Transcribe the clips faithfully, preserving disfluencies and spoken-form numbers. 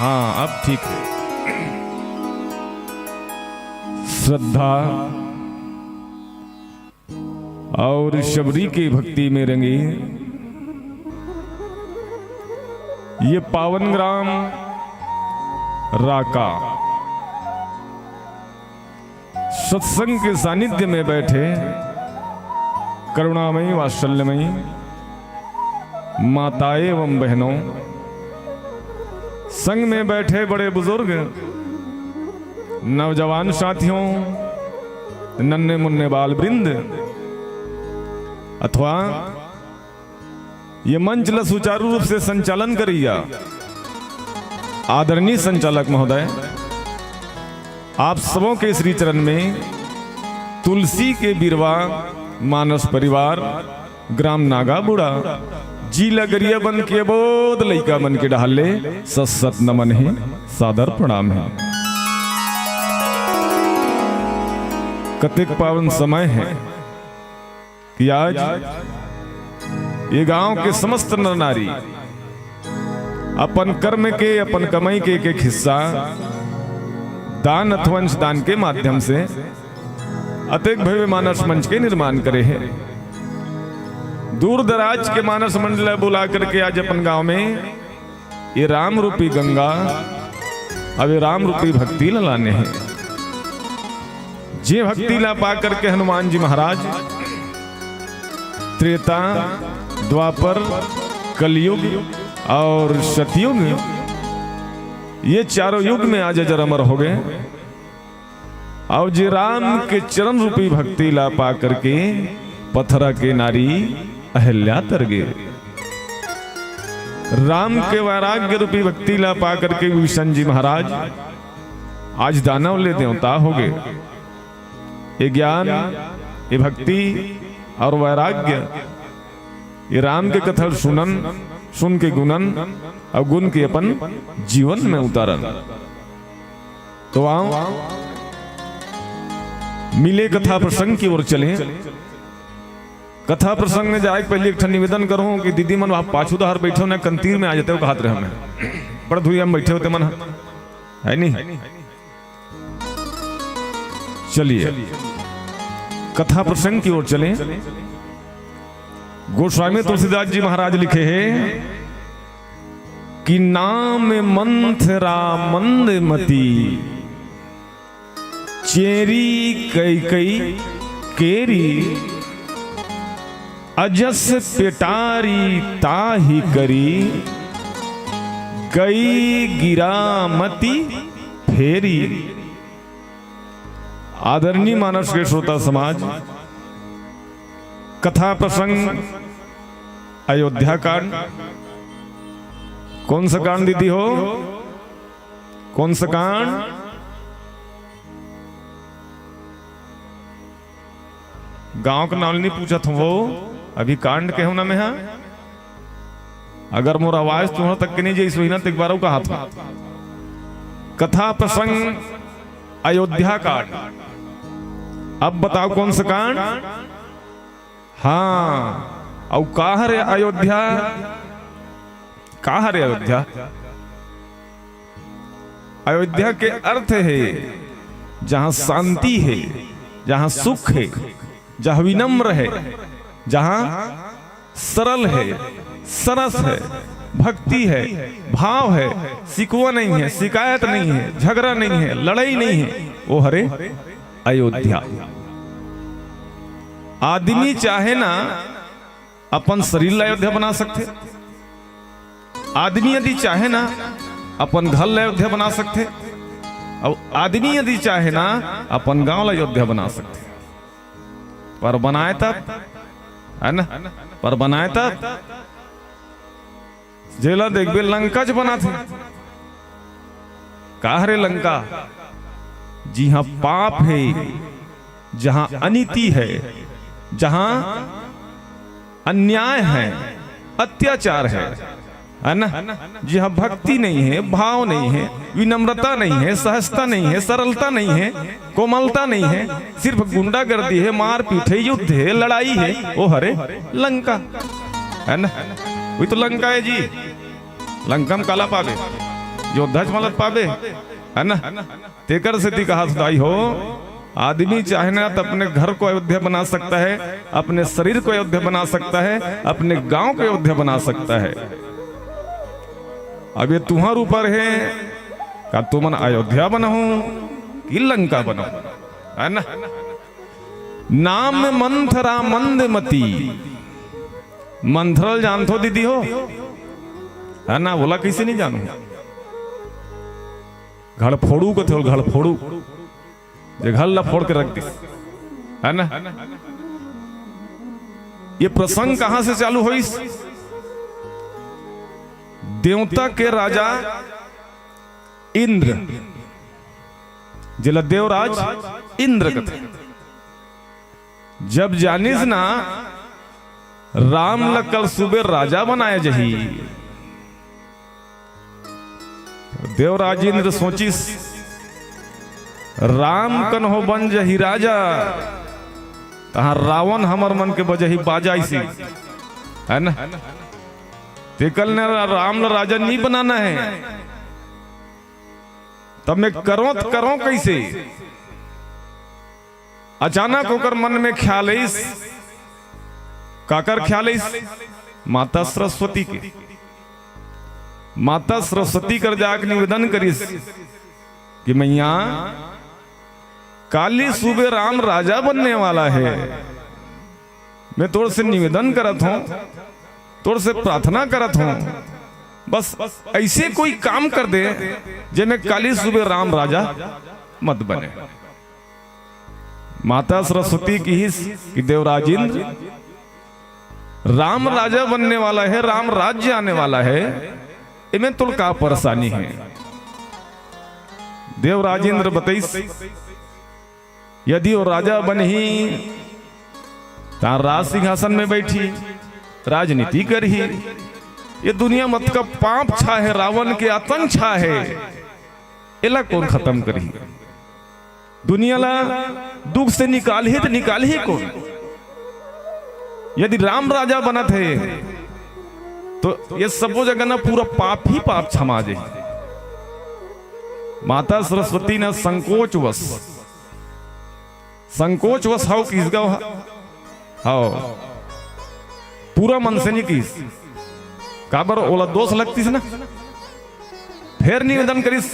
हाँ, अब ठीक है। श्रद्धा और शबरी के भक्ति में रंगी ये पावन ग्राम राका। सत्संग के सानिध्य में बैठे करुणामयी वात्सल्यमयी माताएं एवं बहनों, संग में बैठे बड़े बुजुर्ग, नौजवान साथियों, नन्हे मुन्ने बाल वृंद, अथवा ये मंच ला सुचारू रूप से संचालन करइया आदरणीय संचालक महोदय, आप सबों के श्री चरण में तुलसी के बिरवा मानस परिवार, ग्राम नागाबुड़ा, जिला गरियाबंद के अबोध लइका मन के डहार ले सत सत नमन हे, सादर प्रणाम हे। कतेक पावन समय हे कि आज ये गांव के समस्त नर नारी अपन कर्म के, अपन कमाई के एक एक हिस्सा दान अथवा अंश दान के माध्यम से अतेक भव्य मानस मंच के निर्माण करे हे। दूर दराज के मानस मंच ला बुला करके आज अपन गांव में ये राम रूपी गंगा, अब ये राम रूपी भक्ति ला लाने हे। जे भक्ति ला पा करके हनुमान जी महाराज त्रेता, द्वापर, कलयुग और सतयुग, ये चारों युग में आज अजर अमर हो गए। और जे राम के चरण रूपी भक्ति ला पा करके पथरा के नारी अहल्या तर गे, राम के वैराग्य रूपी भक्ति ला पा करके विभीषण जी महाराज आज दानव ले देवता हो गए। ये ज्ञान, ये भक्ति और वैराग्य, ये राम के कथा सुनन, सुन के गुणन और गुण के अपन जीवन में उतारन। तो आओ, मिले कथा प्रसंग की ओर चलें। कथा प्रसंग में जाए के पहले एक ठन निवेदन करूं कि दीदी मन वहां पाछू डहर बैठे हो ना, कंतीर में आ जाते हो, कहत रहे हमें। बड़ धुरिया में बैठे होते मन ह, है नहीं? चलिए, कथा प्रसंग की ओर चलें। गोस्वामी तुलसीदास जी महाराज लिखे हैं कि नाम मंथरा मंदमती, चेरी कैकई केरी, अजस पेटारी ताहि करी, गई गिरामती फेरी। आदरणीय मानस के श्रोता समाज, कथा प्रसंग अयोध्या कांड। कौन सा कांड दीदी हो? कौन सा कांड? गांव के नाम नहीं पूछत हूं, वो अभी कांड के हूं ना मैं हा। अगर मोर आवाज तुहर तक के नहीं जाइस होही ना, तो एक बार अउ कहात हूं। कथा प्रसंग अयोध्या कांड। अब बताओ कौन सा कांड? हाँ, अउ का हरे अयोध्या? का हरे अयोध्या? अयोध्या के अर्थ हे जहां शांति हे, जहां सुख हे, जहां विनम्र हे, जहां सरल हे, सरस हे, भक्ति हे, भाव हे, शिकवा नहीं हे, शिकायत नहीं हे, झगड़ा नहीं हे, लड़ाई नहीं हे, वो हरे अयोध्या। आदमी चाहे ना अपन शरीर ला अयोध्या बना सकथे, आदमी यदि चाहे ना अपन घर ला अयोध्या बना सकथे, अउ आदमी यदि चाहे ना अपन गांव ला अयोध्या बना सकथे। पर बनाए तब, है ना, पर बनाए तब जेला देखबे लंका च बनाथे। का हरे लंका? जिहां पाप हे, जहां अनीति हे, जहां अन्याय हे, अत्याचार हे, है ना? जिहां भक्ति नहीं हे, भाव नहीं हे, विनम्रता नहीं हे, सहजता नहीं हे, सरलता नहीं हे, कोमलता नहीं हे, सिर्फ गुंडागर्दी हे, मारपीट हे, युद्ध हे, लड़ाई हे, वो हरे लंका, है ना? वही तो लंका हे जी। लंका में काला पाबे? अयोध्या च मलत पाबे, है ना? तेकर सेती कहा सुदाई हो, आदमी चाहे ना तो अपने घर को अयोध्या बना सकता है, अपने शरीर को अयोध्या बना सकता है, अपने गांव को अयोध्या बना सकता है। अब ये तुम्हार ऊपर है, का तुमन अयोध्या बनाओ कि लंका बनाओ, है ना? नाम मंथरा मंदमती। मंथरा ल जानथो दीदी हो, है ना? ओला कैसे नहीं जानू? घड़फोड़ू कथे, घड़फोड़ू, जे घर ला फोड़ के रख दिस, है ना? ये प्रसंग कहां से चालू होइस? देवता के राजा इंद्र, जेला देवराज इंद्र कथे, जब जानिस ना राम ल कल सुबह राजा बनाया जही, देवराज इंद्र सोचिस, राम कन्हो बन जही राजा, तहां रावण हमर मन के बजही बाजा अइसे, है ना? तेकर ले रा-, राम ल राजा नहीं बनाना है, तब मैं करों त करों कैसे? अचानक ओकर मन में ख्याल आइस, काकर ख्याल आइस? माता सरस्वती के। माता सरस्वती कर जाके निवेदन करिस कि मैया, काली सुबह राम राजा बनने वाला है, मैं तोर से निवेदन करत हूं, तोर से प्रार्थना करत हूं, बस ऐसे कोई काम कर दे, जे में काली सुबह राम राजा मत बने। माता सरस्वती किहिस कि देवराज इंद्र, राम राजा बनने वाला है, राम राज्य आने वाला है, इमें तोर का परेशानी है? देवराज इंद्र बतइस, यदि वो राजा बनही, त राज सिंहासन में बैठही, राजनीति करही। ये दुनिया म अतका पाप छा है, रावण के आतंक छा है, एला कोन खत्म करही? दुनिया ला दुख से निकालही त निकालही कोन? यदि राम राजा बनत हे, तो ये सबो जगह ना पूरा पाप ही पाप छमा जाही। माता सरस्वती न संकोचवश, संकोचवश हव किस गव ह-, हव, पूरा मन से नहीं किस, काबर ओला दोष लगतिस ना। फेर निवेदन करिस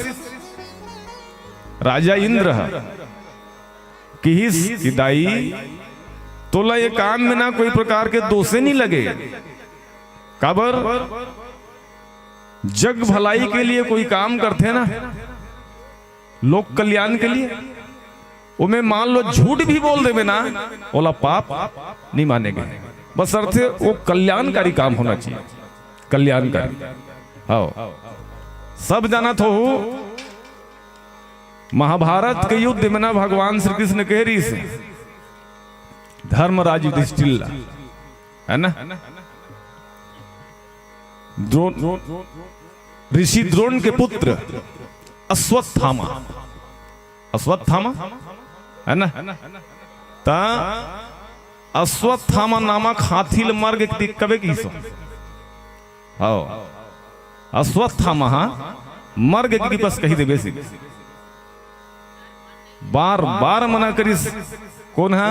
राजा इंद्र ह, किहिस कि दाई, तोला ये काम में ना कोई प्रकार के दोषे नहीं लगे। काबर? जग भलाई के लिए कोई काम करथे ना, लोक कल्याण के लिए, ओमे मान लो झूठ भी बोल देवे ना, ओला पाप नहीं माने गे। बस अर्थ है वो कल्याणकारी काम होना चाहिए, कल्याणकारी। हाँ, सब जानत हो, महाभारत के युद्ध में ना भगवान श्री कृष्ण कह रहिस हे धर्मराज युधिष्ठिर ला, है ना? द्रोण, ऋषि द्रोण के पुत्र अश्वत्थामा, अश्वत्थामा, है ना? ता अश्वत्थामा नामक हाथी ल मर गे कबे किहिस हो। हाँ, अश्वत्थामा हा मर गे कि बस कही देबे सीधे। बार बार मना करिस। कोन हा?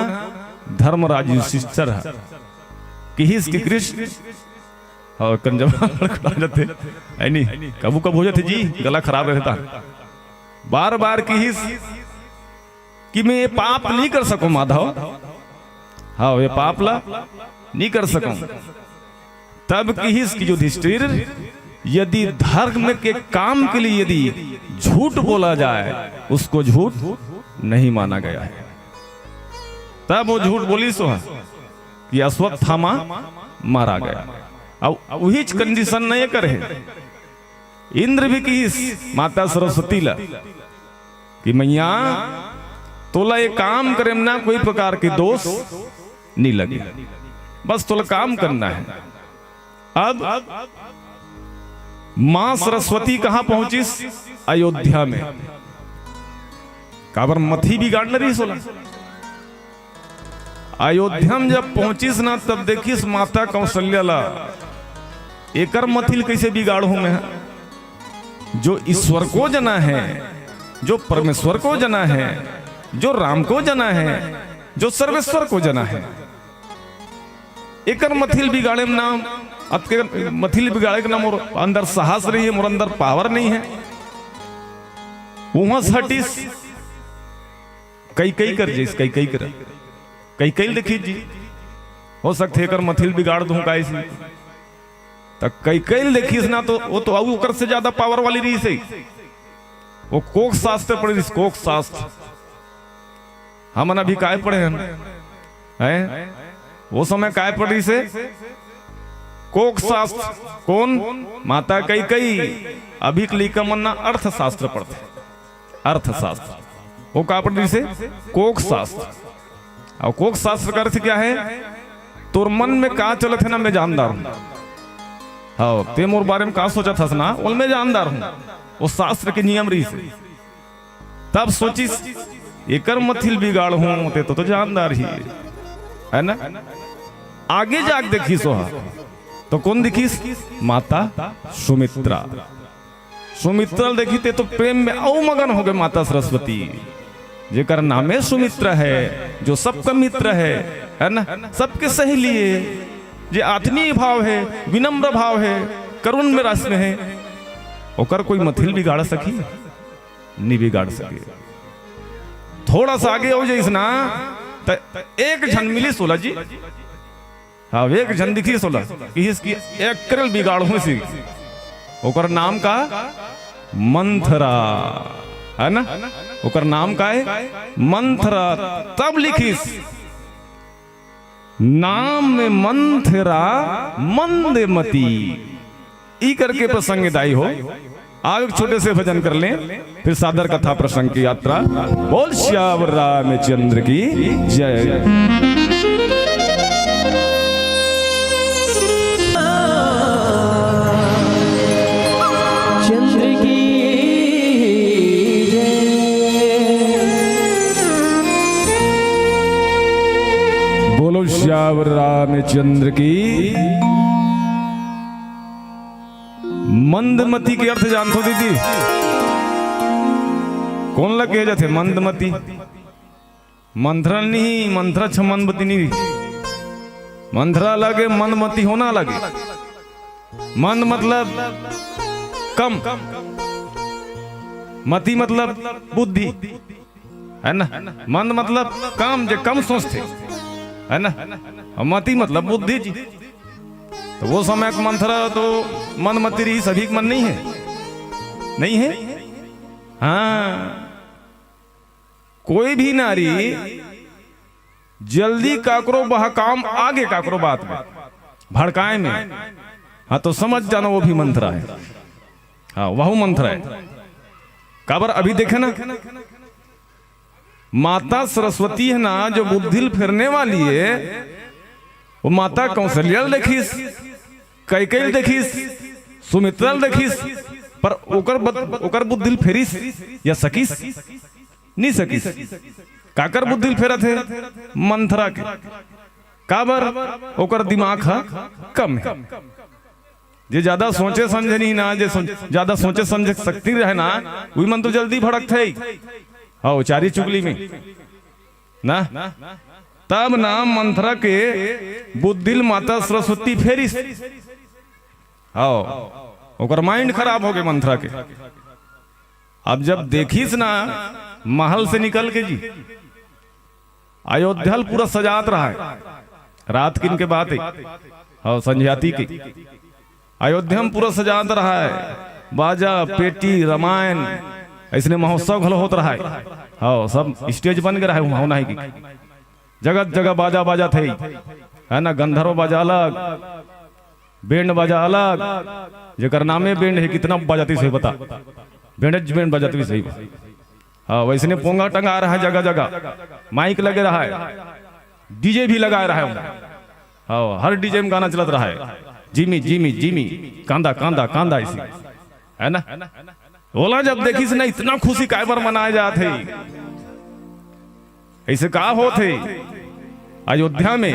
धर्मराज युधिष्ठिर हा। किहिस कि कृष्ण, हाँ, कंजवा लड़खड़ा जाथे। ऐ नहीं, कभू कभू हो जाथे जी, गला खराब रहता। बार बार किहिस कि मैं ये पाप नहीं कर सकूं माधव, हाँ, ये पाप ला नहीं कर सकूं। तब किहिस कि युधिष्ठिर, यदि धर्म के काम के लिए यदि झूठ बोला जाए, उसको झूठ नहीं माना गया है। तब वो झूठ बोलिस हे कि अश्वत्थामा मारा गया। अब वही कंडीशन नहीं करे। इंद्र भी किहिस माता सरस्वती ला कि मैया, तोला ये काम करे में ना कोई प्रकार के दोष नहीं लगे, बस तोला काम करना है। अब माँ सरस्वती कहाँ पहुंचिस? अयोध्या में। काबर मथी बिगाड़ना रहिस ओला। अयोध्या में जब पहुंचिस ना, तब देखिस माता कौशल्या ला, एकर मथी ल कैसे बिगाड़हूं मैं? जो ईश्वर को जना है, जो परमेश्वर को जना है, जो राम को जना है, जो सर्वेश्वर को जना है। एकर मथिल बिगाड़े म नाम, अतके मथिल बिगाड़े के नाम मोर अंदर साहस नहीं है, मोर अंदर पावर नहीं है। उहाँ से हटिस, कई कई कर जइस, कई कई कर, कई कई देखी जी। हो सकथे एकर मथिल बिगाड़ दूं का इसी। त कई कई देखिस ना, तो वो तो अउ ओकर से ज्यादा पावर वाली रहिस हे। वो कोक शास्त्र पढ़े रहिस, कोक शास्त्र। हमन अभी काय पढ़े हन? हैं? वो समय काय पढ़े रहिस हे? कोक शास्त्र। कोन? माता कई कई। अभी के लइका मन ना अर्थशास्त्र पढ़थे। अर्थशास्त्र। वो का पढ़े रहिस हे? कोक शास्त्र। अउ कोक शास्त्र का अर्थ क्या हे? तोर मन में का चलत हे ना, मैं जानदार हूं। हाँ, ते मोर बारे में का सोचत हस ना, ओला मैं जानदार हूं। वो शास्त्र के नियम रहिस हे। तब सोचिस, एकर मथिल बिगाड़ हूं, ते तो, तो जानदार ही हे, है ना? आगे जाके देखिस ओहा, तो कोन दिखिस? माता सुमित्रा। सुमित्रा ल देखिस ते तो प्रेम में अउ मगन हो गे माता सरस्वती। जेकर नामे सुमित्रा हे, जो सबका मित्र हे, है ना, सबके सहेली हे, जे आत्मीय भाव हे, विनम्र भाव हे, करुण में रस में हे, ओकर कोई मथिल बिगाड़ सकही? नी बिगाड़ सके। थोड़ा सा आगे हो जाइस ना, त एक झन मिलिस ओला जी। हाँ, एक झन दिखिस ओला, किहिस कि एकरे ल बिगाड़हूं सी। ओकर नाम का? मंथरा, है ना? ओकर नाम का हे? मंथरा। तब लिखिस, नाम में मंथरा मंदमती। ई करके प्रसंग दाई हो। आओ एक छोटे से भजन कर लें, फिर सादर कथा प्रसंग की यात्रा। बोल सियावर रामचंद्र की जय। चंद्र की जय। बोलो सियावर रामचंद्र की। मंदमती के अर्थ जानथो दीदी? कोन ला कहे जाथे मंदमती? मंथरा नहीं, मंथरा छ मंदमती नहीं। मंथरा अलग हे, मंदमती होना अलग हे। मंद मतलब कम, मती मतलब बुद्धि, है ना? मंद मतलब काम, जे कम सोचथे, है ना? अउ मती मतलब बुद्धि जी। तो वो समय के मंथरा तो मंदमती रहिस, अभी के मन नहीं हे, नहीं हे। हाँ, कोई भी नारी जल्दी काकरो बहकाम, आगे काकरो बात में भड़काए में, हाँ, तो समझ जाना वो भी मंथरा हे। हाँ, वहू मंथरा हे। काबर अभी देखे ना, माता सरस्वती हे ना, जो बुद्धि ल फेरने वाली हे, वो माता कौशल्या ल देखिस, कैकेयी ल देखिस, सुमित्रा ल देखिस, पर ओकर बद-, ओकर बुद्धि ल फेरिस या सकिस? नी सकिस। काकर बुद्धि ल फेरत हे? मंथरा के। काबर? ओकर दिमाग ह कम हे। जे ज्यादा सोचे समझे नहीं ना, जे सो-, ज्यादा सोचे समझे शक्ति रहे ना, उही मन तो जल्दी भड़कथे। हाँ, चारी चुगली में ना, तब ना मंथरा के बुद्धि ल माता सरस्वती फेरिस। हाँ, ओकर mind खराब हो गे मंथरा के। अब जब देखिस ना महल से निकल के जी, अयोध्या ल पूरा सजात रहा हे, रात किन के बात हे, हाँ, संझियाती के। अयोध्या म पूरा सजात रहा हे, बाजा, पेटी, रामायण, अइसने महोत्सव घलो होत रहा हे। हाँ, सब stage बन गे रहा हे, उहाँ होना हे कि जगह जगह बाजा बाजत हे, है ना, गंधर्व बाजा अलग, band बाजा अलग, जेकर नामे band हे, कितना बजातिस हे बता, band च band बजातिस हे। हाँ, वइसने पोंगा टंगा रहा हे जगह जगह, mike लगे रहा हे, DJ भी लगाए रहा हे। हाँ, हर DJ में गाना चलत रहा हे, जिमी जिमी जिमी, कांदा कांदा कांदा, अइसे, है ना? ओला जब देखिस ना, इतना खुशी काय बर मनाए जात हे, अइसे का होत हे अयोध्या में?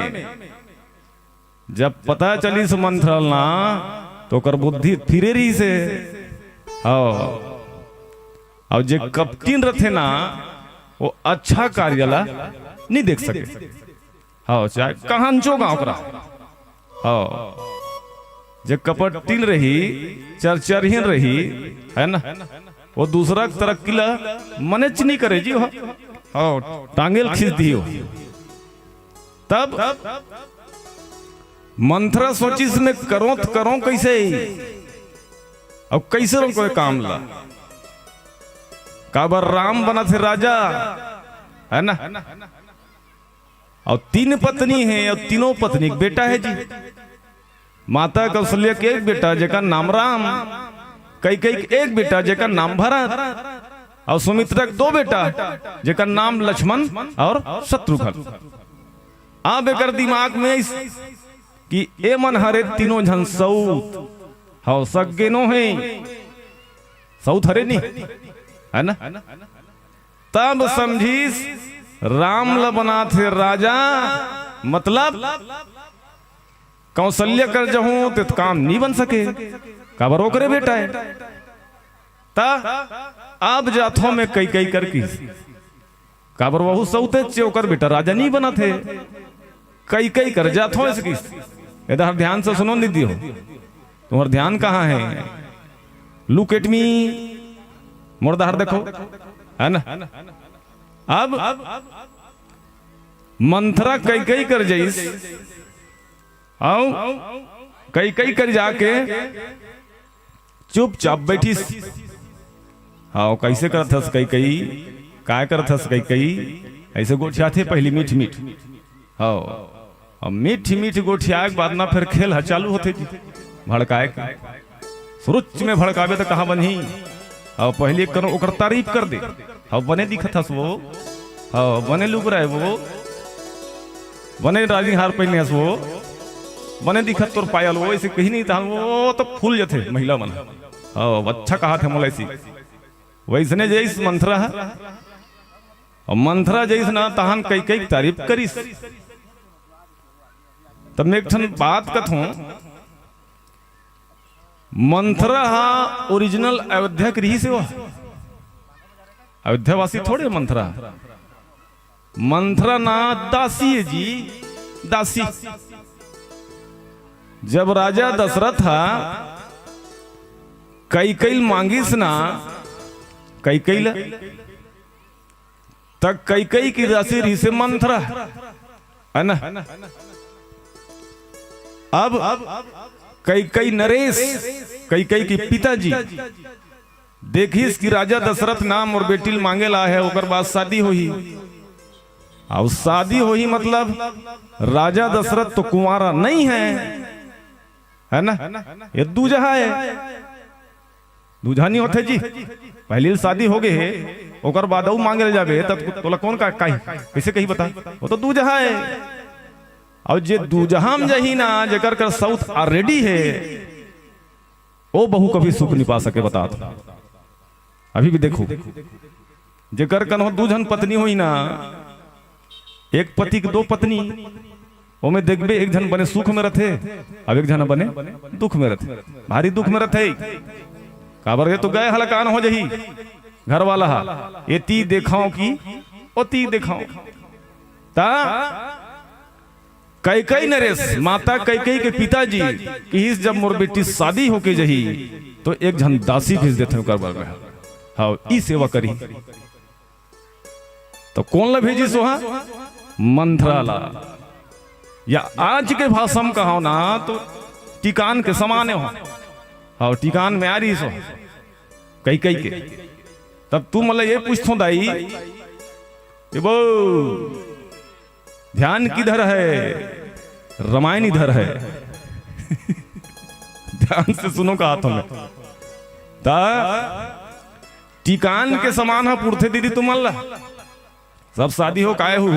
जब पता चलिस मंथरा ल ना, तो ओकर बुद्धि फिरे रहिस हे। हव। अउ जे कपटिन रथे ना, वो अच्छा कार्य ला नहीं देख सके। हव, चाहे कहंचो गांव करा। हव, जे कपटिन रही, चरचरहीन रही, है ना, वो दूसरा के तरक्की ला मनेच नहीं करे जी। हव, हव, टांगेल खींच दियो। तब मंथरा सोचिस, मैं करों त करों कैसे, अउ कैसे रोकों ये काम ला। काबर राम बनथे राजा, है ना? अउ तीन पत्नी हे, अउ तीनों पत्नी के बेटा हे जी। माता कौशल्या के एक बेटा, जेकर नाम राम, कैकेयी के एक बेटा, जेकर नाम भरत, अउ सुमित्रा के दो बेटा, जेकर नाम लक्ष्मण अउ शत्रुघ्न। अब एकर दिमाग में इस कि ए मन हरे तीनों झन सऊत, हव, सगे नो हे, सऊत हरे नहीं, है ना? तब समझिस, राम ल बनाथे राजा, मतलब कौशल्या कर जहूं ते काम नहीं बन सके, काबर ओकरे बेटा हे। त अब जाथों मैं कैकेयी कर किहिस, काबर वहू सऊतेच हे, ओकर बेटा राजा नहीं बनथे। कैकेयी कर जाथों अइसे किहिस। एदर ध्यान से सुनो दीदी हो, तुम्हर ध्यान कहाँ हे? Look at me, मोर डहर देखो, है ना? अब मंथरा कैकेयी कर जइस, अउ कैकेयी कर जाके चुपचाप बैठिस। हव, कैसे करत हस कैकेयी, काय करत हस कैकेयी, अइसे गोठियाथे पहिली मीठ मीठ। हव, अब मीठ मीठ गोठियाए के बाद ना फेर खेल ह चालू होथे जी, भड़काए के। सुरुच में भड़काबे त कहाँ बनही? हव, पहिली एक करो ओकर तारीफ कर दे। हव, बने दिखत हस वो, हव, बने लुगराए वो, बने राजी हार पहिने हस वो, बने दिखत तोर पायल वो, अइसे कही नहीं तहन वो तो फूल जथे महिला मन। हव, अच्छा कहाथे मोला अइसे। वइसने जइस मंथरा ह, अउ मंथरा जइस ना तहन कैकेयी के तारीफ करिस। तब मैं एक ठन बात कथों, मंथरा हा original अयोध्या के रिहिस हे, वो अयोध्यावासी थोड़े मंथरा। मंथरा ना दासी हे जी, दासी। जब राजा दशरथ हा कैकेयी ल मांगिस ना, कैकेयी ल, त कैकेयी के दासी रिहिस हे मंथरा, है ना? अब कैकेयी नरेश, कैकेयी के पिताजी, देखिस कि राजा दशरथ ना मोर बेटी ल मांगे ल आए हे, ओकर बाद शादी होही। अब शादी होही मतलब राजा दशरथ तो कुंवारा नहीं हे, है ना? ये दूजहा हे, दूजहा नहीं होथे जी। पहिली ल शादी हो गे हे, ओकर बाद अउ मांगे ल जाबे, तब तोला कोन का, काई, कइसे कही बता? वो तो दूजहा हे। अउ जे दूजहा म जाही ना, जेकर कर सऊत already हे, वो बहू कभी सुख नहीं पा सके, बतात। अभी भी देखो, जेकर कन हो दू झन पत्नी होही ना, एक पति के दो पत्नी, ओमे देखबे एक झन बने सुख में रथे, अब एक झन बने दुख में रथे, भारी दुख में रथे। काबर ये तो गए हलाकान हो जाही घर वाला हा, एती देखाओ कि ओती देखाओ। ता कैकेयी नरेश, माता कैकेयी के पिताजी किहिस, जब मोर बेटी शादी होके जही, तो एक झन दासी भेज देथे ओकर बर में। हव, ई सेवा करी। तो कोन ला भेजिस ओहा? मंथरा ला। या आज के भाषा में कहो ना, तो टिकान के समान हे ओहा। हव, टिकान में आ रहिस ओहा कैकेयी के। तब तुमन ला ये पूछथों दाई, ए बो, ध्यान किधर है? रामायण इधर है। ध्यान से सुनो, कहाथों मैं। ता टिकान के समान हा पुरथे दीदी तुमन ला। सब शादी हो के आए हो,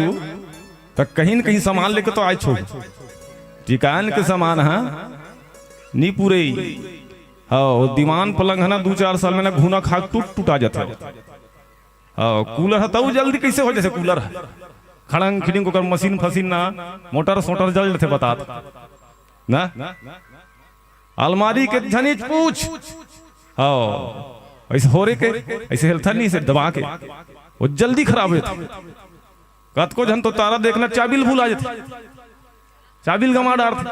त कहीं न कहीं सामान लेके तो आए छो। टिकान के समान हा नी पुरे। हव, दीवान पलंग हे ना, दू चार साल में ना घुना खा के टूट टुटा जाथे। हव, कूलर ह तउ जल्दी कइसे हो जाथे कूलर ह? खड़ंग खिड़िंग ओकर मशीन फशीन ना, मोटर सोटर जल जाथे बतात ना। अलमारी के झनिच पूछ। हव, अइसे होरे के, अइसे हेलथन नहीं, अइसे दबा के, वो जल्दी खराब होथे। कतको झन तो तारा देखना, चाबी ल भुला जथे, चाबी ल गंवा डारथे,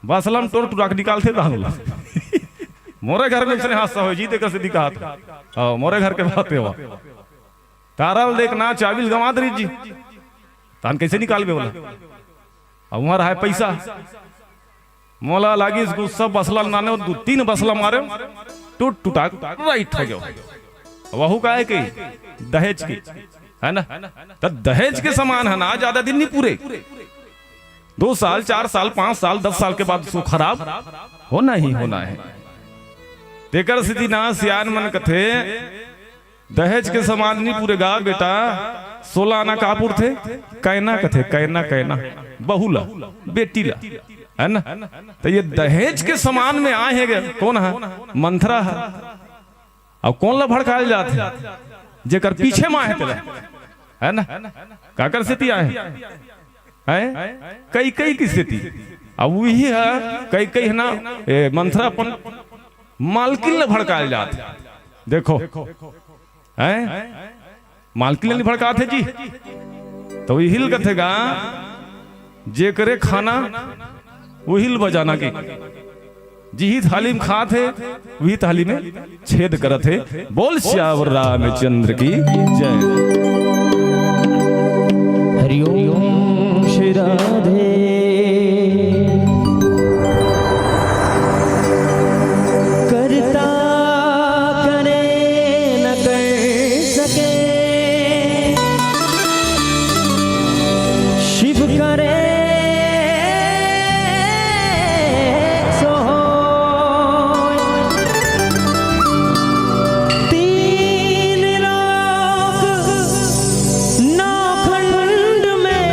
बसला म टोर टुरा के निकालथे दारू ला। मोरे घर में अइसने हादसा होय जी, तेकर सेती कहत हंव। हाँ, मोरे घर के बात हे वो। तारा ल देखना, चाबी ल गंवा दे रहिस जी, तहन कइसे निकालबे ओला? अब उहां रहय पइसा, मोला लागिस गुस्सा, बसला ल नानेंव, दू तीन बसला मारेंव, टूट टुटा के राइट हो गेंव। अब वहू काय के? दहेज के, है ना? त दहेज के समान हे ना, ज्यादा दिन नहीं पूरे, दो साल, चार साल, पांच साल, दस साल के बाद उसको खराब होना ही होना हे। तेकर सेती ना सियान मन कथे, दहेज के समान नहीं पूरे गा बेटा, सोला आना का पुरथे? कइना कथे, कइना, कइना, बहू ला, बेटी ला, है ना? त ये दहेज के समान में आय हे गे, कोन हे? मंथरा हे। अब कोन ला भड़काय ल जाथे? जेकर पीछे म आय हे तेला, है ना? काकर सेती आय हे? हैं? कैकई के सेती। अब उही हे, कैकई हे ना, ए, मंथरा अपन मालकिन ल भड़काय ल जाथे। देखो, हैं? मालकिन ल नहीं भड़काथे जी, त उही ल कथे गा, जेकरे खाना उही ल बजाना के, जिही थाली में खात हे, उही थाली में छेद करत हे। बोल सियावर रामचंद्र की जय। हरिओम श्री राधे। करता करे न कर सके, शिव करे सो होय। तीन लोक नौ खंड में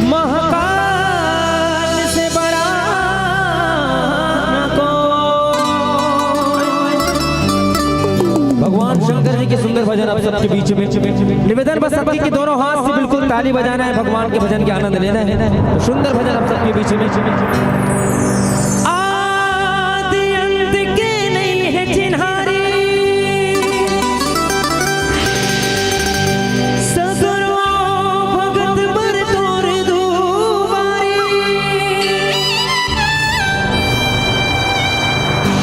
महाकाल से बड़ा न कोई। भगवान शंकर जी के सुंदर भजन आप सबके बीच में। निवेदन बस सबके कि दोनों हाथ से बिल्कुल ताली बजाना है, भगवान के भजन के आनंद लेना है। तो सुंदर भजन आप सबके बीच में। आदि अंत के नहीं है चिन्हारी, सगरो भगत बर तोर दुआरी।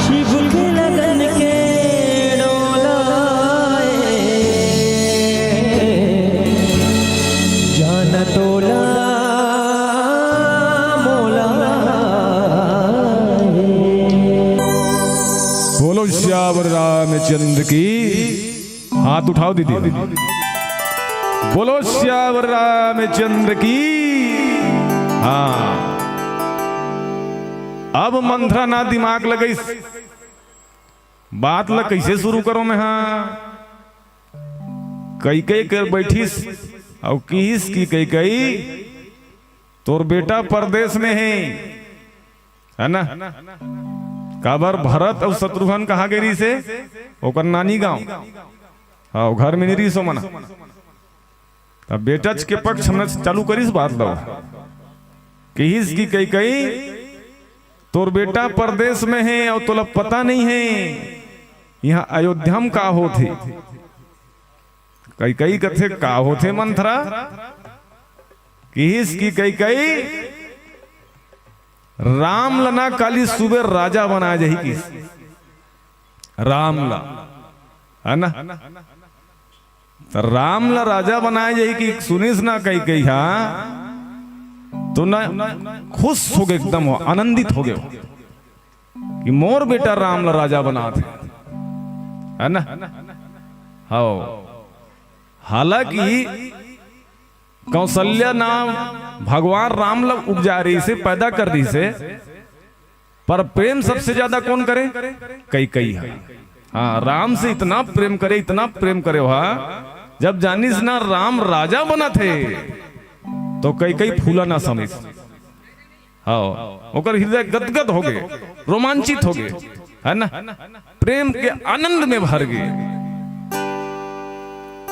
शिव के लगन के डोला ए, जान तोला मोला ए। बोलो सियावर रामचंद्र की। हाथ उठाओ दीदी। बोलो सियावर रामचंद्र की। हाँ, अब मंथरा ना दिमाग लगइस, बात ला कइसे शुरू करों मैं? हाँ, कैकई कर बैठिस अउ किहिस कि कैकई, तोर बेटा परदेस में हे, है ना? काबर भरत अउ शत्रुघ्न कहाँ गे रहिसे? ओकर नानी गांव। हाँ, घर में नहीं रहिस ओमन। तब बेटच के पक्ष में चालू करिस बात ला। किहिस कि कैकई, तोर बेटा परदेस में हे अउ तोला पता नहीं हे, इहां अयोध्या में का होत हे। कैकई कथे, का होथे मंथरा? किहिस कि कैकई, राम ल ना काली सुबह राजा बनाय जाही किहिस। राम ल, है ना? त राम ल राजा बनाय जाही कि सुनिस ना कैकई हा, तो ना खुश होगे, एकदम आनंदित होगे। कि मोर बेटा राम ला राजा बनात हे, है ना? हव। हालांकि कौशल्या ना भगवान राम ला उपजाय रहिसे, पैदा कर दिसे, पर प्रेम सबसे ज्यादा कोन करे? कैकई हा। हाँ, राम से इतना प्रेम करे, इतना प्रेम करे हा, जब जानिस ना राम राजा बनत हे, तो कैकई फूला ना समिस। हाँ, ओकर हृदय गदगद होगे, रोमांचित होगे, है ना? प्रेम के आनंद में भर गे।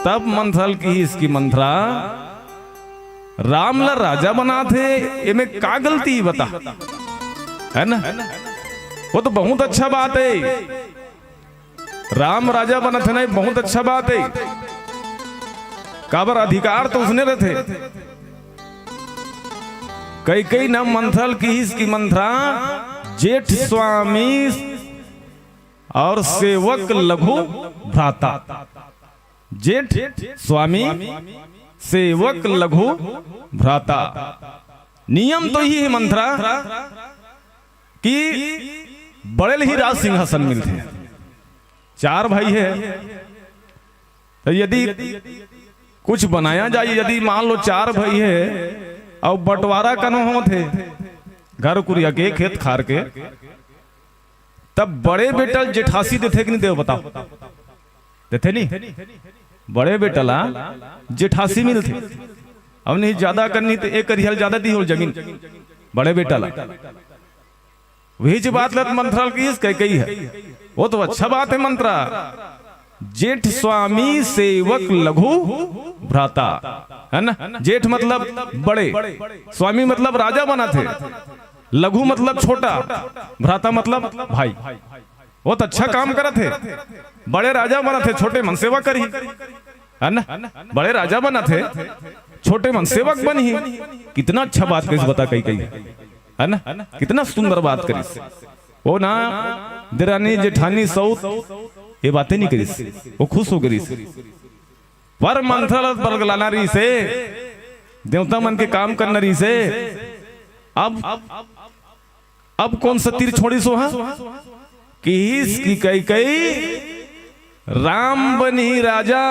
तब मंथरा ल किहिस कि मंथरा, राम ला राजा बनात हे, एमे का गलती बता, है ना? वो तो बहुत अच्छा बात है, राम राजा बनत हे ना, बहुत अच्छा बात है। काबर अधिकार तो उसने रथे। कैकई न मंथरा ल किहिस कि मंथरा, जेठ स्वामी और सेवक लघु भ्राता। जेठ स्वामी सेवक लघु भ्राता। नियम तो इही हे मंथरा कि बड़े ल ही राज सिंहासन मिलथे। चार भाई हे, त यदि कुछ बनाया जाए, यदि मान लो चार भाई हे अउ बंटवारा कनो होत हे घर कुरिया के, खेत खार के, तब बड़े बेटा ल जेठासी देथे कि नहीं देव, बताओ? देथे नहीं? बड़े बेटा ला जेठासी मिलथे। अब नहीं ज्यादा करनी त एक करिहा ल ज्यादा दिहो जमीन बड़े बेटा ला। वही च बात ल मंथरा ल किहिस कैकई हे। वो तो अच्छा बात हे मंथरा। जेठ स्वामी सेवक लघु भ्राता, है ना? जेठ मतलब बड़े, स्वामी मतलब राजा बनत हे, लघु मतलब छोटा, भ्राता मतलब भाई। वो तो अच्छा काम करत हे, बड़े राजा बनत हे, छोटे मन सेवा करही, है ना? बड़े राजा बनत हे, छोटे मन सेवक बनही। कितना अच्छा बात कहिस बता कैकई, है ना? कितना सुंदर बात करिस। वो ना देरानी जेठानी सऊत ये बातें नहीं करिस, वो खुश हो गिस। पर मंथरा ल बरगलाना रहिसे, देवता मन के काम करना रहिसे। अब, अब कौन सा तीर छोड़िस वो हा? किहिस कि कैकई, राम बनही राजा,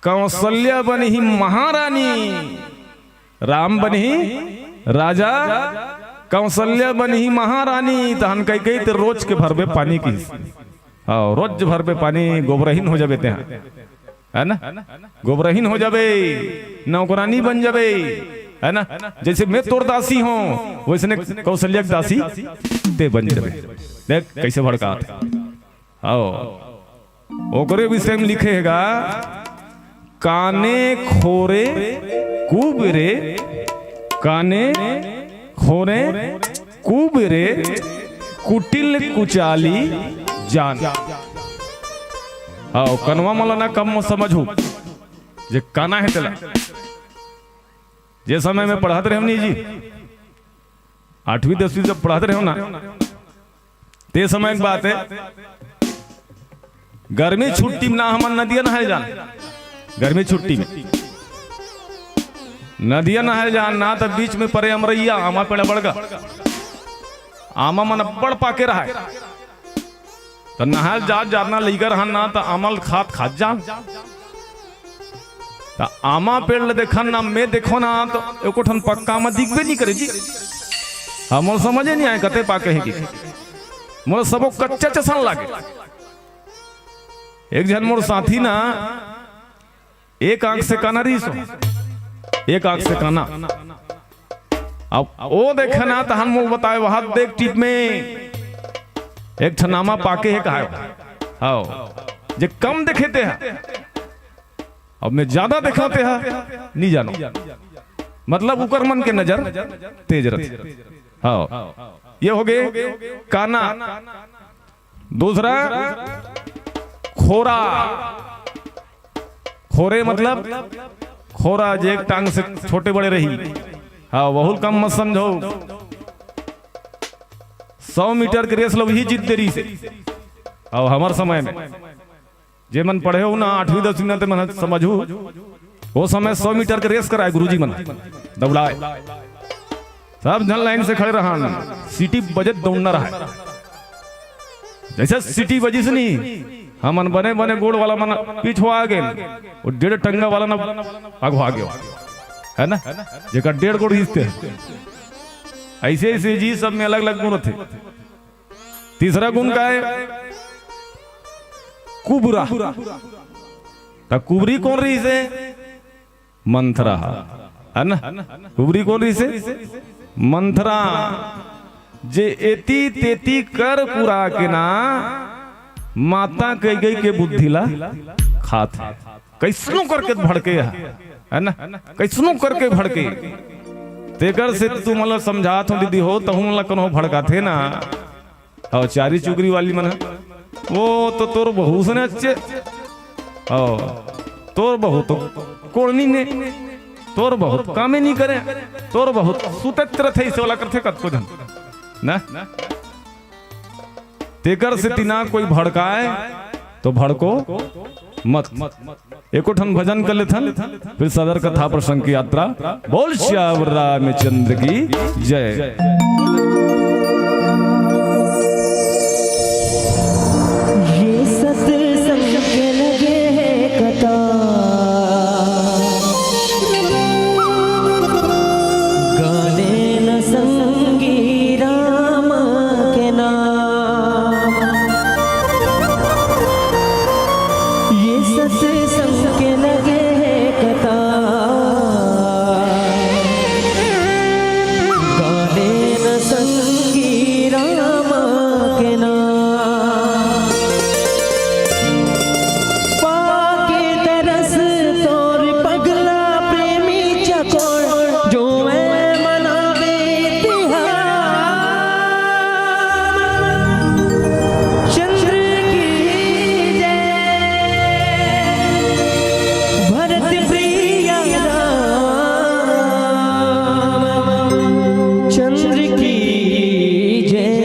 कौशल्या बनही महारानी। राम बनही राजा, कौशल्या बनही महारानी। तहन कैकई ते रोज के भरबे पानी किहिस। हाँ, रोज भरबे पानी, गोबरहीन हो जाबे तेहा, है ना? गोबरहीन हो जाबे, नौकरानी बन जाबे, है ना? जैसे मैं तोर दासी हों, वैसने कौशल्या के दासी ते बन जाबे। देख कैसे भड़कात हे। हाँ, ओकरे विषय में लिखे हे गा, काने खोरे कुबरे, काने खोरे कुबरे, कुटिल कुचाली जान। हाँ, कनवा मन ला ना कम समझहू, जे काना हे तेला। जे समय में पढ़त रहेंव नी जी, आठवीं दसवीं जब पढ़त रहेंव ना, ते समय के बात हे, गर्मी छुट्टी में ना हमन नदिया नहाए जान। गर्मी छुट्टी में नदिया नहाए जान ना, त बीच में परे अमरैया, आमा पेड़ बड़का, आमा मन अब्बड़ पाके रहय। त नहाए जात जात ना लइका रहन ना, त आमा ल खात खात जान। त आमा पेड़ ल देखन ना, मैं देखों ना, त एको ठन पक्का आमा दिखबे नहीं करे जी। हाँ, मोला समझे नहीं आए, कते पाके हे कि। मोला सबो कच्चा चसन लागे। एक झन मोर साथी ना, एक आंख से काना रहिस, एक आंख से काना। अब वो देखे ना, तहन मोला बताए, वहां देख टीप में एक ठन आमा पाके हे कहाय। हाँ, जे कम देखे ते हा। अब मैं ज्यादा देखा ते हा, नहीं जानो। मतलब उकर मन के नजर तेज रथे। हाँ, ये हो गे काना। दूसरा खोरा। खोरे मतलब खोरा, जे एक टांग से छोटे बड़े रही। हाँ, वहू ल कम मत समझो। सौ मीटर के रेस ल वही जीत दे रहिसे। अउ हमर समय में जे मन पढ़े हो ना आठवीं दसवीं में, ते मन समझू, वो समय सौ मीटर के रेस कराए गुरुजी मन, दौड़ाए। सब झन लाइन से खड़े रहन, सीटी बजत दौड़ना रहय। जैसे सीटी बजिस नी, हमन बने बने गोड़ वाला मन पिछुआ गेन, वो डेढ़ टंगा वाला ना अगुआ गेव, है ना, जेकर डेढ़ गोड़ हिस्से। ऐसे ऐसे जी सब में अलग अलग गुण होथे। तीसरा गुण का है? कुबरा। त कुबरी कोन रहिसे? मंथरा, है ना? कुबरी कोन रहिसे? मंथरा। जे एती तेती कर कुरा के ना माता कैकई के बुद्धि ला खात हे। कैसनो करके भड़के हे, है ना? कैसनो करके भड़के। तेकर से तुमन ला समझात हूँ दीदी हो, तहूँ मन ला कोनो भड़काथे ना। अउ चारी चुगरी वाली मन ह, वो तो तोर बहू सने अच्छे। अउ तोर बहू तो कोड़नी ने, तोर बहू कामे नहीं करे, तोर बहू सुतत रथे, इसे वाला करथे कतको झन ना। तेकर से तिना कोई भड़काए तो भड़को मत। एको ठन भजन कर लेथन, फिर सदर कथा प्रसंग की यात्रा। बोल श्यावर रामचंद्र की जय। ये सत्संग के लगे है कथा, गाने न संगी राम के नाम। ये सत्संग के लगे है कथा, गाने न संगी राम के नाम। पाके तरस तोर पगला प्रेमी चकोर, जो मैं मनावे तिहार। चंद्र की जय, भरत प्रिया राम चंद्र की जय।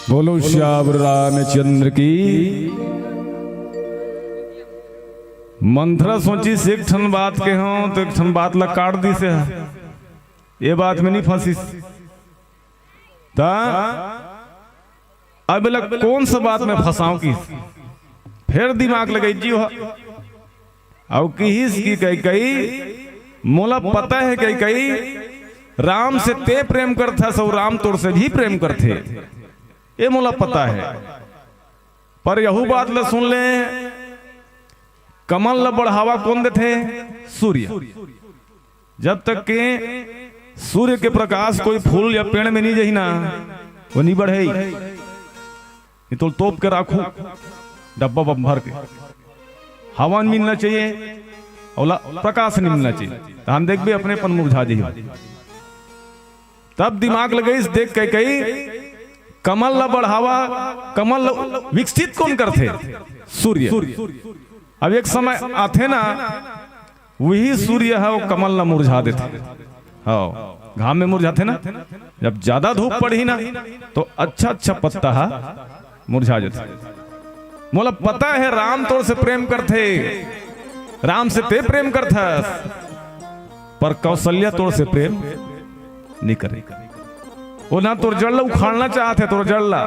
बोलो श्यावर रामचंद्र की। मंथरा सोचिस एक ठन बात के हों तो एक ठन बात ला काट दिस हे। ये बात में नहीं फंसिस। त अब एला कौन सा बात में फंसाऊं कि फेर दिमाग लगाई जी हो। अउ किहिस कि कैकई, मोला पता है कैकई, राम से ते प्रेम करथस अउ राम तोर से भी प्रेम करथे, ये मोला पता है। पर यहू बात ल सुन ले, कमल ल बढ़ावा कौन देथे? सूर्य। जब तक के सूर्य के प्रकाश कोई फूल या पेड़ में नहीं जही ना, वो नहीं बढ़े। ये तो तोप के राखू डब्बा बम भर के, हवा मिलना चाहिए, ओला प्रकाश नहीं मिलना चाहिए। तो हम देखबे अपने पन मुरझा जही। तब दिमाग लगाइस, देख कैकई, कमल ला बढ़ावा, कमल ला विकसित कौन करथे? सूर्य। अब एक समय आथे ना, वही सूर्य ह वो कमल ला मुरझा देथे। हाँ, घाम में मुरझाथे ना, जब ज्यादा धूप पड़ही ना, तो अच्छा अच्छा पत्ता ह मुरझा जाथे। मोला पता है राम तोर से प्रेम करथे, राम से ते प्रेम करथस, पर कौशल्या तोर से प्रेम नहीं करे। वो ना तोर जड़ ला उखाड़ना चाहथे, तोर जड़ ला।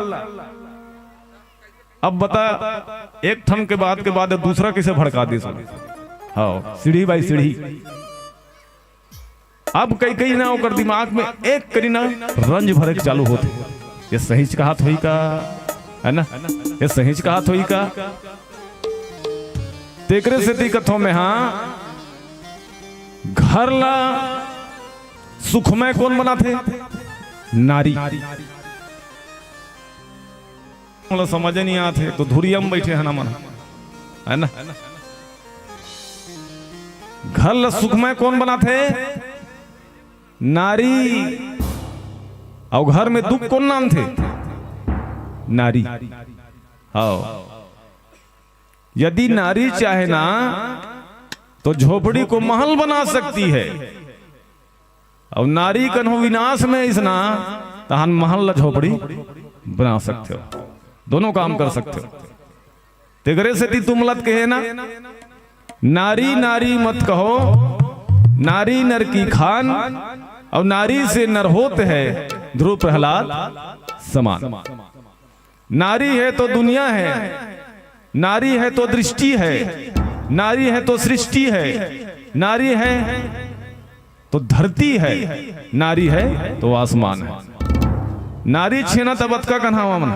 अब बता, एक ठन के बात के बाद दूसरा किसे भड़का दिस? हाँ, सीढ़ी बाई सीढ़ी। अब कैकई ना ओकर दिमाग में एक करी ना रंज भरे के चालू होथे। ये सहीच कहत होही का? है ना? ये सहीच कहत होही का? तेकरे सेती कथों में, हाँ, घर ला सुखमय कौन बनाथे? नारी। मोला समझ नहीं आथे, तो धुरिया में बैठे हन हमन, है ना? घर ला सुखमय कौन बनाथे? नारी। अउ घर में दुख कौन लानथे? नारी। हाँ, यदि नारी चाहे ना, तो झोपड़ी को महल बना सकती है। अउ नारी कन्हो विनाश में अइस ना, तहान महल ला झोपड़ी बना सकथे हो, दोनों काम कर सकथे हो। तेकरे सेती तुमला त कहे ना, नारी नारी मत कहो, नारी नर की खान, अउ नारी से नर होत है ध्रुव प्रहलाद समान। नारी है तो दुनिया है, नारी है तो दृष्टि है, नारी है तो सृष्टि है, नारी है तो धरती है, नारी है तो आसमान है। नारी छेना तब अतका कन्हावा मन।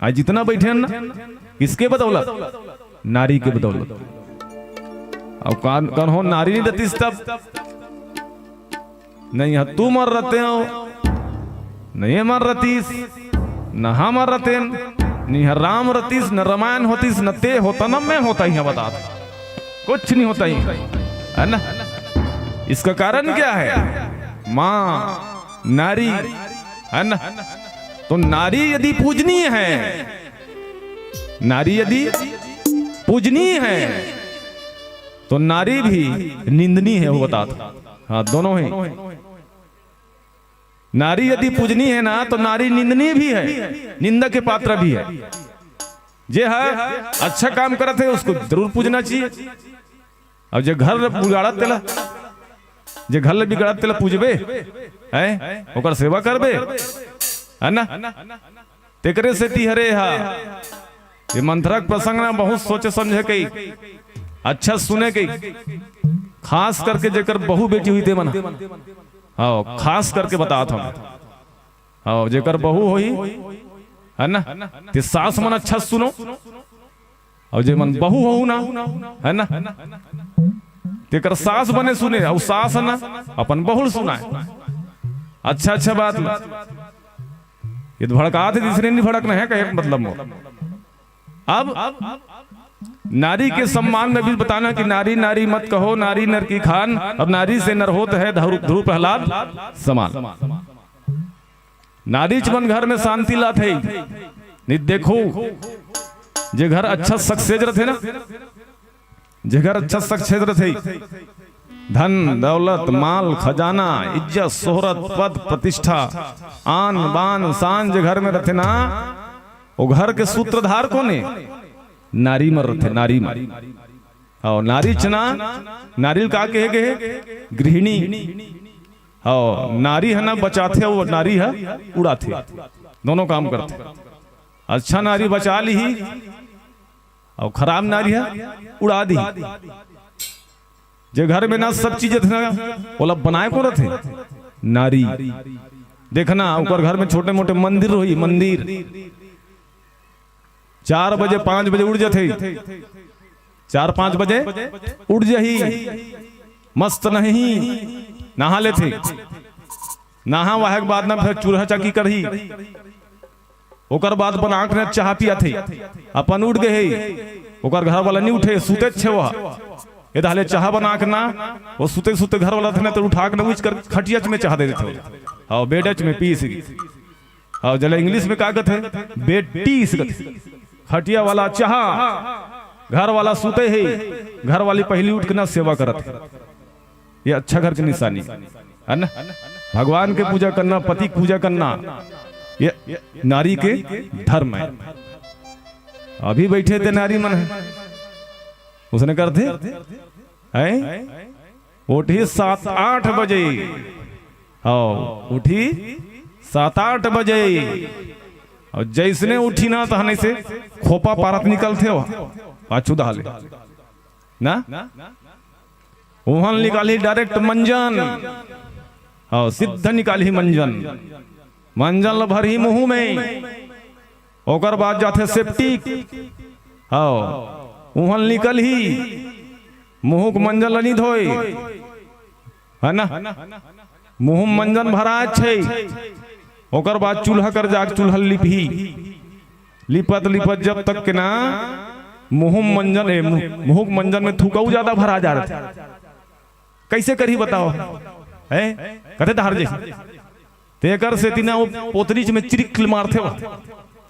आज जितना बैठे हैं ना, किसके बदौलत? नारी के बदौलत। अब कान, कन्हो नारी नहीं रहतीस तब, नहीं ह तुमन रहते हो, नहीं हमन रहतीस, न हमन रहतेन, नहीं ह राम रहतीस, न रामायण होतीस, न ते होता, न मैं होता, इहाँ बता दे। कुछ नहीं होता ही। है ना? इसका कारण क्या है? माँ, नारी, है ना? तो नारी यदि पूजनीय है, नारी यदि पूजनीय है, तो नारी भी निंदनीय है, वो बता दो। हाँ, दोनों ही। नारी यदि पूजनीय है ना, तो नारी निंदनीय भी है, निंदा के पात्र भी है। जे है अच्छा काम करत है, उसको जरूर पूजना चाहिए। अब जे घर बिगाड़त तेला, जे घर ले बिगाड़त तेला पूजबे, हैं, ओकर सेवा करबे, है ना? तेकरे सेती हरे हा, ये मंथरा के प्रसंग ना बहुत सोचे समझे के, अच्छा सुने के, खास करके जेकर बहू बेटी हुई ते मन। हाँ, खास करके बतात हूँ। हाँ, जेकर बहू होही, है ना, ते सास मन अच्छा सुनो, और जे मन बहू हो ना, है ना, तेकर सास बने सुने, और सास है ना, अपन बहू ल सुनाए। अच्छा अच्छा बात ला। ये तो भड़कात है, दूसरे नहीं भड़कना है, कहे मतलब मोर। अब नारी के सम्मान में भी बताना कि नारी नारी मत कहो, नारी नर की खान, और नारी से नर होत है ध्रुव ध्रुव प्रहलाद समान। नारीच मन घर में शांति लाथे। नहीं देखो, जे घर अच्छा सक्सेस रथे ना, जे घर अच्छा सक्सेस रथे, धन दौलत माल खजाना, इज्जत शोहरत पद प्रतिष्ठा, आन बान शान जे घर में रथे ना, वो घर के सूत्रधार कोने? नारी मन रथे, नारी मन। हाँ, नारीच ना, नारी ल का कहे गए? गृहिणी। हाँ, नारी है ना बचाथे, वो नारी है उड़ाथे, दोनों काम करथे। अच्छा नारी बचा लीही, और खराब नारी है उड़ा दी। जे घर में ना सब चीज रथे ना, ओला बनाए कोन रथे? नारी। देखना, ओकर घर में छोटे मोटे मंदिर होही, मंदिर। चार बजे, पाँच बजे उठ जथे, चार पाँच बजे उठ जही, मस्त नहीं, नहा लेथे। नहा वहाए के बाद ना फिर चूल्हा चकी करही, ओकर बाद बना के ना चाह पियाथे। अपन उठ गए हे, ओकर घर वाला नहीं उठे, सुते छे वह। ये धाले चाह बना के ना, वो सुते सुते घर वाला थे ना, तो उठा के ना उच कर खटियाच में चाह दे देथे। हाँ, बेडच में पीस। हाँ, जला इंग्लिश में का कहथे? बेड टीस कहथे। खटिया वाला चाह, घर वाला सुते हे, घर वाली पहली उठ के ना सेवा करत हे। ये अच्छा घर के निशानी है ना। भगवान के पूजा करना, पति के पूजा करना, ये नारी के धर्म है। अभी बैठे थे नारी मन है, उसने करथे, हैं? उठी सात आठ बजे। हाँ, उठी सात आठ बजे। और जैसने उठी ना, तहने से खोपा पारत निकलथे हो, पाछू दहाले ना। उहन निकाली डायरेक्ट मंजन। हाँ, सिद्ध निकाली मंजन। मंजन ल भरही मुंह में, ओकर बाद जाथे सेप्टिक। हाँ, उहन निकलही, मुंह के मंजन ल नहीं धोए, है ना? मुंह में मंजन भराए छे, ओकर बाद चूल्हा कर जाके चूल्हा लिपही। लिपत लिपत जब तक के ना मुंह में मंजन, ए, मुंह, मुंह के मंजन में थूकऊ ज्यादा भरा जा रहे, कैसे करही बताओ? हैं? कथे धार जे। तेकर सेती ना वो पोतनीच में चिरिक मारथे वो।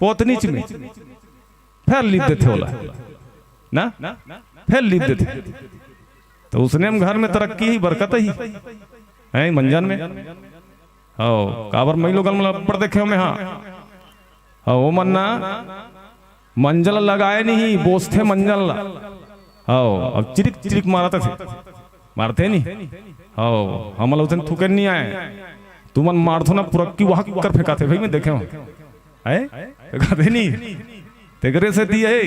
पोतनीच में। फेर लिप देथे ओला। ना? फेर लिप देथे। तो उसने हम घर में तरक्की ही, बरकत ही। हैं, मंजन में। हाँ, काबर मई लोगन मन अब्बड़ देखे हो मैं, हाँ। हाँ, वो मन ना मंजन ला लगाए नहीं, बोसथे मंजन ला। हाँ, अब चिरिक चिरिक मारत थे। मारथे नहीं? हाँ, हमन ला उतने थूके नहीं आए। तुमन मारथो ना, पुरक्की वहाँ कर फेंकाथे भाई, मैं देखे हूँ। हैं? फेंकाथे नहीं? तेकरे सेती है।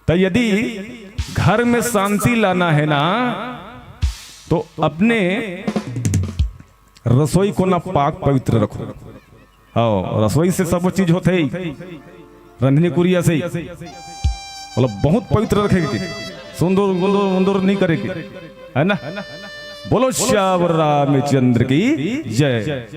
तो यदि घर में शांति लाना है ना, तो अपने रसोई को ना पाक पवित्र रखो। हाँ, रसोई से सब चीज होथे, रंधनी कुरिया से, मतलब, बहुत पवित्र रखे के, सुंदर गुंदर उंदर नहीं करे के, है ना? बोलो सियावर रामचंद्र की जय।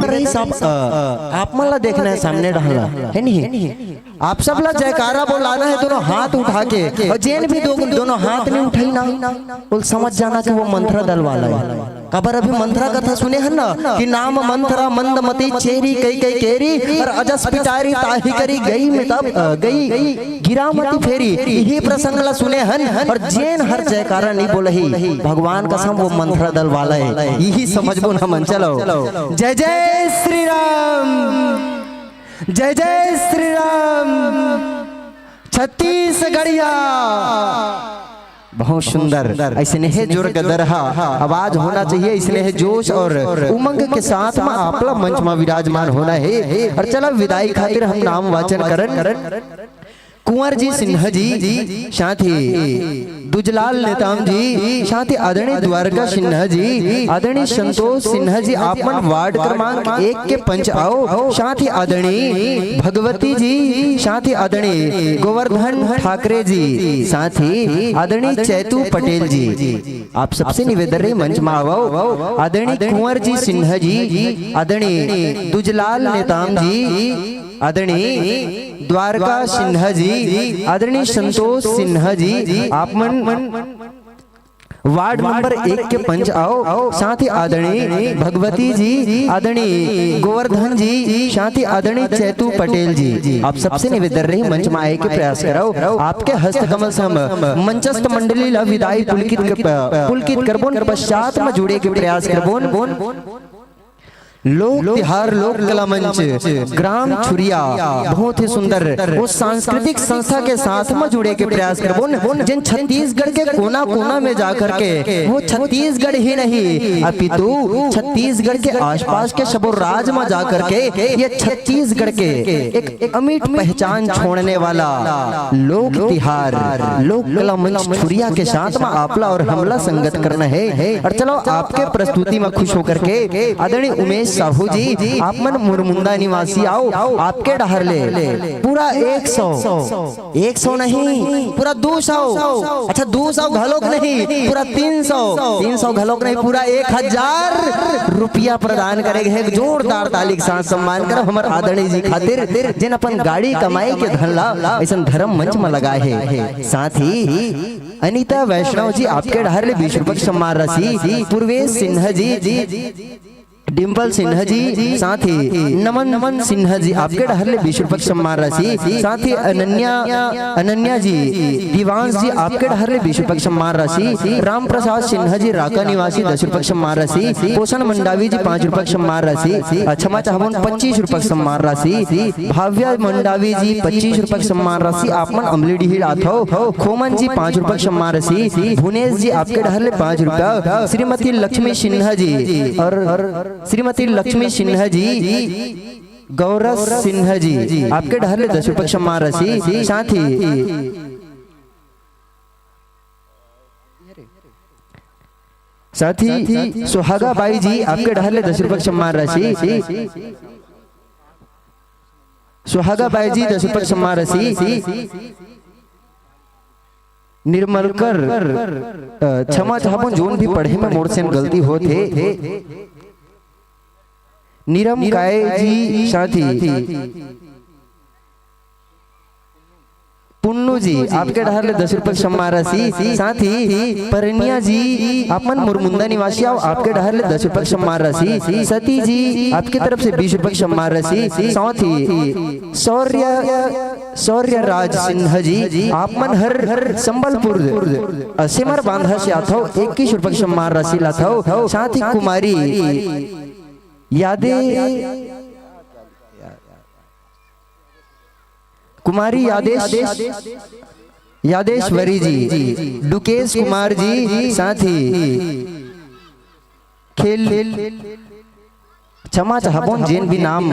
रईस साहब, अ, आप मन ला देखना है सामने डहला, है नहीं? आप सब ला जयकारा बोलाना हे दोनों हाथ उठा के, अउ जेन भी दो, दोनों हाथ नइ उठाही ना, वो समझ जाना कि वो मंथरा दल वाला हे। काबर अभी मंथरा कथा सुने हन ना कि नाम मंथरा मंदमती चेरी कई कई केरी, अउ अजस पिटारी ताहि करी गई में तब, अ, गई गिरामती फेरी। इही प्रसंग ला सुने हन, अउ जेन हर जयकारा नइ बोलही, भगवान कसम वो मंथरा दल वाला हे, इही समझबो ना मन। चलो, जय जय श्री राम। जय जय श्री राम। छत्तीसगढ़िया। बहुत सुंदर। अइसने हे जोर गदरहा आवाज होना चाहिए, अइसने हे जोश अउ उमंग के साथ म आप ला मंच म विराजमान होना हे। अउ चला, विदाई खातिर हम नाम वाचन करन। कुंवर जी सिन्हा जी, साथ ही दुजलाल नेताम जी, साथ ही आदरणीय द्वारका सिन्हा जी, आदरणीय संतोष सिन्हा जी, आप मन वार्ड क्रमांक एक के पंच आव, साथ ही आदरणीय भगवती जी, साथ ही आदरणीय गोवर्धन ठाकरे जी, साथ ही आदरणीय चैतू पटेल जी, आप सबसे निवेदन रही मंच में आवव। आदरणीय कुंवर जी सिन्हा जी, आदरणीय दुजलाल नेताम जी, आदरणीय द्वारका सिन्हा जी, आदरणीय संतोष सिन्हा जी, आप मन वार्ड नंबर एक के पंच आव, साथ ही आदरणीय भगवती जी, आदरणीय गोवर्धन जी, साथ ही आदरणीय चैतू पटेल जी, आप सबसे निवेदन रही मंच में आए के प्रयास करव। आपके हस्त कमल से हम मंचस्थ मंडली ला विदाई पुलकित के प-, पुलकित करबोन, पश्चात में जुड़े के प्रयास करबोन। लोक तिहार लोक कला मंच ग्राम छुरिया बहुत ही सुंदर वो सांस्कृतिक संस्था के साथ में जुड़े के प्रयास करबोन, जेन छत्तीसगढ़ के कोना कोना में जा करके वो छत्तीसगढ़ ही नहीं अपितु छत्तीसगढ़ के आसपास के सबो राज में जा करके ये छत्तीसगढ़ के एक अमिट पहचान छोड़ने वाला लोक तिहार लोक कला मंच छुरिया के साथ में आपला अउ हमला संगत करना हे। अउ चलो, आपके प्रस्तुति में खुश होकर के आदरणीय उमेश साहू जी, आप मन मुरमुंदा निवासी आव, आपके डहर ले पूरा एक सौ, एक सौ नहीं, पूरा दो सौ, अच्छा, दो सौ घलोक नहीं, पूरा तीन सौ, तीन सौ घलोक नहीं, पूरा एक हजार रुपया प्रदान करे गे हे। जोरदार ताली के साथ सम्मान करो हमर आदरणीय जी खातिर, जेन अपन गाड़ी कमाई के धन ला अइसन धर्म मंच में लगाए हे। साथ ही अनिता वैष्णव जी, आपके डहर ले बीस रुपए के सम्मान राशि, पूर्वेश सिन्हा जी, डिंपल सिन्हा जी, साथ ही नमन, नमन सिन्हा जी, आपके डहर ले बीस रुपए के सम्मान राशि, साथ ही अनन्या, अनन्या जी, दिवांश जी, आपके डहर ले बीस रुपए के सम्मान राशि, राम प्रसाद सिन्हा जी, राका निवासी, दस रुपए के सम्मान राशि, पोषण मंडावी जी, पाँच रुपए के सम्मान राशि, अ, क्षमा चाहबोन, पच्चीस रुपए के सम्मान राशि, भाव्या मंडावी जी, पच्चीस रुपए के सम्मान राशि, आप मन अमली डीही आथव, खोमन जी, पाँच रुपए के सम्मान राशि, भुनेश जी, आपके डहर ले पाँच रुपया, श्रीमती लक्ष्मी सिन्हा जी अउ श्रीमती लक्ष्मी सिन्हा जी, गौरव सिन्हा जी, आपके डहर ले दस रुपए के सम्मान राशि, साथ ही, साथ ही सुहागा बाई जी, आपके डहर ले दस रुपए के सम्मान राशि, सुहागा बाई जी, दस रुपए के सम्मान राशि, निर्मलकर, अ, क्षमा चाहबोन, जोन भी पढ़े में मोर से गलती होत हे। नीरम काय जी, साथ ही पुन्नू जी, आपके डहर ले दस रुपए के सम्मान राशि, साथ ही परनिया जी, आप मन मुरमुंदा निवासी आव, आपके डहर ले दस रुपए के सम्मान राशि, सती जी, आपके तरफ से बीस रुपए के सम्मान राशि, साथ ही शौर्य, शौर्य राज सिन्हा जी, आप मन हर संबलपुर, अ, सेमर बांधा से आथव, इक्कीस रुपए के सम्मान राशि लाथव, साथ ही कुमारी यादे, कुमारी यादेश, यादेश्वरी जी, डुकेश कुमार जी, साथ ही खेल, क्षमा चाहबोन, जेन भी नाम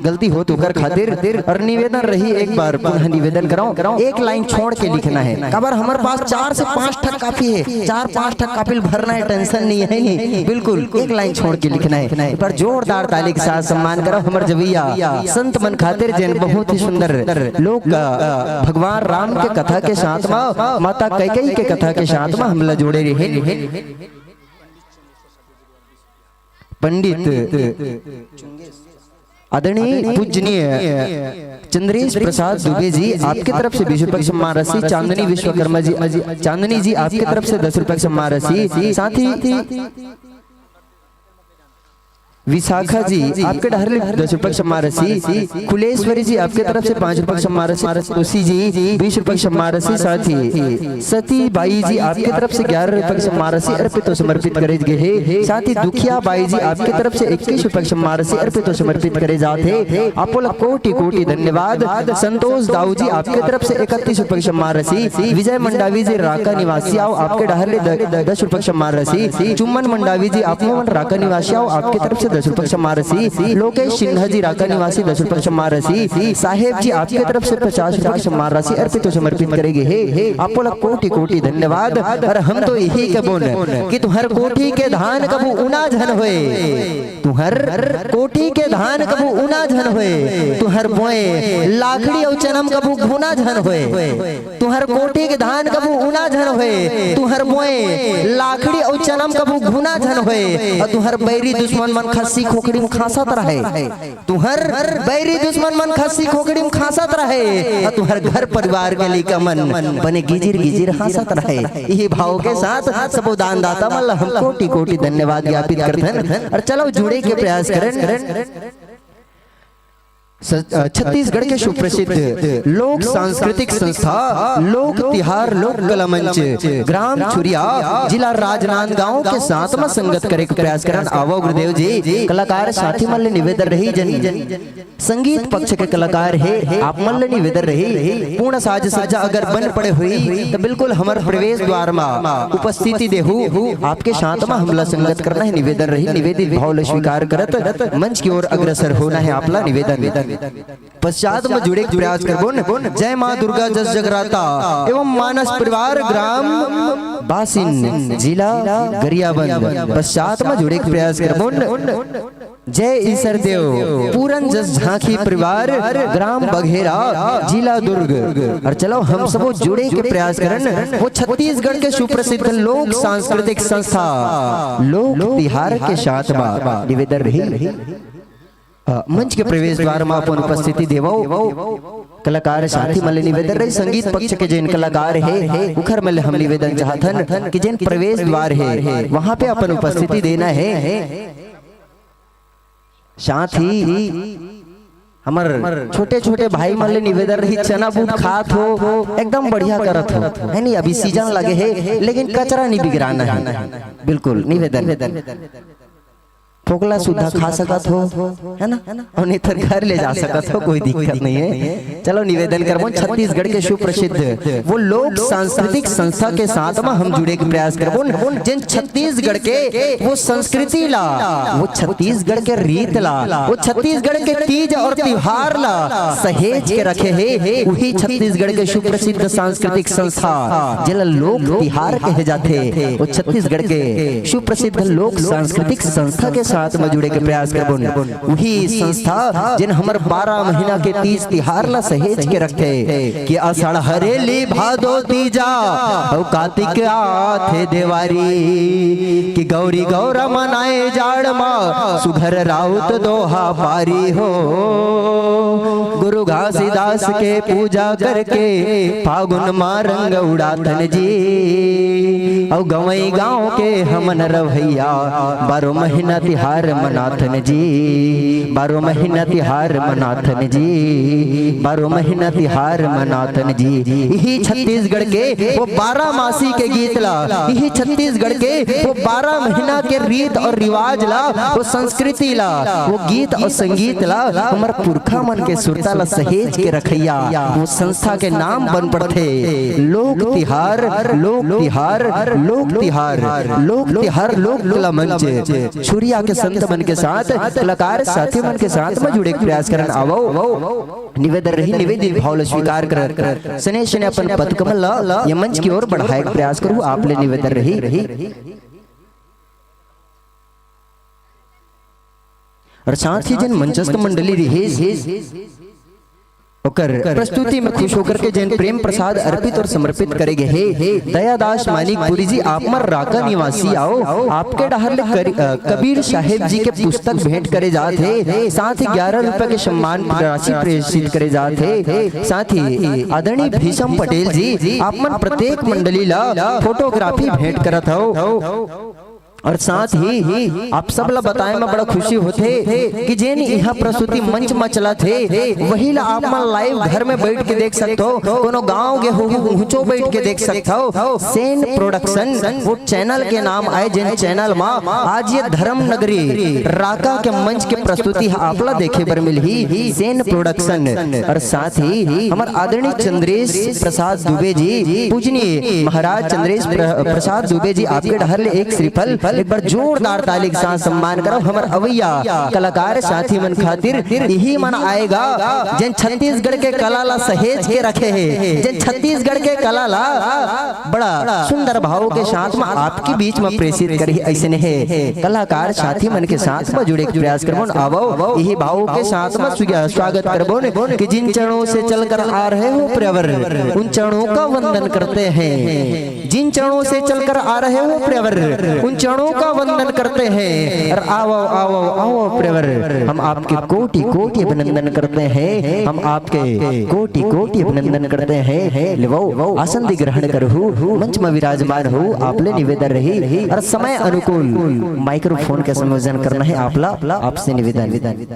गलती होत ओकर खातिर, अउ निवेदन रही एक बार पुनः निवेदन करव, एक लाइन छोड़ के लिखना हे, काबर हमर पास चार से पांच ठक काफी हे, चार पांच ठक काफी भरना हे, tension नहीं हे, नहीं, बिल्कुल एक लाइन छोड़ के लिखना हे। एक बार जोरदार ताली के साथ सम्मान करव हमर जवैया संत मन खातिर, जेन बहुत ही सुंदर लोक, अ, भगवान राम के कथा के साथ में, माता कैकेयी के कथा के साथ में हमला जोड़े रहे। पंडित आदरणीय पूजनीय चंद्रेश प्रसाद दुबे जी, आपके तरफ से बीस रुपए की सम्मान राशि। चांदनी विश्वकर्मा जी, चांदनी जी, आपके तरफ से दस रुपए की सम्मान राशि। साथ ही विशाखा जी, आपके डहर ले दस रुपए की सम्मान राशि। कुलेश्वरी जी, आपके तरफ से पाँच रुपए की सम्मान राशि। तुलसी जी, बीस रुपए की सम्मान राशि। साथ ही सती बाई जी, आपके तरफ से ग्यारह रुपए की सम्मान राशि अर्पित और समर्पित करे गए है। साथ ही दुखिया बाई जी, आपके तरफ से इक्कीस रुपए की सम्मान राशि अर्पित और समर्पित करे जात है। आपको कोटि कोटि धन्यवाद। संतोष दाऊ जी, आपके तरफ से इकतीस रुपए की सम्मान राशि। विजय मंडावी जी, राका निवासी, आओ, आपके डहर ले द-, दस रुपए की सम्मान राशि। चुम्मन मंडावी जी, आप मन राका निवासी, आओ, आपके तरफ से दस रुपए की सम्मान राशि। लोकेश सिन्हा जी, राका निवासी, दस रुपए की सम्मान राशि। साहेब जी, आपके तरफ से पचास रुपए की सम्मान राशि अर्पित और समर्पित करे गए है। आपको कोटि कोटि धन्यवाद। और हम तो यही कबोन कि तुहर कोठी के धान कभू उना झन होए, तुहर कोठी के धान कभू उना झन होए, तुहर बोए लाखड़ी अउ चनम कभू घुना झन होए। तुहर कोठी के धान कभू उना झन होए, तुहर बोए लाखड़ी अउ चनम कभू घुना झन होए, अउ तुहर बैरी दुश्मन मन खस्सी खोखड़ी म खांसत रहे। तुहर बैरी दुश्मन मन खस्सी खोखड़ी म खांसत रहे, अउ तुहर घर परिवार के लइका मन बने गिजिर गिजिर हंसत रहे। इही भाव के साथ सबो दानदाता मन ल हम कोटि कोटि धन्यवाद ज्ञापित करथन। अउ चलो जुड़े के प्रयास करन। स-, अ, छत्तीसगढ़ के सुप्रसिद्ध लोक सांस्कृतिक संस्था लोक तिहार लोक कला मंच, ग्राम छुरिया, जिला राजनांदगांव के साथ म संगत करे के प्रयास करन। आवो गुरुदेव जी, कलाकार साथी मन ले निवेदन रही, जन संगीत पक्ष के कलाकार हे, आप मन ले निवेदन रही, पूर्ण साज सज्जा अगर बन पड़े हुई, तो बिल्कुल हमर प्रवेश द्वार म उपस्थिति देहू, आपके साथ म हमला संगत करना हे। निवेदन रही, निवेदित भाव ल स्वीकार करत मंच की ओर अग्रसर होना हे, आपला निवेदन। पश्चात म जुड़े के प्रयास करबोन। जय माँ दुर्गा जस जगराता एवं मानस परिवार, ग्राम बासिन, जिला गरियाबंद। पश्चात म जुड़े के प्रयास करबोन। जय ईसर देव, पूरन जस झांकी परिवार, ग्राम बघेरा, जिला दुर्ग। अउ चलो हम सबो जुड़े के प्रयास करन वो छत्तीसगढ़ के सुप्रसिद्ध लोक सांस्कृतिक संस्था लोक तिहार के साथ म निवेदन रही। अ, मंच के प्रवेश द्वार म अपन उपस्थिति देवो। कलाकार साथी मन ले निवेदन रही, संगीत पक्ष के जेन कलाकार हे, उखर मन ले हम निवेदन चाहथन कि जेन प्रवेश द्वार हे, वहां पे अपन उपस्थिति देना हे। साथ ही हमर छोटे-छोटे भाई मन ले निवेदन रही, चना बूट खात हो, एकदम बढ़िया करत हो, है नी? अभी सीजन लगे हे, लेकिन कचरा नहीं बिगड़ाना है, बिल्कुल निवेदन। फोकला सुद्धा खा सकत हो, है ना? अउ नहीं तो घर ले जा सकत हो, कोई दिक्कत नहीं है। चलो निवेदन करबो, छत्तीसगढ़ के सुप्रसिद्ध वो लोक सांस्कृतिक संस्था के साथ म हम जुड़े के प्रयास करबो। जेन छत्तीसगढ़ के वो संस्कृति ला, वो छत्तीसगढ़ के रीत ला, वो छत्तीसगढ़ के तीज अउ तिहार ला सहेज के रखे हे, उही छत्तीसगढ़ के सुप्रसिद्ध सांस्कृतिक संस्था, जेला लोक तिहार कहे जाथे, वो छत्तीसगढ़ के सुप्रसिद्ध लोक सांस्कृतिक संस्था के साथ म जुड़े के प्रयास करबो। उही संस्था जेन हमर बारह महीना के तीज तिहार ला सहेज के रखथे कि आषाढ़ हरेली भादो तीजा अउ कार्तिक आथे देवारी, कि गौरी गौरा मनाए जाड़ मा सुघर राउत दोहा पारी हो। गुरु घासीदास के पूजा करके फागुन मा रंग उड़ाथन जी, अउ गंवई गांव के हमन रवैया बारो महीना तिहार मनाथन जी, बारो महीना तिहार मनाथन जी, बारो महीना तिहार मनाथन जी। इही छत्तीसगढ़ के वो बारह मासी के गीत ला, इही छत्तीसगढ़ के वो बारह महीना के रीत अउ रिवाज ला, वो संस्कृति ला, वो गीत अउ संगीत ला, हमर पुरखा मन के सुरता ला सहेज के रखैया वो संस्था के नाम बन पड़थे। लोक तिहार, लोक तिहार, लोक तिहार, लोक तिहार, लोक कला मंच, छुरिया के संत मन के साथ, कलाकार साथी मन के साथ म जुड़े के प्रयास करन आवो। निवेदन रही, निवेदित भाव ल स्वीकार कर, सने सने अपन पदकमल ल ये मंच की ओर बढ़ाए के प्रयास करू, आप ले निवेदन रही। अउ साथ ही जेन मंचस्थ मंडली रही, ओकर प्रस्तुति में खुश होकर के जेन प्रेम प्रसाद अर्पित और समर्पित करे गे हे, दयादास मानिकपुरी जी, आप मन राका निवासी आओ, आपके डहर ले करी-, अ, कबीर साहेब जी के पुस्तक भेंट करे जात हे, साथ ही ग्यारह रुपए के सम्मान राशि प्रेषित करे जात हे। साथ ही आदरणीय भीषम पटेल जी, आप मन प्रत्येक मंडली ला फोटोग्राफी भेंट करत हव। और साथ ही आप सब ला बताए में बड़ा खुशी होथे कि जेन इहाँ प्रस्तुति मंच म चलत हे, वही ला आप मन लाइव घर में बैठ के देख सकथो, कोनो गांव गे होहू उहचो बैठ के देख सकथो। सेन प्रोडक्शन वो चैनल के नाम आए, जेन चैनल म आज ये धर्म नगरी राका के मंच के प्रस्तुति ह आप ला देखे बर मिलही, सेन प्रोडक्शन। और साथ ही हमर आदरणीय चंद्रेश प्रसाद दुबे जी, पूजनीय महाराज चंद्रेश प्र-, प्रसाद दुबे जी, आपके डहर ले एक श्रीफल, एक बार जोरदार ताली के साथ सम्मान करव हमर अवैया कलाकार साथी मन खातिर। इही मन आएगा जेन छत्तीसगढ़ के कला ला सहेज के रखे हे, जेन छत्तीसगढ़ के कला ला बड़ा सुंदर भाव के साथ में आपके बीच में प्रेषित करही। अइसने हे कलाकार साथी मन के साथ में जुड़े के प्रयास करबोन। आवो, इही भाव के साथ में स्वीगा-, स्वागत करबोन कि जिन चरणों से चलकर आ रहे हो प्रियवर, उन चरणों का वंदन करते हैं। जिन चरणों से चलकर आ रहे हो प्रियवर, उन चरणों का वंदन करते हैं। और आवो, आवो, आवो प्रियवर, हम आपके कोटि कोटि अभिनंदन करते हैं, हम आपके कोटि कोटि अभिनंदन करते हैं। लेवो, आसन दी ग्रहण करहू, मंच में विराजमान हो, आप ले निवेदन रही और समय अनुकूल माइक्रोफोन का संयोजन करना है आप ला, आपसे निवेदन।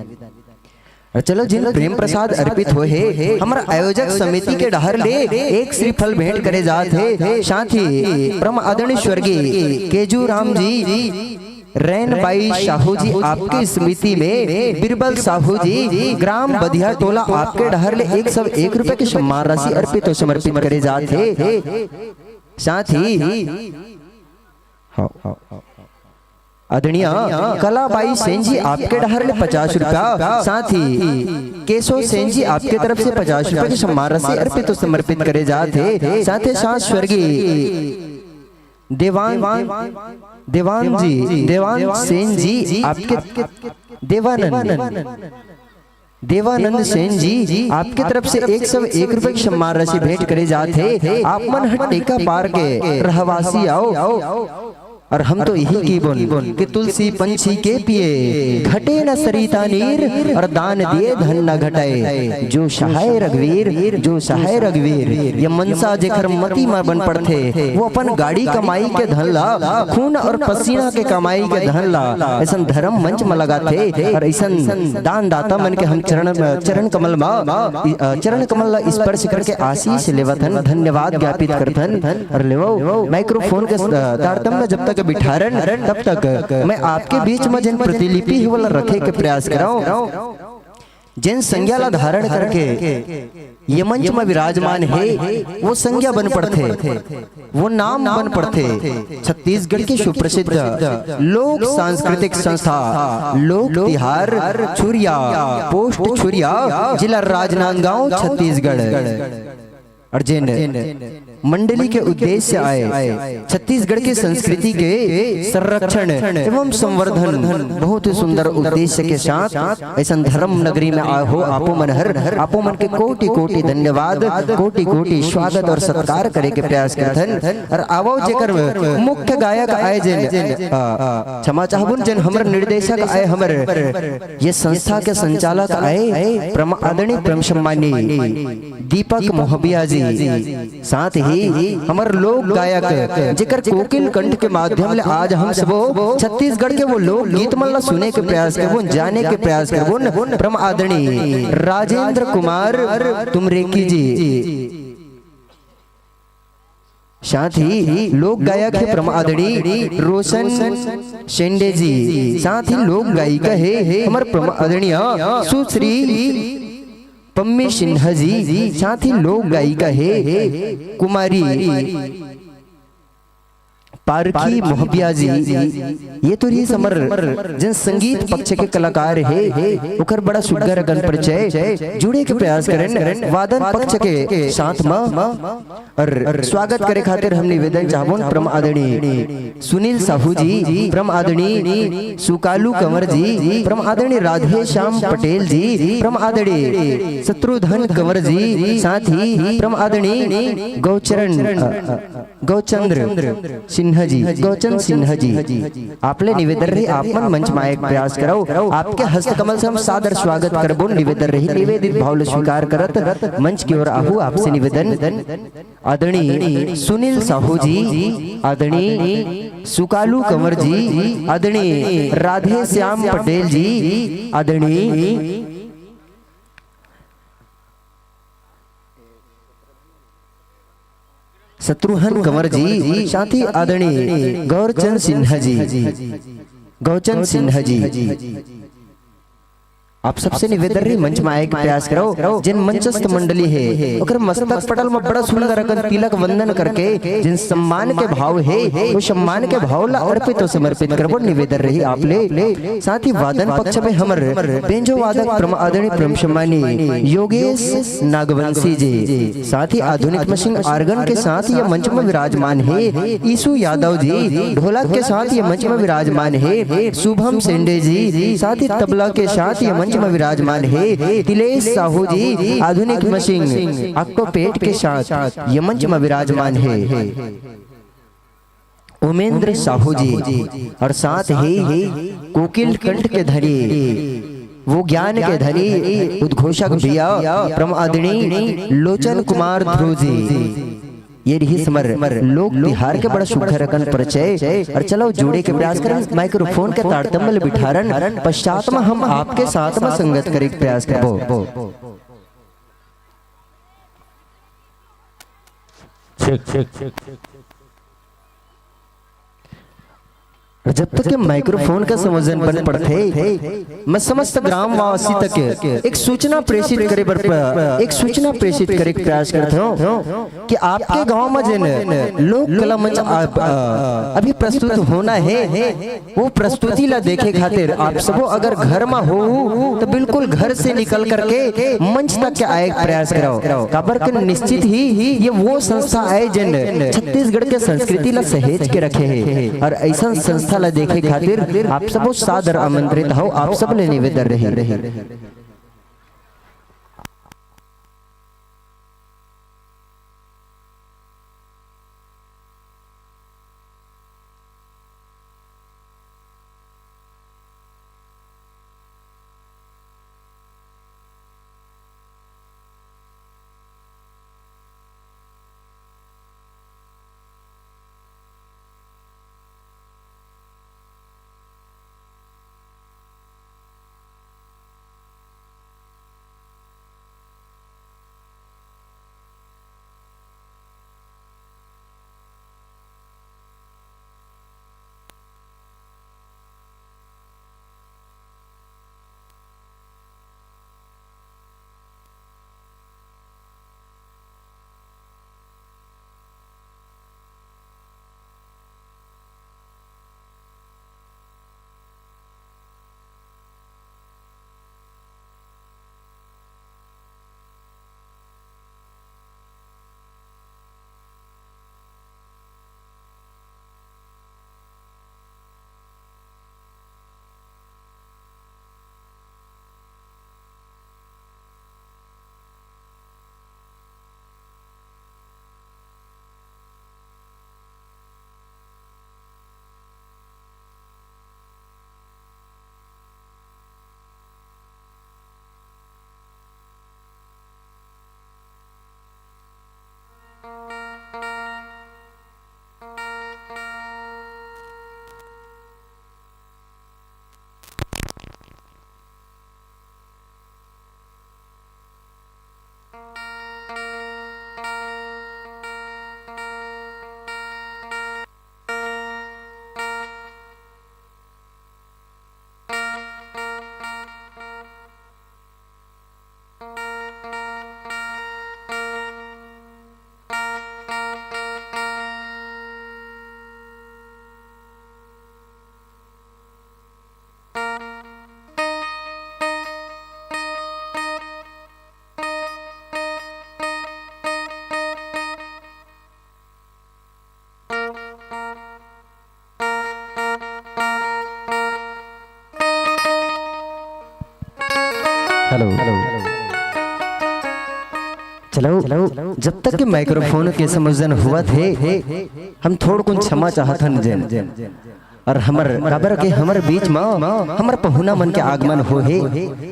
और चलो, जिन प्रेम प्रसाद अर्पित होए हे, हमर आयोजक समिति के डहर ले एक श्रीफल भेंट करे जात हे। साथ ही परम आदरणीय स्वर्गीय केजू राम जी, रैन बाई साहू जी, आपकी स्मृति में बिरबल साहू जी, ग्राम बधिया टोला, आपके डहर ले एक सौ एक रुपए की सम्मान राशि अर्पित और समर्पित करे जात हे। साथ ही हाँ, हाँ, हाँ। आदरणीय कलाबाई सेन जी, आपके डहर ले पचास रुपया, साथ ही केशव सेन जी, आपके तरफ से पचास रुपया की सम्मान राशि अर्पित और समर्पित करे जात हे। साथ ही साथ स्वर्गीय देवान, देवान जी, देवान सेन जी, आपके, देवानंद, देवानंद सेन जी, आपके तरफ से एक सौ एक रुपए की सम्मान राशि भेंट करे जात हे। आप मन ह टेका पार के रहवासी आओ, और हम तो यही की बोल कि तुलसी पंछी के पिए, घटे न सरिता नीर, और दान दिए धन न घटाए। जो सहाय रघुवीर, जो सहाय रघुवीर, ये मनसा जेकर मति म बन पड़थे, वो अपन गाड़ी कमाई के धन ला, खून और पसीना के कमाई के धन ला, अइसन धर्म मंच म लगाथे, और अइसन दान दाता मन के हम चरण, चरण कमल म, अ, चरण कमल ला स्पर्श करके आशीष लेवत हन, धन्यवाद ज्ञापित करत हन। और लेवो, माइक्रोफोन के, अ, तारतम्य जब तक बिठारन, तब तक मैं आपके बीच में जेन प्रतिलिपि हे, वोला रखे के प्रयास करव। जेन संज्ञा ला धारण करके ये मंच में विराजमान हे, वो संज्ञा बन पड़थे, वो नाम बन पड़थे। छत्तीसगढ़ की सुप्रसिद्ध लोक सांस्कृतिक संस्था लोक तिहार छुरिया, पोस्ट छुरिया, जिला राजनांदगांव, छत्तीसगढ़। और जेन मंडली के उद्देश्य आए छत्तीसगढ़ के संस्कृति के संरक्षण एवं संवर्धन, बहुत ही सुंदर उद्देश्य के साथ अइसन धर्म नगरी में आए हो आपो मन हर, आपो मन के कोटि कोटि धन्यवाद, कोटि कोटि स्वागत और सत्कार करे के प्रयास करथन। और आवो जेकर मुख्य गायक आए जेन, आ, क्षमा चाहबुन, जेन हमर निर्देशक आए, हमर ये संस्था के संचालक आए, परम आदरणीय परम सम्मानी दीपक मोहबिया जी, साथ ही हमर लोक गायक, जेकर कोकिल कंठ के माध्यम ले आज हम सबो छत्तीसगढ़ के वो लोक गीत मन ला सुने के प्रयास करबोन, जाने के प्रयास करबोन, परम आदरणीय राजेंद्र कुमार तुमरेकी जी, साथ ही लोक गायक हे परम आदरणीय रोशन शेंडे जी, साथ ही लोक गायिका हे हमर परम आदरणीय सुश्री पम्मी सिन्हा जी, साथ ही लोक गायिका हे कुमारी पारखी मोहबिया जी, ये तो रहिस हमर जेन संगीत पक्ष के कलाकार हे, ओकर बड़ा सुग्घर अकन परिचय। जुड़े के प्रयास करेन वादन पक्ष के साथ म। अउ स्वागत करे खातिर हम निवेदन चाहबोन परम आदरणीय सुनील साहू जी, परम आदरणीय सुकालू कंवर जी, परम आदरणीय राधे श्याम पटेल जी, परम आदरणीय शत्रुघ्न कंवर जी, साथ ही परम आदरणीय गौचरण, अ, अ, गौचंद्र सिन्हा जी, गौचंद सिन्हा जी, आप ले निवेदन रही, आप मन मंच म आए के प्रयास करव। आपके हस्तकमल से हम सादर स्वागत करबो। निवेदन रही, निवेदित भाव ले स्वीकार करत मंच की ओर आहू। आपसे निवेदन, आदरणीय सुनील साहू जी, आदरणीय सुकालू कंवर जी, आदरणीय राधे श्याम पटेल जी, आदरणीय शत्रुघ्न कंवर जी, साथ ही आदरणीय गौरचंद सिन्हा जी, गौचंद सिन्हा जी, आप सबसे निवेदन रही, मंच म आए के प्रयास करव। जेन मंचस्थ मंडली हे, ओकर मस्तक पटल म बड़ा सुंदर अकन तिलक वंदन करके जेन सम्मान के भाव हे, वो सम्मान के भाव ला अर्पित अउ समर्पित करबो। निवेदन रही आप ले। साथ ही वादन पक्ष में हमर बेंजो वादक परम आदरणीय परम सम्मानी योगेश नागवंशी जी, साथ ही आधुनिक मशीन आर्गन के साथ ये मंच में विराजमान हे ईशु यादव जी, ढोलक के साथ ये मंच में विराजमान हे शुभम सेंडे जी, साथ ही तबला के साथ ये मंच में विराजमान हे तिलेश साहू जी, आधुनिक मशीन अक्टोपेट के साथ ये मंच में विराजमान हे उमेंद्र साहू जी, अउ साथ ही कोकिल कंठ के धनी, वो ज्ञान के धनी उद्घोषक भैया परम आदरणीय लोचन कुमार ध्रुव जी। ये रहिस हमर लोक तिहार के बड़ा सुघर अकन परिचय। अउ चलव जुड़े के प्रयास करन, माइक्रोफोन के तारतम्य ले बिठारन, पश्चात म हम आपके साथ म संगत करे के प्रयास करबो। ठीक, ठीक, ठीक, ठीक। अउ जब तक के माइक्रोफोन का संयोजन बन पड़थे, मैं समस्त ग्रामवासी तक एक सूचना प्रेषित करे बर प-, एक सूचना प्रेषित करे के प्रयास करत हूँ कि आपके गांव में जेन लोक कला मंच आप, अ, अभी प्रस्तुत होना है, वो प्रस्तुति ला देखे खातिर आप सबो अगर घर म हो तो बिल्कुल घर से निकल करके मंच तक के आए के प्रयास करव। काबर के निश्चित ही ये वो संस्था आए जेन छत्तीसगढ़ के संस्कृति ला सहेज के रखे हे, अउ ऐसन संस्था ला देखे खातिर आप सबो सादर आमंत्रित हो। आप सब ले निवेदन रही। हेलो। चलो, जब तक के माइक्रोफोन के समझन हुआ थे, हम थोड़ कुन क्षमा चाहत हन जेन। और हमर काबर के हमर बीच म हमर पहुना मन के आगमन हो हे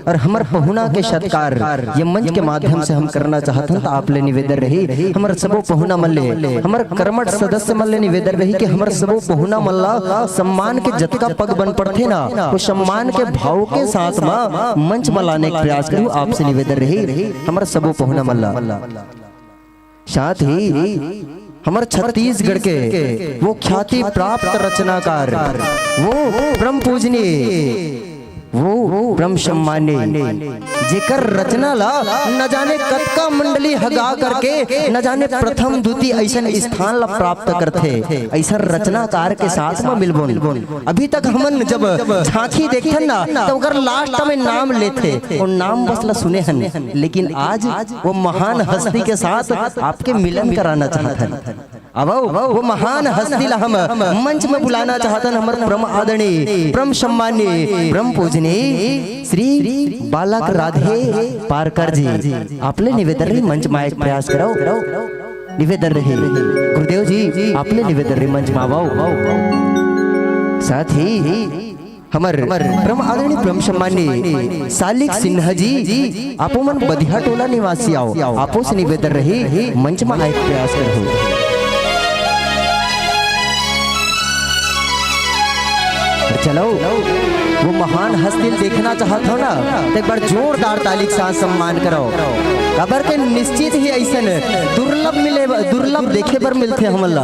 और हमर पहुना के सत्कार ये मंच के माध्यम से हम करना चाहत हन। त आप ले निवेदन रही, हमर सबो पहुना मन ले, हमर कर्मठ सदस्य मन ले निवेदन रही कि हमर सबो पहुना मन ला सम्मान के जतका पग बन पड़थे ना, वो सम्मान के भाव के साथ म मंच म लाने के प्रयास करू। आपसे निवेदन रही हमर सबो पहुना मन ला। साथ ही हमर छत्तीसगढ़ के वो ख्याति प्राप्त रचनाकार, वो परम पूजनीय, वो परम सम्माननीय, जेकर रचना ला न जाने कतका मंडली हगा करके न जाने प्रथम द्वितीय ऐसन स्थान ला प्राप्त करथे, ऐसन रचनाकार के साथ म मिलबोन। अभी तक हमन जब झांकी देखथन ना, त ओकर लास्ट में नाम लेथे, वो नाम बस ला सुने हन, लेकिन आज वो महान हस्ती के साथ आपके मिलन कराना चाहत हन। आवो, वो महान हस्ती ला हम मंच में बुलाना चाहत हन, हमर परम आदरणीय, परम सम्माननीय, परम पूजनीय श्री बालक राधे पारकर जी। आप ले निवेदन रही, मंच में आए के प्रयास करो। निवेदन रही गुरुदेव जी, आप ले निवेदन रही, मंच में आवो। साथ ही हमर परम आदरणीय, परम सम्माननीय सालिक सिन्हा जी, आपो मन बधिया टोला निवासी आओ, आपो से निवेदन रही, मंच में आए के प्रयास करहु। चलो, वो महान हस्ती ल देखना चाहत हो ना, तो एक बार जोरदार ताली के साथ सम्मान करो। काबर के निश्चित ही ऐसन दुर्लभ मिले, दुर्लभ देखे बर मिलथे हमन ला।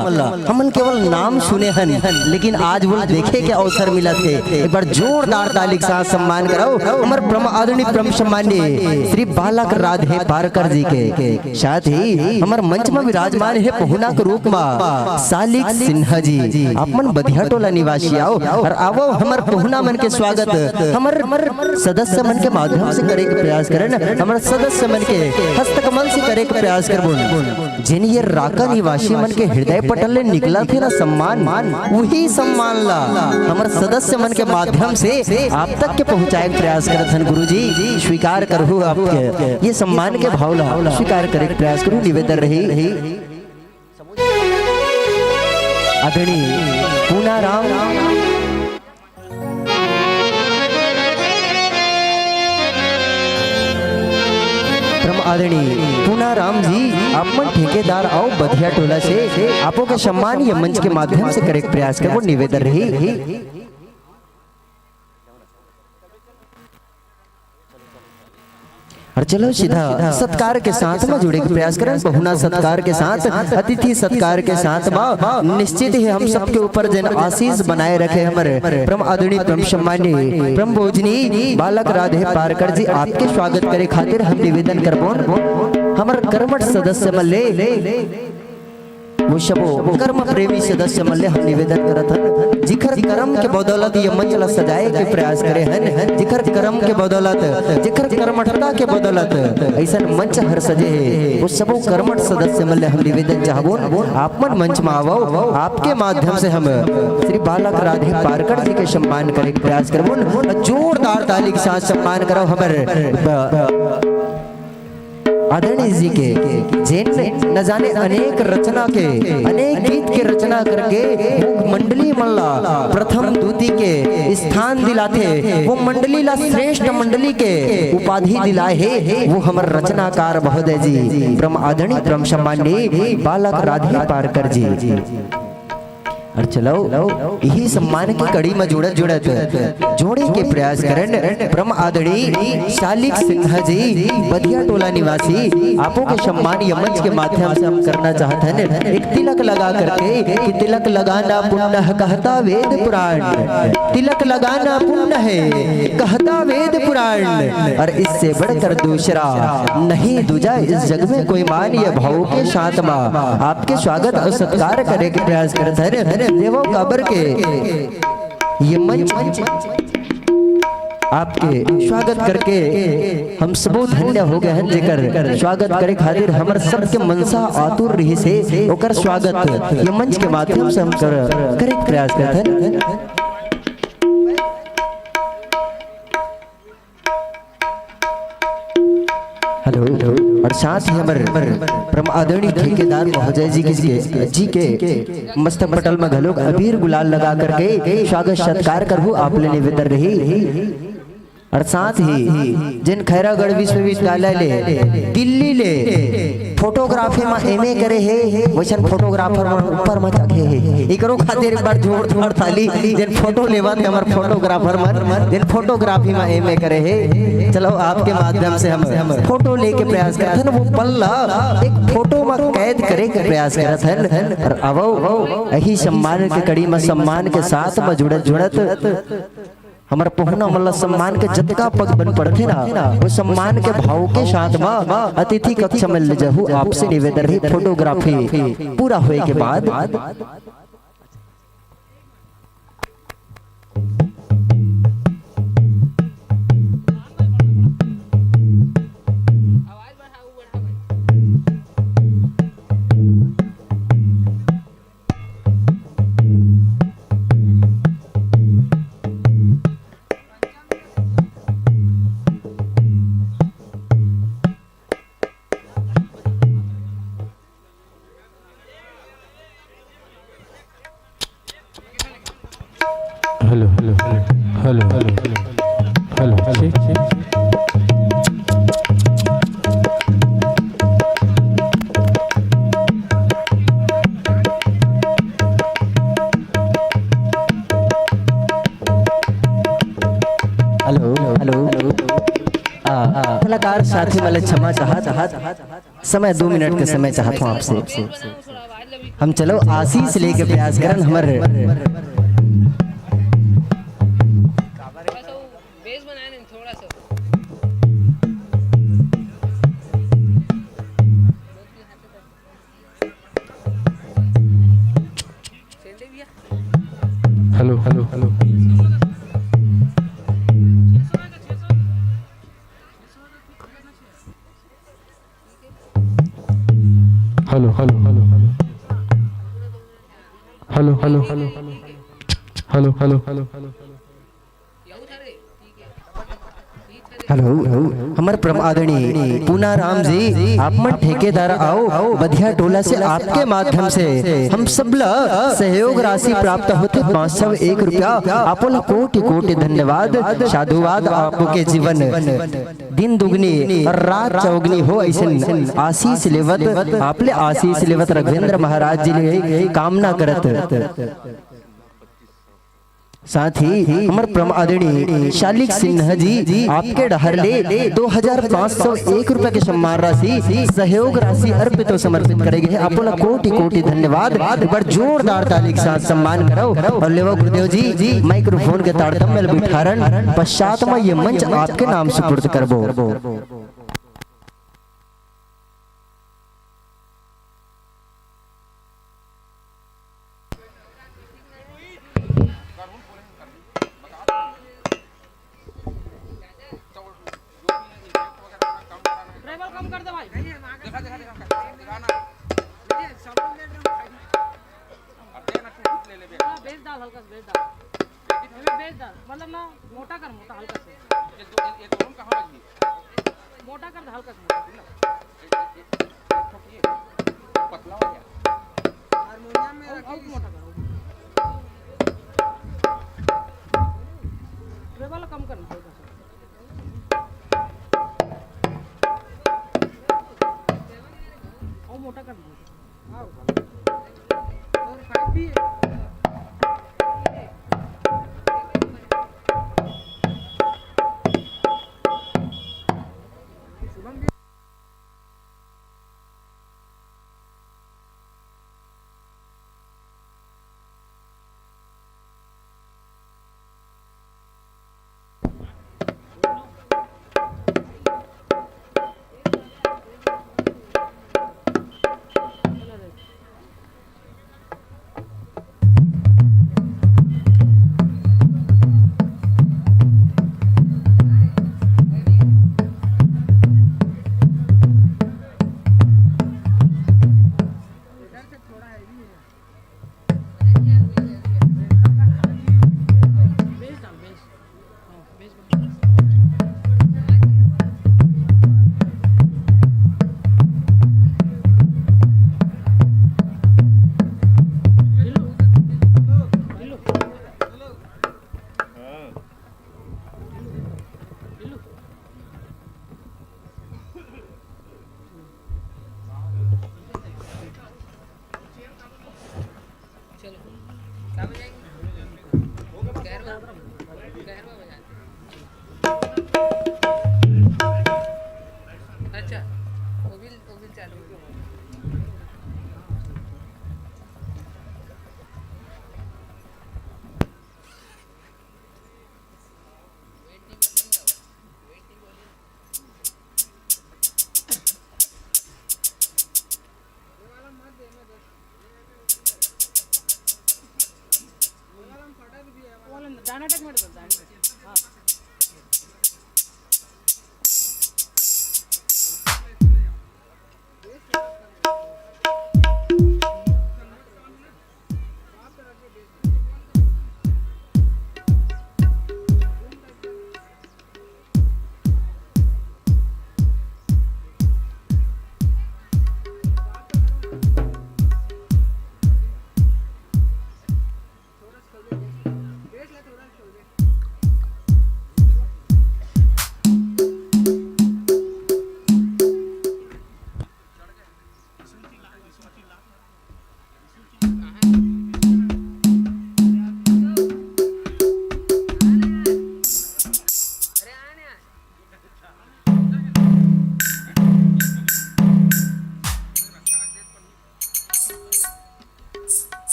हमन केवल नाम सुने हन, लेकिन आज वो देखे के अवसर मिलत हे। एक बार जोरदार ताली के साथ सम्मान करो हमर परम आदरणीय, परम सम्माननीय श्री बालक राधे पारकर जी के। साथ ही हमर मंच में विराजमान हे पहुना के रूप में सालिक सिन्हा जी। आप मन बधिया टोला निवासी आओ और आवो हमर पहुना मन के स्वागत हमर सदस्य मन के माध्यम से करे के प्रयास करन, हमर सदस्य मन के हस्तकमल से करे के प्रयास करबोन। जेन ये राका निवासी मन के हृदय पटल ले निकलत हे ना सम्मान, वही सम्मान ला हमर सदस्य मन के माध्यम से आप तक के पहुंचाए के प्रयास करत हन। गुरुजी, स्वीकार करहु आपके ये सम्मान के भाव ला, स्वीकार करे के प्रयास करहु, निवेदन रही। आदरणीय पूनाराम, परम आदरणीय पूनाराम जी, आप मन ठेकेदार आओ बधिया टोला से, आपो के सम्मान ये मंच के माध्यम से करे के प्रयास करबो, निवेदन रही। और चलो सीधा सत्कार के साथ में जुड़े के प्रयास करन। पहुना सत्कार के साथ, अतिथि सत्कार के साथ में निश्चित ही हम सबके ऊपर जेन आशीष बनाए रखे हमर परम आदरणीय, परम सम्माननीय, परम पूजनीय बालक राधे पारकर जी, आपके स्वागत करे खातिर हम निवेदन करबोन। हमर कर्मठ सदस्य मन ले वो सबो कर्म प्रेमी सदस्य मन ले हम निवेदन करत हन, जिखर कर्म के बदौलत ये मंच ला सजाए के प्रयास करे हन, जिखर कर्म के बदौलत, जिखर कर्मठता के बदौलत ऐसन मंच हर सजे हे, वो सबो कर्मठ सदस्य मन ले हम निवेदन चाहबोन, आप मन मंच में आवो, आपके माध्यम से हम श्री बालक राधे पारकर जी के सम्मान करे के प्रयास करबोन। जोरदार ताली के साथ सम्मान करो हमर आदरणीय जी के, जेन न जाने अनेक रचना के, अनेक गीत के रचना करके वो मंडली मन ला प्रथम द्वितीय के स्थान दिलाथे, वो मंडली ला श्रेष्ठ मंडली के उपाधि दिलाए हे, वो हमर रचनाकार महोदय जी, परम आदरणीय, परम सम्माननीय बालक राधे पारकर जी। और चलो, यही सम्मान की कड़ी में जुड़त जुड़त जोड़े के प्रयास करन परम आदरणीय सालिक सिन्हा जी, बधिया टोला निवासी, आपो के सम्मान ये मंच के माध्यम से हम करना चाहत हन। एक तिलक लगा करके कि तिलक लगाना पुण्य है कहता वेद पुराण, तिलक लगाना पुण्य है कहता वेद पुराण, और इससे बढ़कर दूसरा नहीं दूजा इस जग में कोई मान। ये भाव के साथ में आपके स्वागत और सत्कार करे के प्रयास करत हन। देवो काबर के ये मंच आपके स्वागत करके हम सबो धन्य हो गए हैं, जेकर स्वागत करे खातिर हमर सबके मनसा आतुर रहिस हे, ओकर स्वागत ये मंच के माध्यम से हम कर, करे के प्रयास करत हन। हेलो, और साथ ही हमर परम आदरणीय ठेकेदार महोदय जी के, जी के मस्तक पटल में घलोक अबीर गुलाल लगा करके स्वागत सत्कार करहु, आप ले निवेदन रही। और साथ ही जेन खैरागढ़ विश्वविद्यालय ले, दिल्ली ले फोटोग्राफी में एमए करे हे, वैसन फोटोग्राफर मन ऊपर में चघे हे। एकरो खातिर एक बार जोरदार ताली, जेन फोटो लेवत हे हमर फोटोग्राफर मन, जेन फोटोग्राफी में एमए करे हे। चलो, आपके माध्यम से हम फोटो लेके प्रयास करत हन, वो पल ला एक फोटो में कैद करे के प्रयास करत हन। और आवो, यही सम्मान के कड़ी में सम्मान के साथ में जुड़त जुड़त हमर पहुना मन ला सम्मान के जतका पग बन पड़थे ना, वो सम्मान के भाव के साथ मा अतिथि कक्ष में ले जाहू। आपसे निवेदन रही, फोटोग्राफी पूरा होए के बाद। Hello, hello, hello, hello, hello, hello, ठीक, ठीक। Hello, hello, hello. आ, आ, कलाकार साथी मन ले क्षमा चाहत, चाहत, चाहत। समय, दो मिनट के समय चाहत हूँ आपसे। हम चलो आशीष लेके प्रयास करन हमर। Hello, hello, hello. Hello, hello, hello, hello. Hello, hello, hello, hello. Hello, hello, hello, hello. Hello, हमर परम आदरणीय पूनाराम जी, आप मन ठेकेदार आओ, बधिया टोला से आपके माध्यम से हम सब ला सहयोग राशि प्राप्त होथे पाँच सौ एक रुपया। आप ला कोटि कोटि धन्यवाद, साधुवाद, आपके जीवन दिन दुगनी और रात चौगनी हो, ऐसे आशीष लेवत, आप ले आशीष लेवत रघुवेंद्र महाराज जी ले कामना करत। साथ ही हमर परम आदरणीय शालिक सिन्हा जी आपके डहर ले दो हजार पाँच सौ एक रुपया के सम्मान राशि, सहयोग राशि अर्पित और समर्पित करे गए हे। आप ला कोटि कोटि धन्यवाद। एक बार जोरदार ताली के साथ सम्मान करो और लेवा गुरुदेव जी माइक्रोफोन के तारतम्य में बिठारन, पश्चात में ये मंच आपके नाम सुपुर्द करबो। ट्रेवल कम कर दे भाई। देखा, देखा, देखा, देखा ना। हाँ, बेस डाल, हल्का सा बेस डाल। बेस डाल, मतलब ना, मोटा कर, मोटा, हल्का सा। ये दो, ये, ये दोनों कहाँ बजी? मोटा कर दे, हल्का सा मोटा। ये, ये, ये, ये पतला हो गया। हारमोनियम में और, और मोटा करो। ट्रेवल कम करना हल्का सा। और मोटा कर दो। और फाइव भी है। शुभम भी।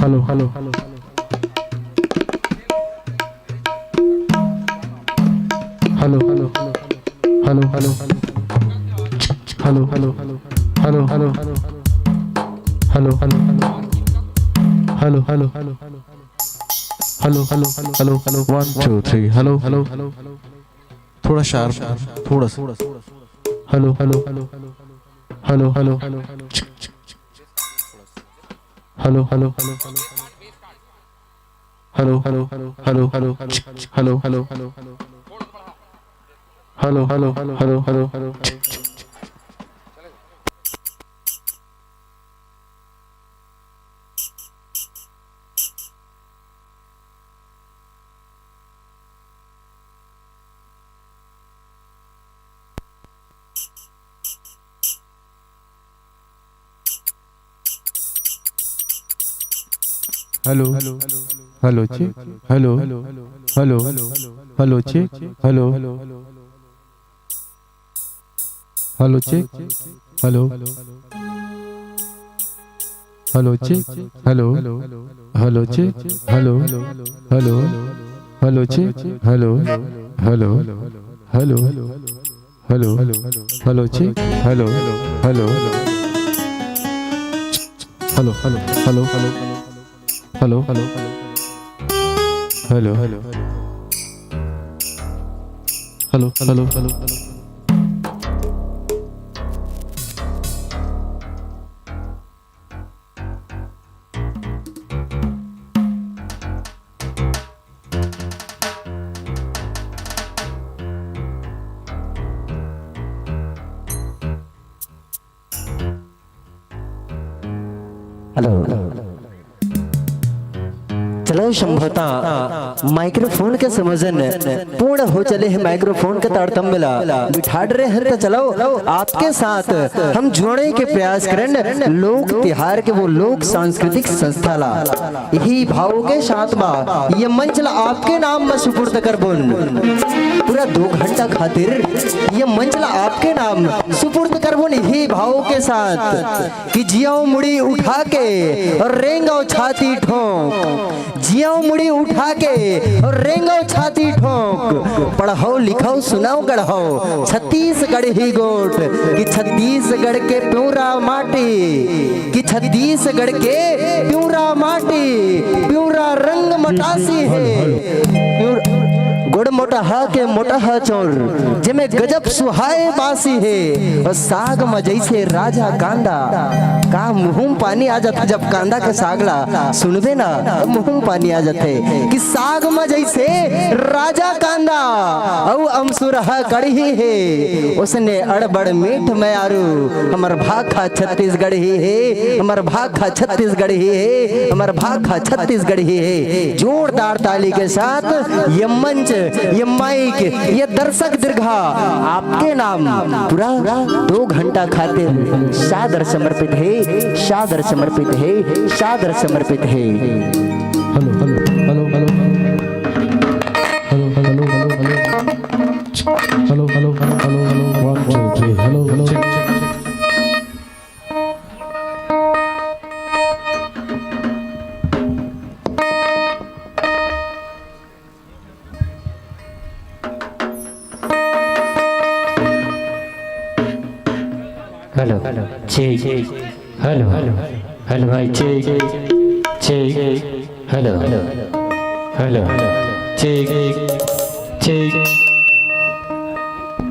Hello, hello, hello, hello. Hello, hello, hello, hello, hello, hello. Hello, hello, hello, hello, hello, hello. Hello, hello, hello, hello, hello, hello, hello. Hello, hello, hello, hello, hello. One, two, three. Hello, hello, hello, hello. थोड़ा sharp, थोड़ा सा। Hello, hello, hello, hello, hello, hello, hello. Hello, hello, hello, hello, hello. Hello, hello, hello, hello, hello, hello, hello, hello. Hello, hello, hello, hello, hello, hello. Hello, hello, check. Hello, hello, hello, check. Hello, hello, check. Hello, hello, check. Hello, hello, check. Hello, hello, hello, check. Hello, hello, hello, hello, hello, check. Hello, hello, hello, hello, hello, hello, hello, hello, hello, hello, hello, hello, hello, hello, hello. Hello। चलो, संभवतः microphone के समझन पूर्ण हो चले हे, microphone के तारतम्य ला बिठा डरे हन। त चलो, आपके साथ हम जोड़े के प्रयास करन लोक तिहार के वो लोक सांस्कृतिक संस्था ला। इही भाव के साथ मा ये मंच ला आपके नाम म सुपुर्द करबोन। पूरा दो घंटा खातिर ये मंच ला आपके नाम सुपुर्द करबोन, इही भाव के साथ कि जियो मुड़ी उठा के और रेंगो छाती ठोंक, जियो मुड़ी उठा के और रेंगो छाती ठोंक। पढ़ो, लिखो, सुनाओ, गढ़ो छत्तीसगढ़ी गोठ, कि छत्तीसगढ़ के प्यूरा माटी, कि छत्तीसगढ़ के प्यूरा माटी, प्यूरा रंग मटासी हे। प्यूर-, गोड़ मोटहा के मोटहा चोर, जेमे गजब सुहाए बासी हे। और साग म जैसे राजा कांदा, का मुंह म पानी आ जाथे जब कांदा के साग ला सुनबे ना, मुंह म पानी आ जाथे कि साग म जैसे राजा कांदा अउ अमसुरहा कड़ही हे, ओसने अड़बड़ मीठ मयारू हमर भाखा छत्तीसगढ़ी हे, हमर भाखा छत्तीसगढ़ी हे, हमर भाखा छत्तीसगढ़ी हे। जोरदार ताली के साथ ये मंच, ये माइक, ये दर्शक दीर्घा आपके नाम पूरा दो घंटा खातिर सादर समर्पित हे, सादर समर्पित हे, सादर समर्पित हे। Hello, hello, hello, hello. Hello, hello, hello, hello. Hello, hello, hello, hello, hello. One, two, three. Hello, hello. Check, check, check. Hello, check. Hello, hello, भाई, check, check. Hello, hello, check, check.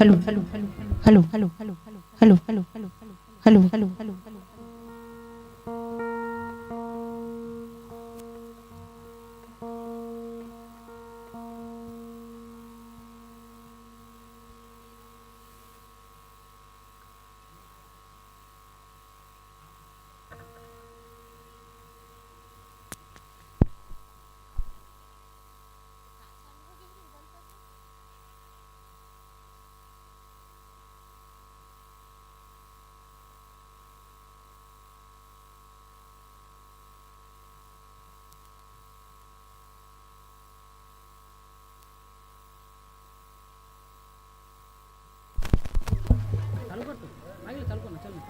Hello, hello, hello, hello, hello, hello, hello, hello, hello, hello, hello, hello, hello, hello. चालू कर तू, मागे चालू कर ना, चल ना.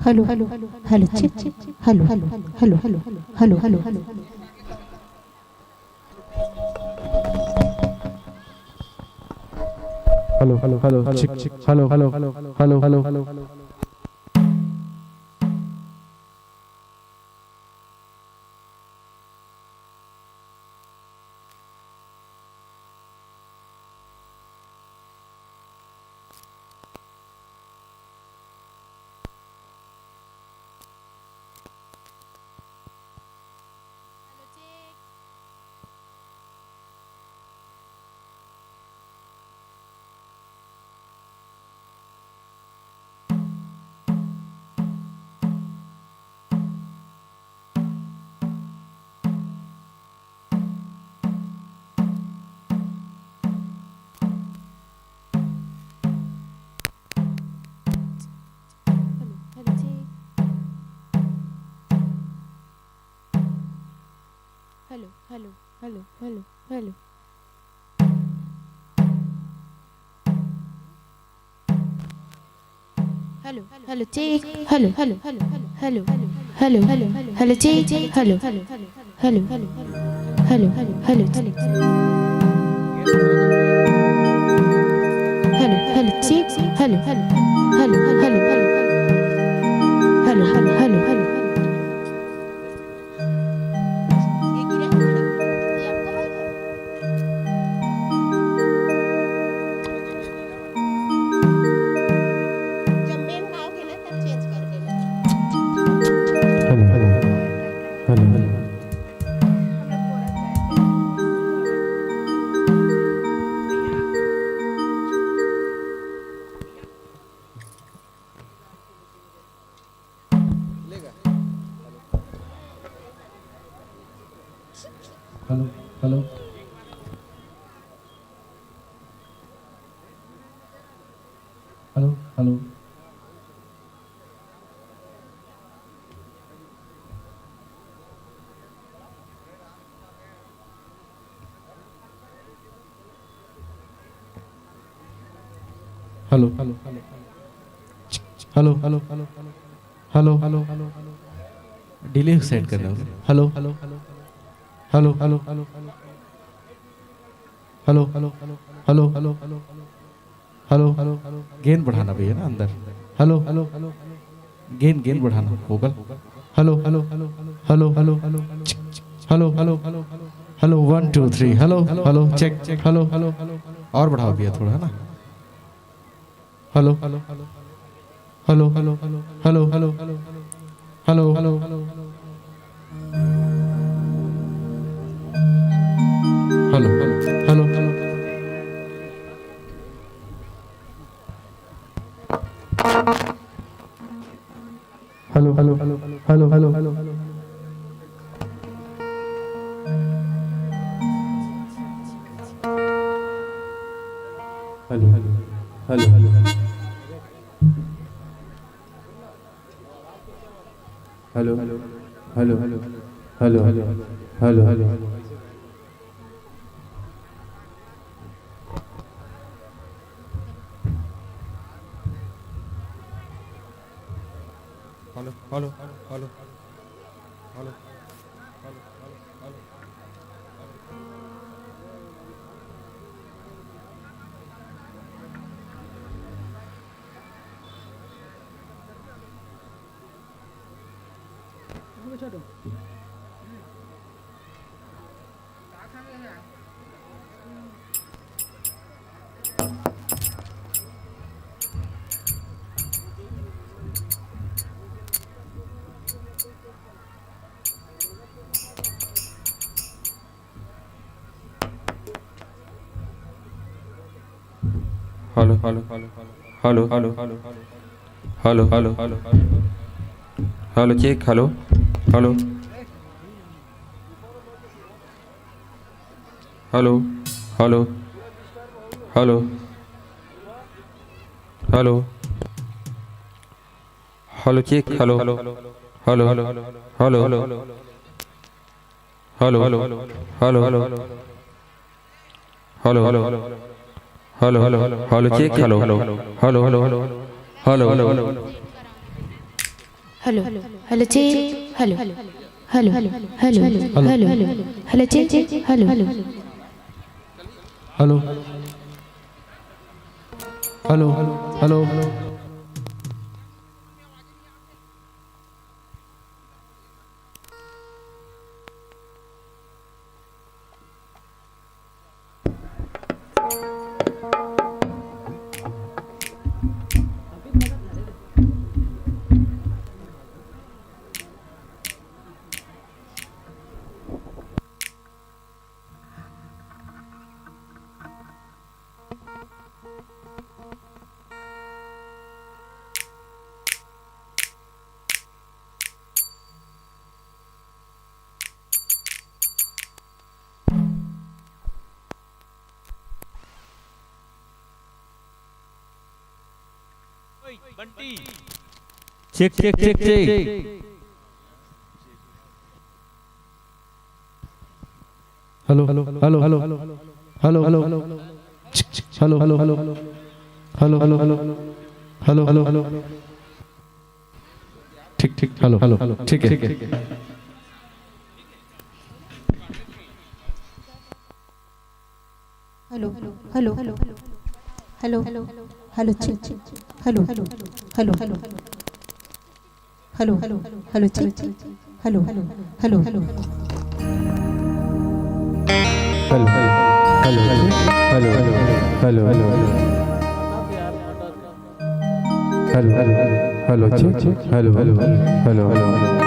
Hello, hello, hello, check, check, hello, hello, hello, hello, hello, hello, hello, hello. Hello, hello, hello, check, check. Hello, hello, hello, hello, hello, hello. Hello, hello, check. Hello, hello, hello, hello, hello. Hello, hello, check. Hello, hello, hello, hello, hello, hello, check. Hello, hello, hello, hello, hello, hello, hello, check. Hello, hello, hello, hello, hello, hello, hello, hello, hello, hello, hello. जब main गाँव के ना, तब change कर देना। Hello, hello, hello, hello. Hello, hello. Hello, hello. Hello, hello, hello, hello. Hello, hello, hello, hello. Hello, hello, hello, hello. Delay set करना है। Hello, hello, hello, hello. Hello, hello, hello, hello. Hello, hello, hello, hello, hello, hello. Hello, hello, hello, hello. Gain बढ़ाना भैया ना अंदर। Hello, hello, hello, hello. Gain, gain बढ़ाना, vocal. Hello, hello, hello, hello, hello, hello, hello. Hello, hello, hello, hello, hello, one, two, three. Hello, hello, check, check. Hello, hello, hello, hello. और बढ़ाओ भैया थोड़ा, है ना? Hello, hello, hello, hello, hello, hello, hello, hello, hello, hello, hello, hello, hello, hello, hello, hello, hello. Hello, hello, hello, hello, hello, hello. Hello, hello, hello, hello. Hello, hello, hello, hello, hello, hello, hello, hello. Hello, hello, hello, hello. Hello, hello, hello, hello. Hello, hello, hello, hello, hello, hello, hello, hello, hello, hello, hello, hello, hello, check, hello, hello, hello, hello, hello, hello, hello, check, hello, hello, hello, hello, hello, hello, hello, hello, hello, hello, check, hello, hello, hello, hello, hello, hello, hello, hello, hello, hello, hello, hello, hello, check, hello, hello, hello, hello, hello, hello, check, hello, hello, hello. Hello, hello. Bunty. Check, check, check, check. Hello, hello, hello, hello, hello, hello, hello, hello, hello, hello, hello, hello, hello, hello, hello, hello, hello. ठीक, ठीक, hello, hello, ठीक है। Hello, hello, hello, hello, hello, hello, check, check, hello, hello, hello, hello, hello, hello, hello, hello, check, check, hello, hello, hello, hello, hello, hello, hello, hello, hello, hello, hello. Hello, hello, hello, check, check, hello, hello, hello, hello.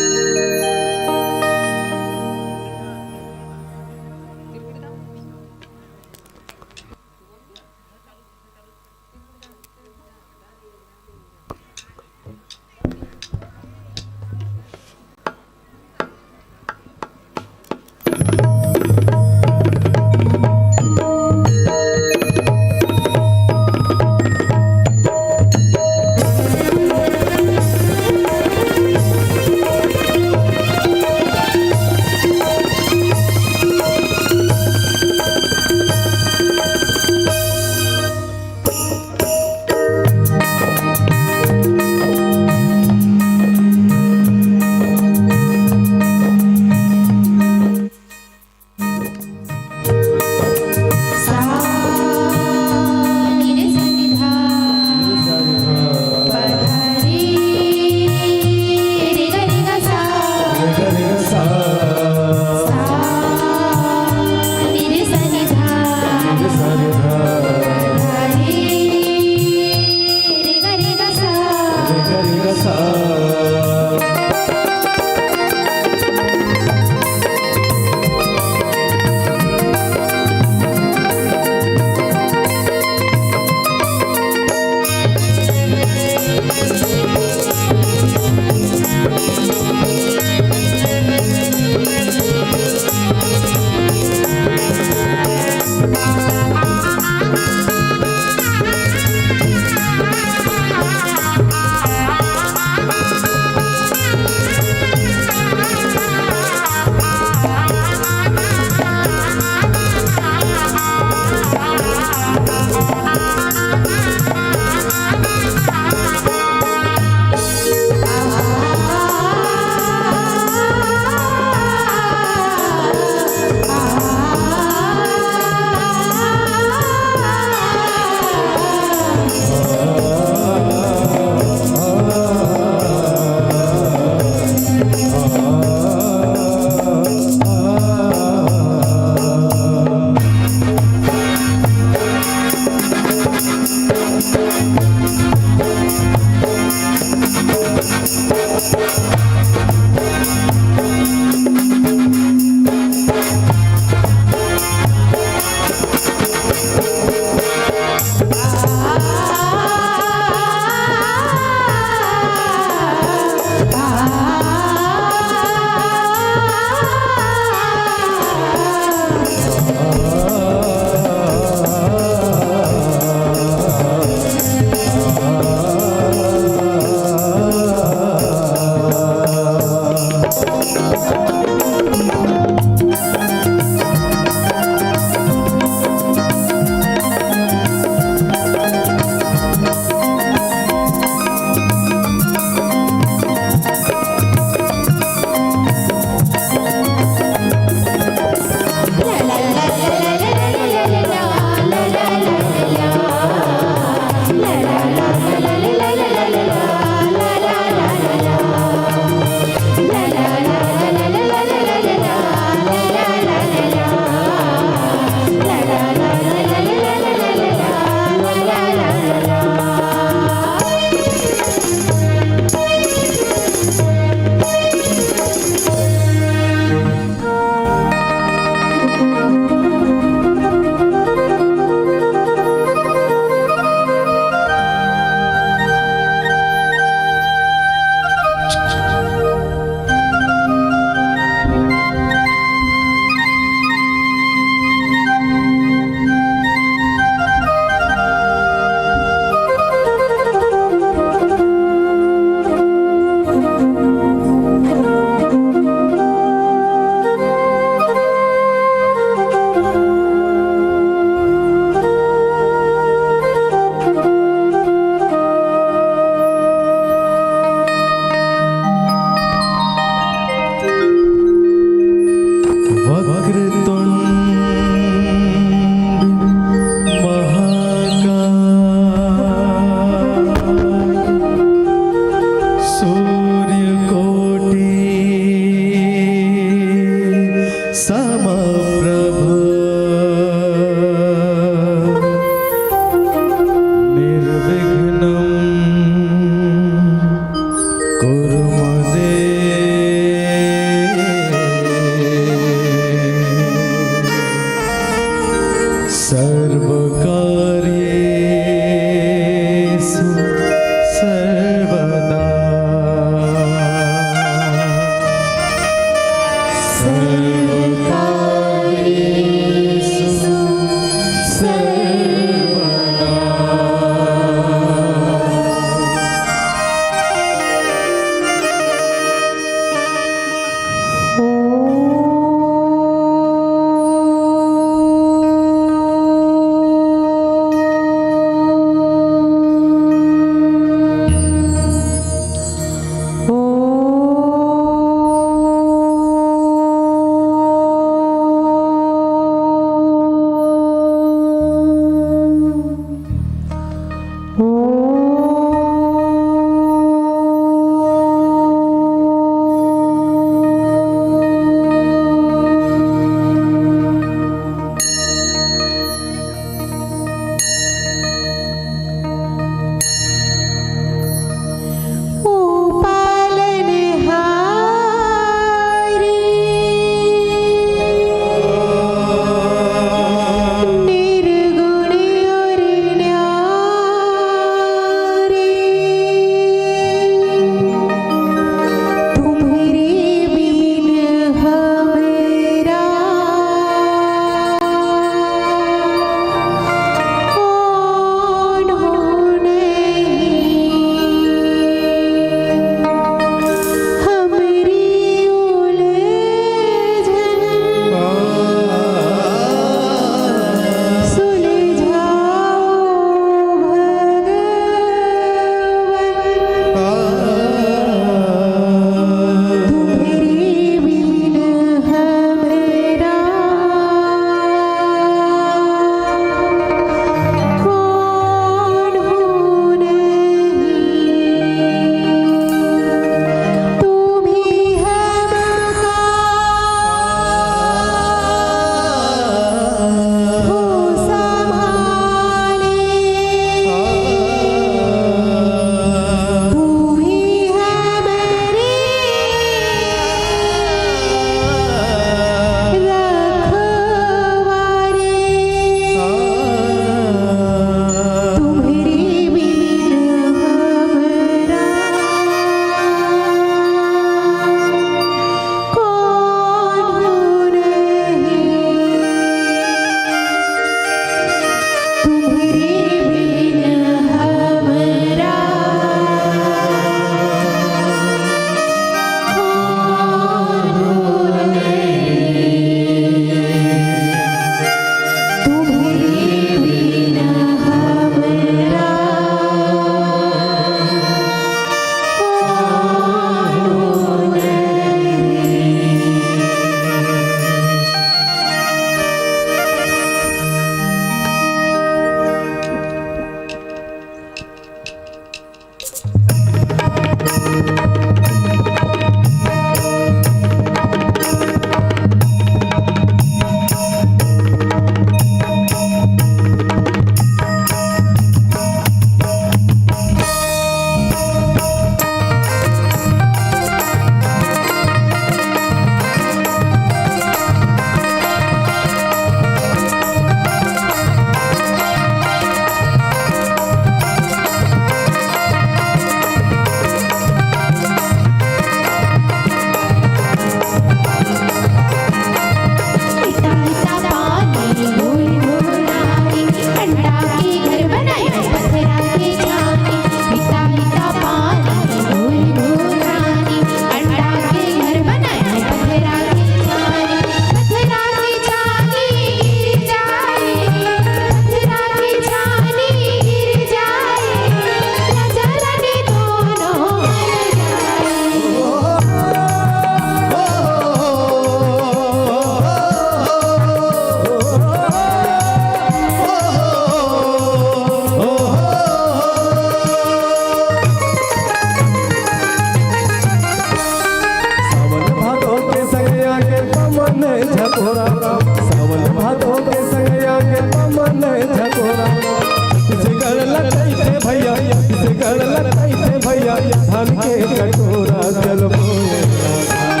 Chhattisgarh ल कहिथे भैया धान के कटोरा। चलो बोए ला धान।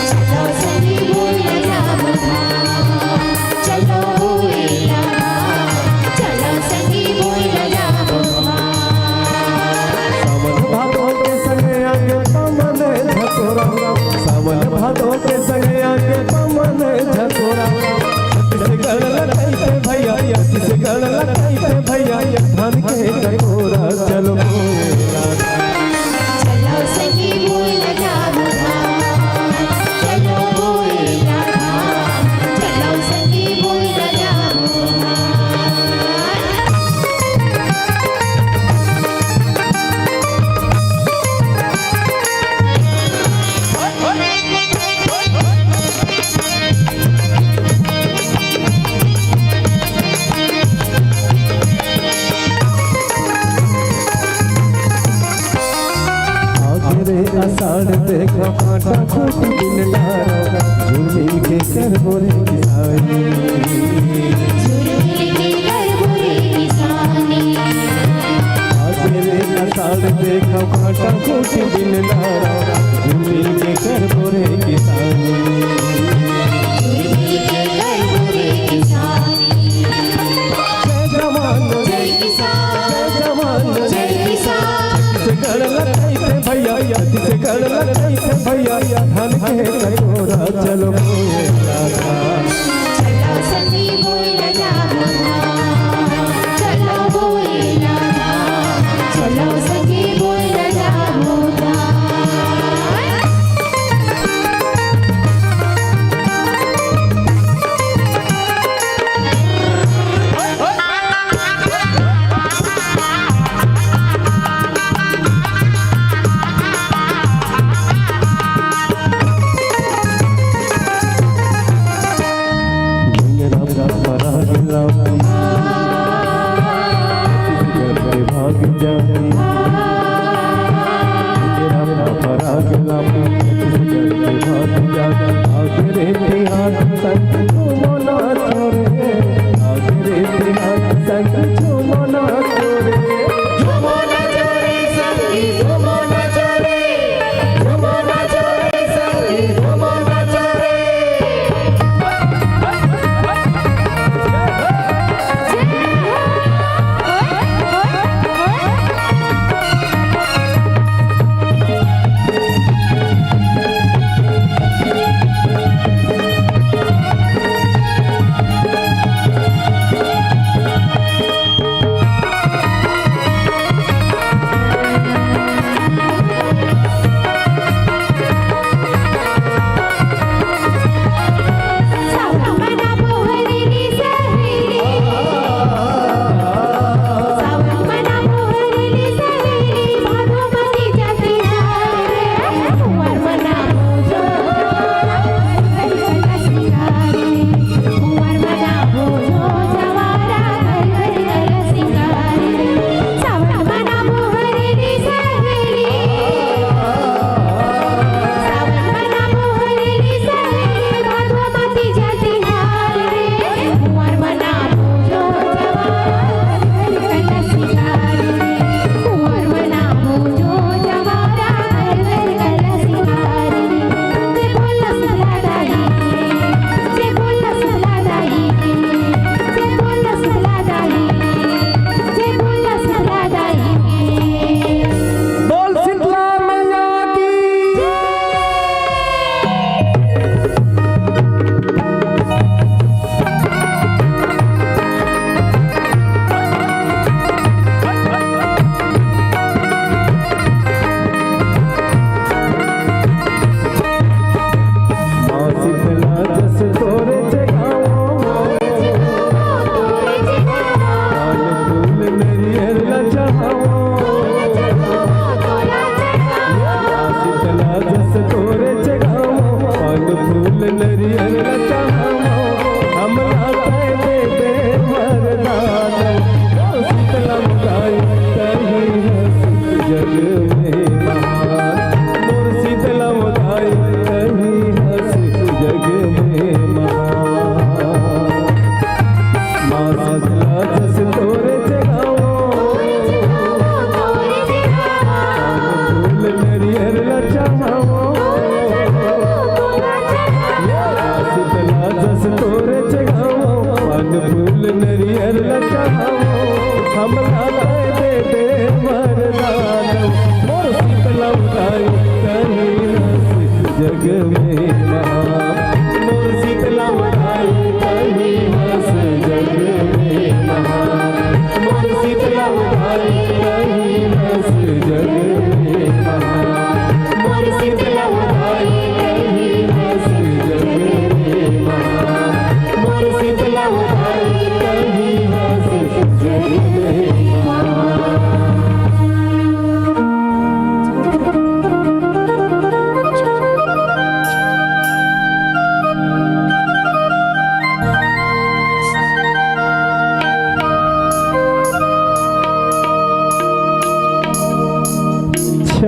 चलो संगी बोए ला जाबो धान। चलो बोए ला धान। चलो संगी बोए ला जाबो धान। सावन भादो के संगे आगे पवन झकोरा। सावन भादो के संगे आगे पवन झकोरा। छत्तीसगढ़ ल कहिथे भैया, छत्तीसगढ़ ल कहिथे भैया, धान के कटोरा। चलो बोए ला धान। चलो संगी बोए ला जाबो धान। चलो बोए ला धान। चलो संगी बोए ला जाबो धान। आगे रे आषाढ़ देखो, कांटा खूंटी बिन डारो, झूम मिल के करबो रे किसानी। झूम मिल के करबो रे किसानी। आगे रे आषाढ़ देखो, कांटा खूंटी बिन डारो, झूम मिल के करबो रे किसानी। झूम मिल के करबो रे किसानी। जय जवान, जय किसान, जय जवान, जय किसान। छत्तीसगढ़ ल कहिथे भैया, छत्तीसगढ़ ल कहिथे भैया, धान के कटोरा। चलो बोए ला धान। चलो संगी बोए ला जाबो धान। चलो बोए ला धान। चलो संगी बोए ला जाबो धान।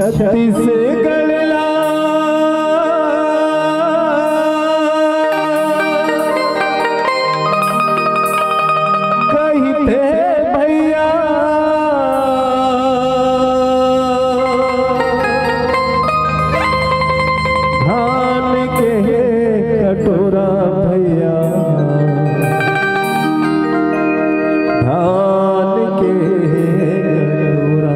छत्तीसगढ़ ला कहिथे भैया, धान के कटोरा भैया, धान के कटोरा।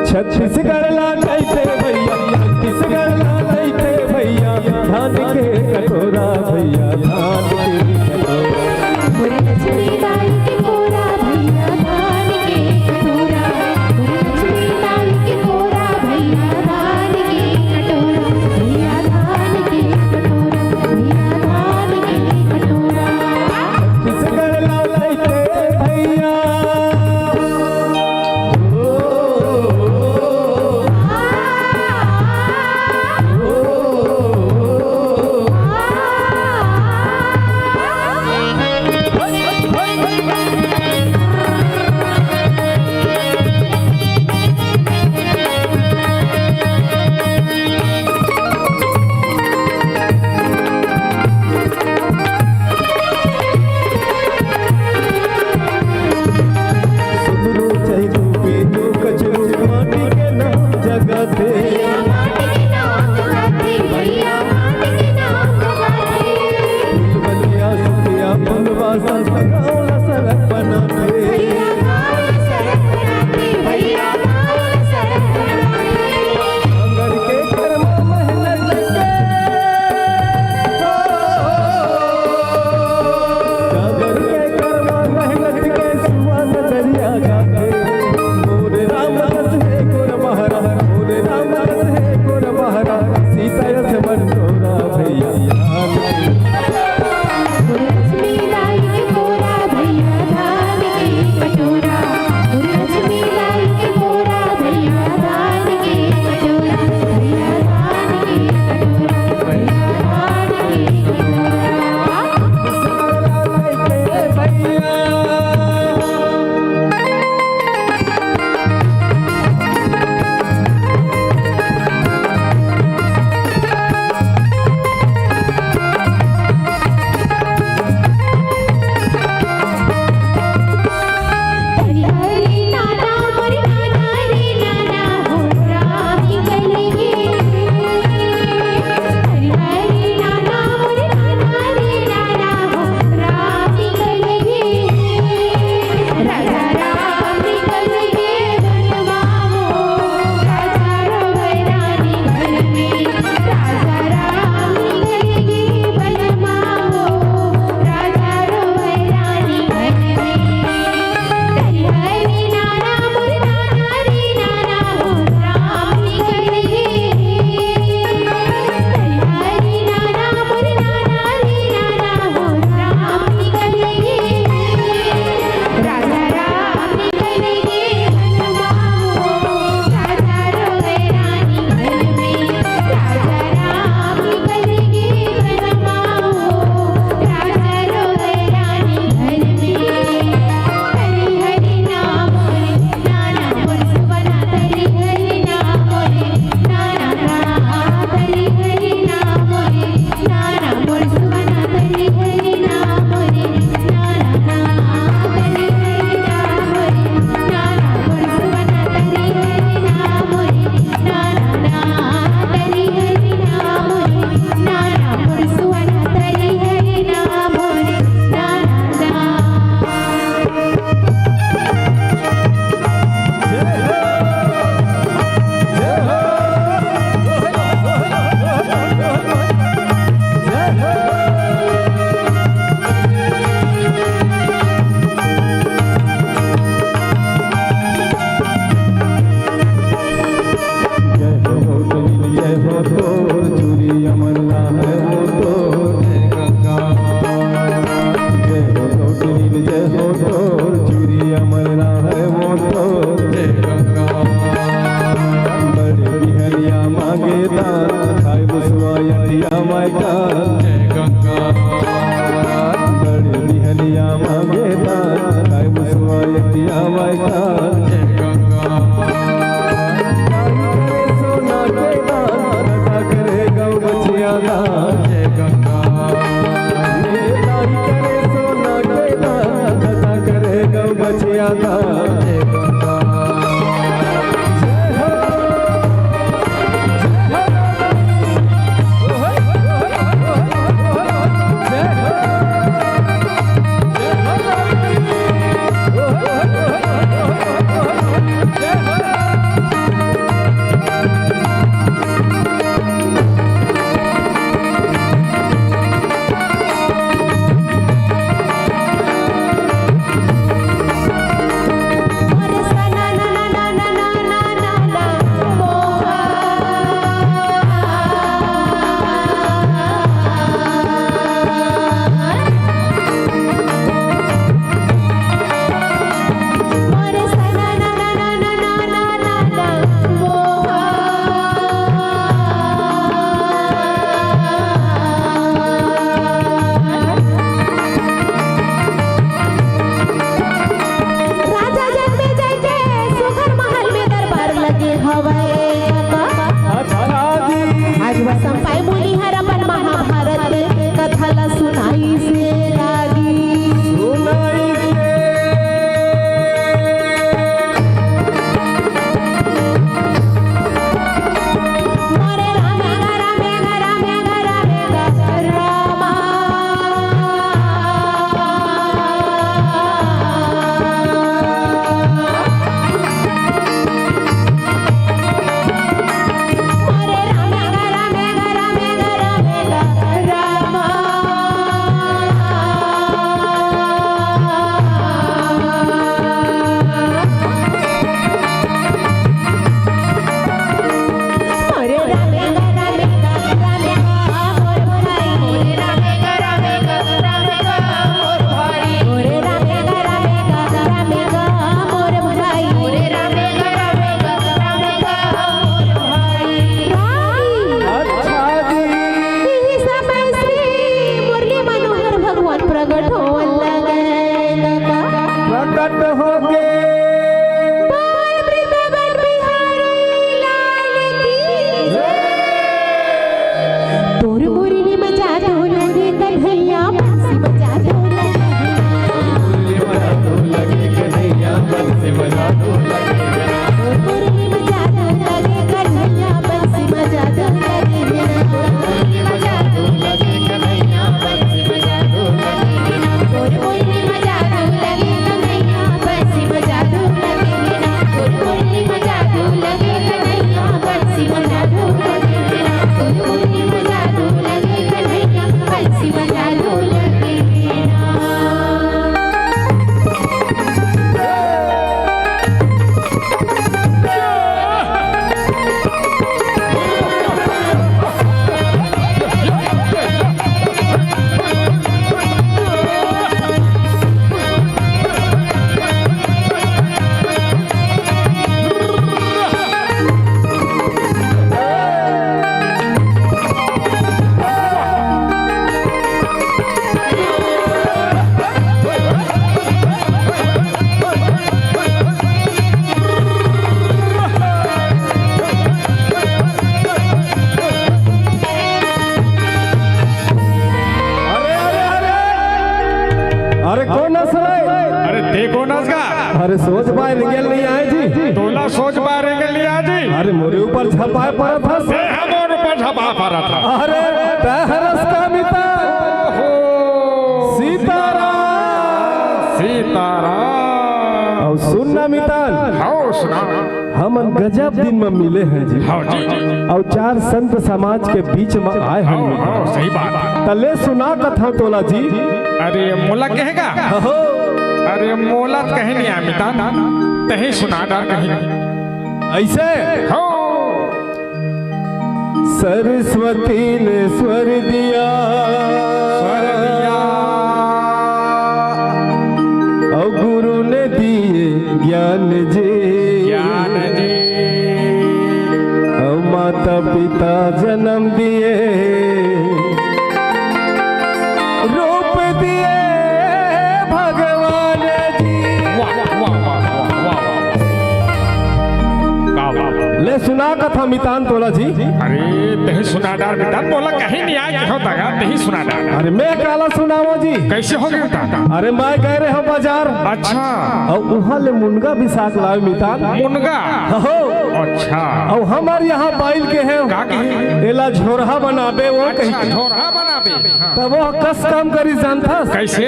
छत्तीसगढ़ ला कहिथे भैया, छत्तीसगढ़ ला कहिथे भैया, धान के कटोरा भैया, धान के कटोरा। मोरे लक्ष्मी दाई के कोरा भैया, धान के कटोरा। मोरे लक्ष्मी दाई के कोरा भैया, धान के कटोरा। भैया धान के कटोरा, भैया धान के कटोरा। छत्तीसगढ़ ला कहिथे भैया। सुधरू चहिरू बेनू कछरू, माटी के नाम जगाथे। भैया माटी के नाम जगाथे, भैया माटी के नाम जगाथे। फूल बलिया सुतिया फुलवा संत गाँव ला सरग बनाथे। भैया गाँव ला सरग बनाथे, भैया गाँव ला सरग बनाथे। नांगर के करवा मेहनत के, नांगर के करवा मेहनत के सुआ नजरिया गाथे। मोरे राम रस हे गोर बहरा, मोरे राम रस हे गोर बहरा, सीता यस मन तोरा भैया। लक्ष्मी दाई के कोरा भैया धान के कटोरा, लक्ष्मी दाई के कोरा भैया धान के कटोरा, भैया धान के कटोरा, भैया धान के कटोरा। जय हो तोर चूरी अमर ला है वो तोर। जय हो तोर, जय हो तोर चूरी अमर ला है वो तोर। बड़े बिहनिया मांगे दान, खाए बुसवा यतिया मायका। बड़े बिहनिया मांगे दान, खाए बुसवा यतिया मायका। राजा जनमेजय के सुघर महल में दरबार लगे हवय। आज वसंपाई मुनि हर अपन महाभारत कथा ला सुनाई से लागी। मोरे रामे गा, रामे गा, रामे गा, रामे गा, रामा। अच्छा जी। इही समय श्री मुरली मनोहर भगवान प्रकट होवन लगे। प्रकट होके। बाल वृंदावन बिहारी लाल की जय। तोर मुरली में जादू लगे कन्हैया, बंसी बजा दो लगे। अरे, अरे, अरे। अरे, कोन अस रे? अरे, ते कोन अस गा? अरे, सोच पाए रेंगेल नइ आए जी। तोला सोच पाए रेंगेल नइ आए जी। अरे, मोरे ऊपर झपाए परत हस। ते ह मोर ऊपर झपाए परत हस। अरे, तैं हरस का मितान? ओहो। सीताराम। सीताराम। अउ सुन ना मितान। हव, सुना। हमन गजब दिन म मिले हन जी। हव जी। अउ चार संत समाज के बीच म आए हन हव, मितान। हव, सही बात हे। त ले सुना कथा तोला जी। अरे, मोला कहे गा? हो। अरे, मोला त कहे नइ आए मितान, तहीं सुना डार कहीं। अइसे? हव। सरस्वती ने स्वर दिया। स्वर दिया। अउ गुरु ने दिए ज्ञान जी। ज्ञान जी। अउ माता पिता जन्म दिए। रूप दिए भगवान जी। वाह, वाह, वाह। का बात। ले सुना कथा मितान तोला जी। अरे, तेही सुना डार मितान, मोला कहीं नहीं आय, कहो तगा, तेही सुना डार। अरे, मैं काला सुनावो जी। कैसे हो गया मितान? अरे, मैं गए रहे हो बाजार। अच्छा। अउ उहाँ ले मुनगा बिसाक लावे मितान। मुनगा? हो। अच्छा। अउ हमर यहाँ बाइल के हैं। का कही? एला झोरहा बनाबे, वो अच्छा, कही। झोरहा बनाबे। हाँ। तब वो कस काम करी जानथस? कैसे?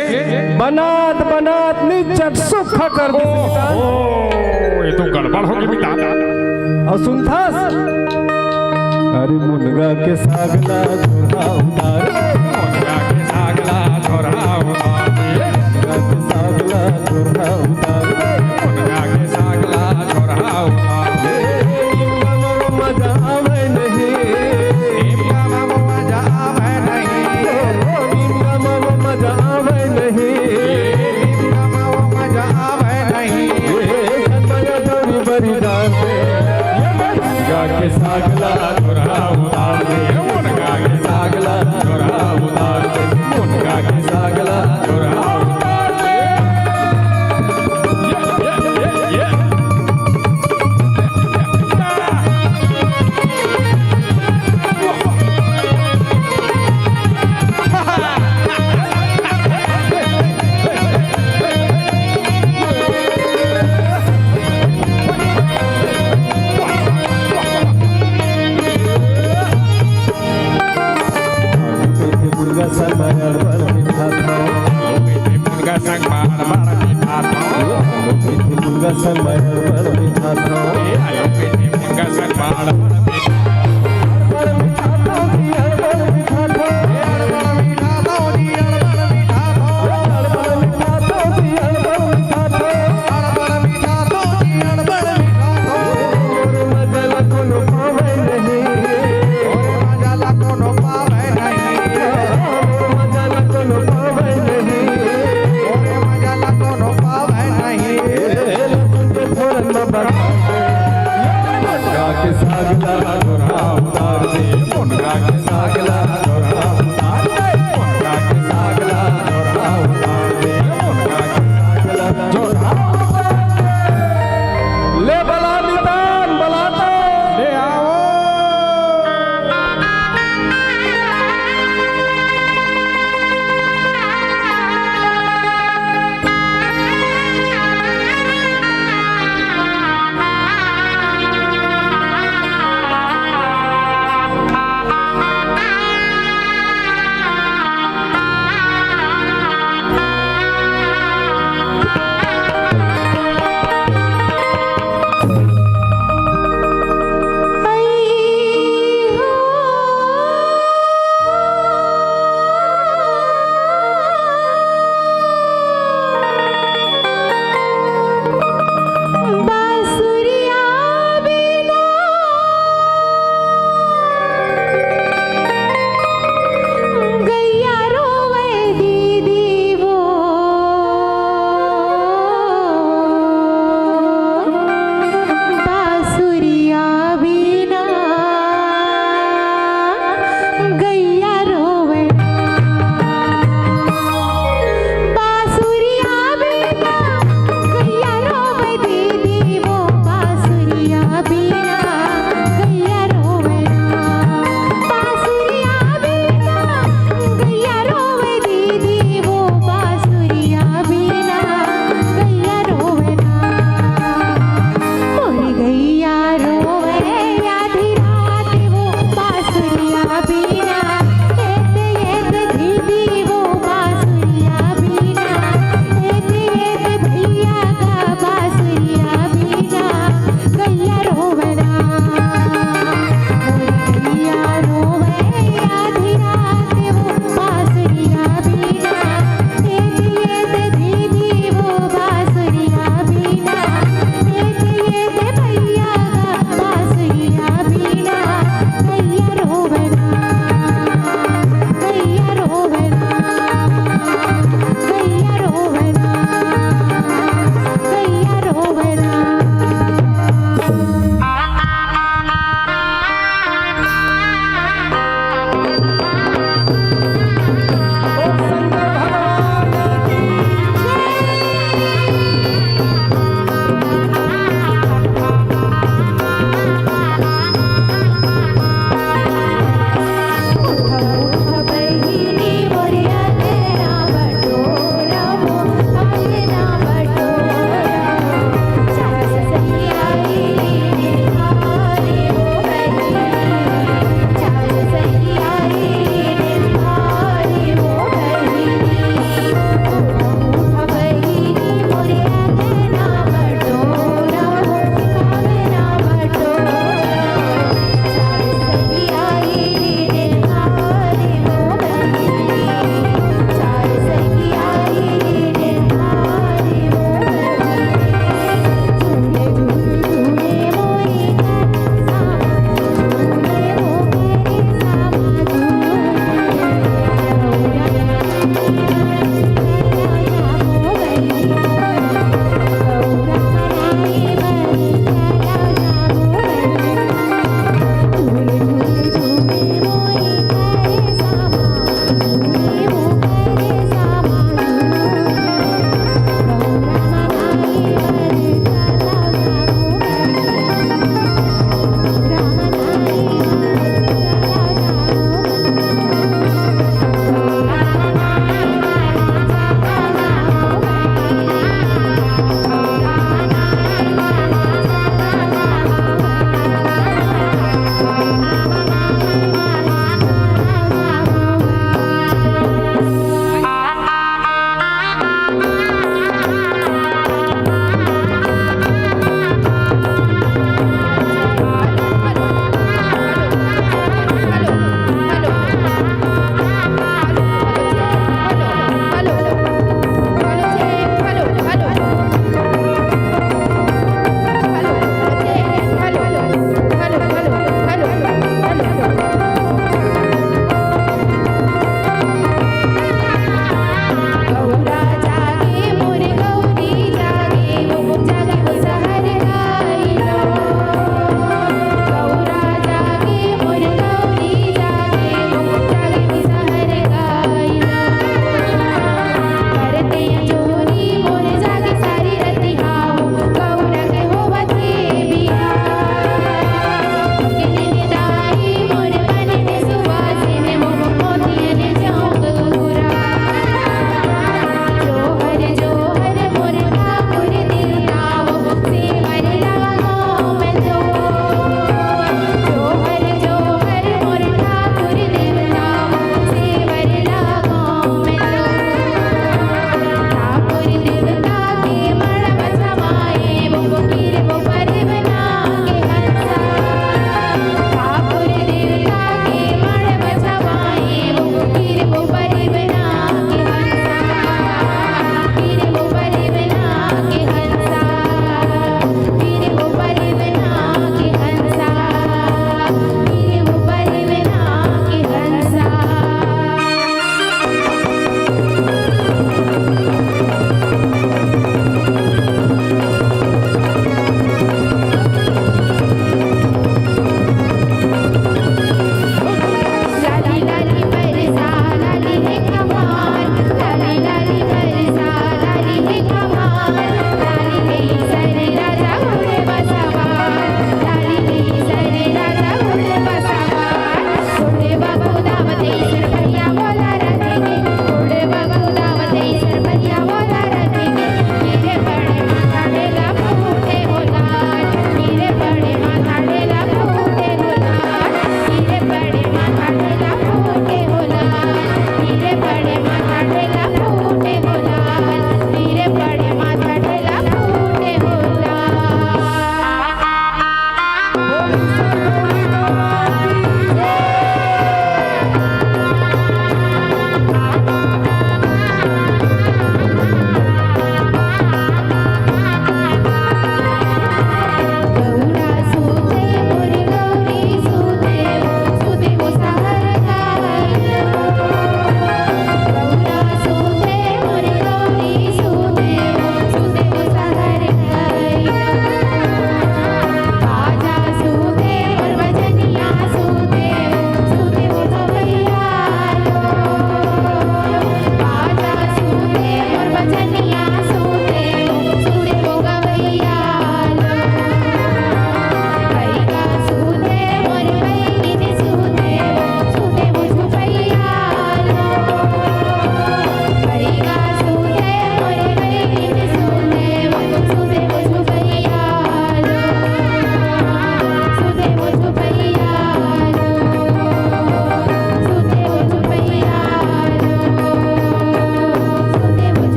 बनात, बनात नी चट सुक्खा कर दिस मितान। ओ, ये तो गड़बड़ हो गई मितान। अउ सुनथस? अरे मुनगा के साग ला झोरहा उतार। मुनगा के साग ला झोरहा उतार। मुनगा के साग ला झोरहा उतार। मुनगा के साग ला झोरहा उतार। ए, निमगा म मजा आवे नहीं। निमगा म मजा आवे नहीं। ओ, निमगा म मजा आवे नहीं। निमगा म मजा आवे नहीं। ए, सतया दौरी बरी जान से। मुनगा के साग ला झोरहा उतार दे, मुनगा के साग ला झोरहा उतार दे, मुनगा के साग ला झोरहा उतार दे। ये, ये, ये, ये। मुनगा संग मार मार मिठाथो। मुनगा संग मार मार मिठाथो। ए, आलू के मुनगा संग मार मार मिठाथो। ले बला मितान, बला तो। ले आओ।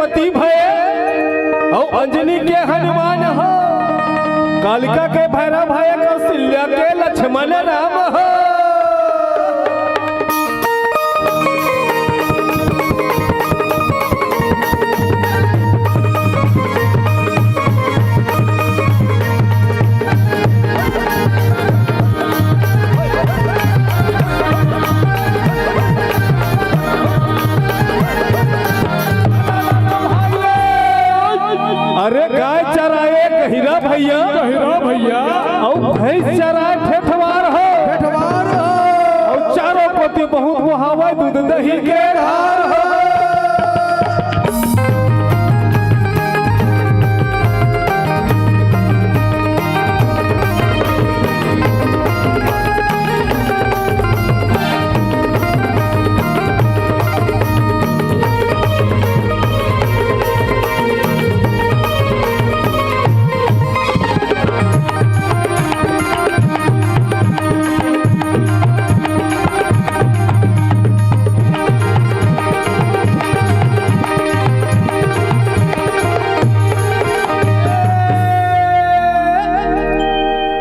पति भय अउ अंजनी के हनुमान हो, कालिका के भैरव भय, कौशल्या के लक्ष्मण राम हो। अरे गाय चराए गहिरा भैया, गहिरा भैया। अउ भैंस चराए ठेठवार हो। ठेठवार हो। अउ चारों कोती बहुत बोहावय दूध दही के धार हो।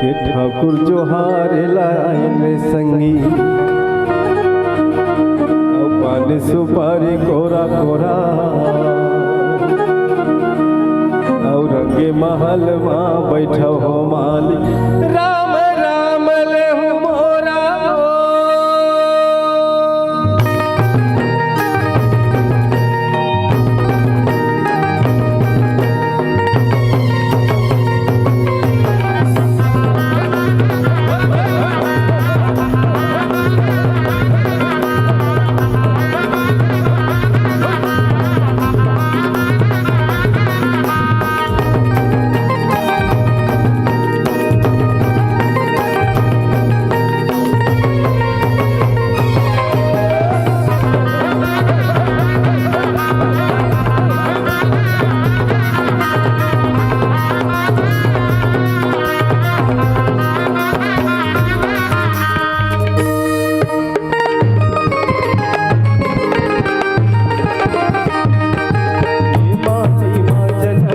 के ठाकुर जोहार लाइन रे संगी, अउ पान सुपारी कोरा कोरा, अउ रंगे महल मा बैठव हो मालिक, राम राम लेहू मोरा।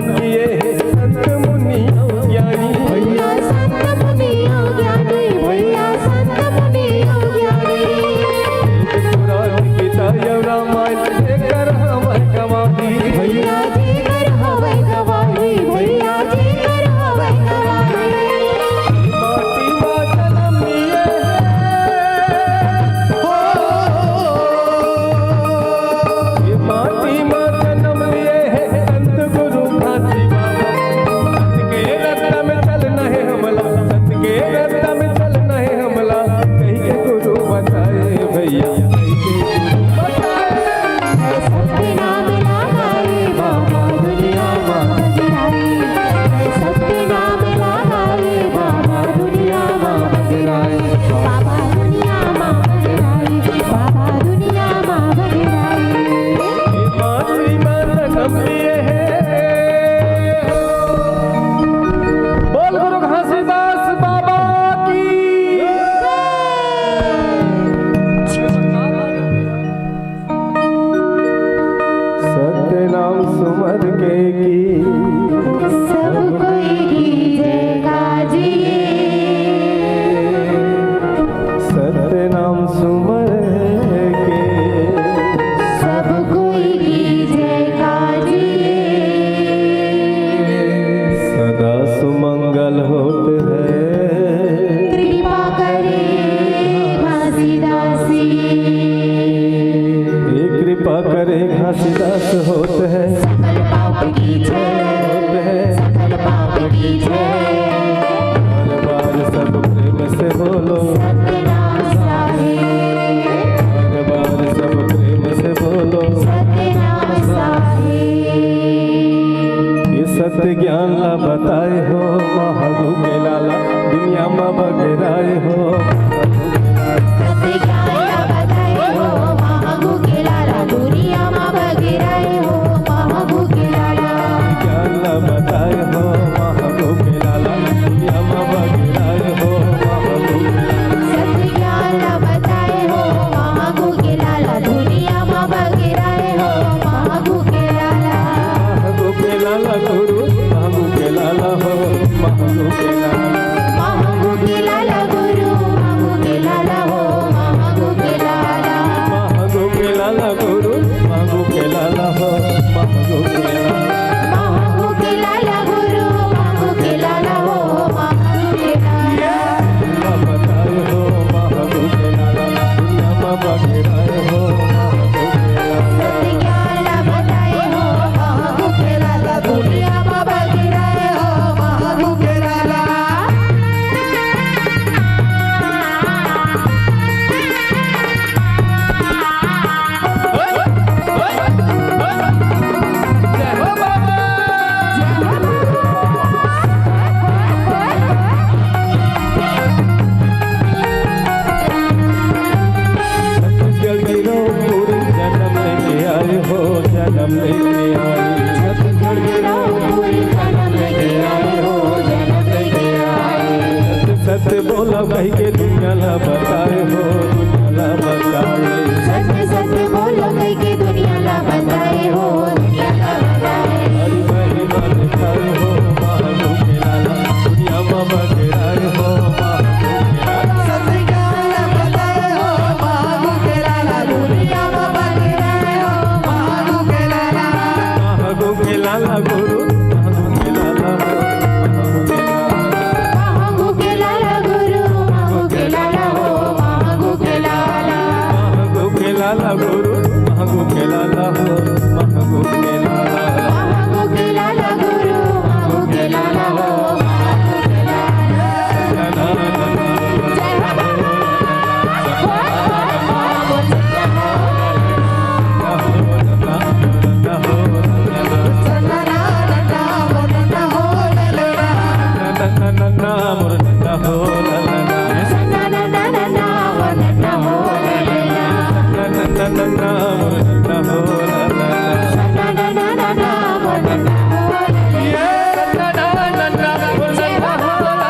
भैया संत मुनि अउ ज्ञानी, भैया संत मुनि अउ ज्ञानी, भैया संत मुनि अउ ज्ञानी। पुराण गीता अउ रामायण जेकर हवय गवाही, भैया जेकर हवय गवाही, भैया जेकर हवय गवाही। माटी मा जनम लिए हे। हो। ये माटी मा जनम लिए हे संत गुरु घासी बाबा। सत के रस्ता में चलना हे हमला, सत के रस्ता में चलना हे हमला। कहि के गुरु बताए भैया, कहि के गुरु बताए। सत्य नाम लागा रे बाबा दुनिया मा बगराए। सत्य नाम लागा रे बाबा दुनिया मा बगराए। बाबा दुनिया मा बगराए। बाबा दुनिया मा बगराए। माटी मा जनम लिए हे। बोल गुरु घासीदास बाबा की। सत्य नाम सुमर के की। सब कोई की जयकार जी। सत्य नाम सुमर के। सब कोई की जयकार जी। सदा सुमंगल होत हे। कृपा करे घासीदासी। हे कृपा करे घासीदास होत हे। सकल पाप की जय। होत हे। सकल पाप की जय। बार बार सब प्रेम से बोलो। सतनाम साहिब। बार बार सब प्रेम से बोलो। सतनाम साहिब। ये सत्य ज्ञान ला बताए हो महागु के लाला, दुनिया मा बगराए हो। सत्य ज्ञान ला बताए हो महागु के लाला, दुनिया मा बगराए हो महागु के लाला। ज्ञान ला बताए हो महागु के लाला, दुनिया मा बगराए हो महागु के लाला। सत्य ज्ञान ला बताए हो महागु के लाला, दुनिया मा बगराए हो महागु के लाला। लाला गुरु, महंगू के लाला हो, महंगू के लाला। महंगू के लाला गुरु, महंगू के लाला हो, महंगू के लाला। महंगू के लाला गुरु, महंगू के लाला हो, महंगू के लाला। महंगू के लाला गुरु, महंगू के लाला हो, महंगू के लाला। जय हो बाबा।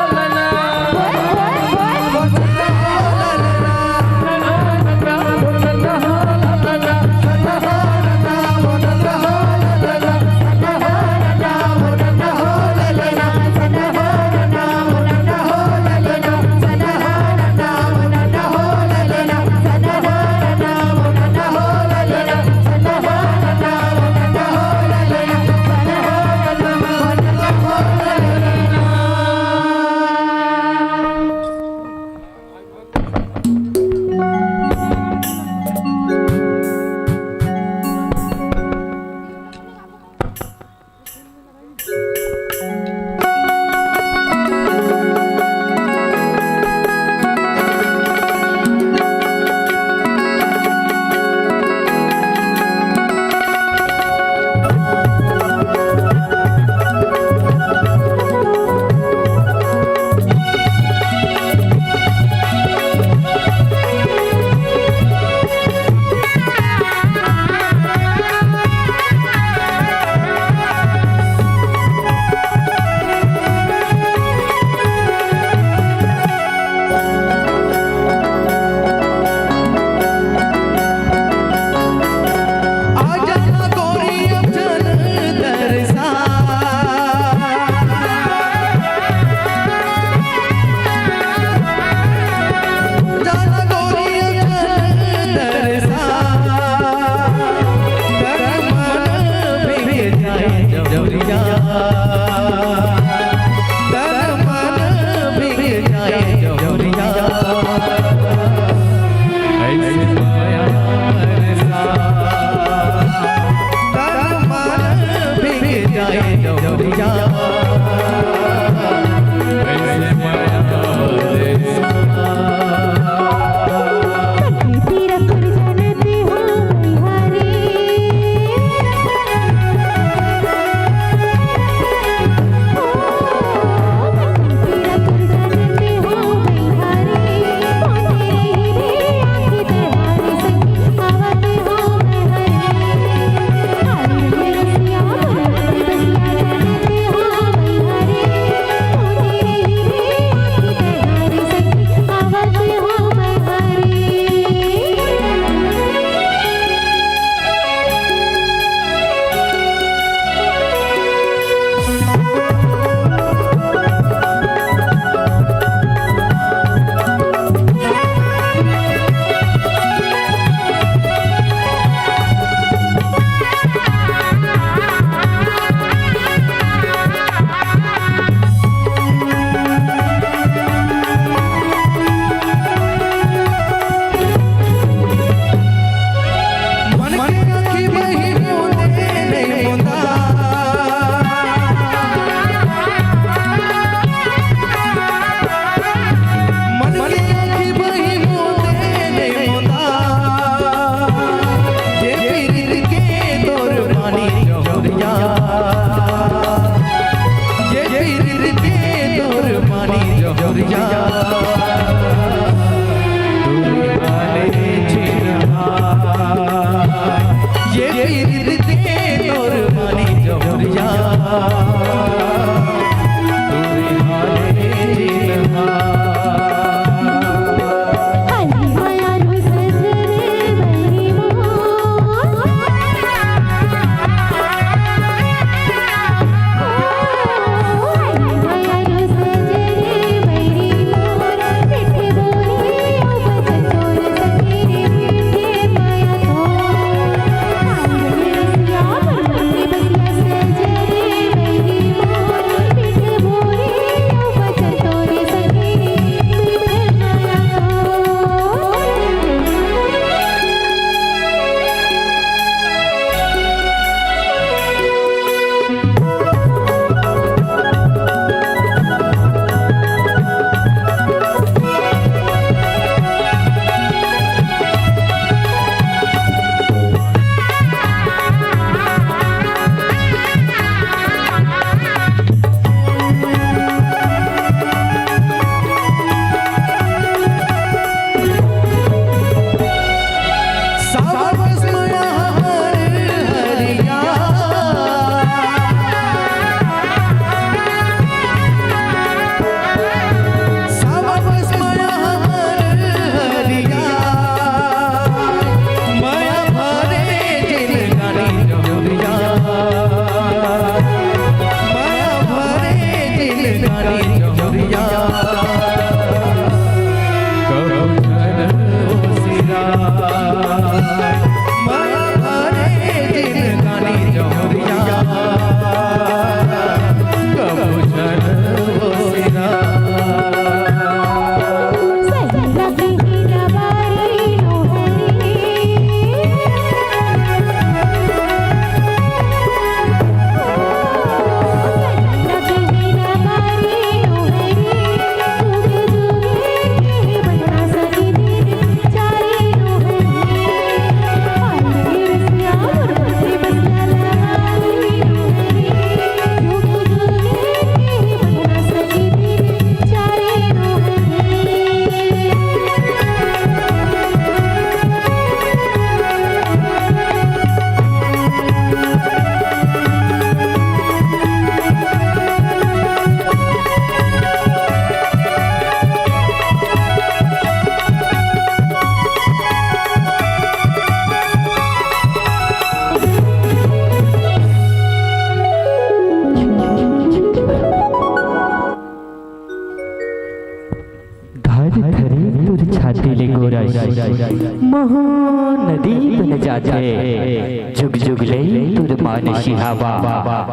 महानदी बन जाथे। जुग जुग ले तोर मानसी हवा,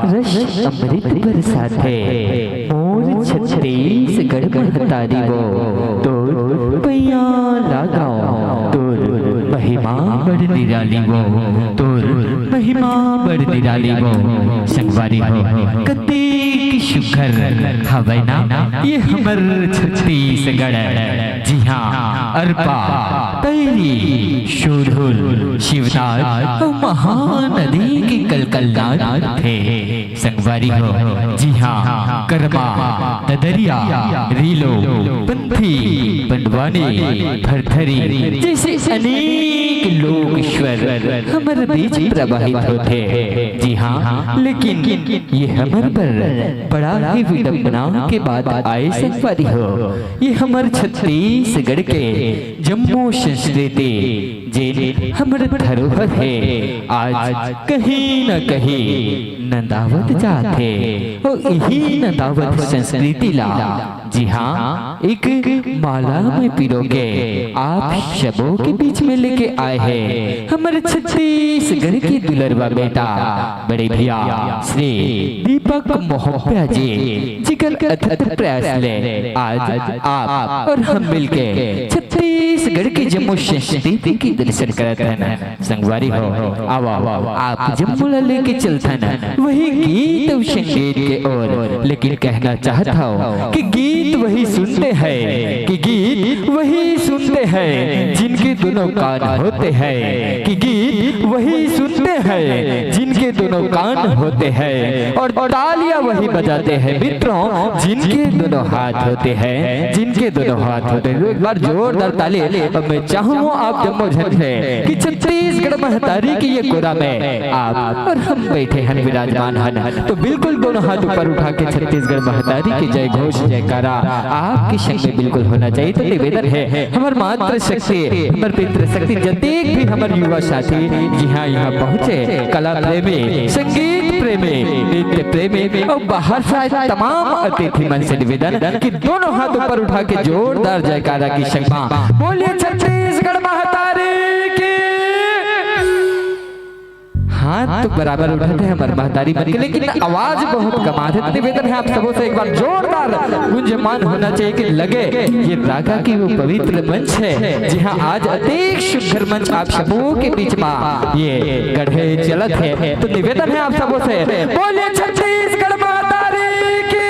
रस अमृत बरसाथे। मोर छत्तीसगढ़ महतारी वो, तोर पैया लगाओ, तोर महिमा बड़ निराली वो, तोर महिमा बड़ निराली वो। संगवारी हो, कतेक सुघर हवय ना ये हमर छत्तीसगढ़। जी हाँ, अरपा, पैरी, सुरहुल, शिवनाथ अउ महानदी के कलकलनाद थे। संगवारी हो, जी हाँ, करमा, ददरिया, रीलो, पंथी, पंडवानी, भरथरी जैसे अनेक लोक स्वर हमर बीच प्रवाहित होथे। जी हाँ, लेकिन ये हमर बर बड़ा ही विडंबना के बात आय संगवारी हो। ये हमर छत्तीसगढ़ के जम्मो संस्कृति, जेन हमर धरोहर हे, आज कहीं न कहीं नंदावत जात हे। अउ इही नंदावत संस्कृति ला, जी हाँ, एक माला में पिरो के आप सबो के बीच में लेके आए हे हमर छत्तीसगढ़ के दुलरवा बेटा, बड़े भैया श्री दीपक मोहब्या जी, जिकर अथक प्रयास ले आज आप और हम मिलके छत्तीसगढ़ के जम्मो संस्कृति के दर्शन करत हन। संगवारी हो, आवा, आप जम्मो ला लेके चलथन वही गीत अउ संगीत के ओर। लेकिन कहना चाहत हव कि गीत वही सुनते हैं, कि गीत वही सुनते हैं जिनके दोनों कान होते हैं, कि गीत वही सुनते हैं जिनके दोनों कान होते हैं, और तालियां वही बजाते हैं मित्रों जिनके दोनों हाथ होते हैं, जिनके दोनों हाथ होते हैं। एक बार जोरदार ताली। अब मैं चाहूँ आप जम्मो झन से कि छत्तीसगढ़ महतारी के ये गोरा में आप और हम बैठे हन, विराजमान हन, तो बिल्कुल दोनों हाथ ऊपर उठा के छत्तीसगढ़ महतारी के जय घोष, जयकारा आपके संग में बिल्कुल होना चाहिए। तो निवेदन है, हमर मातृ शक्ति, हमर पितृ शक्ति, जतेक भी हमर युवा साथी जी हाँ यहाँ पहुँचे, कला प्रेमी, संगीत प्रेमी, नृत्य प्रेमी और बाहर से आए तमाम अतिथि मन से निवेदन कि दोनों हाथ ऊपर उठा के जोरदार जयकारा के संग मा बोलिए छत्तीसगढ़ महतारी की। हाथ तो बराबर उठत हे हमर महतारी मन के, लेकिन आवाज बहुत कम आत हे। निवेदन है आप सबों से एक बार जोरदार गुंजमान होना चाहिए कि लगे ये रागा की वो पवित्र मंच है, जी हाँ, आज अतेक सुघर मंच आप सबों के बीच मा ये गढ़े चलत हे। तो निवेदन है आप सबों से, बोलिए छत्तीसगढ़ महतारी की।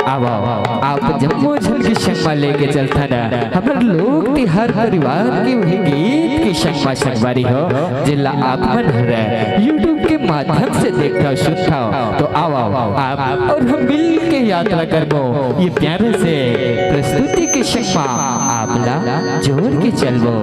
आवा, आवा, आप जम्मो झन के संग मा लेके चलथन हमर लोक तिहार परिवार के वही गीत के संग मा संगवारी हो, जेला आप मन हर YouTube के माध्यम से देखथव, सुनथव। तो आवा, आवा, आप और हम मिल के यात्रा करबो ये प्यारे से प्रस्तुति के संग मा, आप ला जोड़ के चलबो।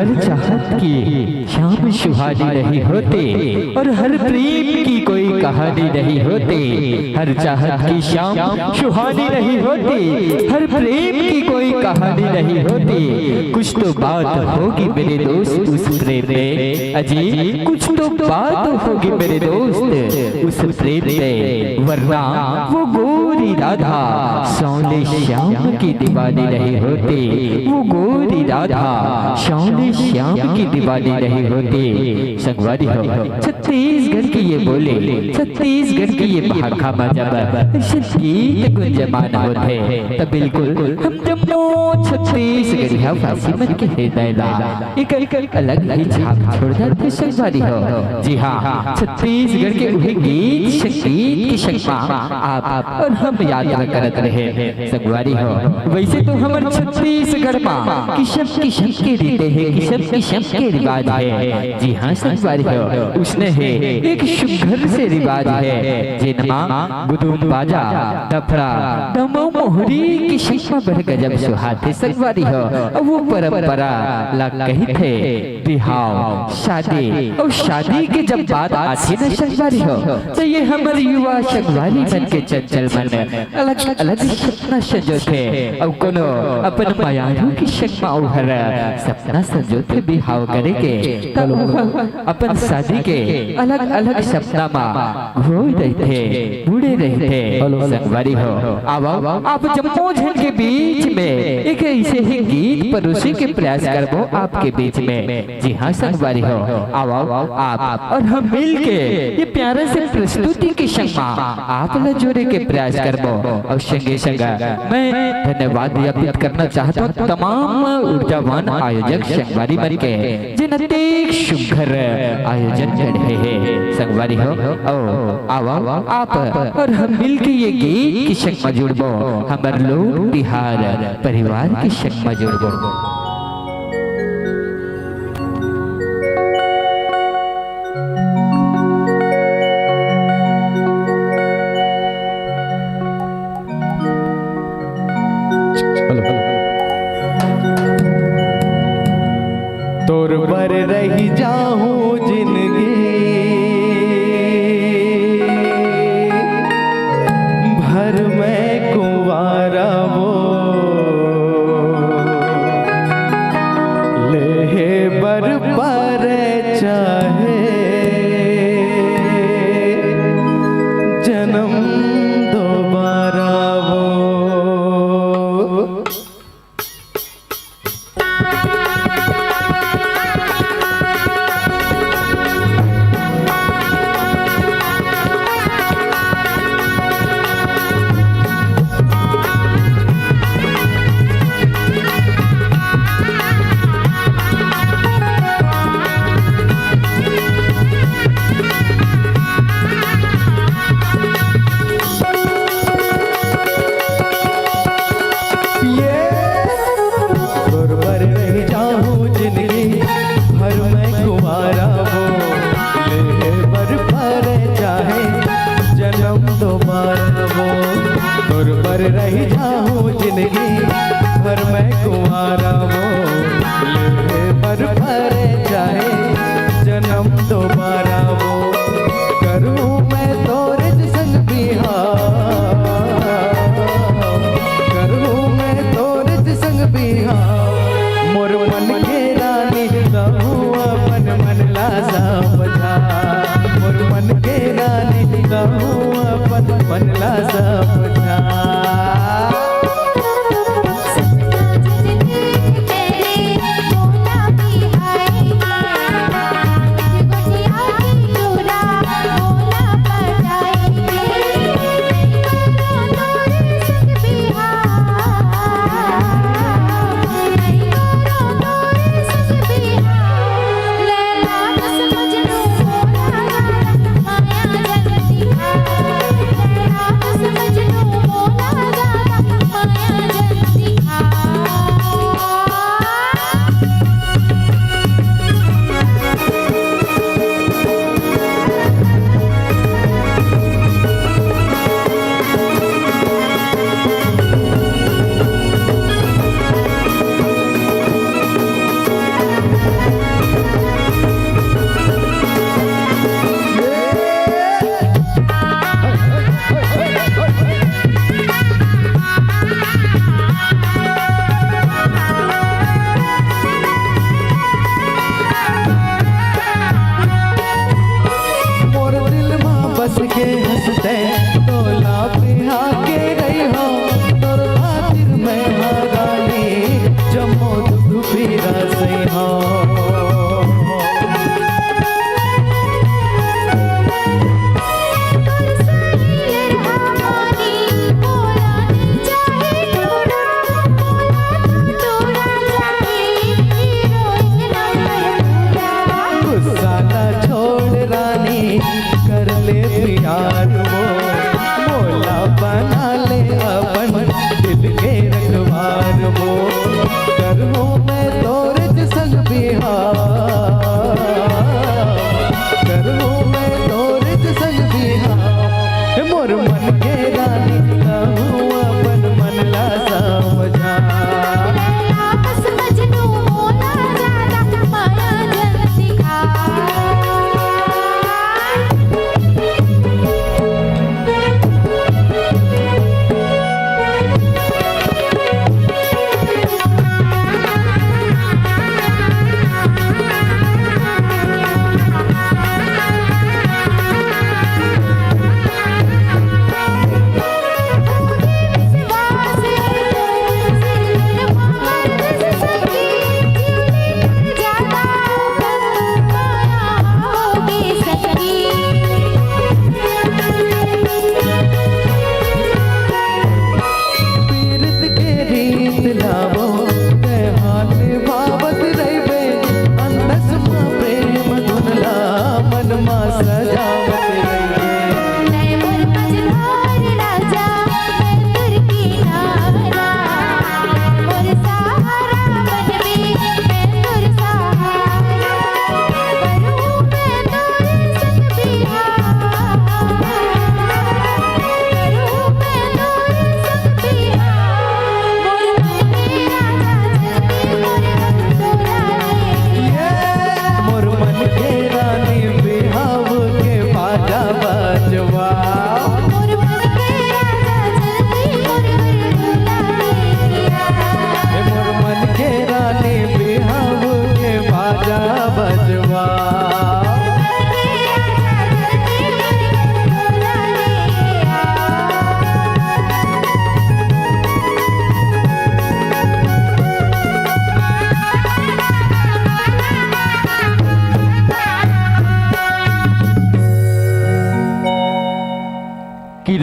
हर चाहत की शाम सुहानी नहीं होती, और हर प्रेम की कोई कहानी नहीं होती। हर चाहत की शाम सुहानी नहीं होती, हर प्रेम की कोई कहानी नहीं होती। कुछ तो बात होगी मेरे दोस्त उस प्रेम में, अजी, कुछ तो बात होगी मेरे दोस्त उस प्रेम में, वरना वो गोरी राधा सांवले श्याम की दीवानी नहीं होती। वो गोरी राधा सांवले श्याम की दीवानी नहीं होती। संगवारी हो, छत्तीसगढ़ की ये बोली, छत्तीसगढ़ की ये भाखा मा जब अइसन गीत गुंजमान होथे, त बिल्कुल हम जम्मो छत्तीसगढ़िया वासी मन के हृदय ला एक, एक अलग ही छाप छोड़ जाथे संगवारी हो। जी हाँ, छत्तीसगढ़ के उही गीत संगीत के संग मा आप, आप और हम यात्रा करत रहे संगवारी हो। वैसे तो हमर छत्तीसगढ़ मा किसम किसम के रीते हे, किसम किसम के रिवाज हे। जी हाँ संगवारी हो, उसने हे एक सुघर से रिवाज हे, जेन मा गुदुम बाजा, डफड़ा, डमऊ मोहरी के संग मा बड़ गजब सुहाथे संगवारी हो। अउ वो परंपरा ला कहिथे बिहाव, शादी। अउ शादी के जब बात आथे न संगवारी हो, त ये हमर युवा संगवारी मन के चंचल मन अलग अलग सपना सजोथे। अउ कोनो अपन मयारू के संग मा ओहर सपना सजोथे बिहाव करे के, त ओह अपन शादी के अलग अलग सपना मा घोए रहिथे, बुड़े रहिथे। Hello, hello. संगवारी हो, आवव, आप जम्मो झन के बीच में एक ऐसे ही गीत परोसे के प्रयास करबो आपके बीच में। जी हाँ संगवारी हो, आवव, आप और हम मिल के ये प्यारे से प्रस्तुति के संग मा आप ला जोड़े के प्रयास करबो। अउ संगे संग मैं धन्यवाद ज्ञापित करना चाहत हूँ तमाम ऊर्जावान आयोजक संगवारी मन के, जेन अतेक सुघर आयोजन करे हे संगवारी हो। अउ आवव, आप और हम मिल के ये गीत के संग मा जुड़बो, हमर लोक बिहार परिवार के संग मा जुड़बो। Hello, hello. तोर बर रहि जाहूं जिनगी भर मैं कुंवारा वो, लेहे बर परे चाहे जनम दोबारा वो। ये तोर बर रहि जाहूं जिनगी भर मैं कुंवारा वो, लेहे बर परे चाहे जनम दोबारा वो। तोर बर रहि जाहूं जिनगी भर मैं कुंवारा वो, लेहे बर परे चाहे जनम दोबारा वो। करूं मैं तोरे संग बिहाव, करूं मैं तोरे संग बिहाव। मोर मन के रानी कहूं अपन मन ला समझा, मोर मन के रानी कहूं अपन मन ला समझा।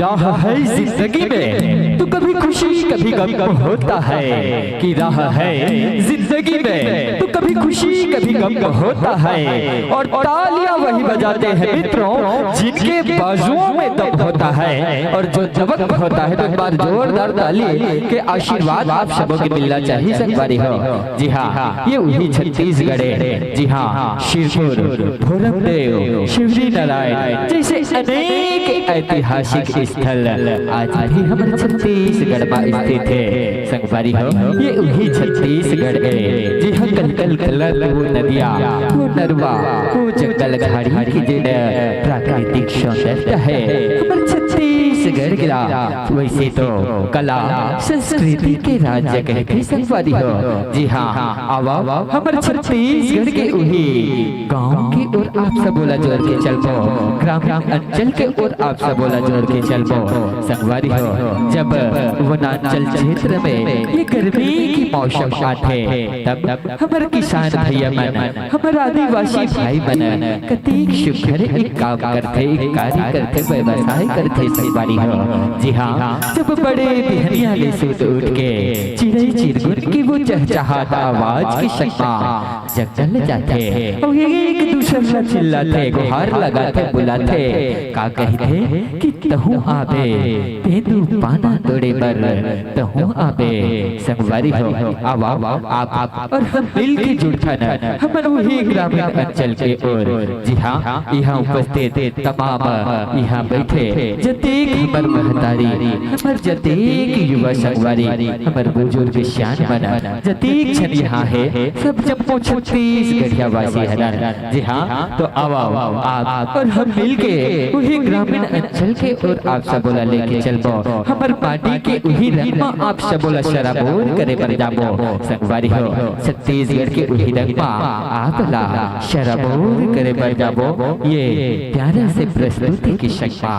राह है जिंदगी में तो कभी खुशी कभी गम होता है, कि राह है जिंदगी में तो कभी खुशी कभी गम होता है। और तालियां वही बजाते हैं मित्रों, जिनके बाजुओं में दम होता है। और जो दबंग होता है, तो एक बार जोरदार ताली के आशीर्वाद आप सबों के मिलना चाहिए संगवारी हो। जी हाँ, ये वही छत्तीसगढ़ है। जी हाँ, शिरपुर, भोरमदेव, शिवरी नारायण जैसे अनेक ऐतिहासिक स्थल आज भी हमर छत्तीसगढ़ मा स्थित है। संगवारी हो, ये वही छत्तीसगढ़ है, जी हाँ, कल कल कलत वो नदिया, वो नरवा, वो जंगल झाड़ी की जिन प्राकृतिक सौंदर्य है हमर छत्तीसगढ़ के ला। वैसे तो कला संस्कृति के राज्य कहथे संगवारी हो। जी हाँ, आवा हमर छत्तीसगढ़ के उही गांव के ओर आप सबो ला जोर के चलबो, ग्रामीण अंचल के ओर आप सबो ला जोर के चलबो। संगवारी हो, जब वनांचल क्षेत्र में ये गर्मी की मौसम आथे, तब हमर किसान भैया मन, हमर आदिवासी भाई मन कतेक सुघर एक काम करथे, एक कार्य करथे, व्यवसाय करथे संगवारी हो। जी हाँ, जब बड़े बिहनिया ले सुत उठ के चिड़ई चिरगुन के वो चहचहात आवाज के संग मा जगल जाथे। अउ एक दूसर ला चिल्लाथे, गुहार लगाथे, बुलाथे। का कहिथे कि तहूँ आबे, तेंदू पाना तोड़े बर तहूँ आबे। संगवारी हो, आवा, आप और हम मिल के जुड़थन, हमन उही ग्रामीण अंचल के ओर। जी हाँ, इहाँ उपस्थित तमाम, इहाँ बैठे जतेक हमर महतारी, हमर जतेक युवा संगवारी, हमर बुजुर्ग सियान मन, जतेक झन इहाँ हे, सब जम्मो छत्तीसगढ़िया वासी हरन। जी हाँ, तो आवा, आवा, आप और हम मिल के उही ग्रामीण अंचल के ओर आप सबो ला लेके चलबो। हमर माटी के उही रंग मा आप सबो ला सराबोर करे बर जाबो। संगवारी हो, छत्तीसगढ़ के उही रंग मा आप ला सराबोर करे बर जाबो। ये प्यारे से प्रस्तुति के संग मा।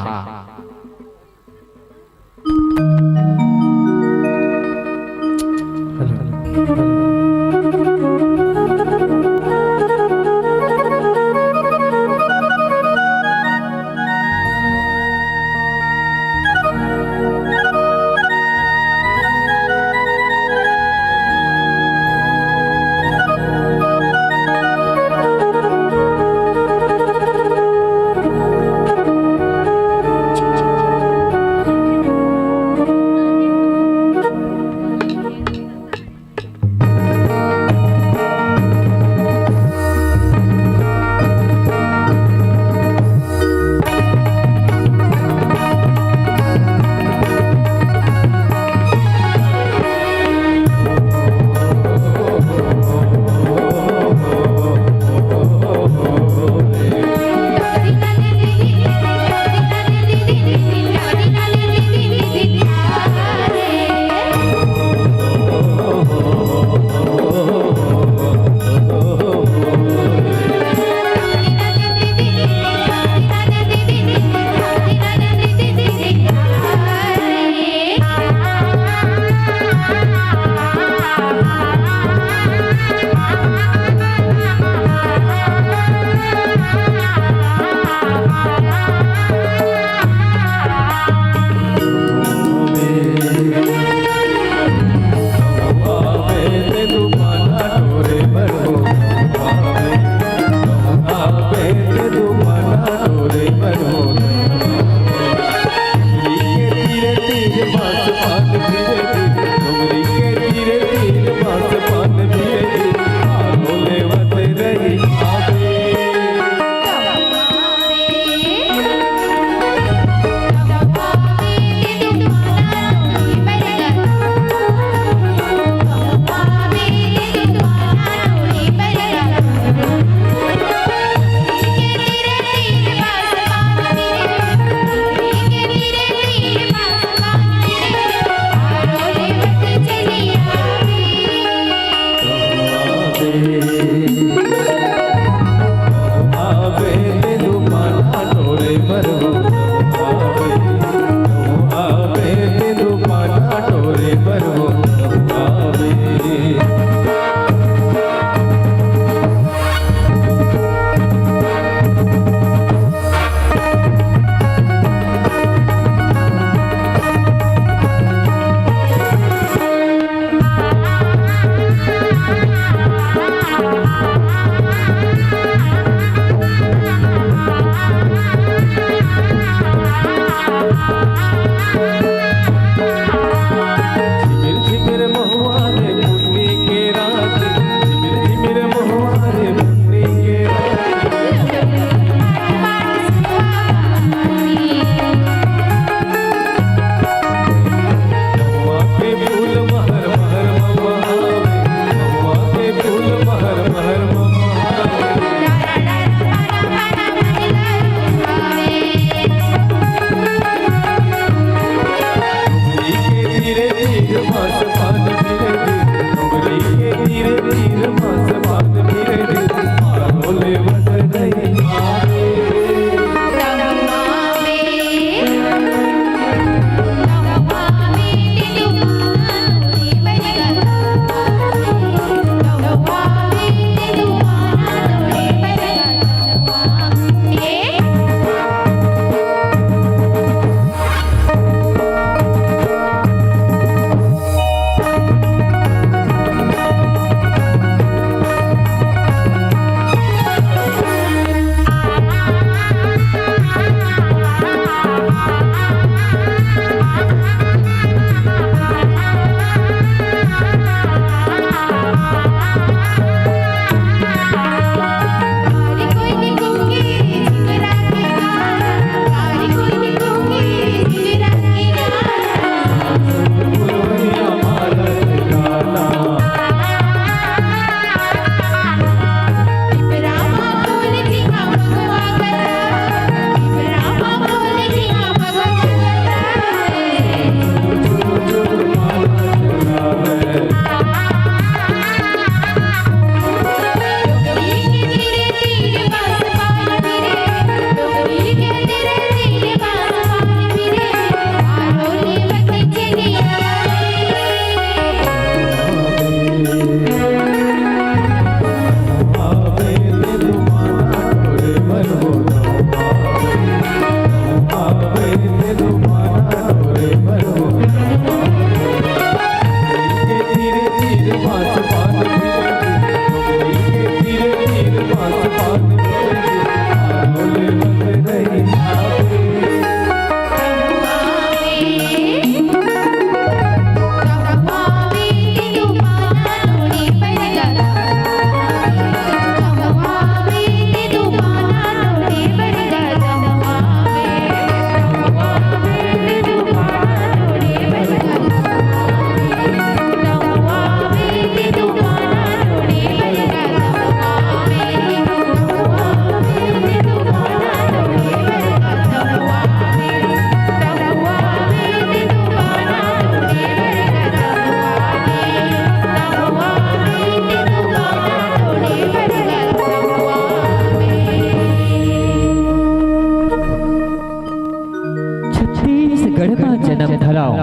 जनम धरव,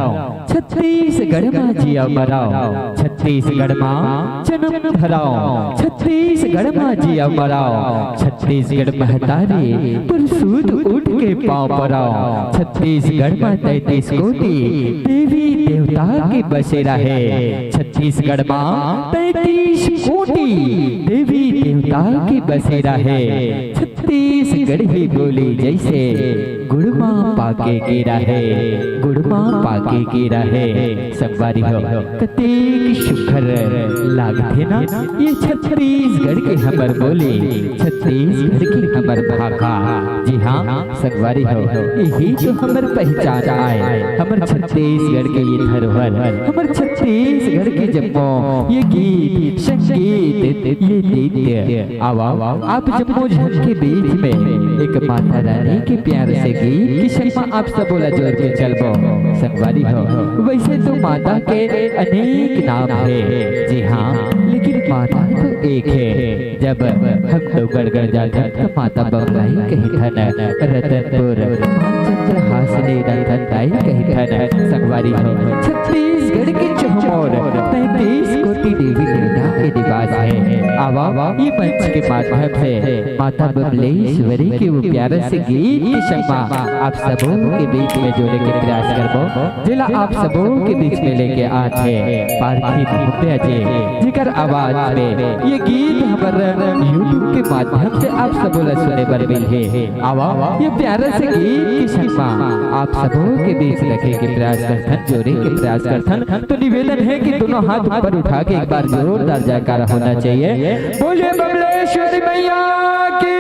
छत्तीसगढ़ मा जिया मरव। छत्तीसगढ़ मा जनम धरव, छत्तीसगढ़ मा जिया मरव। छत्तीसगढ़ महतारी तोर सूत उठ के पाँव परव। छत्तीसगढ़ मा तैंतीस कोटि देवी देवता के बसेरा हे। छत्तीसगढ़ मा तैंतीस कोटि देवी देवता के बसेरा हे। छत्तीसगढ़ी बोली जैसे गुड़ मा पाके केरा हे, गुड़ मा पाके केरा हे। संगवारी हो, कतेक सुघर लागथे ना ये छत्तीसगढ़ के हमर बोली, छत्तीसगढ़ के हमर भाखा। जी हाँ संगवारी हो, यही तो हमर पहचान आय, हमर छत्तीसगढ़ के ये धरोहर, हमर छत्तीसगढ़ के जम्मो ये गीत संगीत ये नृत्य। आवा, आप जम्मो झन के बीच में एक माता रानी के प्यार से गीत के संग मा आप सबो ला जोर के चलबो। संगवारी हो, वैसे तो माता के अनेक नाम हे, जी हाँ, लेकिन माता तो एक हे। जब हम डोंगरगढ़ जाथन त माता बमलाई कहिथन, रतनपुर माँ चंद्रहासिनी रतन दाई कहिथन। संगवारी हो, छत्तीसगढ़ के चहुमोर तैंतीस कोटि देवी देवता के निवास हे। आवा, ये मंच के माध्यम से माता बमलेश्वरी के वो प्यारा से गीत के संग मा आप सबो के बीच में जोड़े के प्रयास करबो, जेला आप सबो के बीच में लेके आथे पारखी भूपिया जी, जेकर आवाज में ये गीत हमर YouTube के माध्यम से आप सबो ला सुने बर मिलही। आवा, ये प्यारा से गीत के संग मा आप सबो के बीच रखे के प्रयास करथन, जोड़े के प्रयास करथन। तो निवेदन हे कि दोनों हाथ ऊपर उठा के एक बार जोरदार जयकारा होना चाहिए। बोलिए बमलेश्वरी मैया की।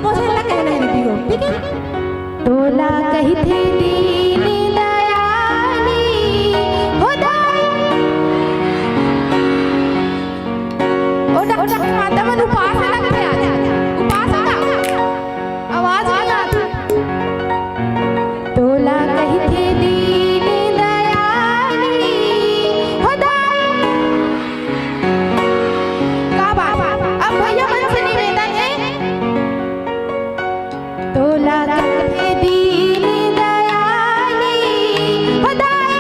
मोर ला कहना हे दीदी हो, ठीक है? तोला कहिथे दीन दयाली, हो दाई। ओ डा-, ओ डा-, माता मन उपास लगथे आज। उपास हे का? आवाज नहीं आत। तोला कहिथे दीन दयाली, हो दाई। का बात? अब भैया मन से निवेदन हे, तोला कहिथे दीन दयाली, हो दाई।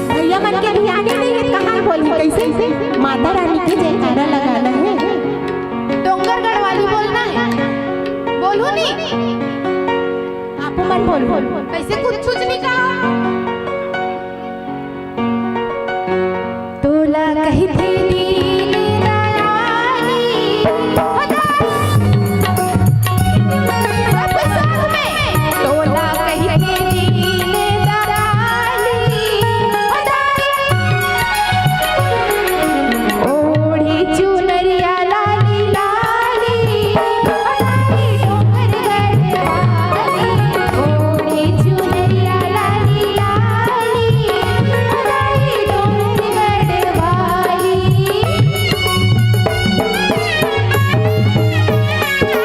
भैया मन के ध्यान ही नहीं है, कहाँ बोली, कैसे? माता रानी के जयकारा लगाना है। डोंगरगढ़ वाली बोलना है, बोलू नी? आप मन बोल, बोल। कैसे कुछ कुछ नहीं कहा? तोला कहिथे दीन दयाली, हो दाई। सब साथ में। तोला कहिथे दीन दयाली, हो दाई। ओढ़े चुनरिया लाली लाली, हो दाई डोंगरगढ़ वाली। ओढ़े चुनरिया लाली लाली, हो दाई डोंगरगढ़ वाली।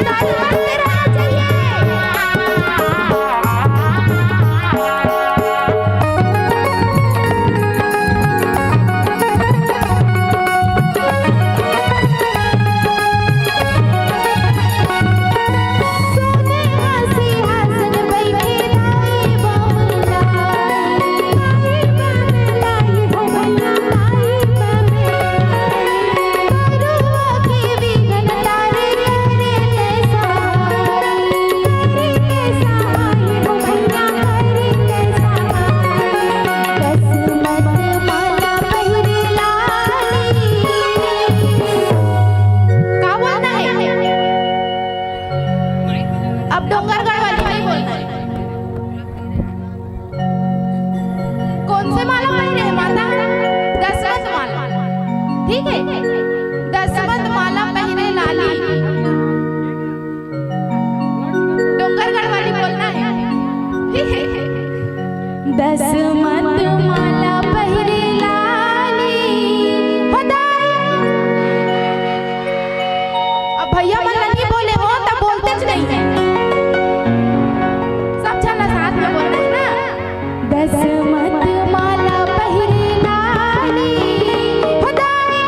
ताली बजते रहना चाहिए। का बोलना है? अब डोंगरगढ़ वाली नहीं बोलना है। कौन से माला पहिरे हे माता? दसमत माला। ठीक है, दसमत माला पहिरे लाली। डोंगरगढ़ वाली बोलना है। ठीक है। दसमत माला पहिरे लाली, हो दाई। अब भैया मन नहीं बोले हो, तब बोलते च नहीं है। सब झन ला साथ में बोलना है ना। दसमत माला पहिरे लाली, हो दाई।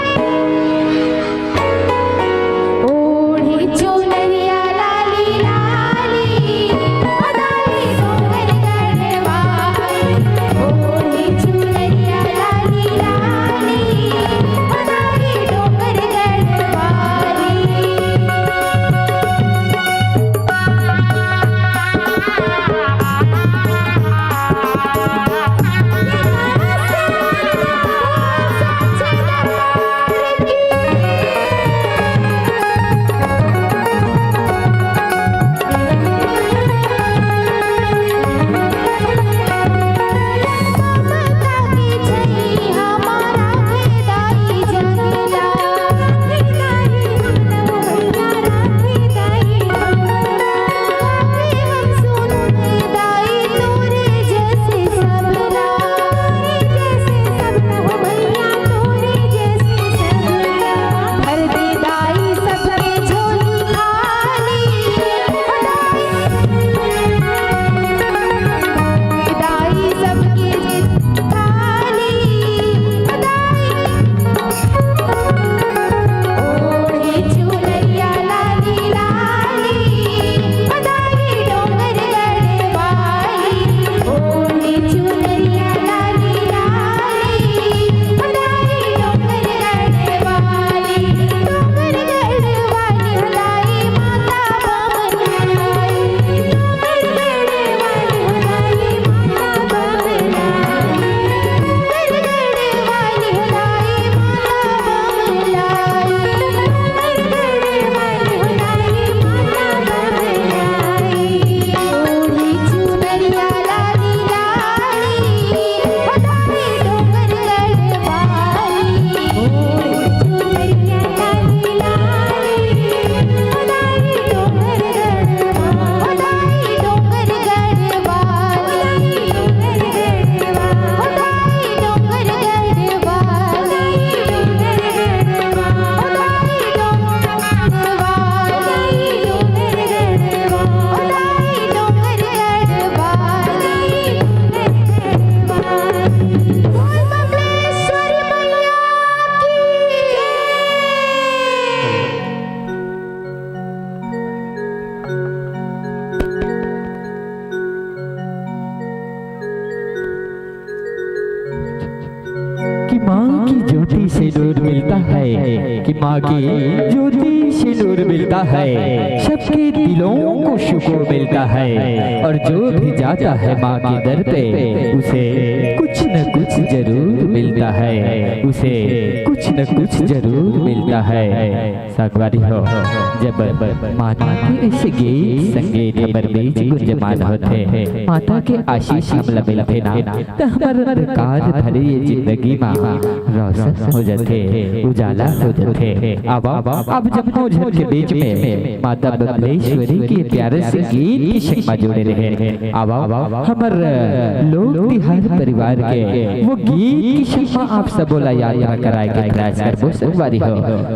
माँ की ज्योति से नूर मिलता है, कि माँ की ज्योति से नूर मिलता है, सबके दिलों को सुकून मिलता है। और जो भी जाता है माँ के दर पे, उसे कुछ न कुछ जरूर मिलता है, उसे कुछ न कुछ जरूर मिलता है। संगवारी हो, जब माता के ऐसे गीत संगीत हमर बीच गुंजमान होथे, माता के आशीष हमला मिलथे ना, त हमर अंधकार भरे ये जिंदगी मा रोशन हो जथे, उजाला हो जथे। अब, अब जम्मो झन के बीच में माता बम्लेश्वरी के प्यारे से गीत के संग मा जुड़े रहे। अब, अब हमर लोक तिहार परिवार के वो गीत के संग मा आप सबो ला यात्रा कराए के प्रयास करबो संगवारी हो।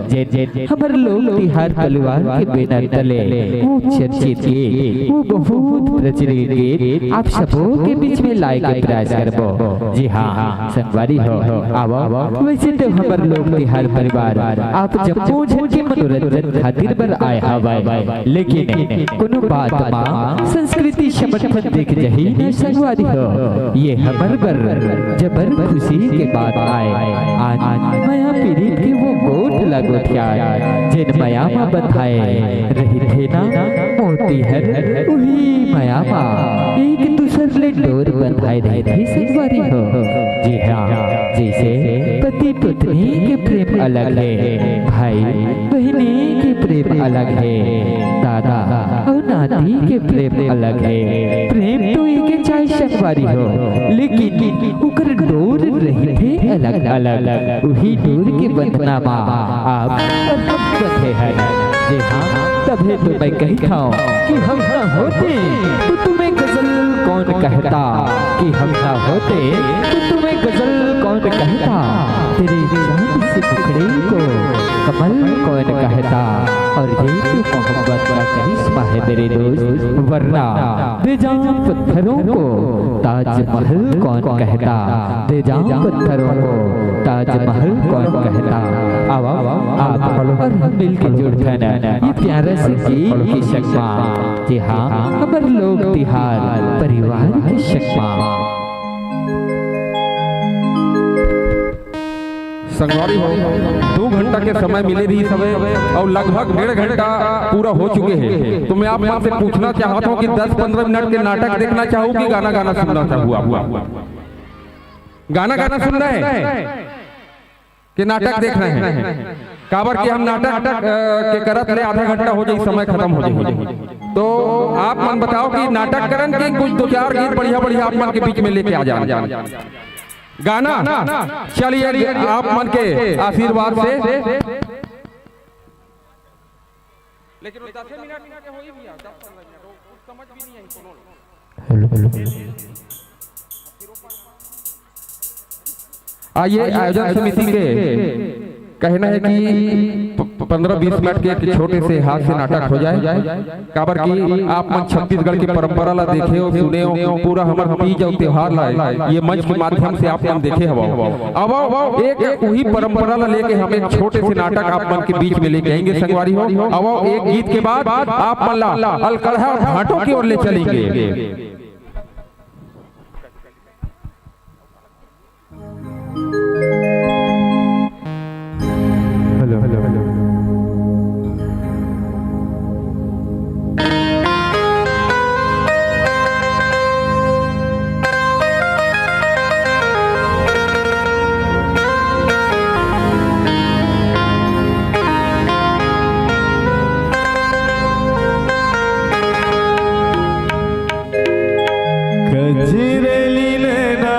जे, जे हमर लोक तिहार परिवार के बैनर तले वो चर्चित गीत, वो बहुत प्रचलित गीत आप सबो के बीच में लाए के प्रयास करबो। जी हाँ, संगवारी हो, आवो। वैसे तो हमर लोक तिहार परिवार आप जम्मो झन के मनोरंजन खातिर बर आए हवय, लेकिन कोनो बात मा संस्कृति समर्थन दिख जही न संगवारी हो, ये हमर बर जबर खुशी के बात आय। आज मया पीरित के वो गोठ ला गोठियाय, जेन मया मा बंधाय रहिथे ना मोती हर, उही मया मा एक दूसर ले डोर बंधाय रहिथे संगवारी हो। जी हाँ, जैसे पति पत्नी के प्रेम अलग है, भाई बहिनी के प्रेम अलग है, दादा अउ नाती के प्रेम अलग है। प्रेम तो एक चाहे संगवारी हो, लेकिन उकर डोर रहिथे अलग अलग। उही डोर के बंधना मा आप अरहब बंधे हन। जी हाँ, तभे तो मैं कहिथौं कि हम ना होते तो तुम्हें गजल कौन कहता, कि हम ना होते तो तुम्हें गजल कौन कहता, तेरे चांद से मुखड़े को कमल कौन कहता। और ये तो मोहब्बत का करिश्मा है मेरे दोस्त, वरना बेजान पत्थरों को ताजमहल कौन कहता, बेजान पत्थरों को ताजमहल कौन कहता। आवा, आप और हम मिलके जुड़थन ये प्यारा से गीत के संग मा। जी हाँ, हमर लोक तिहार परिवार के संग मा। संगवारी हो, दू घंटा के समय मिले रहिस हवे अउ लगभग डेढ़ घंटा पूरा हो चुके हे। तो मैं आप मन से पूछना चाहत हौं कि दस पंद्रह मिनट के नाटक देखना चाहू कि गाना गाना सुनना चाहू आप? गाना गाना सुनना है कि नाटक देखना है? काबर कि हम नाटक, अ, के करत ले आधा घंटा हो जाही, समय खतम हो जाही। तो आप मन बताओ कि नाटक करन कि कुछ दो चार गीत बढ़िया बढ़िया आप मन के बीच में लेके आ जान। गाना, चलिए, आप मन के आशीर्वाद से। लेकिन वो दस मिनट के होई भैया, दस पंद्रह मिनट, वो कुछ समझ भी नहीं आई कोनो। Hello, hello, hello. आइए, आयोजन समिति के कहना है कि प-, प-, पंद्रह बीस मिनट के एक छोटे से हास्य नाटक हो जाए, काबर कि आप मन छत्तीसगढ़ के परंपरा ला देखे हो, सुने हो, पूरा हमर तीज अउ त्योहार ला ये मंच के माध्यम से आप मन देखे हवव। अब एक उही परंपरा ला लेके हम एक छोटे से नाटक आप मन के बीच में लेके आएंगे संगवारी हो। अब एक गीत के बाद आप मन ला अलकड़हा भांटो की ओर ले चलेंगे। Hello, hello, hello. कजरेली नैना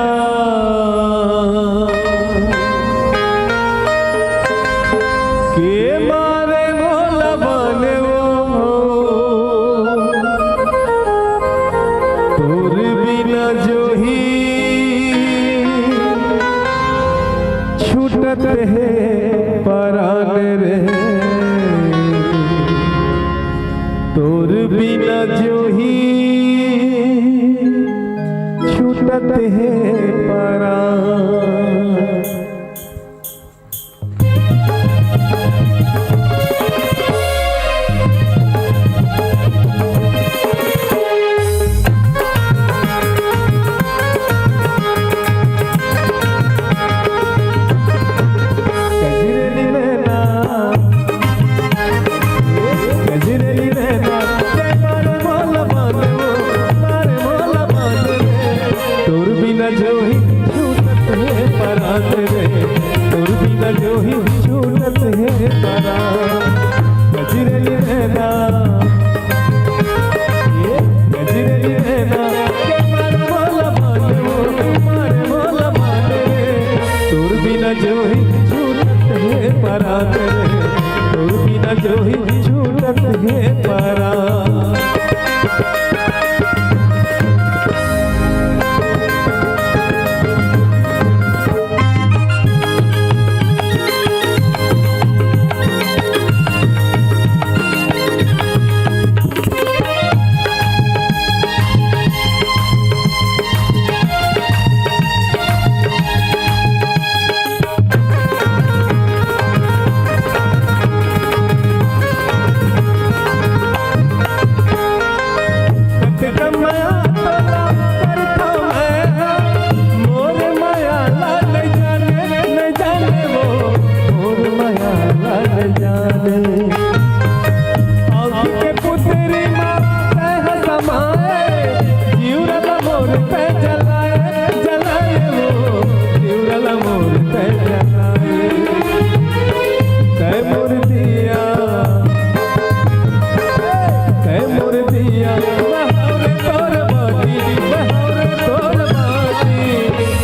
के मारे मोला बने वो, तोर बिना जोही छूटत हे परान रे। तोर बिना जोही छूटत हे परान। परान रे, तोर बिना जोही छूटत हे परान। गजरेली नैना, ये गजरेली नैना, के मारे मोला बान वो, मारे मोला बान रे, तोर बिना जोही छूटत हे परान रे, तोर बिना जोही छूटत हे परान। कतका मया तोला करथंव मैं, मोर मया ला नइ जाने, नइ जाने वो, मोर मया ला नइ जाने। आँखी के पुतरी मा तैं ह समाए, जिउरा ला मोर तैं जलाए, जलाए वो, जिउरा ला मोर तैं जलाए। तैं मोर दिया, तैं मोर दिया, मैं हौं रे तोर बाती, मैं हौं रे तोर बाती।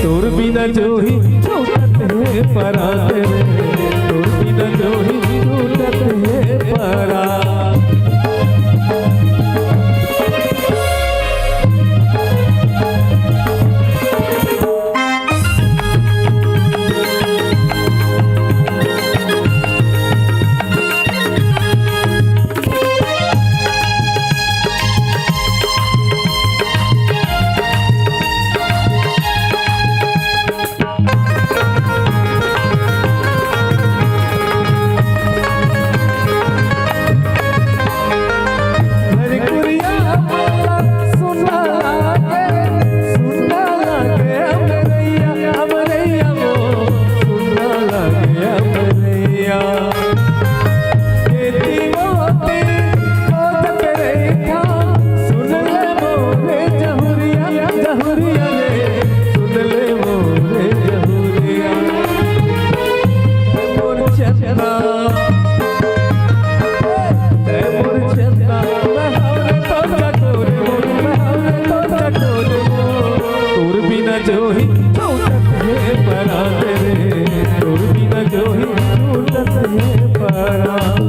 तोर बिना जोही छूटत हे परान रे, तोर बिना जोही छूटत हे परान। तोर बिना जोही छूटत हे परान रे, तोर बिना जोही छूटत हे परान।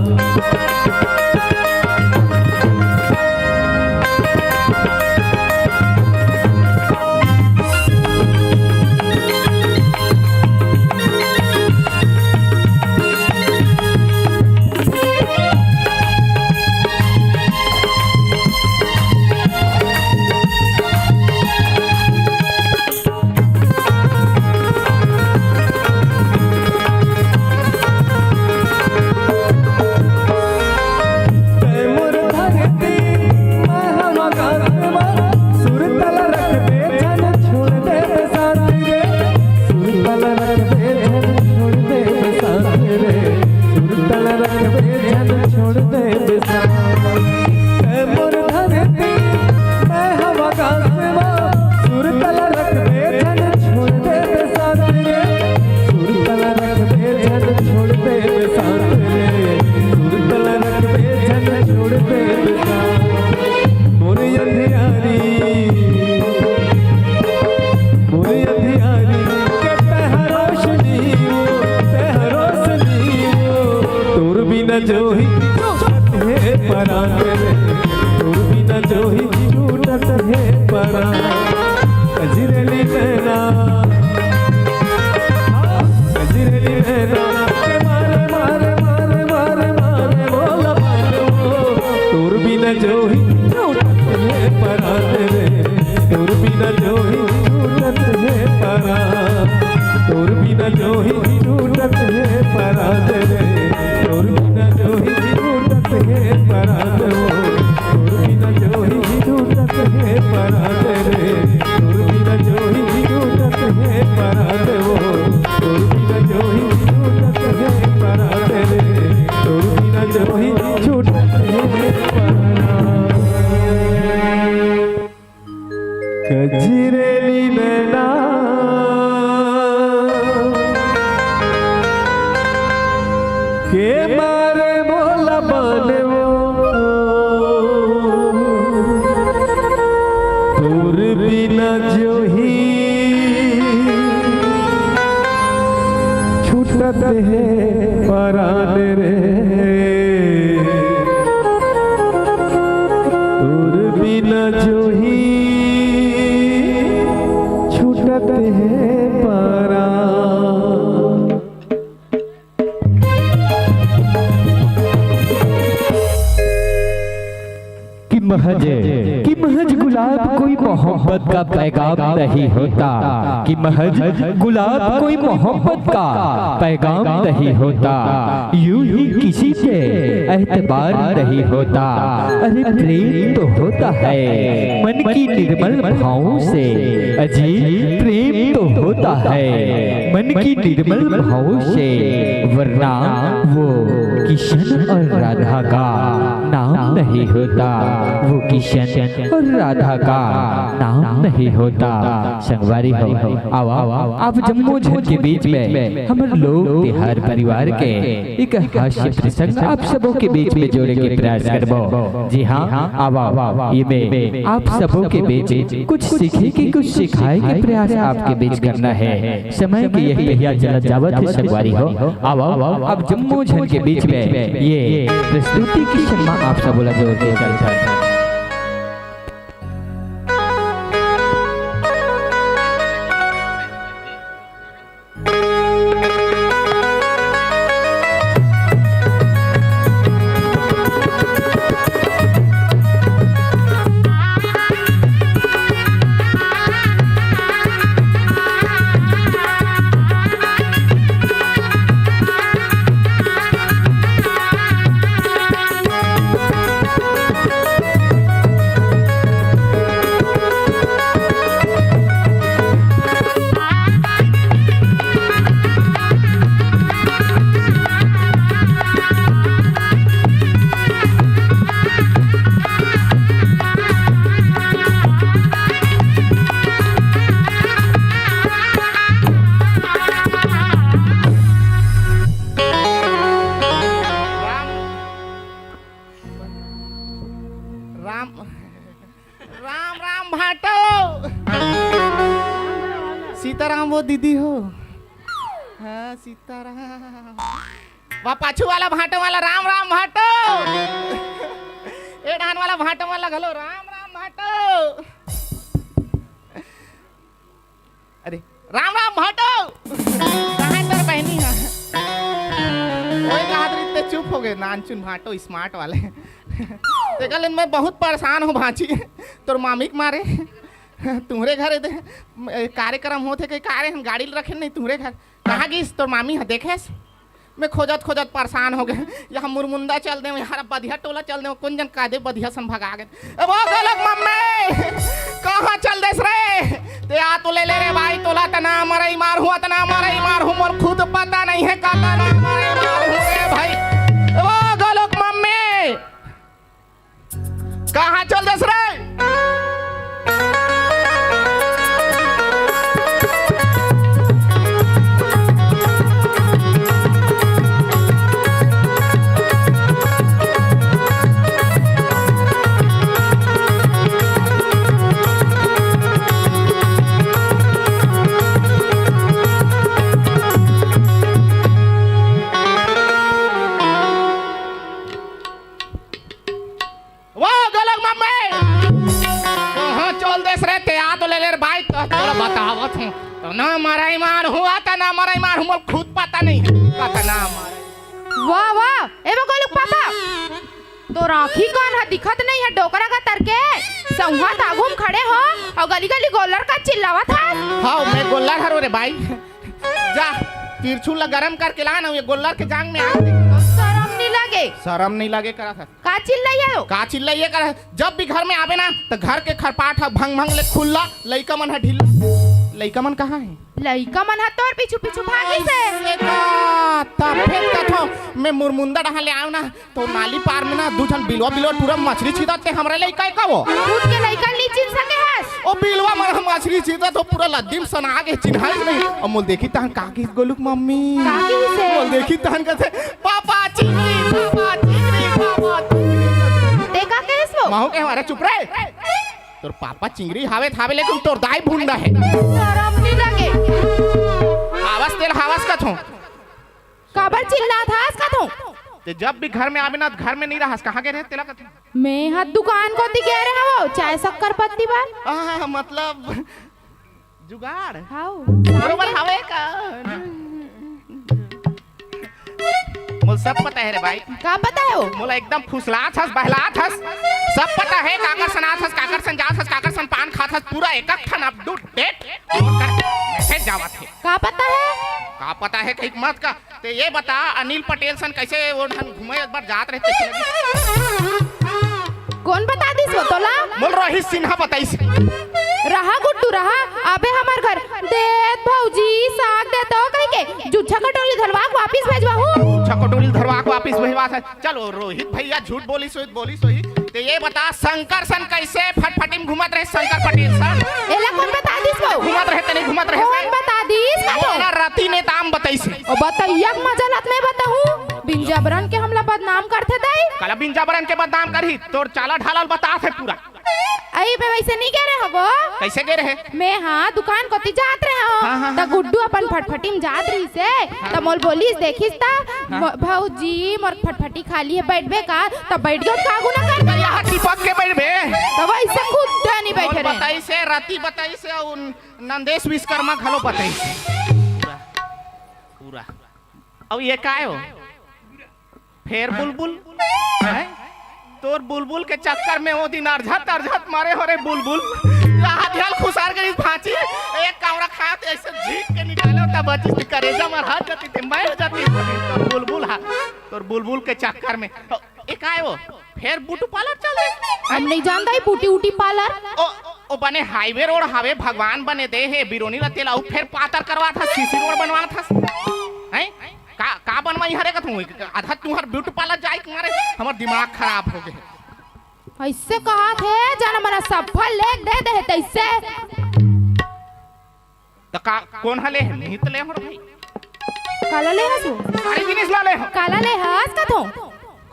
तोर बिना जोही छूटत हे परान रे, तोर बिना जोही छूटत हे परान। गजरेली नैना, गजरेली नैना, मारे, मारे, मारे, मारे, मारे, मोला बान वो। तोर बिना जोही छूटत हे परान रे, तोर बिना जोही छूटत हे परान। तोर बिना जोही छूटत हे परान रे, तोर बिना जोही छूटत हे परान वो। तोर बिना जोही छूटत हे परान रे, तोर बिना जोही छूटत हे परान वो। तोर बिना जोही छूटत हे परान रे, तोर बिना जोही छूटत हे परान। गजरेली नैना, छूटत हे परान रे, तोर बिना जोही छूटत हे परान। कि महज, कि महज गुलाब कोई मोहब्बत का पैगाम नहीं होता, कि महज गुलाब कोई मोहब्बत का पैगाम नहीं होता, यूं ही किसी पे एतबार नहीं होता। अरे प्रेम तो होता है मन की निर्मल भावों से, अजी प्रेम तो होता है मन की निर्मल भावों से, वरना वो किशन और राधा का नाम नहीं होता, वो किशन और राधा का नाम नहीं होता। संगवारी हो, आओ, आप जम्मो झन के बीच में हमर लोक तिहार परिवार के एक हास्य प्रसंग आप सबों के बीच में जोड़े के प्रयास करबो। जी हाँ, आओ, ये में आप सबों के बीच कुछ सीखे के, कुछ सिखाए के प्रयास आपके बीच करना है। समय के यही पहिया चलत जावत हे संगवारी हो। आओ, आओ, अब जम्मो झन के बीच में ये प्रस्तुति के सम्मा आप सब ला जोर के चल चल। राम, राम राम भाटो। सीताराम वो दीदी हो। हाँ, सीताराम। वा पाछू वाला भाटो वाला राम राम भाटो। ए डाहन वाला भाटो वाला घलो राम राम भाटो। अरे, राम राम भाटो। कहाँ तोर बहिनी हे? ओए, कहा तरी ते चुप हो गए, नानचुन भाटो smart वाले। तेकर ले मैं बहुत परेशान हूँ भांची, तोर मामी के मारे। तुम्हरे घर दे कार्यक्रम होथे के, कारे हम गाड़ी ल रखे नहीं तुम्हरे घर। कहाँ गिस तोर मामी ह, देखेस? मैं खोजत खोजत परेशान हो गए। यहाँ मुरमुंदा चल दे, यहाँ बधिया टोला चल दे, कोन जन का दे बधिया सन भगा गए। ए वो गोलक मम्मी, कहाँ चल देस रे? ते आ तो ले ले रे भाई, तोला तना मरई मार हुआ, तना मरई मार हूँ, मोर खुद पता नहीं है का तना मरई मार हूँ रे भाई। ए वो गोलक मम्मी, कहाँ चल देस रे? वो गोलक मम्मी, कहाँ चल देस रे? ते आ तो ले ले रे भाई, तो तोला बतावत हूँ। तो ना मरई मार हुआ, तो ना मरई मार हूँ, मोर खुद पता नहीं है। पता ना मरई। वाह, वाह, ए वो गोलक पापा, तोर आँखी कान ह दिखत नहीं है, डोकरा का तरके सौंहा तागुम खड़े हो, अउ गली गली गोल्लर का चिल्लावत है। हाँ, मैं गोल्लर हरो रे भाई। जा, तिरछुल ला गरम करके ला ना, ये गोल्लर के जांग में आग दे। सरम नहीं लगे? सरम नहीं लगे करा था। का चिल्लाइया हो? का चिल्लाइया कर? जब भी घर में आवे ना, त घर के खरपाट ह भंग भंग ले खुल्ला, लइका मन ह ढिल्ला। लइका मन कहाँ हे? लइका मन ह तोर पीछू पीछू भागिस हे। अइसे का? त फेर कथो, मैं मुरमुंदा डहान ले आयो ना, तो नाली पार में ना दू झन बिलवा बिलवा टूरा मछरी छीदत हे, हमरे लइका हे का वो? खुद के लइका नी चिन सके हस? ओ बिलवा मन ह मछरी छीदत हे, पूरा लद्दी म सना गे, चिन्हाइस नहीं। अउ मोल देखिस तहन का किहिस गोलुक मम्मी? का किहिस हे? मोल देखिस तहन कथे, पापा चिंगरी, पापा चिंगरी, पापा चिंगरी। ते का कहेस वो? महूँ कहेंव, अरे चुप रे। तोर पापा चिंगरी हावे त हावे, लेकिन तोर दाई भुंडा हे। सरम नहीं लगे। हावस तेला हावस कथों। काबर चिल्लात हस कथों? ते जब भी घर में आबे ना, घर में नहीं रहस, कहाँ गे रहे तेला कथों? मैं हा दुकान कोती गे रहे हवं, चाय शक्कर पत्ती बर। हाँ, मतलब जुगाड़। हाउ। बरोबर हवे का? मोला सब पता हे रे भाई। का पता हे वो? मोला एकदम फुसलात हस, बहलात हस। सब पता हे, काकर सन आत हस, काकर सन जात हस, काकर सन पान खात हस, पूरा एक एक ठन up to date मोर कर message जावत हे। का पता हे? का पता हे, कहिके मत का। ते ये बता, अनिल पटेल सन कइसे वो ठन घूमे एक बार जात रहे, कइसे लगिस? कोन बता दिस वो तोला? मोला रोहित सिन्हा बताइस। रहा गुड्डू रहा, आबे हमर घर। देत भौजी, साग दे तो कहिके, जुच्छा कटोरी धरवा के वापिस भेजवाहूँ। जुच्छा कटोरी धरवा के वापिस भेजवात हस। चल, वो रोहित भैया झूठ बोलिस होही, बोलिस होही। ते ये बता, शंकर सन कइसे फटफटी में घूमत रहे, शंकर पटेल सन? एला कोन बता दिस वो? घूमत रहे ते नहीं घूमत रहे कोन से? बता दिस वो? मोला रति नेताम बताइस हे। ओ बतइया के मजा लत मैं बताहूँ। बिन जबरन के हमला बदनाम करथे दाई। काला बिन जबरन के बदनाम करही, तोर चाला ढाला ल बतात हे पूरा। अई बे, वइसे नहीं गे रहे हवं। कइसे गे रहे? मैं हा दुकान कोती जात रहे हवं। हाँ, हाँ, त हाँ। गुड्डू अपन फटफटी में जात रहिस हे। हाँ। त मोला बोलिस, देखिस त, हाँ। "म-, भौजी, मोर फटफटी खाली हे, बइठबे का?" त बइठ गेंव, कागू ना कर। त यहाँ टिपक के बइठबे। त वइसे खुद नहीं बइठे रहे। बताइस हे, रति बताइस हे, अउ नंदेश विश्वकर्मा घलो बताइस हे। पूरा, पूरा। अउ ये काय हो? फेर बुलबुल, हैं? तोर बुलबुल के चक्कर में वो दिन अरझत अरझत मरे हों रे बुलबुल। राहत झल खुसार गइस भांची। एक कावड़ा खात अइसे झींक के निकाले हों त बचिस, करेजा म रहत जातिस ते मैं हो जातिस। तोर बुलबुल हा, तोर बुलबुल के चक्कर में। ए काय वो? फेर ब्यूटी पार्लर चल दे। हम नहीं जानता ही ब्यूटी उटी पार्लर। ओ, ओ बने हाईवे रोड हवे, भगवान बने दे हे, बिरोनी ला तेला अउ फेर पातर करवात हस, सीसी रोड बनवात हस। हैं? का, का बनवाई हरे कथों? आधा तुंहर ब्यूटी पार्लर जाए के मारे हमर दिमाग खराब हो गे। अइसे कहत हे, जाना मना सफल लेख दे दे हे तइसे। त का, कोन ह ले हे? नहीं त ले हों रे भाई। काला ले हस वो? सारी जिनिस ला ले हों। काला ले हस कथों?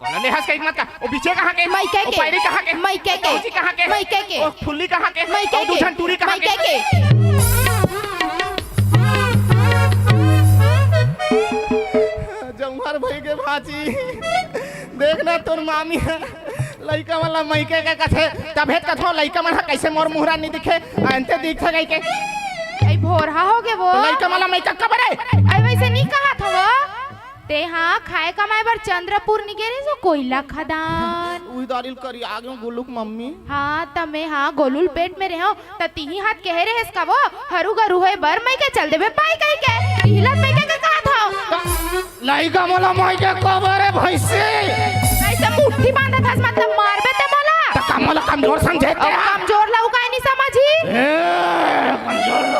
काला ले हस कहिके मत का। ओ बीचे कहाँ के? मइके ओ के। पैरी कहाँ के? मइके के। ओ कौची कहाँ के? मइके के। ओ फुल्ली कहाँ के? मइके ओ के। दू झन टूरी कहाँ के? मइके के। जम्हर भई के भांची। देख ना तोर मामी ह लइका मन ला मइके के कथे, तभे त कथों लइका मन ह कइसे मोर मुहरा नहीं दिखे, अंते दिखथे कहिके। अई भोरहा हो गे वो। त लइका मन ला मइके काबर हे? अई वइसे नहीं कहत हवं। तें हा खाए कमाए बर चंद्रपुर नहीं गे रहे, सो कोयला खदान। उही दारी ल करिया गेंव गोलू के मम्मी। हाँ, त मैं हा गोलू ल पेट में रहेंव, त तिही हाथ कहे रहेस का वो, हरू गरू होय बर मइके चल देबे पाई कहिके। तिही ला मइके के कहत हवं। लइका मोला मइके काबर हे भइसी? अइसे मुट्ठी बांधत हस, मतलब मारबे ते मोला। त का मोला कमजोर समझे ते? अउ कमजोर ला अउ काय नहीं समझही? ए, कमजोर ला,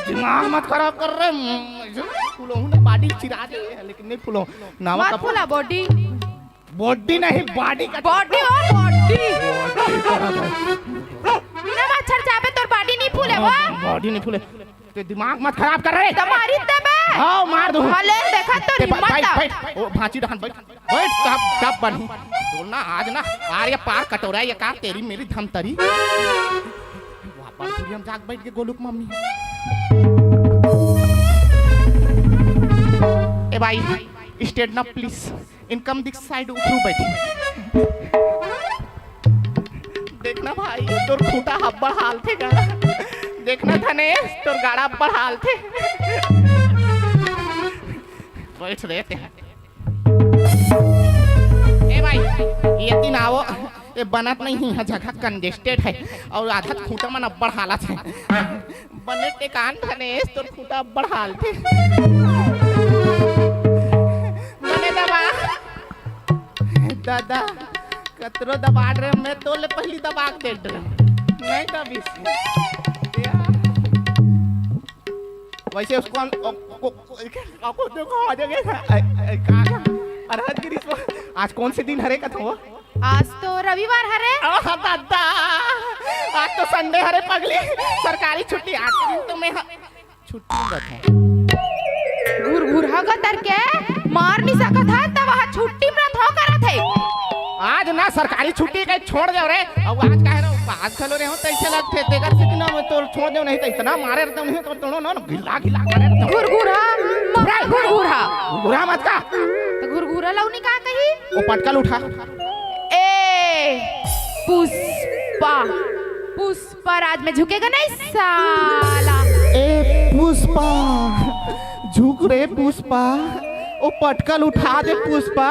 दिमाग मत खराब कर रे। फुलोहूँ ना, body चिरा दे, लेकिन नहीं फुलोहूँ। नावा मत का फुला body। Body नहीं, body का body ओ body। बिना मच्छर चापे तोर body नहीं फूले वो। Body नहीं फूले। ते दिमाग मत खराब कर रे। त मारी देबे। हाँ, मार दूँ। हाँ, ले देखा तो ते हिम्मत बइठ, आ। बइठ। ओ भांची डहन बइठ। बइठ, तब, तब बनही। बोलना आज ना, आर ये पार कटोरा ये का तेरी मेरी धमतरी। वापस हम जाके बइठ गे गोलू के मम्मी। ए भाई, stand up please। Income दिख side उखरू बइठी। देखना भाई, तोर खूंटा अब्बड़ हालथे गा। देखना धनेश, तोर गाड़ा अब्बड़ हालथे। बइठ रे ते। ए भाई, ये तीन आवो। ए बनत नहीं हे, इहाँ जगह congested हे अउ आधा खूंटा मन अब्बड़ हालत हे। बने टेकान धनेश, तोर खूंटा अब्बड़ हालथे। बने दबा। दादा, कतरो दबा रे, मैं तो ले पहिली दबा के दे डरे। नहीं दबिस। वइसे उसको, ओ, को, को, को, को, को, आ जाएगा। ए, ए, का, का? अरहत गिरीश वो, आज कौन से दिन हरे कथों वो? आज तो रविवार हरे। आह, दादा, आज तो Sunday हरे पगली, सरकारी छुट्टी। आज के दिन तो मैं ह-, छुट्टी में रथों। घुरघुरहा गतर के मार नहीं सकत हे, तब वहाँ छुट्टी में रथों करत हे। आज ना सरकारी छुट्टी के छोड़ देव रे, अउ आज काहे ना उपास घलो रहे हों, तइसे लगथे, तेकर से कि ना मैं तोर छोड़ देव, नहीं त इतना मारे रहता नहीं तो तोड़ो ना, गिला गिला करे रहता। घुरघुरहा, घुरघुरहा। घुरघुरा मत का? त घुरघुरा लौनी का कही? वो पटकल उठा। ए, पुष्पा, पुष्पा राज में झुकेगा नहीं साला। ए पुष्पा, झुक रे पुष्पा, वो पटकल उठा दे पुष्पा,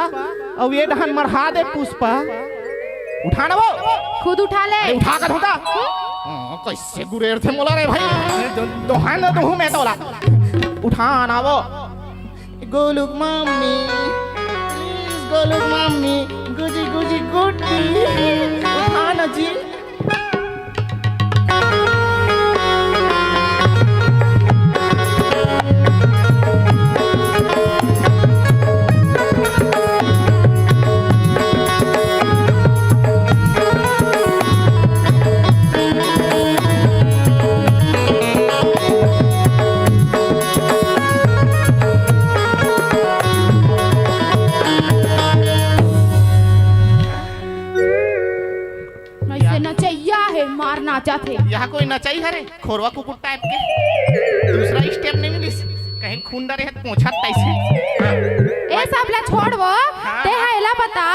अउ ये डहन मढ़ा दे पुष्पा। उठा ना वो। खुद उठा ले। अरे उठा कर होता। हाँ, कैसे गुरेर थे मोला रे भाई। दो, दो हाथ दो हूँ मैं तोला। उठा ना वो। गोलुक मम्मी, प्लीज गोलुक मम्मी, गुजी गुजी गुड्डी, उठा ना जी। ऐसे नचैया हे, मार नाचत हे। यहाँ कोई नचई हरे, खोरवा कुकुर टाइप के। दूसरा स्टेप नहीं मिलिस, कहीं खून डरे हे त पोंछत तैसे। ए सब ला छोड़ वो, हाँ, ते हाँ। हा एला बता,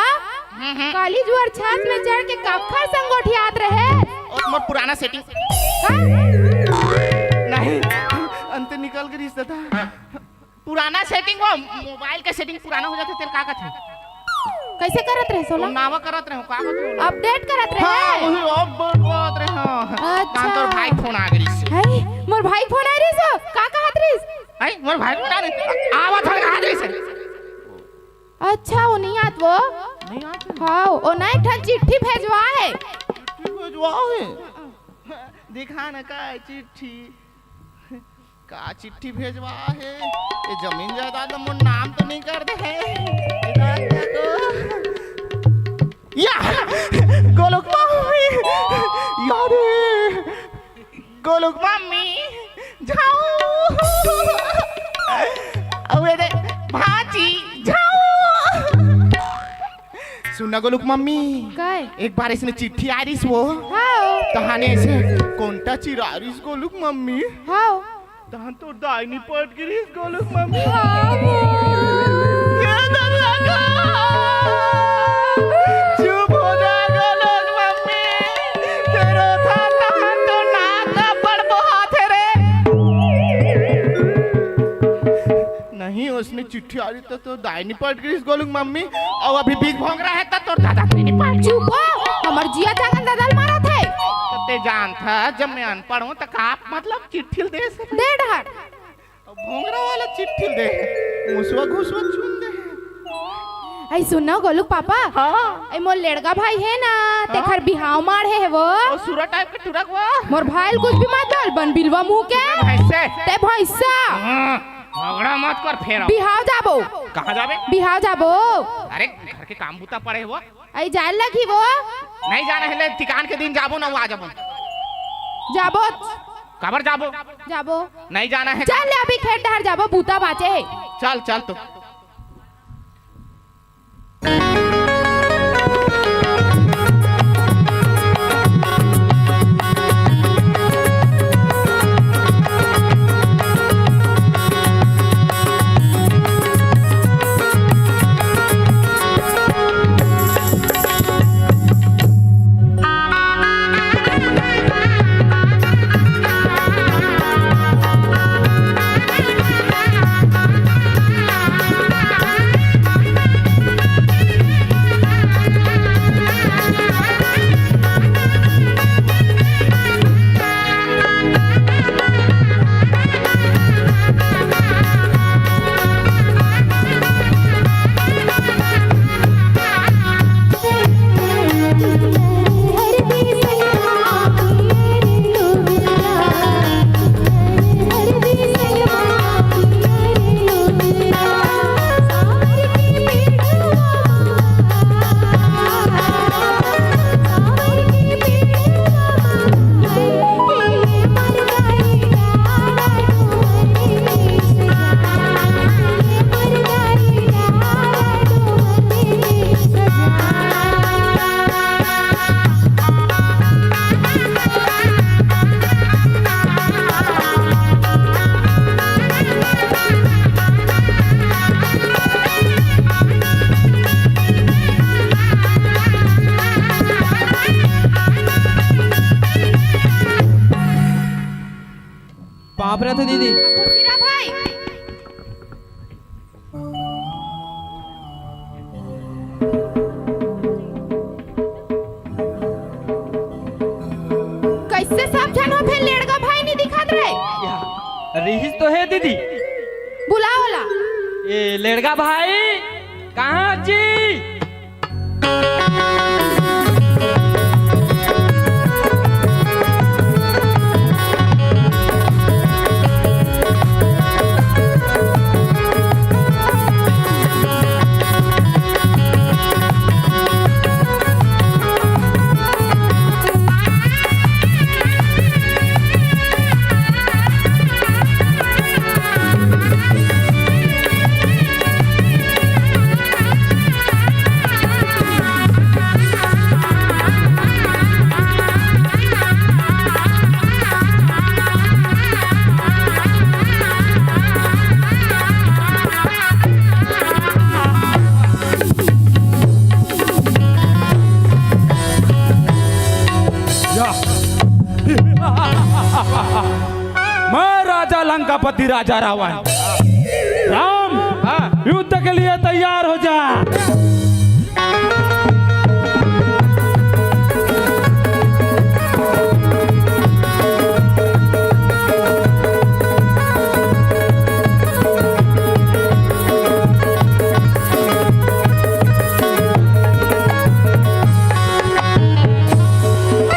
हम्म, हम्म। काली जुआर छात में चढ़ के काखर संग गोठियात रहे। और मोर पुराना सेटिंग। का? नहीं, अंत निकल के रिश्ता था। पुराना सेटिंग वो मोबाइल के सेटिंग पुराना हो जाथे, तेरे का कथे? कैसे करत रहे सोला? नावा करत रहे, का कथे? अपडेट करत रहे? हाँ, वही अपडेट करत रहे, हाँ। अच्छा। कान तोर भाई फोन आ गई से। है, मोर भाई फोन आ रही सो, का कहत रही? है, मोर भाई फोन आ रही। आवा था, आ रही से। अच्छा, वो नहीं आत वो? नहीं आत? हाँ, वो ना एक ठन चिट्ठी भेजवा है। चिट्ठी भेजवा है? दिखा ना का चिट्ठी। का चिट्ठी भेजवा हे? ये जमीन जायदाद ला मोर नाम तो नहीं कर दे हे? ये का, का को? या! गोलुक मम्मी! या रे! गोलुक मम्मी! जाओ! अबे दे, भांची! जाओ! सुन ना गोलुक मम्मी, काय? एक बार इसने चिट्ठी आ रही वो। हाँ। तहाने ऐसे कोंटा चिरा रही गोलुक मम्मी। हाँ। तहान तो दाई निपट गिरी गोलुक मम्मी। हाँ वो। ये दर्रा का। चुप हो जा गोलुक मम्मी। तेरो था तहान तो नाक का पड़ बहुत है रे। नहीं, उसने चिट्ठी आ रही तो तोर दाई निपट गिस गोलुक मम्मी, अउ अभी बीच भोंगरा हे त तोर दादा नहीं निपट। चुप हो, हमर जिया जागन दादा ल मारत हे। त ते जानत हस, जब मैं अनपढ़ हूँ त का मतलब चिट्ठी ल दे से? दे डहर। अब भोंगरा वाला चिट्ठी ल दे, मुसवा घुसवा चुन दे। ऐ सुन ना गोलुक पापा। हाँ। ऐ मोर लेड़गा भाई हे ना, हाँ। तेखर बिहाव माड़हे हे वो। ओ सुरा टाइप के टुरक वो। मोर भाई ल कुछ भी मत बोल, बन बिलवा मुंह के। भैंसे। ते भैंसा। हाँ। झगड़ा मत कर फेर। बिहाव जाबो। कहाँ जाबे? बिहाव जाबो। अरे घर के काम बूता पड़े हे वो। अई जाए लगी वो। नहीं जाना हे ले, ठिकान के दिन जाबो ना, वो आ जाबो। जाबो। काबर जाबो? जाबो। नहीं जाना हे। चल ले अभी खेत डहर जाबो, बूता बाचे हे। चल, चल तो। दीदी। खुशीराम भाई। कैसे सब झन हो, फेर लेड़गा भाई नहीं दिखत रहे? या, रिहिस तो हे दीदी। बुलाओ ला। ए, लेड़गा भाई, कहाँ जी? या। मैं राजा लंकापति, राजा रावण। राम, हाँ। युद्ध के लिए तैयार हो जा।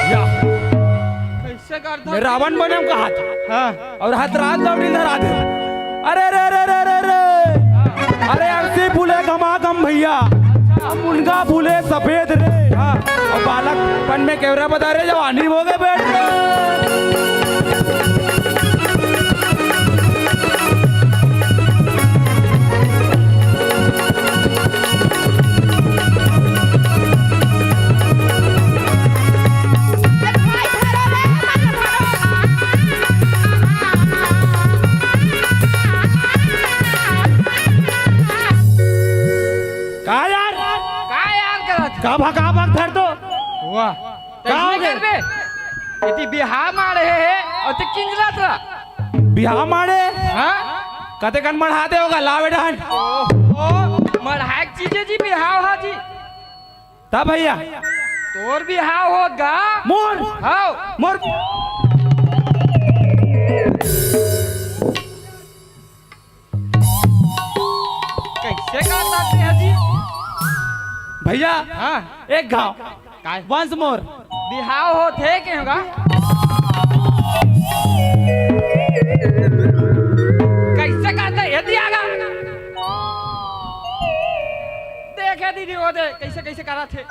या। कैसे करता? मैं रावण बने हूँ कहा था। हाँ। और हाथ रात लौड़ी धरा दे। अरे रे रे रे रे रे। अरे अरसी फूले घमाघम भैया। मुनगा फूले सफेद रे। हाँ। और बालकपन में केवरा बता रहे, जवानी हो गए बैठ रे। का यार? का यार करत? का भका भक धर दो? वाह। का हो तइसने गए? करबे? एती बिहाव माड़े हे, हे, अउ ते किंजरत रहा। बिहाव माड़े? हाँ? कते कन मढ़ाते होगा, लावे डहन। ओहो, मढ़ाए के चीजे जी बिहाव हा जी। तब भैया? तोर बिहाव होत गा। मोर? हाव। मोर? कैसे करता ते हा जी? भैया, हाँ। एक घाव। काय? Once more। बिहाव होत हे के होगा? कैसे करता हे? एती आगा। देखे दीदी, वो दे, कैसे, कैसे करत हे।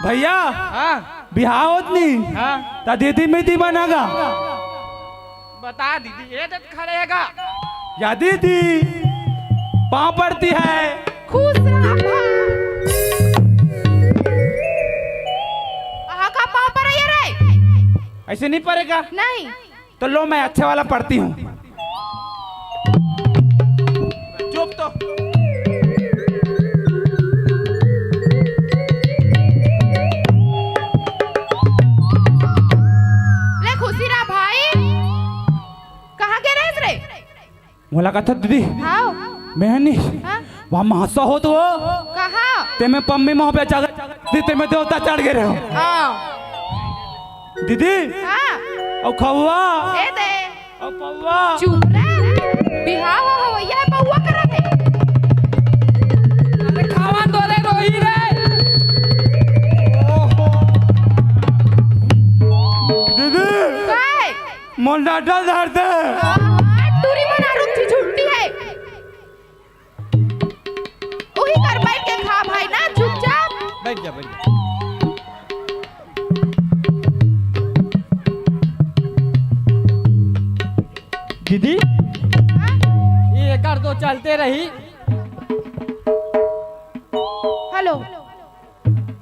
भैया, हाँ। बिहाव होत नहीं। हाँ। त दीदी मीदी बनागा। बता दीदी, ये तो खड़े हे गा। या दीदी, पाँव पड़ती है। खुश रहा। आहा का पाँव पड़े रे? ऐसे नहीं पड़ेगा। नहीं। तो लो, मैं अच्छे वाला पढ़ती हूँ। चुप तो। ले खुशी रहा भाई, कहाँ गे रहे रे? मोला कथा दीदी। हाँ। मैं नहीं। हाँ? वहाँ महासा हो तो वो। कहाँ? ते में पम्मी महा पे जागा दीदी, ते में देवता चढ़ गए रहे हो। हाँ। दीदी। हाँ। और खौवा। ए दे। और पौवा। चुप रे। बिहाव हो हवैया है, पौवा करत हे। अरे खावा तो रे रोही रे। ओहो। दीदी। काय? मोर डंडा धर दे। हाँ, टूरी मना रुक थी, झुट्टी है। उही कर बैठ के खा भाई ना, चुपचाप। बैठ जा, बैठ जा। दीदी, हाँ? ये एकर तो चलते रही। हेलो।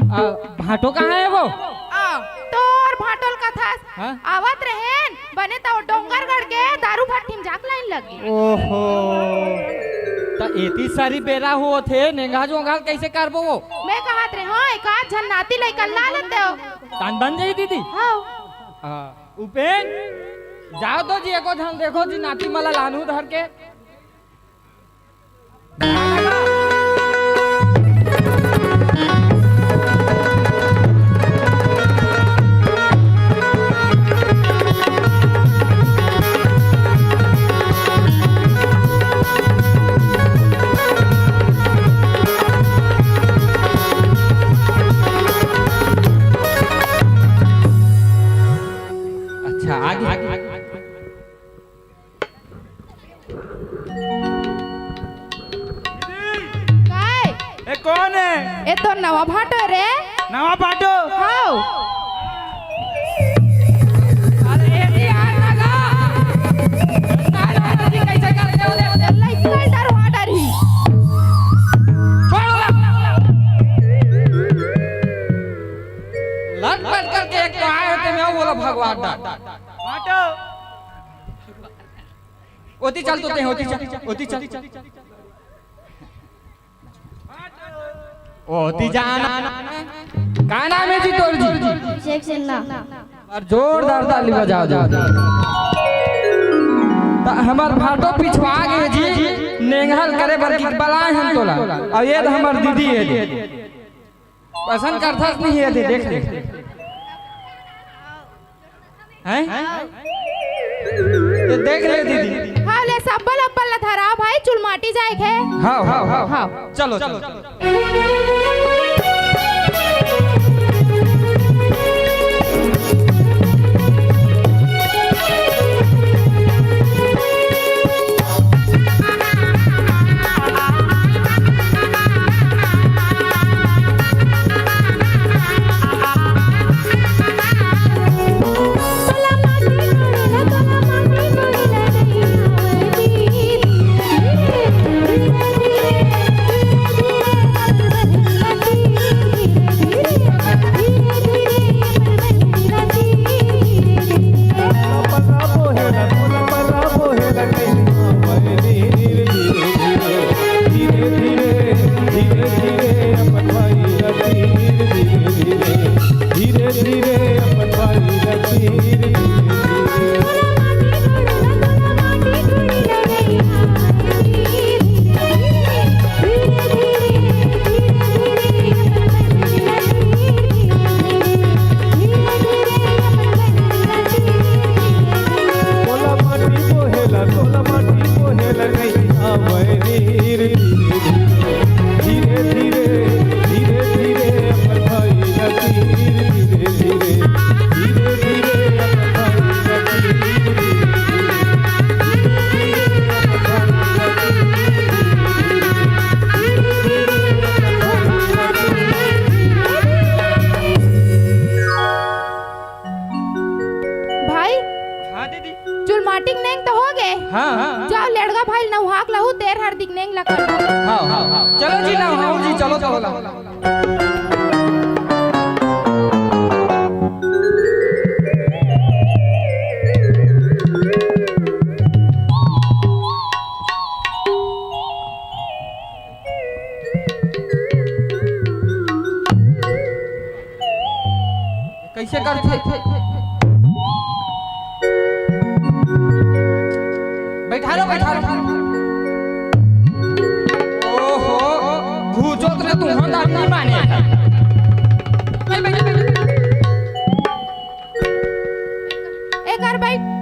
आ, भाटो कहाँ हे वो? आ, तोर भाटो ल कथस। हाँ? आवत रहेन, बने त डोंगरगढ़ के दारू भट्ठी म जाके लाइन लग गे। ओहो, त एती सारी बेरा होत हे, नेंगा जोंगा ल कैसे करबो वो? मैं कहत रहे, हाँ, एक आध झन नाती लइका ला लेते हो। तान बन जाई दीदी। हाँ। आ, उपेन, जाओ तो जी, एको झन देखो जी, नाती मन ला लानहू धर के। अच्छा, आगे, आगे। काय? ए, कोन हे? ए तो नवा भाटो रे। नवा भाटो? हाव। अरे, ए, ए, आ, ना, ना। ना, ना, ना, जी, कैसे करते हो? लइका डर हुआ डर ही। छोड़ो। लट पट करके एक तो आए होते, मैं बोला भगवान डर। भाटो। ओती चल तो ते, ओती चल, ओती चल। ओती जाना। का नाम हे जी तोर जी? शेख सिन्हा। अउ जोरदार ताली बजा दो। त हमर भाटो पिछवा गे जी, नेंगहल करे बर कि बलाए हन तोला। अउ ए त हमर दीदी हे जी। पसंद करथस नहीं हे, देख ले। हैं? तो देख ले दीदी। हाँ, ले सब्बल अब्बल ला धरा भाई, चुलमाटी जाए के। हाँ, हाँ, हाँ। हाँ। चलो, चलो। भाई, हाँ दीदी। चुलमाटी के नेंग तो हो गे। हाँ, हाँ, हाँ। जाओ लेड़गा भाई नउहाक लहू, तेर हरदी के नेंग ला कर। हाँ, हाँ, हाँ। चलो जी, नउहाओ जी, चलो तो होला। कइसे करथे? बइठा लो, बइठा लो। ओहो, घूचोत रे तुहन दादी माने। बइठ, बइठ, बइठ। एकर बइठ।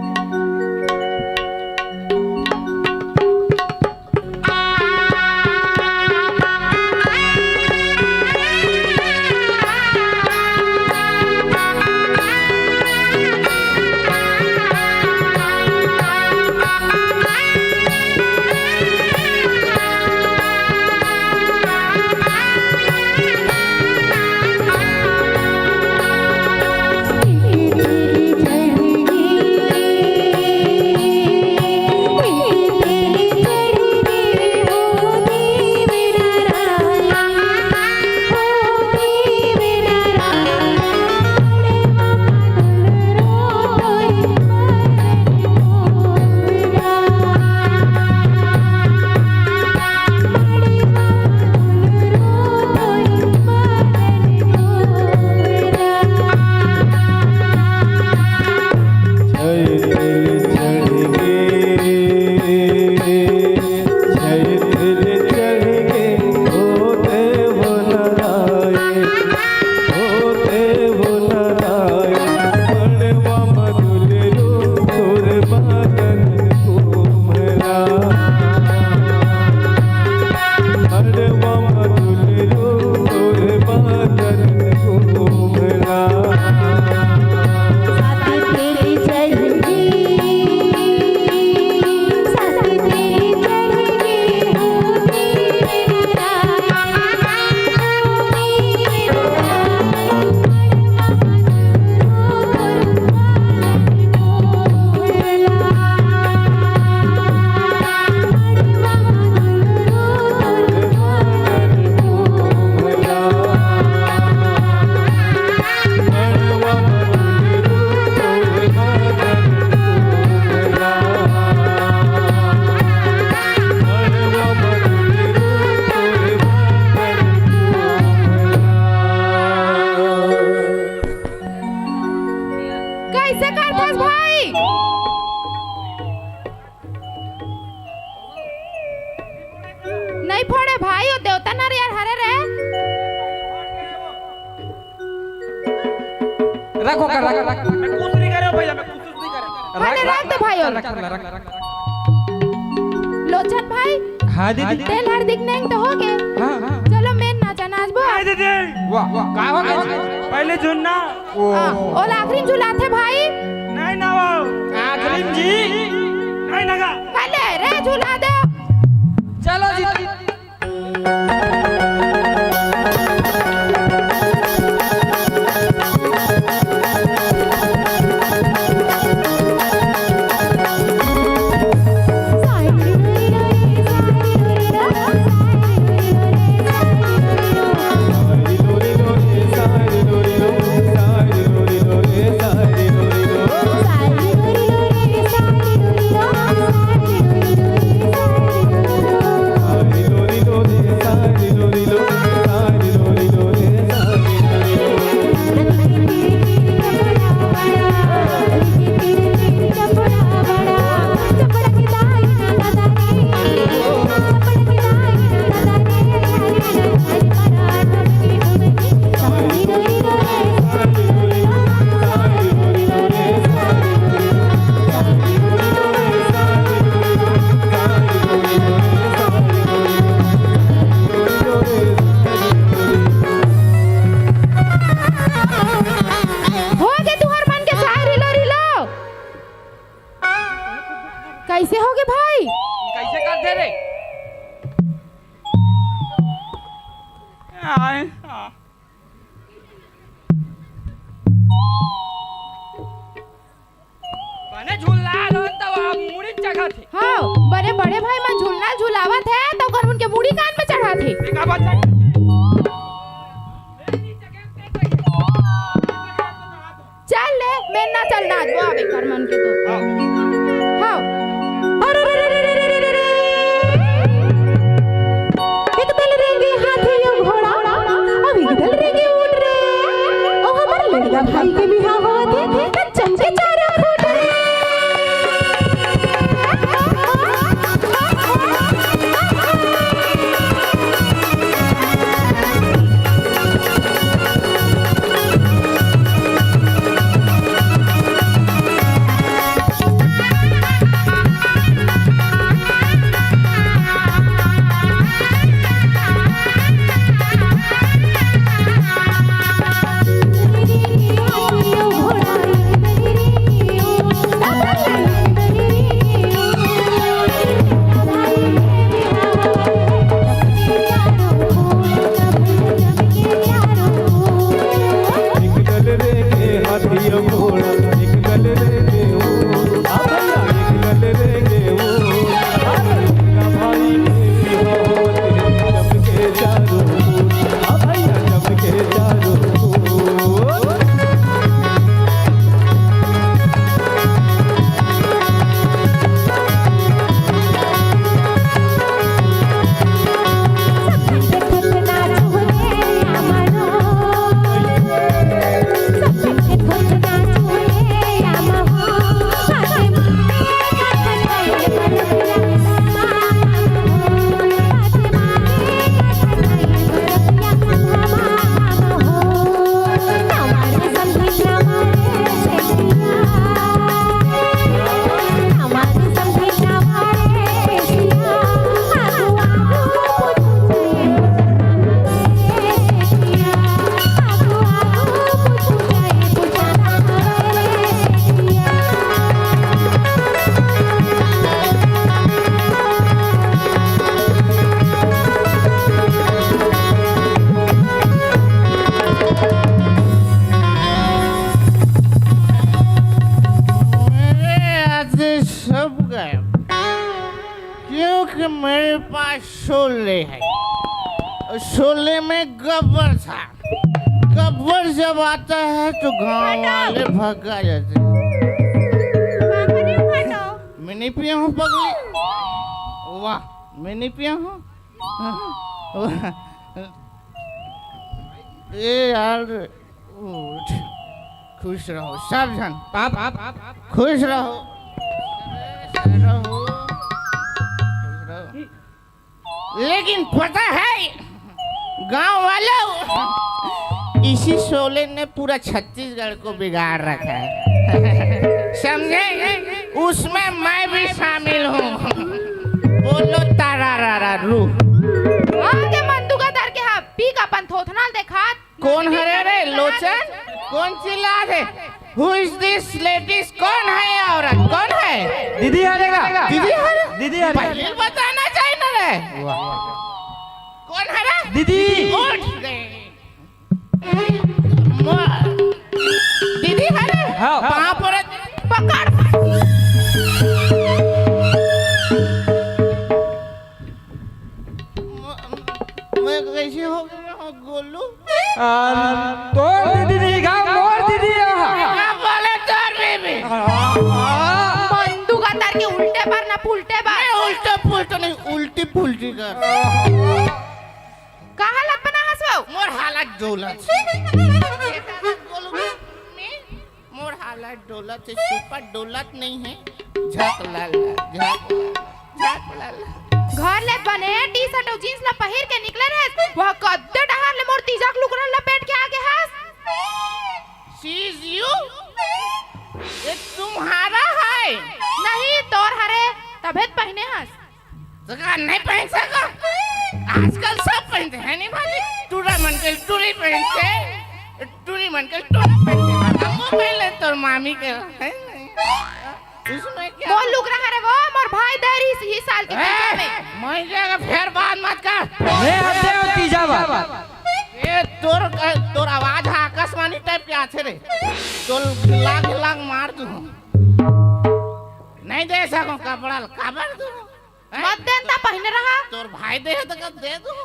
नहीं फोड़े भाई, वो देवता नारियल हरे रे। रखो कर, रख, रख। मैं कुछ नहीं करे भैया, मैं कुछ नहीं करे। पहले रख, रख दे भाई, रख, और रख, रख, रख। लोचन भाई। हाँ दीदी। तेल हर दिख नहीं तो हो गए। हाँ, हाँ। चलो, मैं नाचा नाचबो। हाँ दीदी। वाह, वाह, का हो गया? पहले झुलना। ओ। हाँ, ओला आखिरी झुलाथे भाई। नहीं ना वो। आखिरी जी। नहीं ना का। पहले रे झुला दे। चलो जी। हो गे तुहर मन के शायरी लो रिलो। कैसे हो गे भाई? कैसे करथे रे? आए। बने झुल्ला लो तब आप मुड़ी चघत हे। हाँ, बने बड़े भाई मन झुलना झुलावत हे, तब कर उनके मुड़ी कान में चढ़ात हे। देखा बात है? चल ले, मैं ना चल नाचबो आवे कर मन के तो। हाँ। हाँ। अरे रे रे रे रे रे रे रे। एक दल रेंगे हाथी अउ घोड़ा, अब एक दल रेंगे ऊंट रे। अउ हमर लड़का भाई के बिहाव होवत हे, त चमके चारों खूंट रे। मेरे आते सब गायब, क्योंकि मेरे पास शोले है। और शोले में गब्बर था। गब्बर जब आता है तो गांव वाले भगा जाते हैं। मैं नहीं पिया हूँ पगली। वाह, मैं नहीं पिया हूँ। वाह। ए यार, उठ। खुश रहो सब झन। आप, आप, आप, आप। खुश रहो। रहो। खुश रहो। लेकिन पता है, गांव वालों, इसी शोले ने पूरा छत्तीसगढ़ को बिगाड़ रखा है। समझे? उसमें मैं भी शामिल हूँ। बोलो तारा रा रा रू। आगे मंदुगा दर के हा, पी का अपन थोथनाल देखात। कोन हरे रे लोचन? कोन चिल्ला दे? Who is this ladies? कोन है ये औरत? कोन है? दीदी हरे का? दीदी हरे? दीदी हरे। पहले बताना चाहिए ना रे। वाह। कोन हरे? दीदी। उठ रे। मो-, दीदी हरे? हाँ। पाँव पड़े। पकड़। म-, मैं कैसे हो गया हूँ गोलू? आ, तोर दीदी नहीं गा, मोर दीदी है। क्या बोले तोर बीबी? आ, आ। मंदू का तर के उल्टे पर ना पुल्टे पर। मैं उल्टे पुल्टे नहीं, उल्टी पुल्टी कर। कहाँ लपना हंसो? मोर हालत डोलत। गोलू, मैं मोर हालत डोलत हे, सुपर डोलत नइ हे। झक ला ला, झक ला, झक ला ला। घर ले बने टी शर्ट अउ जींस ला पहिर के निकले रहेस, वह कद्दे डहर ले मोर तीजा के लुगरा लपेट के आगे हस। She is you? ये तुम्हारा है? नहीं, तोर हरे, तभे त पहिने हस। सका नहीं पहन सका। आजकल सब पहनते हैं नहीं भाजी। टूरा मन के टूरी पहनते, टूरी मन के टूरा पहनते। हम वो पहन ले तोर मामी के, है नहीं? इसमें क्या? मोर लुगरा हरे वो, मोर भाई दे रही इसी साल के ए, तीजा में। मैं क्या फेर बात मत कर। मैं आते हो तीजा बात। ये तोर, तोर आवाज है आकाशवाणी टाइप के आथे रे। तो लाग लाग मार दूँ। नहीं दे सकूँ कपड़ा, काबर दूँ? हैं? मत देन ता पहिने रहा। तोर भाई दे हे त का दे दूँ।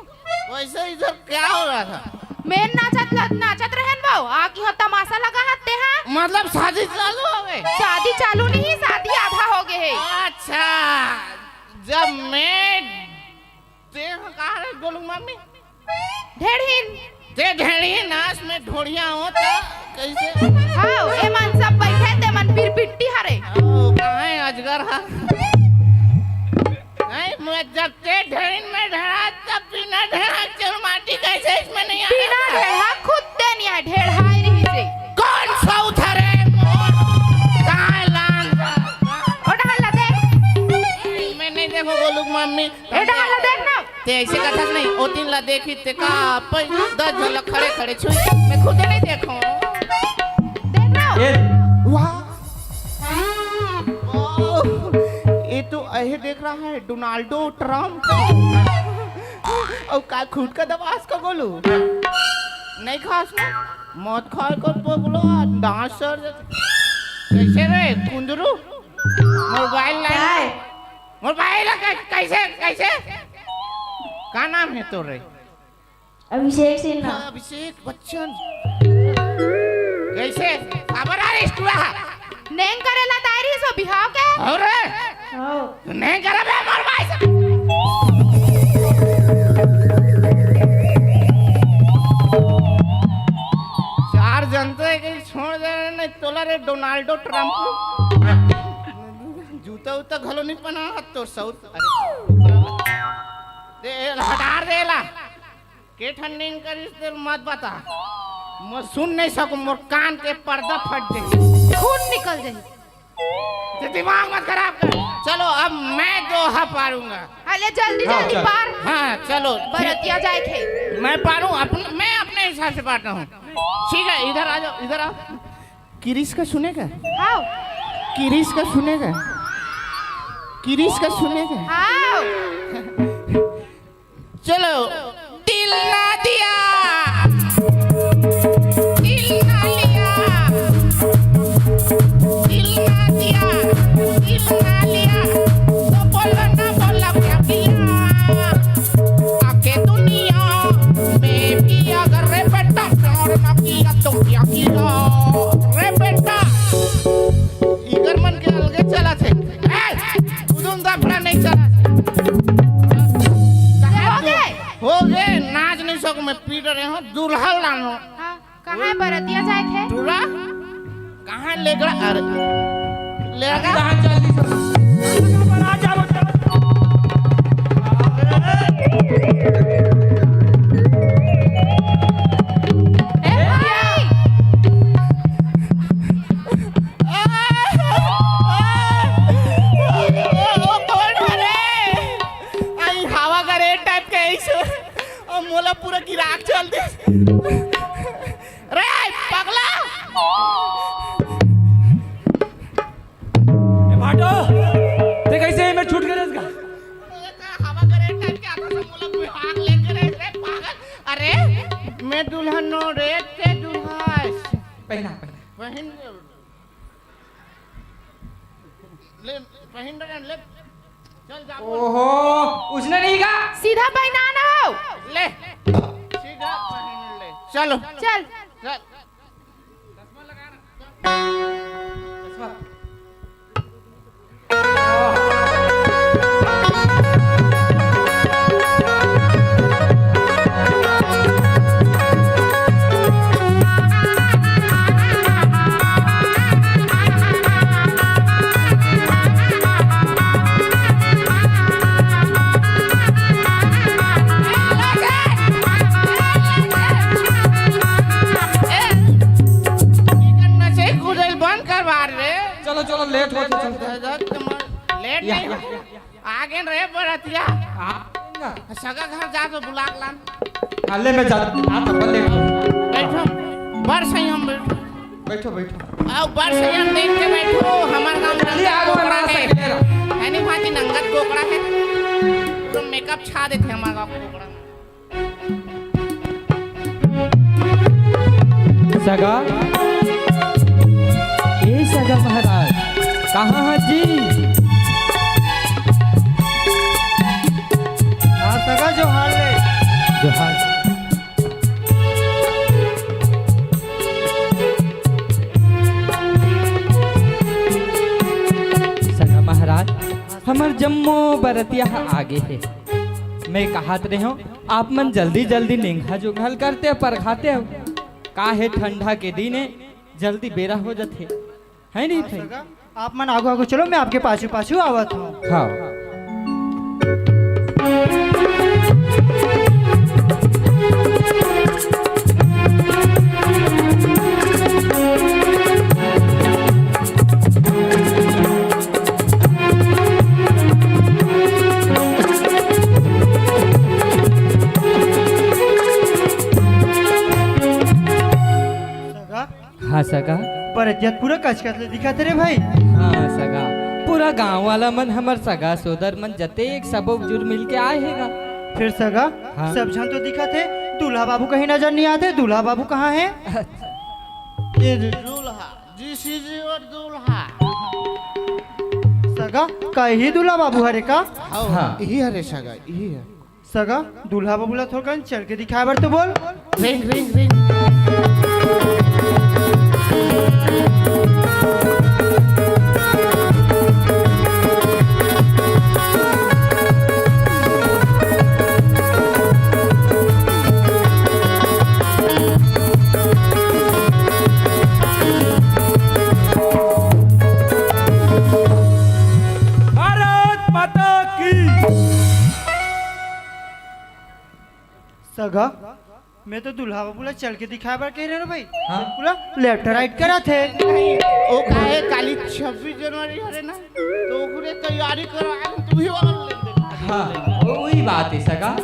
वैसे इधर क्या हो रहा था? मैं नाचत ल-, नाचत रहन वो, आ की हो तमाशा लगा हत ते हा। मतलब शादी चालू हो गई? शादी चालू नहीं, शादी आधा हो गए है। अच्छा, जब मैं, ते कहा रे गोलू मामी? ढेढ़ीन। ते ढेढ़ीन, नाच में ढोढ़िया हो तो कैसे? हाँ, ए मन सब बैठे ते मन पिरपिट्टी हरे। ओ, कहाँ है अजगर हा? नहीं, मैं जब ते ढेढ़ीन में ढेढ़ा, तब बिना ढेढ़ा चल माटी कैसे इसमें नहीं आ बिना रहा? ढेढ़ा खुद ते नहीं है, ढेढ़ाई रही से। कौन सौत हरे मोर? कहाँ है लांग? ओ डहर ला देख। मैं नहीं देखो गोलू मामी। ए डहर ला देख ना। ते ऐसे कथस नहीं, ओ दिन ला देखी ते का पै दस झन ला खड़े खड़े छुई, मैं खुद नहीं देखो। देख ना। ए, वाह। वाह। ये तो ऐसे देख रहा है डोनाल्डो ट्रंप। और का खुद का दबास का गोलू? नहीं खास ना? मत खाए कर पगलो, दांत सड़ जाते। कैसे रे कुंदरू? Mobile line. मोर भाई ला कै-, कैसे, कैसे? का नाम है तोर रे? अभिषेक सिन्हा। हाँ, अभिषेक बच्चन। कैसे? खबर आ रही स्टूरा? नेंग करे ला दायरी सो बिहाव के? और रे? हाँ। नेंग करे बे मोर भाई से। चार जनते के छोड़ दे रहे, नहीं तोला रे डोनाल्डो ट्रंप। जूता उता घलो नहीं पहना, तो सौर अरे, दे, हटा दे ला। के ठन नेंग करिस तेल मत बता। मैं सुन नहीं सकूं, मोर कान के पर्दा फट जाही। खून निकल जाही। ते दिमाग मत खराब कर। चलो, अब मैं दोहा पारूंगा। अरे, जल्दी, हाँ, जल्दी चल। पार। हाँ, चलो, ठीक। बरतिया जाए थे। मैं पारूं, अपन, मैं अपने हिसाब से पाता हूँ। ठीक है, इधर आ जाओ, इधर आओ। किरिस का सुने का? हाँ। किरिस का सुने का? किरिस का सुने का? हाँ। चलो, दिल ना दिया, दिल ना लिया, दिल ना दिया, दिल ना लिया, तो बोलो ना बोला क्या किया? आके दुनिया में भी अगर रे बेटा प्यार ना किया तो क्या किया? रे बेटा, इगर मन के अलगे चला थे। ए, उदुम दाफड़ा नहीं चला थे। हो गए? हो गए, नाच नहीं सकूं मैं, पीट रहे हो, दुल्हन लानो। हाँ, कहाँ है बरतिया जाए थे? टूरा? कहाँ लेगड़ा? अरे, लेगड़ा? कहाँ जल्दी से? आ जाओ, आ जाओ। ए भाई! आई हवा का रेड टाइप के ऐसे, अब मोला पूरा गिराक चल दे। रे पगला! ए भाटो, ते कैसे एमे छूट गे रेस गा? हवा का रेड टाइप के आता से मोला कोई हाथ लेके रे, रे पागल। अरे, मैं दुल्हन नो रेड के दुल्हा। पहना, पहना। पहन ले। ले, पहन रहे, ले। चल जा, बोल। ओहो, उसने नहीं कहा। सीधा पहनाना हो। ले। सीधा पहन ले। चलो। चल। चल। बंद करवा रे। चलो, चलो, लेट हो, चलो। लेट या, नहीं या, हो। या। आ गेन रे बरतिया। आ, सगा घर जा तो बुला के लान। हाँ, ले मैं जा, आ तो बल्ले। बैठो, बड़ संयम बैठो। बैठो, बैठो। आओ, बड़ संयम देख के बैठो, हमार गाँव जल्दी नंगत आगो कोकड़ा ना है। सकेला। है नहीं भाजी, नंगत कोकड़ा है। पूरा मेकअप छा देथे हमार गाँव कोकड़ा। सगा, ए सगा महाराज, कहाँ हा जी? हाँ सगा, जोहार ले। जोहार। सगा महाराज, हमर जम्मो बरतिया ह आगे हे। मैं कहत रेहेंव, आप मन जल्दी-जल्दी नेंगहा जोंघल करते परखाते हो। का हे, ठंडा के दिन हे, जल्दी बेरा हो जथे, है नहीं भाई? सगा, आप मन आगू आगू चलो, मैं आपके पाछू पाछू आवत हूँ। हाँ। सगा? हाँ सगा। बरतिया पूरा कचकच ले दिखत रे भाई। हाँ सगा, पूरा गांव वाला मन, हमर सगा सोदर मन, जतेक सबो जुर मिल के आए हे गा। फिर सगा, हाँ। सब झन तो दिखत हे, दूल्हा बाबू कहीं नजर नहीं आते। दूल्हा बाबू कहाँ हे? ये दूल्हा, this is your दूल्हा। सगा, का यही दूल्हा बाबू हरे का? हाँ, हाँ। यही हरे सगा, यही है। सगा, दूल्हा बाबू ला थोड़कन चल के दिखाए बर तो बोल। Ring, ring, ring. भारत माता की। सगा, मैं तो दूल्हा बाबू ला चल के दिखाए बर कह रहे भाई। हाँ। पूरा लेफ्ट राइट करा थे। नहीं, वो का हे, काली छब्बीस जनवरी हरे ना, तो ओकरे तैयारी करा, तू ही वाला ले ले। हाँ, वो, वही बात है सगा।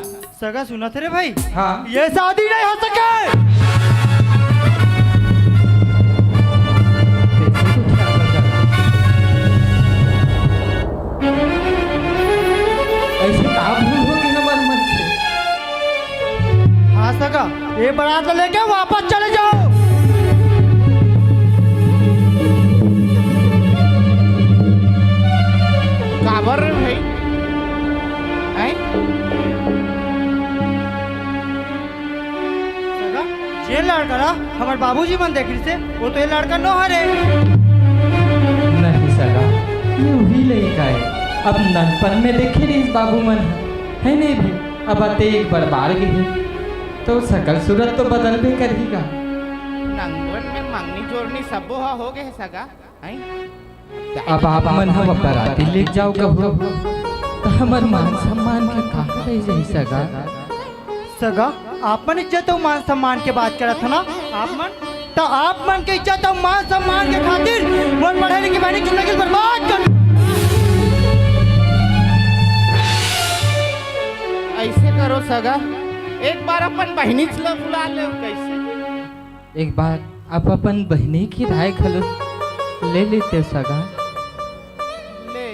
सगा सुनत रे भाई। हाँ। ये शादी नहीं हो सके। ऐसे का भूल हो गई हमारे मन से? हाँ सगा, ये बारात ला लेके वापस चले जाओ। काबर रे भाई? हैं? सगा, जे लड़का ला हमर बाबूजी मन देखिस हे, वो तो ये लड़का नो हरे। नहीं सगा, ये वही लड़का है। अब ननपन में देखे रहिस बाबू मन, है नहीं भी? अब अतेक बड़ बाढ़ गे हे, तो सकल सूरत तो बदलबे करही गा। नंगन में मंगनी जोड़नी सबो हा हो गए सगा। हैं? अब आप मन ह बराती लेके जाव कहू, हमर मान सम्मान के का रह जाही सगा? सगा, आप मन इज्जत अउ मान सम्मान के बात करत हो ना? आप मन, त आप मन के इज्जत अउ मान सम्मान के खातिर मोर पढ़े लिखे बहिनी के जिंदगी बर्बाद कर। ऐसे करो सगा, एक बार अपन बहिनी ला बुला ले। कैसे? एक बार आप अपन बहिनी के राय घलो ले लेते सगा। ले।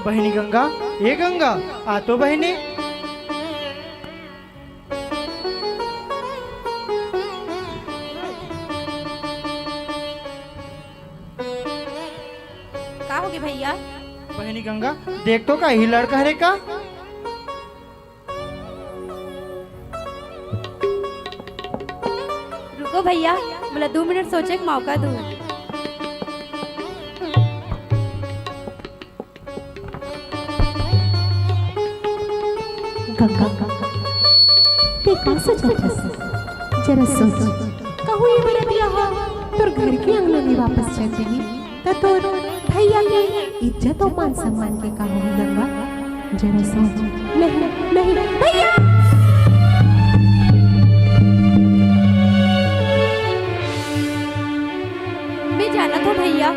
बहिनी गंगा, ए गंगा, आ तो बहिनी। का होगे भैया? बहिनी गंगा, देख तो का ही लड़का हरे का? रुको भैया, मोला दू मिनट सोचे के मौका दो। गंगा, ते का सोचत हस? जरा सोच, कहूँ ये बरतिया ह तोर घर के अंगना में वापस चल जाही, त तोर भैया के इज्जत अउ मान सम्मान के का होही गंगा? जरा सोच। नहीं, नहीं, भैया! मैं जानत हो भैया,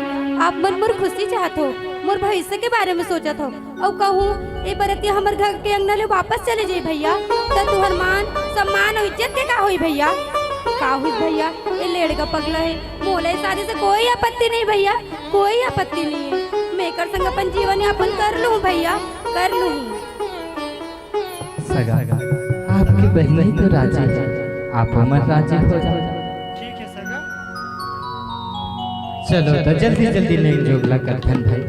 आप मन मोर खुशी चाहत हो, मोर भविष्य के बारे में सोचत हो, अउ कहूँ ए बरतिया हमर घर के अंगना ले वापस चले जाई भैया, त तुहर मान, सम्मान अउ इज्जत के का होई भैया? का होई भैया, ए लेड़गा पगला हे, मोला ए शादी से कोई आपत्ति नहीं भैया, कोई आपत्ति नहीं है। मैं एकर संग अपन जीवन यापन कर लूँ भैया, कर लूँ। सगा, आपके बहिनी तो राजी है, आप हमर राजी हो जाओ। ठीक है सगा। चलो तो जल्दी जल्दी नेंग जोग ला करथन भाई।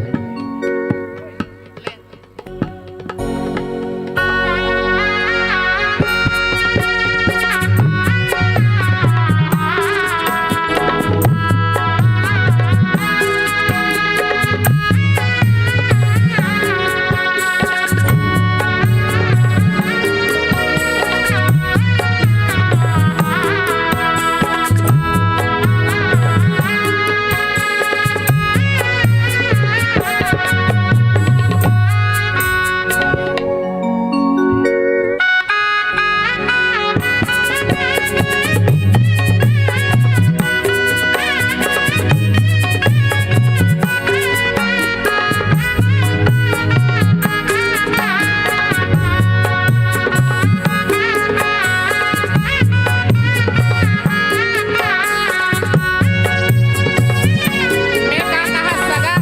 मैं का कहा सगा,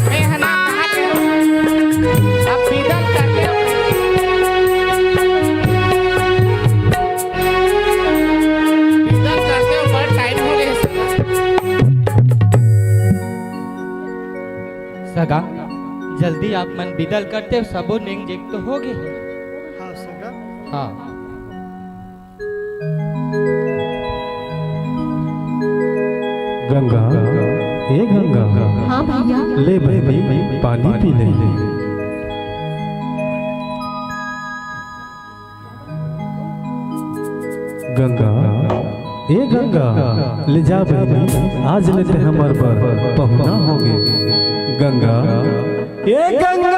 मैं ह ना कहा के अब बिदल करते हो, बिदल करते हो, बड़ टाइम हो गए सगा। सगा, जल्दी आप मन बिदल करते हो, सबो नेंग जेग तो हो गए। हाँ सगा। हाँ। गंगा, ए गंगा। हाँ भैया। ले बहिनी, पानी पी ले। गंगा, ए गंगा, ले जा बहिनी, आज ले ते हमर बर पहुना होगे। गंगा, ए गंगा।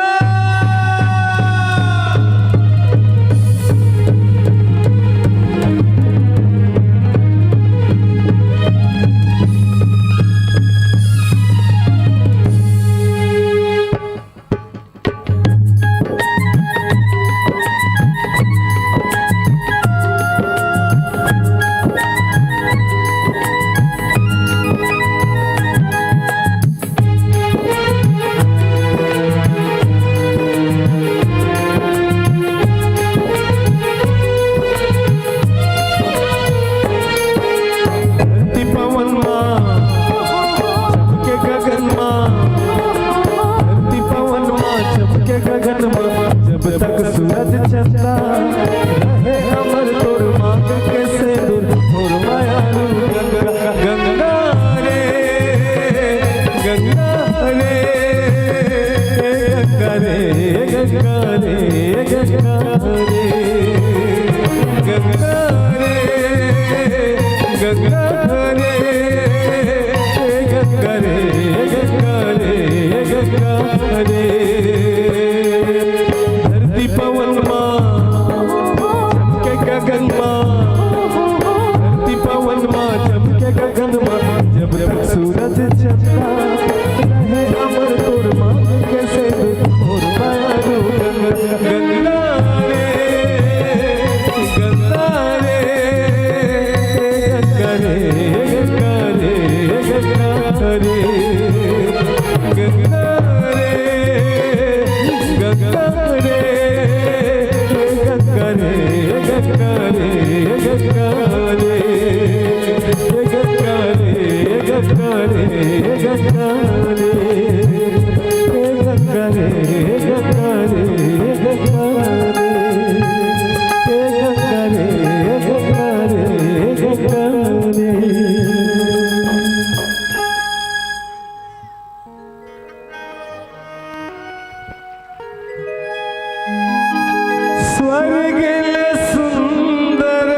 स्वर्ग ले सुंदर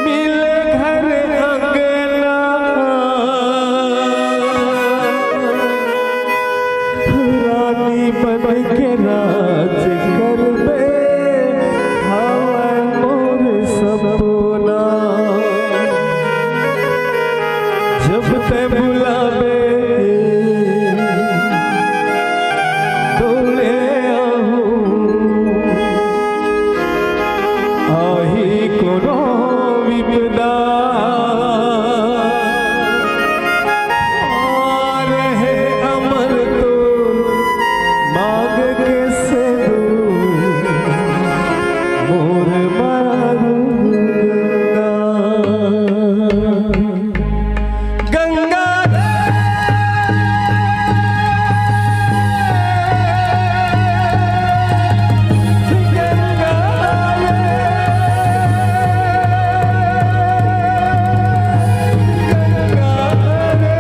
मिले घर अंगना, रानी बन के राज करबे, हवय मोर सपना। जब तैं बुलाबे, दौड़े आहूँ, आही कोनो विपदा। रहे अमर तो मांग के सेंदूर मोर मारू गंगा। गंगा रे, गंगा रे, गंगा रे,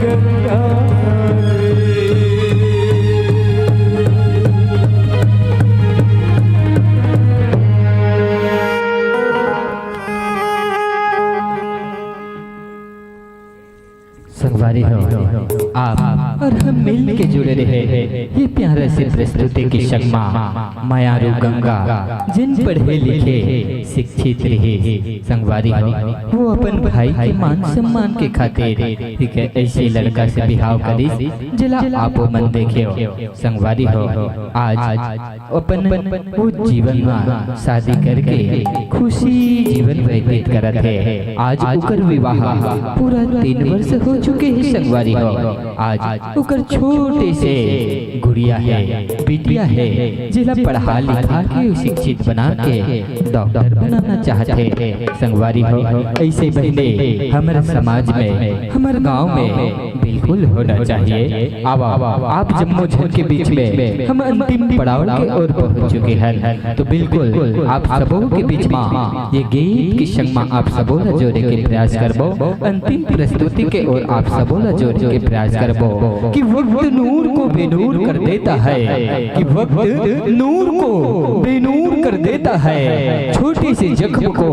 गंगा रे। संगवारी हो, आप और हम मिल के जुड़े रहे ये प्यारा से प्रस्तुति के संग मा मयारू गंगा, जिन पढ़े लिखे शिक्षित रहे। संगवारी हो, वो अपन भाई के मान सम्मान के खातिर एक ऐसे लड़का से बिहाव करिस, जेला आपो मन देखे हो। संगवारी हो, आज अपन वो जीवन मा शादी करके खुशी जीवन व्यतीत करत हे। आज ओकर विवाह पूरा तीन वर्ष हो चुके हे संगवारी हो। आज ओकर छोटे से गुड़िया हे, बिटिया हे, जेला पढ़ा लिखा के शिक्षित बना के डॉक्टर बनाना चाहत हे। संगवारी हो, ऐसे बहने हमर समाज में, हमर गांव में बिल्कुल होना चाहिए। आवा, आप जम्मो झन के बीच में हम अंतिम पड़ाव के ओर पहुंच चुके हन, तो बिल्कुल आप सबो के बीच मा ये गीत के संग मा आप सबो ला जोड़े के प्रयास करबो, अंतिम प्रस्तुति के ओर आप सबो ला जोड़े के प्रयास करबो कि वक्त नूर को बेनूर कर देता है, कि वक्त नूर को बेनूर कर देता है, छोटे से जख्म को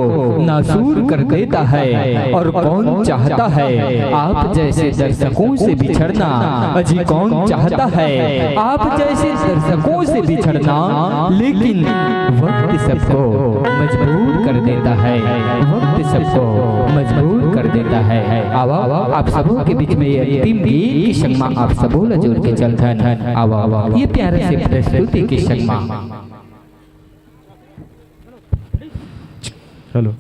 नासूर कर देता है। और कौन चाहता है आप जैसे दर्शकों से बिछड़ना? अजी कौन चाहता है आप जैसे दर्शकों से बिछड़ना? लेकिन वक्त सबको मजबूर कर देता है, वक्त सबको मजबूर कर देता है। आवा, आप सबों के बीच में ये अंतिम गीत के संग मा आप सबों ला जोड़ के चलथन। आवा, ये प्यारे से प्रस्तुति के संग मा। हेलो।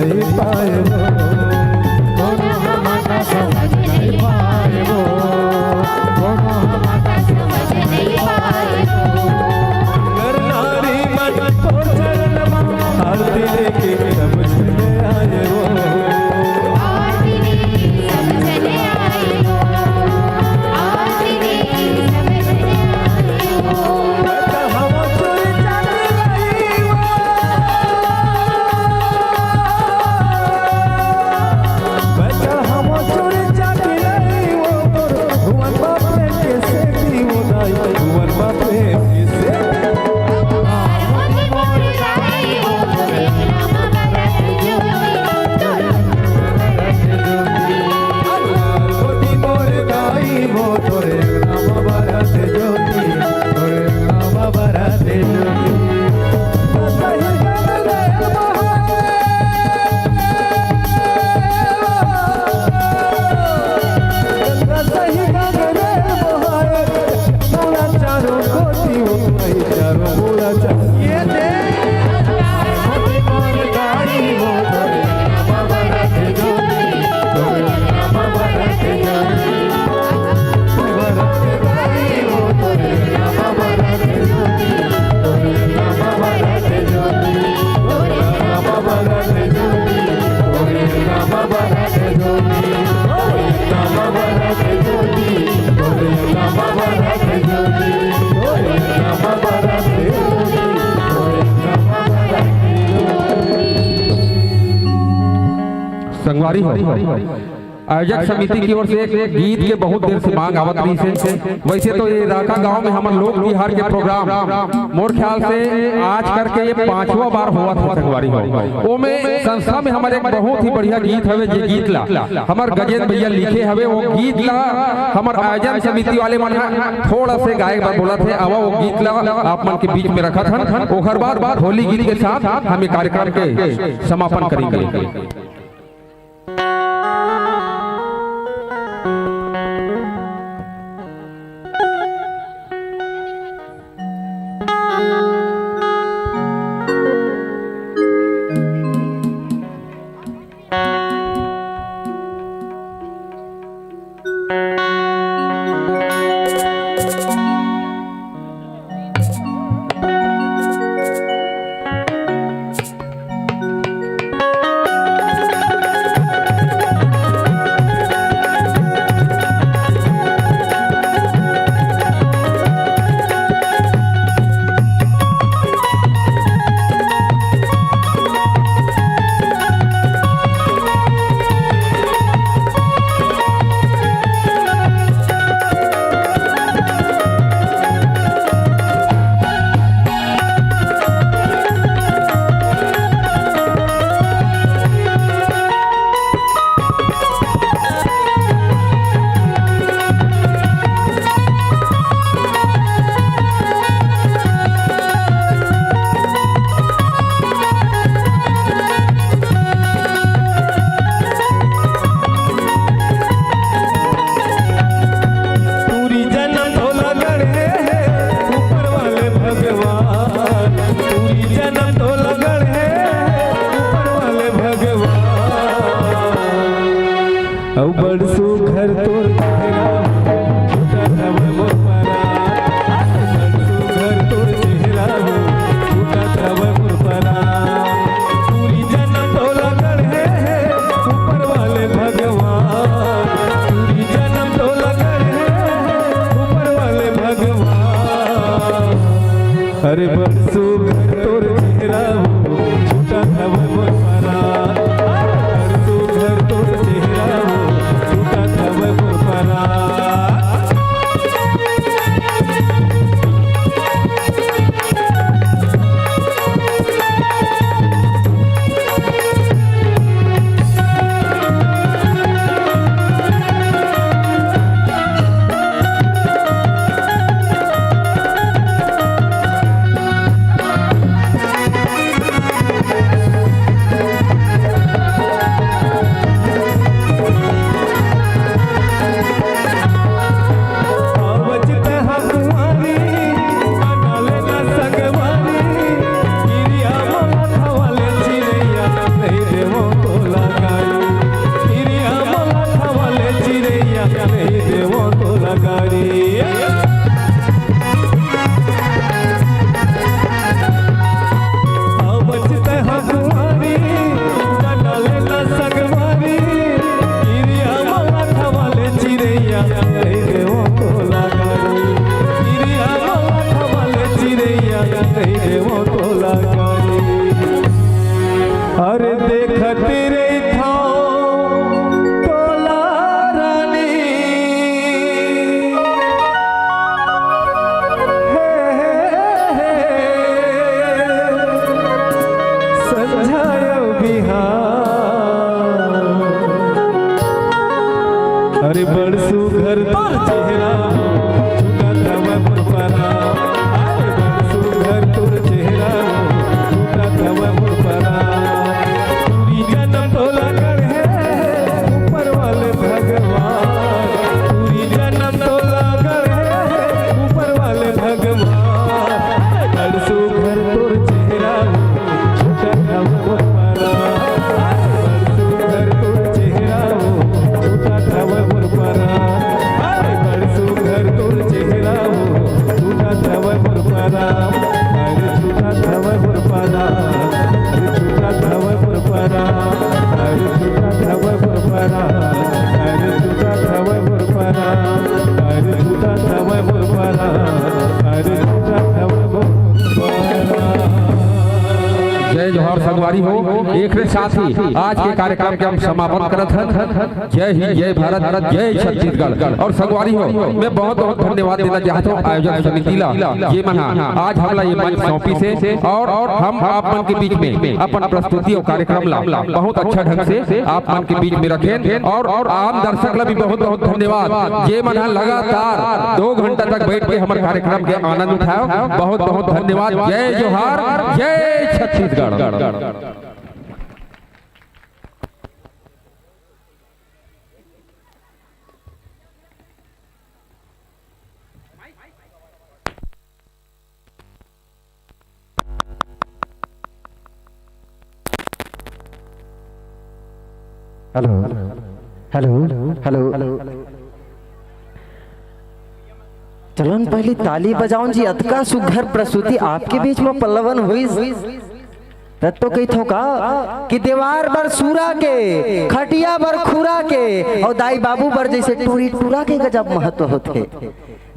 नहीं पाए वो, कोनो हमारा समझ नहीं पाए वो, कोनो हमारा समझ नहीं पाए वो। नर नारी मन को चरण मा, आरती लेके सब चले आए वो। आरती लेके सब चले आए वो। आरती लेके सब चले आए वो। संगवारी हो, आयोजक समिति की ओर से एक गीत के बहुत देर से मांग आवत रहिस हे। वैसे तो ये राका गांव में हमर लोक तिहार के प्रोग्राम मोर ख्याल से आज करके ये पांचवा बार होवत हे संगवारी हो। ओमे संस्था में हमर एक बहुत ही बढ़िया गीत हवे, जे गीत ला हमर गजेंद्र भैया लिखे हवे। वो गीत ला हमर आयोजन समिति वाले मन ह थोड़ा से गाए बर बोलत हे। आवा वो गीत ला आप मन के बीच में रखत हन, ओकर बाद होली गीत के साथ हम ये कार्यक्रम के समापन करेंगे। पूरी जन्म तोला गढ़े हे ऊपर वाले भगवान, पूरी जन्म तोला गढ़े हे ऊपर वाले भगवान। अउ बड़ सुघर तोर चेहरा हो, छूटत हवय मोर परान। बड़ सुघर तोर चेहरा हो, छूटत हवय मोर परान। पूरी जन्म तोला गढ़े हे ऊपर वाले भगवान, पूरी जन्म तोला गढ़े हे ऊपर वाले भगवान। अरे बड़ सुघर तोर चेहरा हो, छूटत हवय मोर परान। बड़ सुघर तोर चेहरा हो, बड़ सुघर तोर चेहरा हो, छूटत हवय मोर परान। अरे बड़ सुघर तोर चेहरा हो, छूटत हवय मोर परान। टूरी जनम तोला गढ़े ऊपर वाले भगवान, टूरी जनम तोला गढ़े ऊपर वाले भगवान। अरे बड़ सुघर तोर चेहरा हो, छूटत हवय मोर परान। बड़ सुघर तोर चेहरा हो, छूटत हवय मोर परान। अरे बड़ सुघर तोर चेहरा हो, छूटत हवय मोर परान। अरे छूटत हवय मोर परान। अरे छूटत हवय मोर परान। अरे छूटत हवय मोर परान। अरे छूटत हवय मोर परान। अरे छूटत हवय मोर परान। अरे छूटत हवय मोर परान। जय जोहार संगवारी हो। एकरे साथ ही आज के कार्यक्रम के हम समापन करत हन। जय हिंद, जय भारत, जय छत्तीसगढ़। और संगवारी हो, मैं बहुत बहुत धन्यवाद देना चाहत हूँ आयोजक समिति ला, ये मन हा आज हमला ये मंच सौंपिस हे और हम आप मन के बीच में अपन प्रस्तुति और कार्यक्रम ला बहुत अच्छा ढंग से आप मन के बीच में रखेन और, और आम दर्शक ला भी बहुत बहुत धन्यवाद, ये मन हा लगातार दो घंटा तक बैठ के हमर कार्यक्रम के आनंद उठायो। बहुत बहुत धन्यवाद। जय जोहार, जय छत्तीसगढ़। Hello, hello, hello. चलो न, पहली ताली बजाओ जी, अतका सुघर प्रस्तुति आपके बीच में पल्लवन हुई। तब तो कहिथों का कि देवार बर सूरा के, खटिया बर खुरा के, और दाई बाबू बर जैसे टूरी टूरा के गजब महत्व होथे।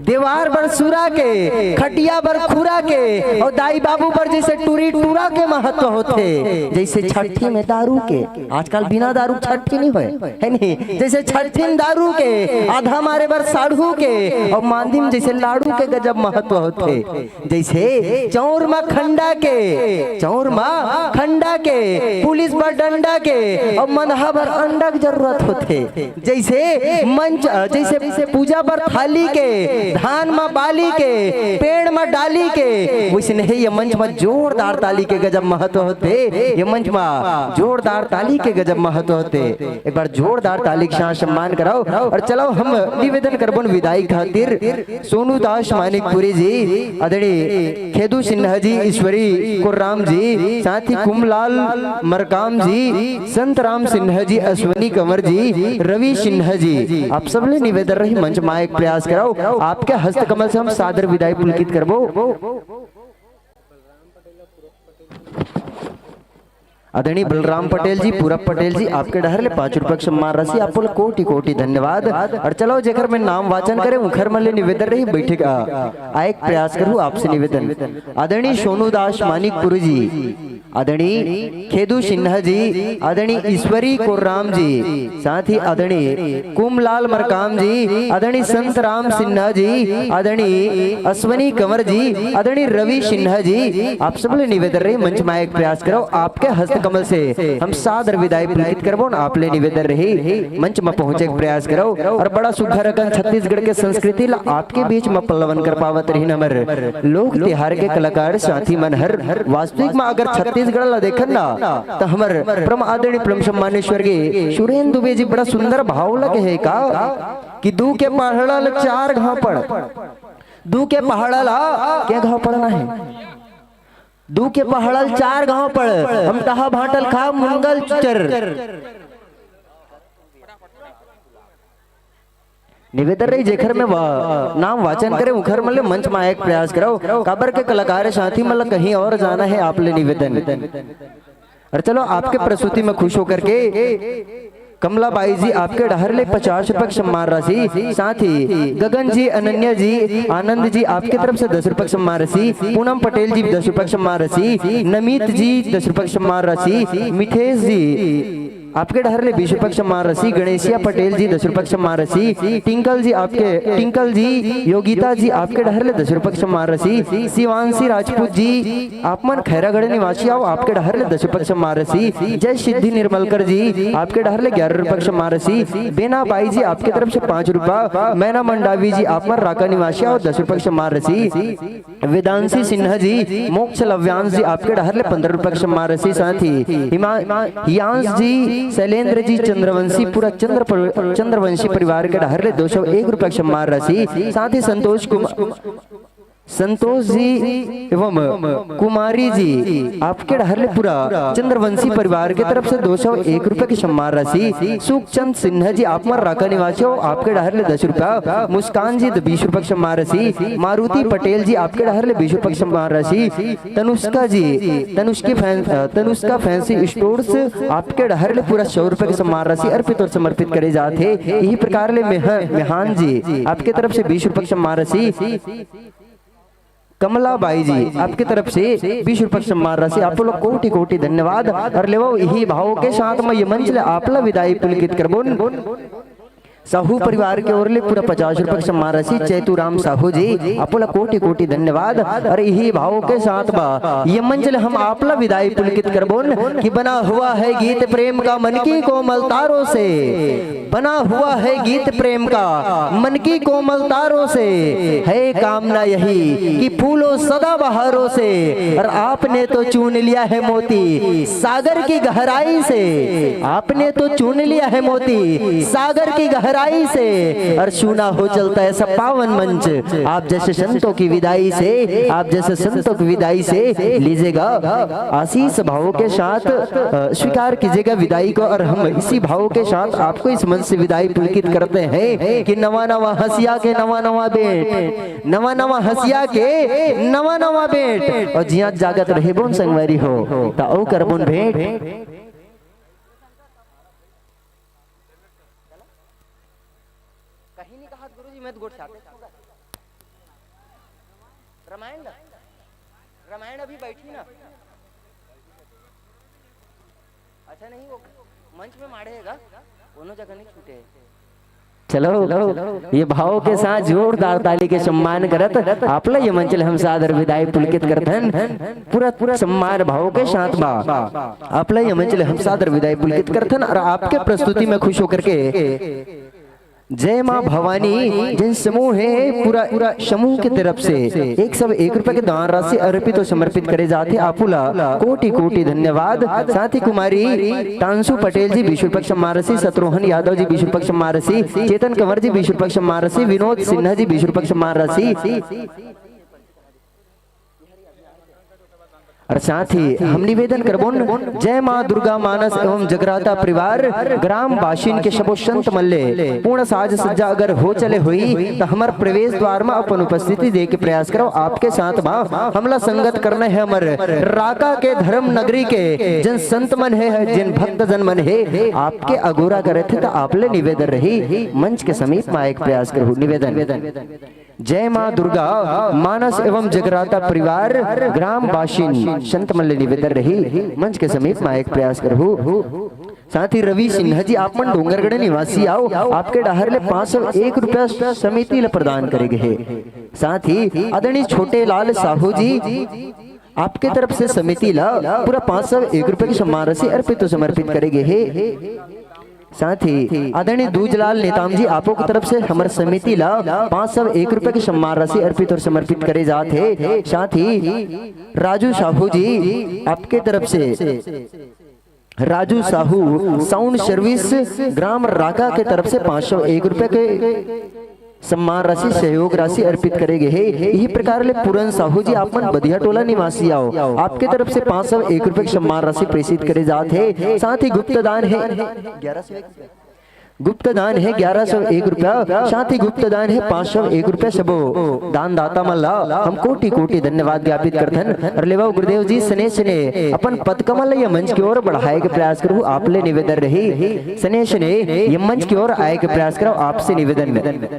देवार बर सूरा के, खटिया बर खुरा के, और दाई बाबू बर जैसे टूरी टूरा के महत्व होथे, जैसे छठी में दारू के। आजकल बिना दारू छठी नहीं होय, है नहीं? जैसे छठी में दारू के, आधा मारे बर साढ़ू के, और मांदी में जैसे लाड़ू के गजब महत्व होथे। जैसे चौर म खंडा के, चौर म खंडा के, पुलिस बर डंडा के, अउ मनहा बर अंडा के जरूरत होथे। जैसे मंच, अ, जैसे पूजा बर थाली के, धान म बाली के, पेड़ म डाली के, वैसने ही ये मंच म जोरदार ताली के गजब महत्व होथे। ये मंच म जोरदार ताली के गजब महत्व होथे। एक बार जोरदार ताली के साथ सम्मान कराओ और चलो हम निवेदन करबो न विदाई खातिर। सोनू दास मानिकपुरी जी, आदरणीय खेदू सिन्हा जी, ईश्वरी कोर्राम जी, साथ ही कुमलाल मरकाम जी, संत राम सिन्हा जी, अश्वनी कंवर जी, रवि सिन्हा जी, आप सब ले निवेदन रही मंच मा एक प्रयास कराओ। आपके हस्त कमल से हम सादर विदाई पुलकित करबो। आदरणीय बलराम पटेल जी, पूरब पटेल जी, आपके डहर ले पाँच रुपया के सम्मान राशि, आप बोले कोटि कोटि धन्यवाद। और चलो, जेकर मैं नाम वाचन करे, उखर मन ले निवेदन रही, बैठे का आए के प्रयास करूँ, आपसे निवेदन। आदरणीय सोनू दास मानिकपुरी जी, आदरणीय खेदू सिन्हा जी, आदरणीय ईश्वरी कोर्राम जी, साथ ही आदरणीय कुमलाल मरकाम जी, आदरणीय संत राम सिन्हा जी, आदरणीय अश्वनी कंवर जी, आदरणीय रवि सिन्हा जी, आप सब ले निवेदन रही, मंच मा एक प्रयास करो, आपके हस्त कमल से हम सादर विदाई पुलकित करबो न, आप ले निवेदन रही, मंच मा पहुँचे के प्रयास करो। और बड़ा सुघर अकन छत्तीसगढ़ के संस्कृति ला आपके बीच मा पल्लवन कर पावत रही, हमर लोक तिहार के कलाकार साथी मन हर। वास्तविक मा अगर छत्तीसगढ़ ला देखन ना, त हमर परम आदरणीय परम सम्मान्य स्वर्गीय सुरेंद्र दुबे जी बड़ा सुंदर भाव लगे हे का, कि दू के पहाड़ा ल चार घाव पड़, दू के पहाड़ा ला के घाव पड़ना है, दू के पहाड़ा ल चार घाव पड़, हम तहा भांटल खा मुंगल चर। निवेदन रही, जेखर में वा-, नाम वाचन करे, उखर मन ले मंच मा आए के प्रयास करो। काबर के कलाकार साथी मन ला कहीं और जाना है, आप ले निवेदन। और चलो, आपके प्रस्तुति में खुश होकर के कमला बाई जी आपके डहर ले पचास रुपये के सम्मान राशि, साथ ही गगन जी, अनन्या जी, आनंद जी आपके तरफ से दस रुपये के सम्मान राशि, पूनम पटेल जी दस रुपये के सम्मान राशि, नमित जी दस रुपये के सम्मान राशि, मिथेश जी आपके डहर ले बीस रुपए के सम्मान राशि। गणेशिया पटेल जी, दस रुपए के सम्मान राशि। टिंकल जी आपके, टिंकल जी, योगिता जी, आपके डहर ले दस रुपए के सम्मान राशि। शिवांशी राजपूत जी, आप मन खैरागढ़ निवासी आओ, आपके डहर ले दस रुपए के सम्मान राशि। जय सिद्धि निर्मलकर जी, आपके डहर ले ग्यारह रुपए के सम्मान राशि। बेना बाई जी, आपके तरफ से पाँच रुपया। मैना मंडावी जी, आप मन राका निवासी आओ, दस रुपए के सम्मान राशि। वेदांशी सिन्हा जी, मोक्ष लव्यांश जी, आपके डहर ले पंद्रह रुपए के सम्मान राशि। साथ ही हिमा-, हियांश जी, शैलेंद्र जी चंद्रवंशी, पूरा चंद्र पर-, चंद्रवंशी परिवार के डहर ले दो सौ एक रुपए के सम्मान राशि। साथ ही संतोष कुमार, संतोष जी एवं कुमारी जी, आपके डहर ले पूरा चंद्रवंशी परिवार के तरफ से दो सौ एक रुपए की सम्मान राशि। सुखचंद सिन्हा जी, आप मन राका निवासी हो, आपके डहर ले दस रुपया। मुस्कान जी, बीस रुपए की सम्मान राशि। मारुति पटेल जी, आपके डहर ले बीस रुपए की सम्मान राशि। तनुष्का जी, तनुष्की फैन-, अ, तनुष्का फैंसी स्टोर्स, आपके डहर ले पूरा सौ रुपए की सम्मान राशि अर्पित और समर्पित करे जात हे। यही प्रकार ले मेह-, मेहान जी, आपके तरफ से बीस रुपए की सम्मान राशि। कमला बाई जी, आपके तरफ से बीस रुपए की सम्मान राशि, आप लोग कोटि कोटि धन्यवाद। और लेवो, इही भाव के साथ में ये मंच ले आपला विदाई पुलकित करबोन। साहू परिवार के ओर ले पूरा पचास रुपए की सम्मान राशि, चैतू राम साहू जी, आप लोग कोटि कोटि धन्यवाद। और इही भाव के साथ बा ये मंच ले हम आपला विदाई पुलकित करबोन कि बना हुआ है गीत प्रेम का मन की कोमल तारों से, बना हुआ है गीत प्रेम का मन की कोमल तारों से, है कामना यही कि फूलो सदा बहारों से। और आपने तो चुन लिया है मोती सागर की गहराई से, आपने तो चुन लिया है मोती सागर की गहराई से। और सुना हो चलता है सब पावन मंच, आप जैसे संतों की विदाई से, आप जैसे संतों की विदाई से लीजिएगा आशीष भावों के साथ, अ, स्वीकार कीजिएगा विदाई को। और हम इसी भाव के साथ आपको इस मंच से विदाई पुलकित करते हैं कि नवा नवा हंसिया के नवा नवा बेट, नवा नवा हंसिया के नवा नवा बेट, और जिया जागत रहे बोन संगवारी हो, त अउ करबोन भेंट। कहीं नहीं कहा गुरुजी, मैं तो गोठ चाहते। रामायण ना, रामायण अभी बैठी ना। अच्छा नहीं, वो मंच में माढ़े हे गा, कोनो जगह नहीं छूटे। चलो, ये भाव के साथ जोरदार ताली के सम्मान करत आपला ये मंच ले हम सादर विदाई पुलकित करथन। पूरा, पूरा सम्मान भाव के साथ बा आपला ये मंच ले हम सादर विदाई पुलकित करथन। और आपके प्रस्तुति में खुश होकर के जय माँ भवानी जिन समूह हे, पूरा, पूरा समूह के तरफ से एक सौ एक रुपए के दान राशि अर्पित और समर्पित करे जात हे। आपला कोटि कोटि धन्यवाद। साथ ही कुमारी तांसु पटेल जी बीस रुपए के सम्मान राशि, शत्रुघ्न यादव जी बीस रुपए के सम्मान राशि, चेतन कंवर जी बीस रुपए के सम्मान राशि, विनोद सिन्हा जी बीस रुपए के सम्मान राशि। और साथ ही हम निवेदन करबोन, जय माँ दुर्गा मानस एवं जगराता परिवार ग्राम बाशिन के सबो संत मन ले पूर्ण साज सज्जा अगर हो चले होई, त हमर प्रवेश द्वार म अपन उपस्थिति दे के प्रयास करो। आपके साथ म हमला संगत करना हे हमर राका के धर्म नगरी के जिन संत मन हे, जिन भक्त जन मन हे, आपके अगोरा करे थे, त आप ले निवेदन रही, मंच के समीप म आए के प्रयास करो। निवेदन। जय माँ दुर्गा मानस एवं जगराता परिवार ग्राम बाशिन संत मन ले निवेदन रही, मंच के समीप म आए के प्रयास करहु। साथ ही रवि सिन्हा जी, आप मन डोंगरगढ़ निवासी आओ, आपके डहर ले पाँच सौ एक रुपया समिति ल प्रदान करे गे हे। साथ ही आदरणीय छोटे लाल साहू जी, आपके तरफ से समिति ला पूरा पाँच सौ एक रुपए की सम्मान राशि अर्पित और समर्पित करे गे हे। साथ ही आदरणीय दूजलाल नेताम जी, आपो की तरफ से हमर समिति ला पाँच सौ एक रुपए की सम्मान राशि अर्पित और समर्पित करे जात हे। साथ ही राजू साहू जी, आपके तरफ से राजू साहू साउंड सर्विस ग्राम राका के तरफ से पाँच सौ एक रुपए के सम्मान राशि, सहयोग राशि अर्पित करे गे हे। यही प्रकार ले पूरन साहू जी, आप मन बदिया टोला निवासी आओ, आपके तरफ से पाँच सौ एक रुपए की सम्मान राशि प्रेषित करे जात हे। साथ ही गुप्त दान हे ग्यारह सौ एक रुपए। गुप्त दान हे ग्यारह सौ एक रुपया, साथ ही गुप्त दान हे पाँच सौ एक रुपया। सबो दान दाता मन ला हम कोटि कोटि धन्यवाद ज्ञापित करथन। अउ लेवा गुरुदेव जी, सने सने अपन पद कमल ला ये मंच के ओर बढ़ाए के प्रयास करहू, आप ले निवेदन रही। सने सने ये मंच के ओर आए के प्रयास करव, आपसे निवेदन।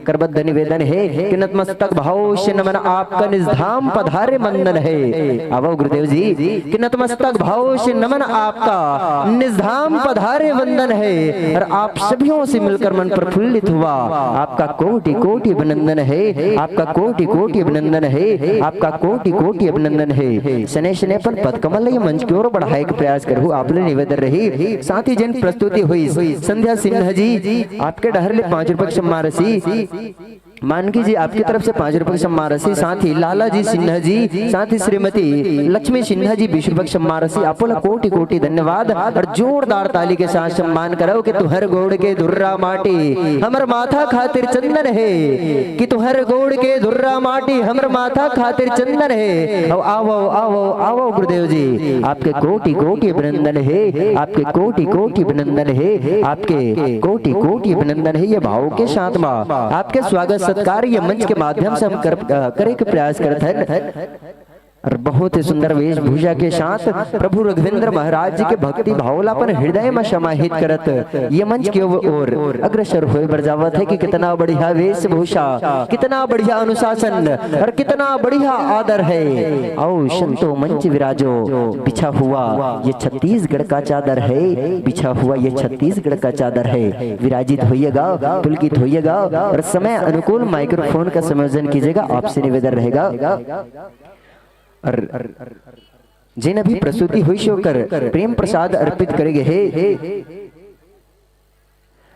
करबद्ध निवेदन हे कि नतमस्तक भाव से नमन आपका निज धाम पधारे वंदन हे। आवव गुरुदेव जी कि नतमस्तक भाव से नमन आपका निज धाम पधारे वंदन हे। अउ आप सभियों से मिलकर मन प्रफुल्लित हुआ। आपका कोटि कोटि अभिनंदन हे, आपका कोटि कोटि अभिनंदन हे, आपका कोटि कोटि अभिनंदन हे। सने सने अपन पद कमल ये मंच के ओर बढ़ाए के प्रयास करहू, आप ले निवेदन रही। साथ ही जिन प्रस्तुति होइस, संध्या सिन्हा जी, आपके डहर ले पाँच रुपया के सम्मान राशि, मानकी जी, आपके तरफ से पाँच रुपया के सम्मान राशि, साथ ही लाला जी सिन्हा जी, साथ ही श्रीमती लक्ष्मी सिन्हा जी, बीस रुपया के सम्मान राशि। आपो ला कोटि कोटि धन्यवाद अउ जोरदार ताली के साथ सम्मान करव कि तुंहर गोड़ के धुर्रा माटी हमर माथा खातिर चंदन हे, कि तुंहर गोड़ के धुर्रा माटी हमर माथा खातिर चंदन हे। अउ आवव, आवव, आवव गुरुदेव जी, आपके कोटि कोटि अभिनंदन हे, आपके कोटि कोटि अभिनंदन हे, आपके कोटि कोटि अभिनंदन हे। ये भाव के साथ मा आपके स्वागत सत्कार ये मंच के माध्यम से हम कर, अ, करे के प्रयास करत हन। अउ बहुत ही सुंदर वेशभूषा के साथ प्रभु रघुवेंद्र महाराज जी के भक्ति भाव ला अपन हृदय में समाहित करत ये मंच के ओर अग्रसर होए बर जावत हे कि कितना बढ़िया वेशभूषा, कितना बढ़िया अनुशासन अउ कितना बढ़िया आदर हे। आओ संतो मंच विराजो, बिछा हुआ ये छत्तीसगढ़ का चादर हे, बिछा हुआ ये छत्तीसगढ़ का चादर हे। विराजित होइएगा, पुलकित होइएगा अउ समय अनुकूल माइक्रोफोन का संयोजन कीजिएगा, आपसे निवेदन रहेगा। अउ जिन अभी प्रस्तुति होइस ओकर प्रेम प्रसाद अर्पित करे गे हे।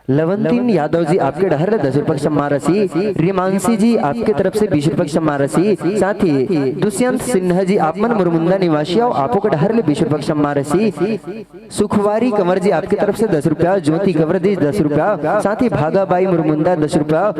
लवंतिन यादव जी, आपके डहर ले दस रुपया के सम्मान राशि। रिमांशी जी, आपके तरफ से बीस रुपया के सम्मान राशि। साथ ही दुष्यंत सिन्हा जी, आप मन मुरमुंदा निवासी आओ, आपो के डहर ले बीस रुपया के सम्मान राशि। सुखवारी कंवर जी, आपके तरफ से दस रुपया। ज्योति कंवर जी, दस रुपया। साथ ही भागाबाई मुरमुंदा, दस रुपया।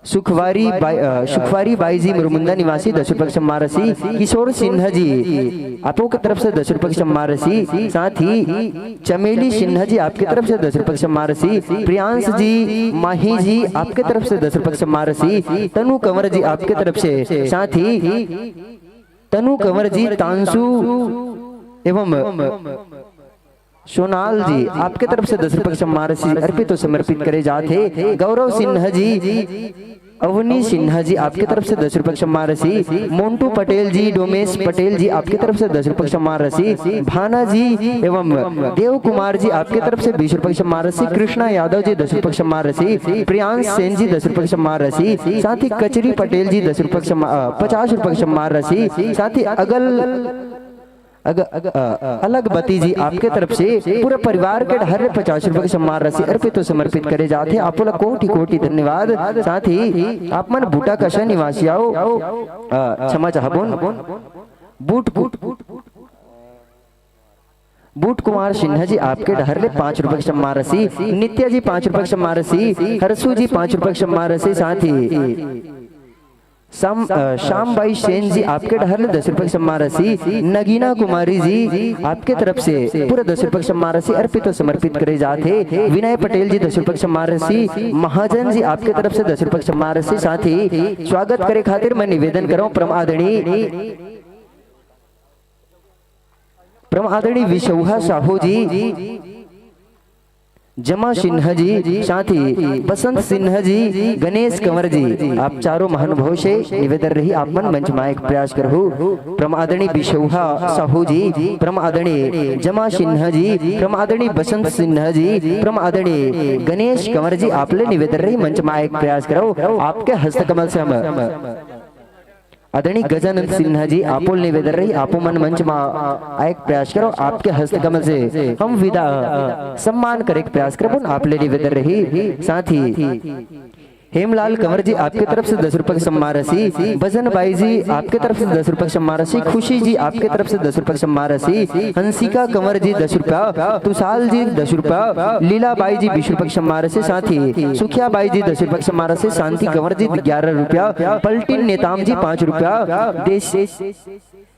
सुखवारी बाई, अ, सुखवारी बाई जी मुरमुंदा निवासी, दस रुपया के सम्मान राशि। किशोर सिन्हा जी, आपो के तरफ से दस रुपया के सम्मान राशि। साथ ही चमेली सिन्हा जी, आपके तरफ से दस रुपया के सम्मान राशि। प्रियांश जी, माही जी, आपके तरफ से दस रुपया के सम्मान राशि। तनु कंवर जी, आपके तरफ से, साथ ही तनु कंवर जी, तांसु एवं सोनाल जी, आपके तरफ से दस रुपया के सम्मान राशि अर्पित अउ समर्पित करे जात हे। गौरव सिन्हा जी, अवनी सिन्हा जी, आपके तरफ से दस रुपया के सम्मान राशि। मोंटू पटेल जी, डोमेश पटेल जी, आपके तरफ से दस रुपया के सम्मान राशि। भाना जी एवं देव कुमार जी, आपके तरफ से बीस रुपया के सम्मान राशि। कृष्णा यादव जी, दस रुपया के सम्मान राशि। प्रियांश सेन जी, दस रुपया के सम्मान राशि। साथ ही कचरी पटेल जी, दस रुपया के सम्मा-, अ, पचास रुपया के सम्मान राशि। साथ ही अगल अग-, अ, अलग बती जी, आपके तरफ से पूरे परिवार के डहर ले पचास रुपया के सम्मान राशि अर्पित अउ समर्पित करे जात हे। आपो ला कोटि कोटि धन्यवाद। साथ ही आप मन बूटा कशा निवासी आओ, अ, क्षमा चाहबोन, बूट, बूट, बूट कुमार सिन्हा जी, आपके डहर ले पाँच रुपया के सम्मान राशि। नित्या जी, पाँच रुपया के सम्मान राशि। हरसू जी, पाँच रुपया के सम्मान राशि। साथ ही श्याम, अ, श्याम बाई सेन जी, आपके डहर ले दस रुपया के सम्मान राशि। नगीना कुमारी जी, आपके तरफ से पूरा दस रुपया के सम्मान राशि अर्पित अउ समर्पित करे जात हे। विनय पटेल जी, दस रुपया के सम्मान राशि। महाजन जी, आपके तरफ से दस रुपया के सम्मान राशि। साथ ही स्वागत करे खातिर मैं निवेदन करव, परम आदरणीय, परम आदरणीय विशौहा साहू जी, जमा सिन्हा जी, साथ ही बसंत सिन्हा जी, गणेश कंवर जी, आप चारों महानुभाव से निवेदन रही, आप मन मंच मा आए के प्रयास करहू। परम आदरणीय बिशौहा साहू जी, परम आदरणीय जमा सिन्हा जी, परम आदरणीय बसंत सिन्हा जी, परम आदरणीय गणेश कंवर जी, आप ले निवेदन रही, मंच मा आए के प्रयास करव। आपके हस्तकमल से हम आदरणीय गजानंद सिन्हा जी, आपो ले निवेदन रही, आपो मन मंच मा आए के प्रयास करव। आपके हस्तकमल से हम विदा, सम्मान करे के प्रयास करबोन, आप ले निवेदन रही। साथ ही हेमलाल कंवर जी, आपके तरफ से दस रुपया के सम्मान राशि। बजन बाई जी, आपके तरफ से दस रुपया के सम्मान राशि। खुशी जी, आपके तरफ से दस रुपया के सम्मान राशि। हंसिका कंवर जी, दस रुपया। तुषाल जी, दस रुपया। लीला बाई जी, बीस रुपया के सम्मान राशि। साथ ही सुखिया बाई जी, दस रुपया के सम्मान राशि। शांति कंवर जी, ग्यारह रुपया। पलटिन नेताम जी, पाँच रुपया। देश,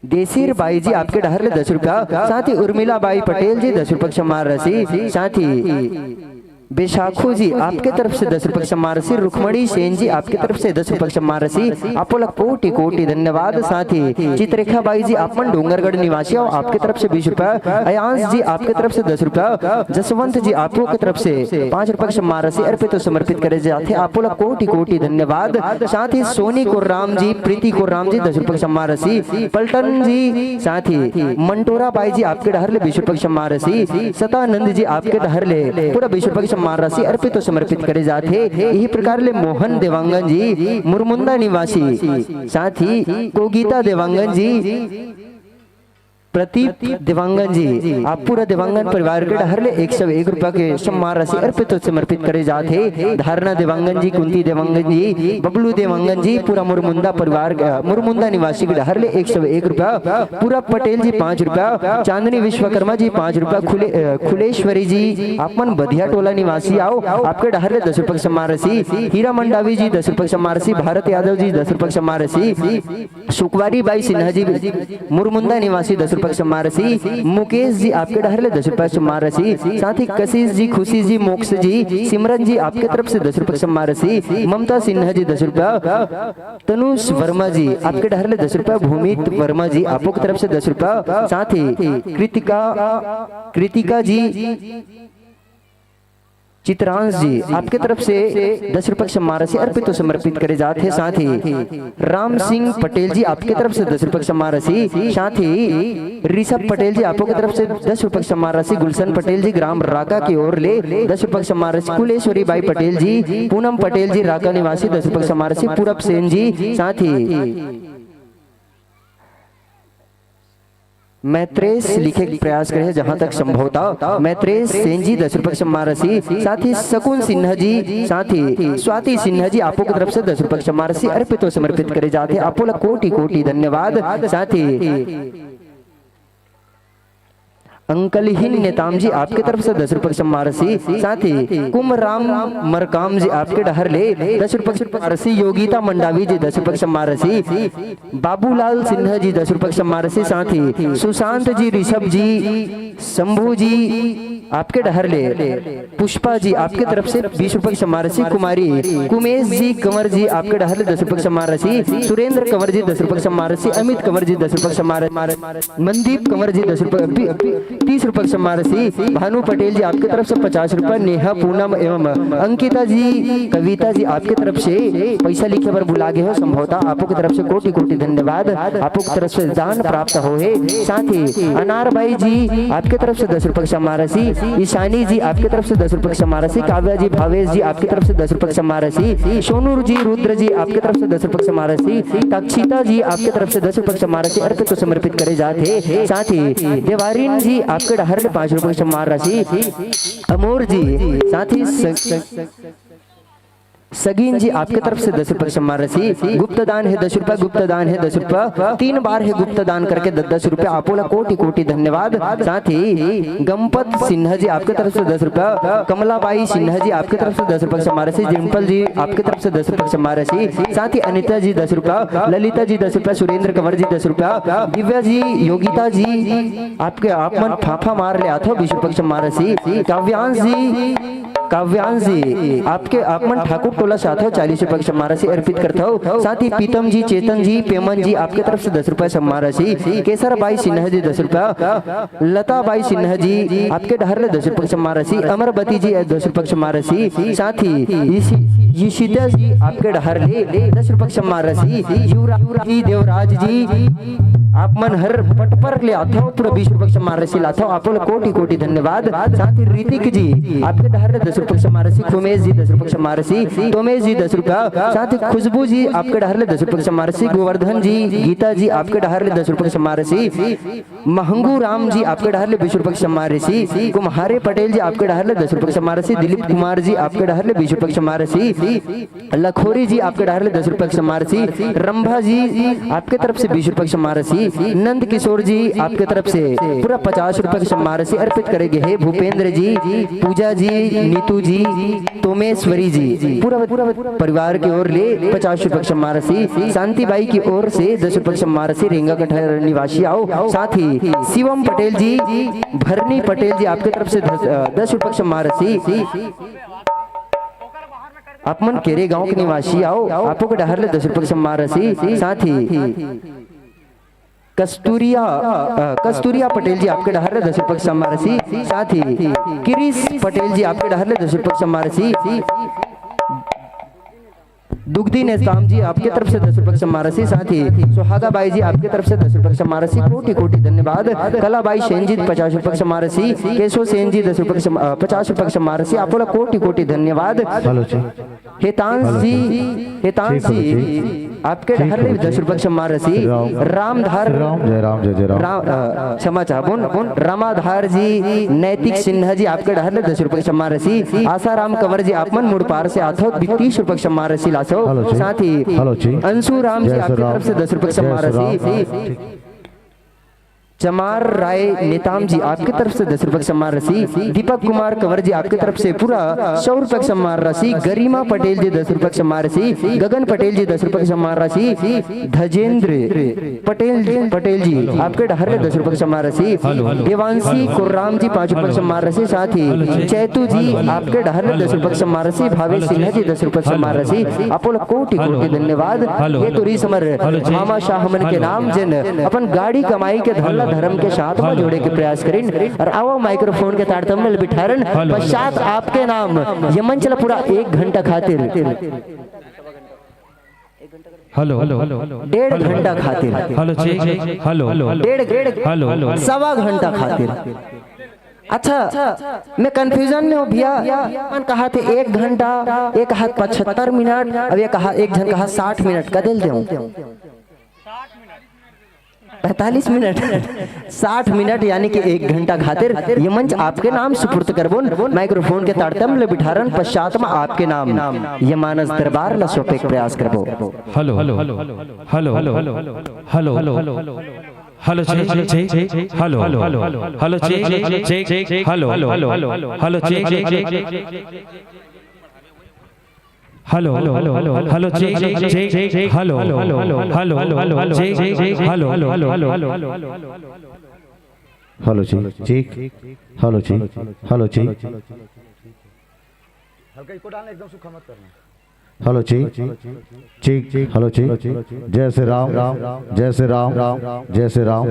देसीर बाई जी, आपके डहर ले दस रुपया। साथ ही उर्मिला बाई पटेल जी, दस रुपया के सम्मान राशि। साथ ही बैशाखू जी, आपके तरफ से दस रुपए के सम्मान राशि। रुक्मणी सेन जी, आपके तरफ से दस रुपए के सम्मान राशि। आपो ला कोटि कोटि धन्यवाद। साथ ही चित्रेखा बाई जी, आप मन डोंगरगढ़ निवासी हो, आपके तरफ से बीस रुपए। अयांश जी, आपके तरफ से दस रुपए। जसवंत जी, आपो के तरफ से पाँच रुपए के सम्मान राशि अर्पित और समर्पित करे जाथे। आपो ला कोटि कोटि धन्यवाद। साथ ही सोनी कोर्राम जी, प्रीति कोर्राम जी, दस रुपए के सम्मान राशि। पलटन जी, साथ ही मंटोरा बाई जी, आपके डहर ले बीस रुपए के सम्मान राशि। सतानंद जी, आपके डहर ले पूरा बीस रुपए के सम्मान राशि अर्पित और समर्पित करे जाथे। यही प्रकार ले मोहन देवांगन जी, मुरमुंदा निवासी, साथ ही कोगीता देवांगन जी, प्रदीप देवांगन जी, आप पूरा देवांगन परिवार के डहर ले एक सौ एक रुपया के सम्मान राशि अर्पित और समर्पित करे जात हे। धारणा देवांगन जी, कुंती देवांगन जी, बबलू देवांगन जी, पूरा मुरमुंदा परिवार, अ, मुरमुंदा निवासी के डहर ले एक सौ एक रुपया, पूरा पटेल जी पाँच रुपया, चांदनी विश्वकर्मा जी पाँच रुपया, खुले-, अ, खुलेश्वरी जी, आप मन बधिया टोला निवासी आओ, आपके डहर ले दस रुपया के सम्मान राशि, हीरा मंडावी जी दस रुपया के सम्मान राशि, भारत यादव जी दस रुपया के सम्मान राशि, सुकवारी बाई सिन्हा जी, मुरमुंदा निवासी दस रुपए के सम्मान राशि, मुकेश जी आपके डहर ले दस रुपए के सम्मान राशि, साथ ही कशिश जी, खुशी जी, मोक्ष जी, सिमरन जी आपके तरफ से दस रुपए के सम्मान राशि, ममता सिन्हा जी दस रुपए, तनुष वर्मा जी आपके डहर ले दस रुपए, भूमित वर्मा जी आपो की तरफ से दस रुपए, साथ ही कृतिका, कृतिका जी चित्रांश जी, आपके तरफ से दस रुपए के सम्मान राशि अर्पित और समर्पित करे जात हे। साथ ही राम सिंह पटेल जी, आपके तरफ से दस रुपए के सम्मान राशि, साथ ही ऋषभ पटेल जी, आपो की तरफ से दस रुपए के सम्मान राशि, गुलशन पटेल जी, ग्राम राका की ओर ले दस रुपए के सम्मान राशि, कुलेश्वरी बाई पटेल जी, पूनम पटेल जी, राका निवासी, दस रुपए के सम्मान राशि, पूरब सेन जी, साथ ही मैत्रेश लिखे के प्रयास करे हे, जहां तक संभवता। मैत्रेश सेन जी दस रुपए के सम्मान राशि, साथ ही शकुन सिन्हा जी, साथ ही स्वाति सिन्हा जी, आपो की तरफ से दस रुपए के सम्मान राशि अर्पित और समर्पित करे जात हे। आपो ला कोटि कोटि धन्यवाद। साथ ही अंकलहीन नेताम जी, आपके तरफ से दस रुपए के सम्मान राशि, साथ ही कुमराम मरकाम जी, आपके डहर ले दस रुपए के सम्मान राशि, योगिता मंडावी जी दस रुपए के सम्मान राशि, बाबूलाल सिन्हा जी दस रुपए के सम्मान राशि, साथ ही सुशांत जी, ऋषभ जी, शंभू जी आपके डहर ले, पुष्पा जी आपके तरफ से बीस रुपए के सम्मान राशि, कुमारी कुमेश जी कंवर जी आपके डहर ले दस रुपए के सम्मान राशि, सुरेंद्र कंवर जी दस रुपए के सम्मान राशि, अमित कंवर जी दस रुपए के सम्मान राशि, मनदीप कंवर जी दस रुपए, पी-, पी-, तीस रुपए के सम्मान राशि, भानु पटेल जी आपके तरफ से पचास रुपए, नेहा पूनम एवं अंकिता जी, कविता जी आपके तरफ से पैसा लिखे बर बुला गे हो, संभवता आपो की तरफ से कोटि कोटि धन्यवाद। आपो की तरफ से दान प्राप्त हो हे। साथ ही अनार बाई जी आपके तरफ से दस रुपए के सम्मान राशि, ईशानी जी आपके तरफ से दस रुपए के सम्मान राशि, काव्या जी, भावेश जी आपके तरफ से दस रुपए के सम्मान राशि, सोनू जी, रुद्र जी आपके तरफ से दस रुपए के सम्मान राशि, तक्षिता जी आपके तरफ से दस रुपए के सम्मान राशि अर्पित और समर्पित करे जात हे। साथ ही देवारिन जी आपके डहर ले पाँच रुपए के सम्मान राशि, अमोर जी, साथ ही स-, सगीन जी आपके तरफ से दस रुपए के सम्मान राशि, गुप्त दान हे दस रुपए, गुप्त दान हे दस रुपए, तीन बार हे गुप्त दान करके दस दस रुपए, आपो ला कोटि कोटि धन्यवाद। साथ ही गमपत सिन्हा जी आपके तरफ से दस रुपए, कमलाबाई सिन्हा जी आपके तरफ से दस रुपए के सम्मान राशि, डिम्पल जी आपके तरफ से दस रुपए के सम्मान राशि, साथ ही अनिता जी दस रुपए, ललिता जी दस रुपए, सुरेंद्र कंवर जी दस रुपए, दिव्या जी, योगिता जी, आपके, आप मन फाफा मार ले आथो बीस रुपए के सम्मान राशि, काव्यांश जी, काव्यांश जी, आपके, आप मन ठाकुर टोला से आथो, चालीस रुपए के सम्मान राशि अर्पित करथो। साथ ही पीतम जी, चेतन जी, पेमन जी, आपके तरफ से दस रुपए सम्मान राशि, केसर बाई सिन्हा जी दस रुपए, लता बाई सिन्हा जी, आपके डहर ले दस रुपए के सम्मान राशि, अमरबती जी दस रुपए के सम्मान राशि, साथ ही इशि-, इशिता जी, आपके डहर ले दस रुपए के सम्मान राशि, युवराज जी, देवराज जी, आप मन हर पटपर ले आथो, पूरा बीस रुपए के सम्मान राशि लाथो, आपो ला कोटि कोटि धन्यवाद। साथ ही ऋतिक जी, आपके डहर ले दस रुपए के सम्मान राशि, खुमेश जी दस रुपए के सम्मान राशि, तोमेश जी दस रुपए, साथ ही खुशबू जी आपके डहर ले दस रुपए के सम्मान राशि, गोवर्धन जी, गीता जी आपके डहर ले दस रुपए के सम्मान राशि, महंगू राम जी आपके डहर ले बीस रुपए के सम्मान राशि, कुम्हारे पटेल जी आपके डहर ले दस रुपए के सम्मान राशि, दिलीप कुमार जी आपके डहर ले बीस रुपए के सम्मान राशि, लखोरी जी आपके डहर ले दस रुपए के सम्मान राशि, रंभा जी आपके तरफ से बीस रुपए के सम्मान राशि, नंद किशोर जी, आपके तरफ से पूरा पचास रुपए के सम्मान राशि अर्पित करे गे हे। भूपेंद्र जी, पूजा जी, नीतू जी, तोमेश्वरी जी, पूरा परिवार की ओर ले पचास रुपए के सम्मान राशि, शांति बाई की ओर से दस रुपए के सम्मान राशि, रेंगा कठर निवासी आओ, साथ ही शिवम पटेल जी, भरनी पटेल जी, आपके तरफ से दस, अ, दस रुपए के सम्मान राशि। आप मन केरे गांव के निवासी आओ, आपो के डहर ले दस रुपए के सम्मान राशि, साथ ही कस्तूरिया, अ, कस्तूरिया पटेल जी, आपके डहर ले दस रुपए के सम्मान राशि, साथ ही किरीश पटेल जी, आपके डहर ले दस रुपए के सम्मान राशि, दुग्धी नेताम जी, आपके तरफ से दस रुपए के सम्मान राशि, साथ ही सुहागा बाई जी, आपके तरफ से दस रुपए के सम्मान राशि, कोटि कोटि धन्यवाद। कला बाई सेन जी, पचास रुपए के सम्मान राशि, केशव सेन जी, दस रुपए के सम-, अ, पचास रुपए के सम्मान राशि, आप लोग कोटि कोटि धन्यवाद। हेलो जी। हेतांश जी, हेतांश जी, आपके डहर ले दस रुपए के सम्मान राशि। रामधार राम, जय राम, जय, जय राम। राम, अ, क्षमा चाहबोन, रामाधार जी, नैतिक सिन्हा जी, आपके डहर ले दस रुपए के सम्मान राशि। आसाराम कंवर जी, आप मन मुड़पार से आथो, तीस रुपए के सम्मान राशि लासो। हेलो जी। साथ ही हेलो जी। अंशु राम जी, जय श्री आपके राम। तरफ से दस रुपए के जय सम्मान श्री राशि। राम। चमार राय नेताम जी, आपके तरफ से दस रुपए के सम्मान राशि। दीपक कुमार कंवर जी, आपके तरफ से पूरा सौ रुपए के सम्मान राशि। गरिमा पटेल जी, दस रुपए के सम्मान राशि। गगन पटेल जी, दस रुपए के सम्मान राशि। धजेंद्र पटेल, पटेल जी, आपके डहर ले दस रुपए के सम्मान राशि। देवांशी कुर्राम जी, पाँच रुपए के सम्मान राशि। साथ ही चैतू जी, आपके डहर ले दस रुपए के सम्मान राशि। भावेश सिन्हा जी, दस रुपए के सम्मान राशि। आप लोग कोटि कोटि धन्यवाद। ये तो रीस हमर मामा शाह मन के नाम, जेन अपन गाड़ी कमाई के धन ला धर्म के साथ में जोड़े के प्रयास करिन। और आवा माइक्रोफोन के तारतम्य ले बिठारन। पश्चात आपके नाम ये मंच ला पूरा एक घंटा खातिर, हेलो। डेढ़ घंटा खातिर। Hello, check. हेलो। डेढ़, हेलो। सवा घंटा खातिर। अच्छा, मैं कन्फ्यूजन में हूँ भैया। मन कहा थे एक घंटा, एक हाथ पचहत्तर मिनट, अब ये कहा, एक झन कहा साठ मिनट का दिल देऊं। पैंतालीस मिनट। साठ मिनट यानी कि एक घंटा खातिर ये मंच आपके नाम सुपुर्द करबोन। माइक्रोफोन के तारतम्य ले बिठारन, पश्चात में आपके नाम ये मानस दरबार ला सौंपे के प्रयास करबो। Hello, hello, hello, hello, hello, hello, hello, check, check, check, hello, hello, hello, check, check, check, hello, hello, hello, check, check, check, hello, hello, hello, hello, check, check, check, hello, hello, hello, check, check, check, hello, hello, hello, check, check, check, hello, hello, hello, hello, hello, hello, hello, check, hello, check, hello, check. हल्का echo डालना, एकदम सूखा मत करना। Hello, check, check, hello, check. जय श्री राम, जय श्री राम, जय Shri Ram.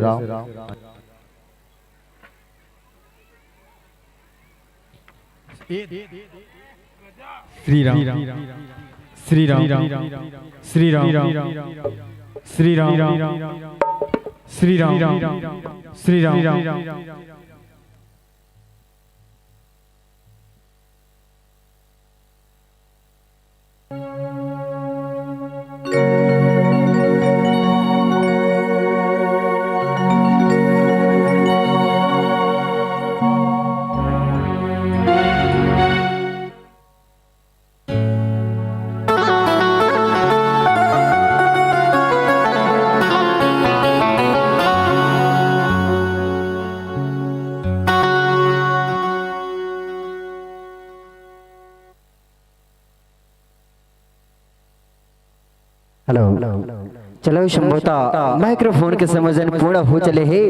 Shri Ram, Shri Ram, Shri Ram, Shri Ram, Shri Ram, Shri Ram. Hello, चलो संभवतः माइक्रोफोन के समय जन पूर्ण हो चले हे,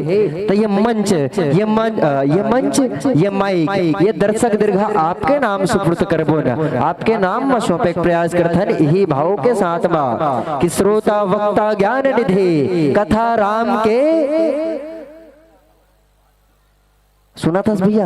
तो ये मंच, ये मन-, अ, ये मंच, ये माइक, ये दर्शक दीर्घा आपके नाम सुपुर्द करबो न, आपके नाम में सौंपे के प्रयास करथन यही भाव के साथ में कि श्रोता वक्ता ज्ञान निधि कथा राम के सुनत हस भैया,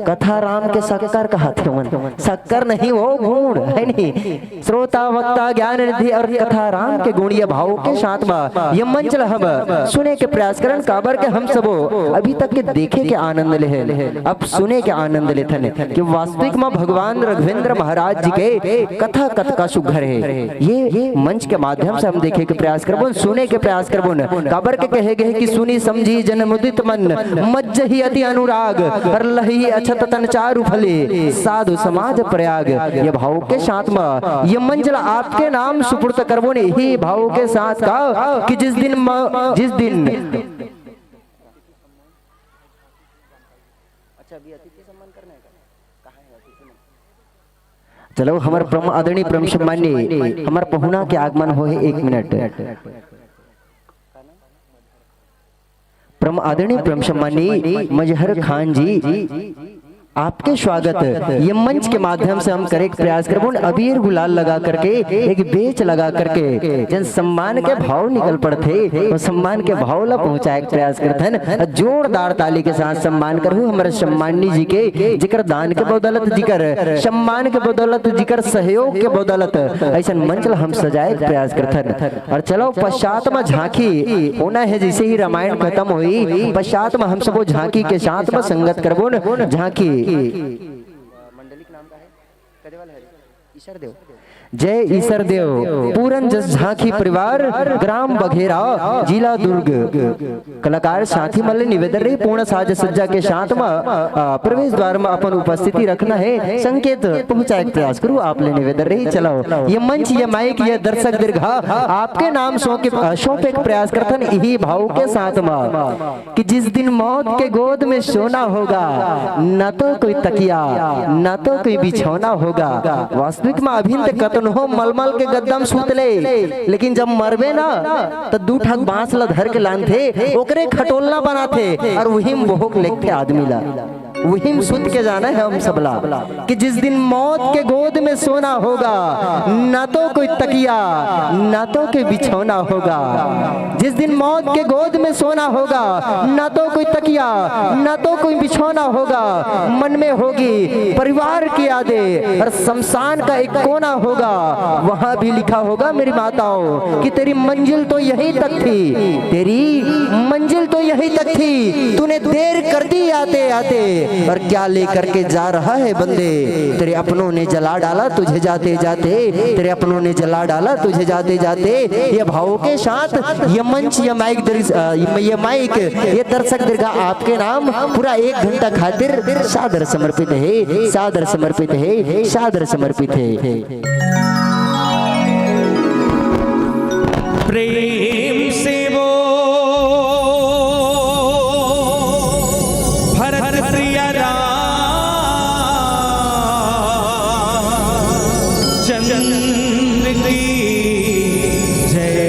कथा राम के शक्कर कहत हे मन, शक्कर नहीं वो गुण है नहीं। श्रोता वक्ता ज्ञान निधि और कथा राम के गुण ये भाव के साथ में ये मंच ला हम सुने के प्रयास करन, काबर के हम सबो अभी तक के देखे के आनंद ले हन, अब सुने के आनंद लेथन कि वास्तविक में भगवान रघुवेंद्र महाराज जी के कथा कतका सुघर हे। ये मंच के माध्यम से हम देखे के प्रयास करबो, सुने के प्रयास करबो न। काबर के कहे गए कि सुनी समझी जन मुदित मन, मज्जहि अति अनुराग, पर लही अछत तन चारु फले, साधु समाज प्रयाग। ये भाव के साथ में ये मंच ला आपके नाम सुपुर्द करबो न, यही भाव के साथ का कि जिस दिन म-, जिस दिन अच्छा, अभी अतिथि सम्मान करना है का? कहाँ है अतिथि मन? चलो, हमर परम आदरणीय, परम सम्माननीय, हमर पहुना के आगमन होहे। एक मिनट। परम आदरणीय, परम सम्माननीय मजहर खान जी, आपके स्वागत ये मंच के माध्यम से हम करे के प्रयास करबो। अबीर गुलाल लगा करके, एक बेच लगा करके, जन सम्मान के भाव निकल पड़थे, वो सम्मान के भाव ला पहुँचाए के प्रयास करथन। जोरदार ताली के साथ सम्मान करहु हमर सम्माननीय जी के, जिकर दान के बदौलत, जिकर सम्मान के बदौलत, जिकर सहयोग के बदौलत ऐसन मंच ला हम सजाए के प्रयास करथन। और चलो, पश्चात म झांकी होना है, जैसे ही रामायण खत्म होई, पश्चात म हम सबो झांकी के साथ म संगत करबो न झांकी। मंडली के नाम का है? कदे वाला है? ईसर देव। जय ईसर देव। पूरन जस झांकी परिवार, ग्राम बघेरा, जिला दुर्ग। कलाकार साथी मन ले निवेदन रही, पूर्ण साज सज्जा के साथ म, अ, प्रवेश द्वार म अपन उपस्थिति रखना है, संकेत पहुंचाए के प्रयास करू, आप ले निवेदन रही। चलो, ये मंच, ये माइक, ये दर्शक दीर्घा आपके नाम सौंपे, अ, सौंपे के प्रयास करथन इही भाव के साथ म कि जिस दिन मौत के गोद में सोना होगा, न तो कोई तकिया, न तो कोई बिछौना होगा। वास्तविक में अभिन ते कतनो मलमल के गद्दा म सूत ले, लेकिन जब मरबे ना, त दू ठक बांस ला धर के लानथे, ओकरे खटोलना बनाथे, और वही म बोहक लेगथे आदमी ला, वही म सुत के जाना है हम सबला। कि जिस दिन मौत के गोद में सोना होगा, ना तो कोई तकिया, ना तो कोई बिछौना होगा। जिस दिन मौत के गोद में सोना होगा, ना तो कोई तकिया, ना तो कोई बिछौना होगा, मन में होगी परिवार की यादें और शमशान का एक कोना होगा। वहां भी लिखा होगा, मेरी माताओं, कि तेरी मंजिल तो यहीं तक थी, तेरी मंजिल तो यहीं तक थी, तूने देर कर दी आते आते, और क्या लेकर के जा रहा है बंदे। तेरे अपनों ने जला डाला तुझे जाते जाते, तेरे अपनों ने जला डाला तुझे जाते जाते। ये भावों के साथ ये मंच, ये माइक दर्श-, अ, ये माइक, ये दर्शक दीर्घा आपके नाम पूरा एक घंटा खातिर सादर समर्पित है, सादर समर्पित है, सादर समर्पित है। प्रेम से वो भरत प्रिया राम चंद्र की जय।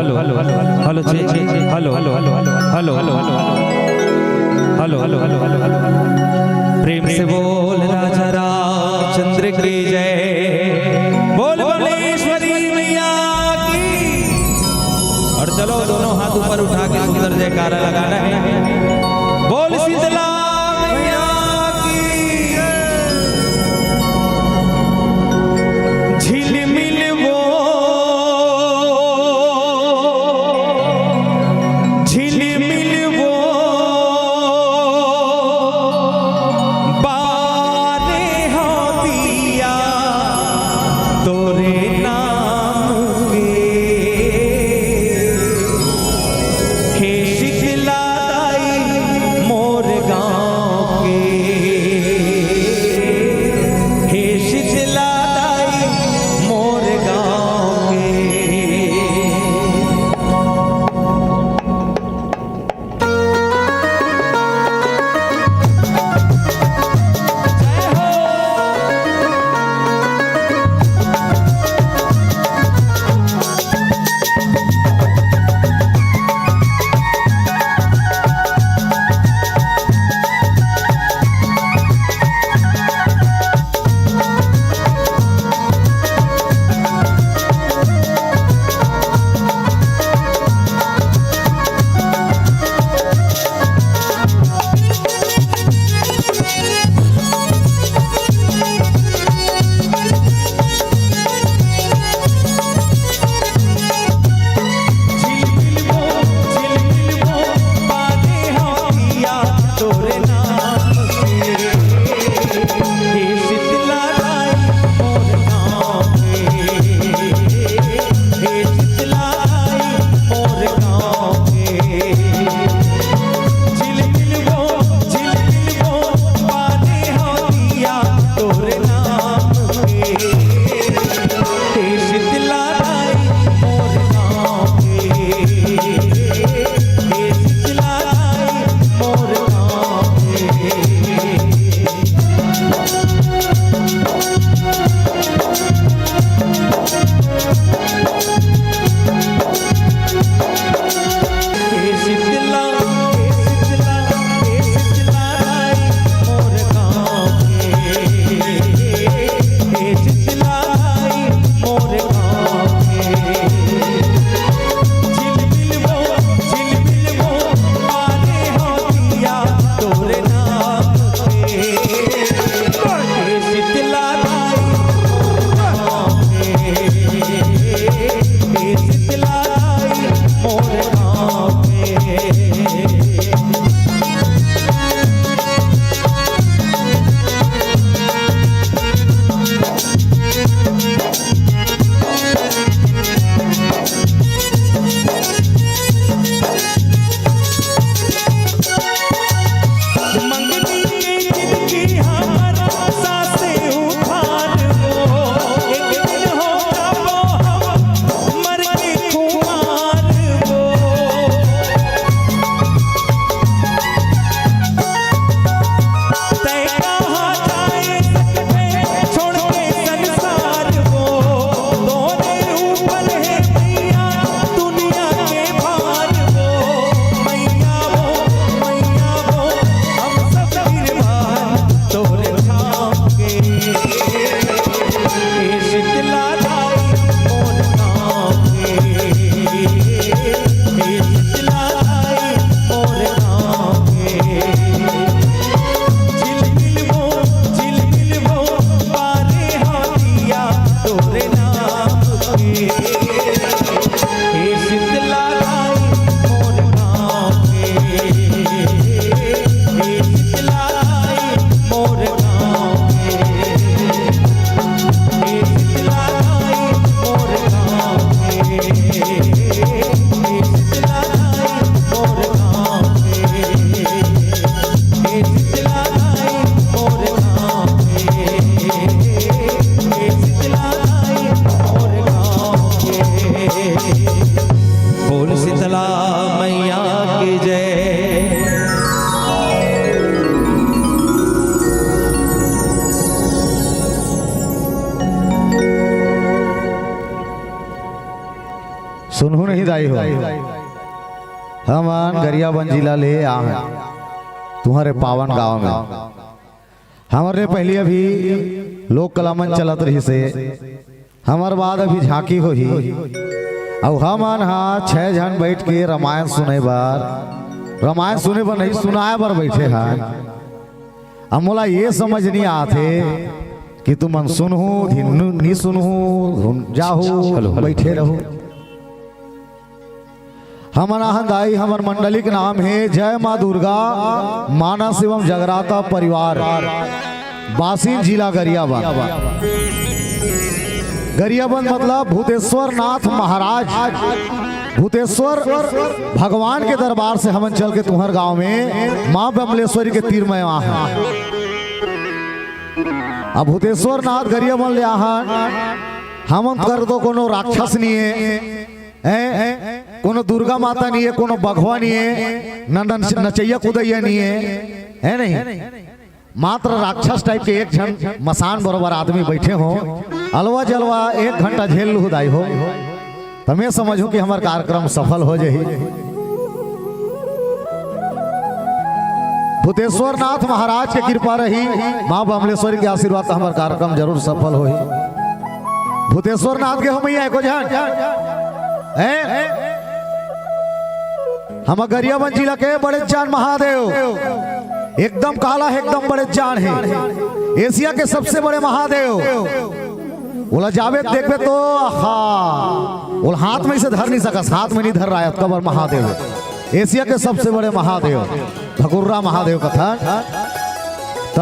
Hello, hello, check, check, hello, hello, hello, hello, hello, hello, hello, hello, hello, hello, hello. प्रेम से बोल राजा रामचंद्र की जय, बोल भुवनेश्वरी मैया की। और चलो, दोनों हाथ ऊपर उठा के सुंदर जयकारा लगाना है। बोल शीतला मैया की। झिलमिल वो, झिलमिल वो, बारे हो दिया तोरे नाम के। हे शीतला दाई, आई हो। हमन गरियाबंद जिला ले आहन तुम्हरे पावन गांव में। हमर ले पहिली अभी लोक कला मंच चलत रहिसे, हमर बाद अभी झांकी होही। अउ हमन हा छह झन बैठ के रामायण सुने बर, रामायण सुने बर नहीं, सुनाए बर बैठे हन। अब मोला ये समझ नहीं आथे कि तुमन सुनहू, धिन-, नी सुनहू, जाहू, हेलो, हेलो। बैठे रहू। हमन आहन दाई, हमर मंडली के नाम हे जय माँ दुर्गा मानस एवं जगराता परिवार, बासिन जिला गरियाबंद। गरियाबंद मतलब भूतेश्वर नाथ महाराज, भूतेश्वर भगवान के दरबार से हमन चल के तुंहर गांव में माँ बमलेश्वरी के तीर में आहन। अब भूतेश्वर नाथ गरियाबंद ले आहन, हमन कर तो कोनो राक्षस नहीं है, हैं? कोनो दुर्गा माता नहीं है, कोनो बघवा नहीं है, न, न, नचैया कुदैया नहीं है, है नहीं? मात्र राक्षस टाइप के एक झन मसान बरोबर आदमी बैठे हो, अलवा जलवा एक घंटा झेल लुहू दाई हो, त मैं समझूं कि हमर कार्यक्रम सफल हो जाही। भूतेश्वर नाथ महाराज के कृपा रही, माँ बमलेश्वरी के आशीर्वाद से हमर कार्यक्रम जरूर सफल होही। भूतेश्वर नाथ के हो मैया एको झन, हैं? हम गरियाबंद जिला के बड़े जान महादेव, एकदम काला है, एकदम बड़े जान है, एशिया के सबसे बड़े महादेव। ओला जाबे देखबे तो, आहा, ओला हाथ में इसे धर नहीं सकस, हाथ में नहीं धर रहा है, अतका बड़ महादेव है, एशिया के सबसे बड़े महादेव, भकुर्रा महादेव कथन। त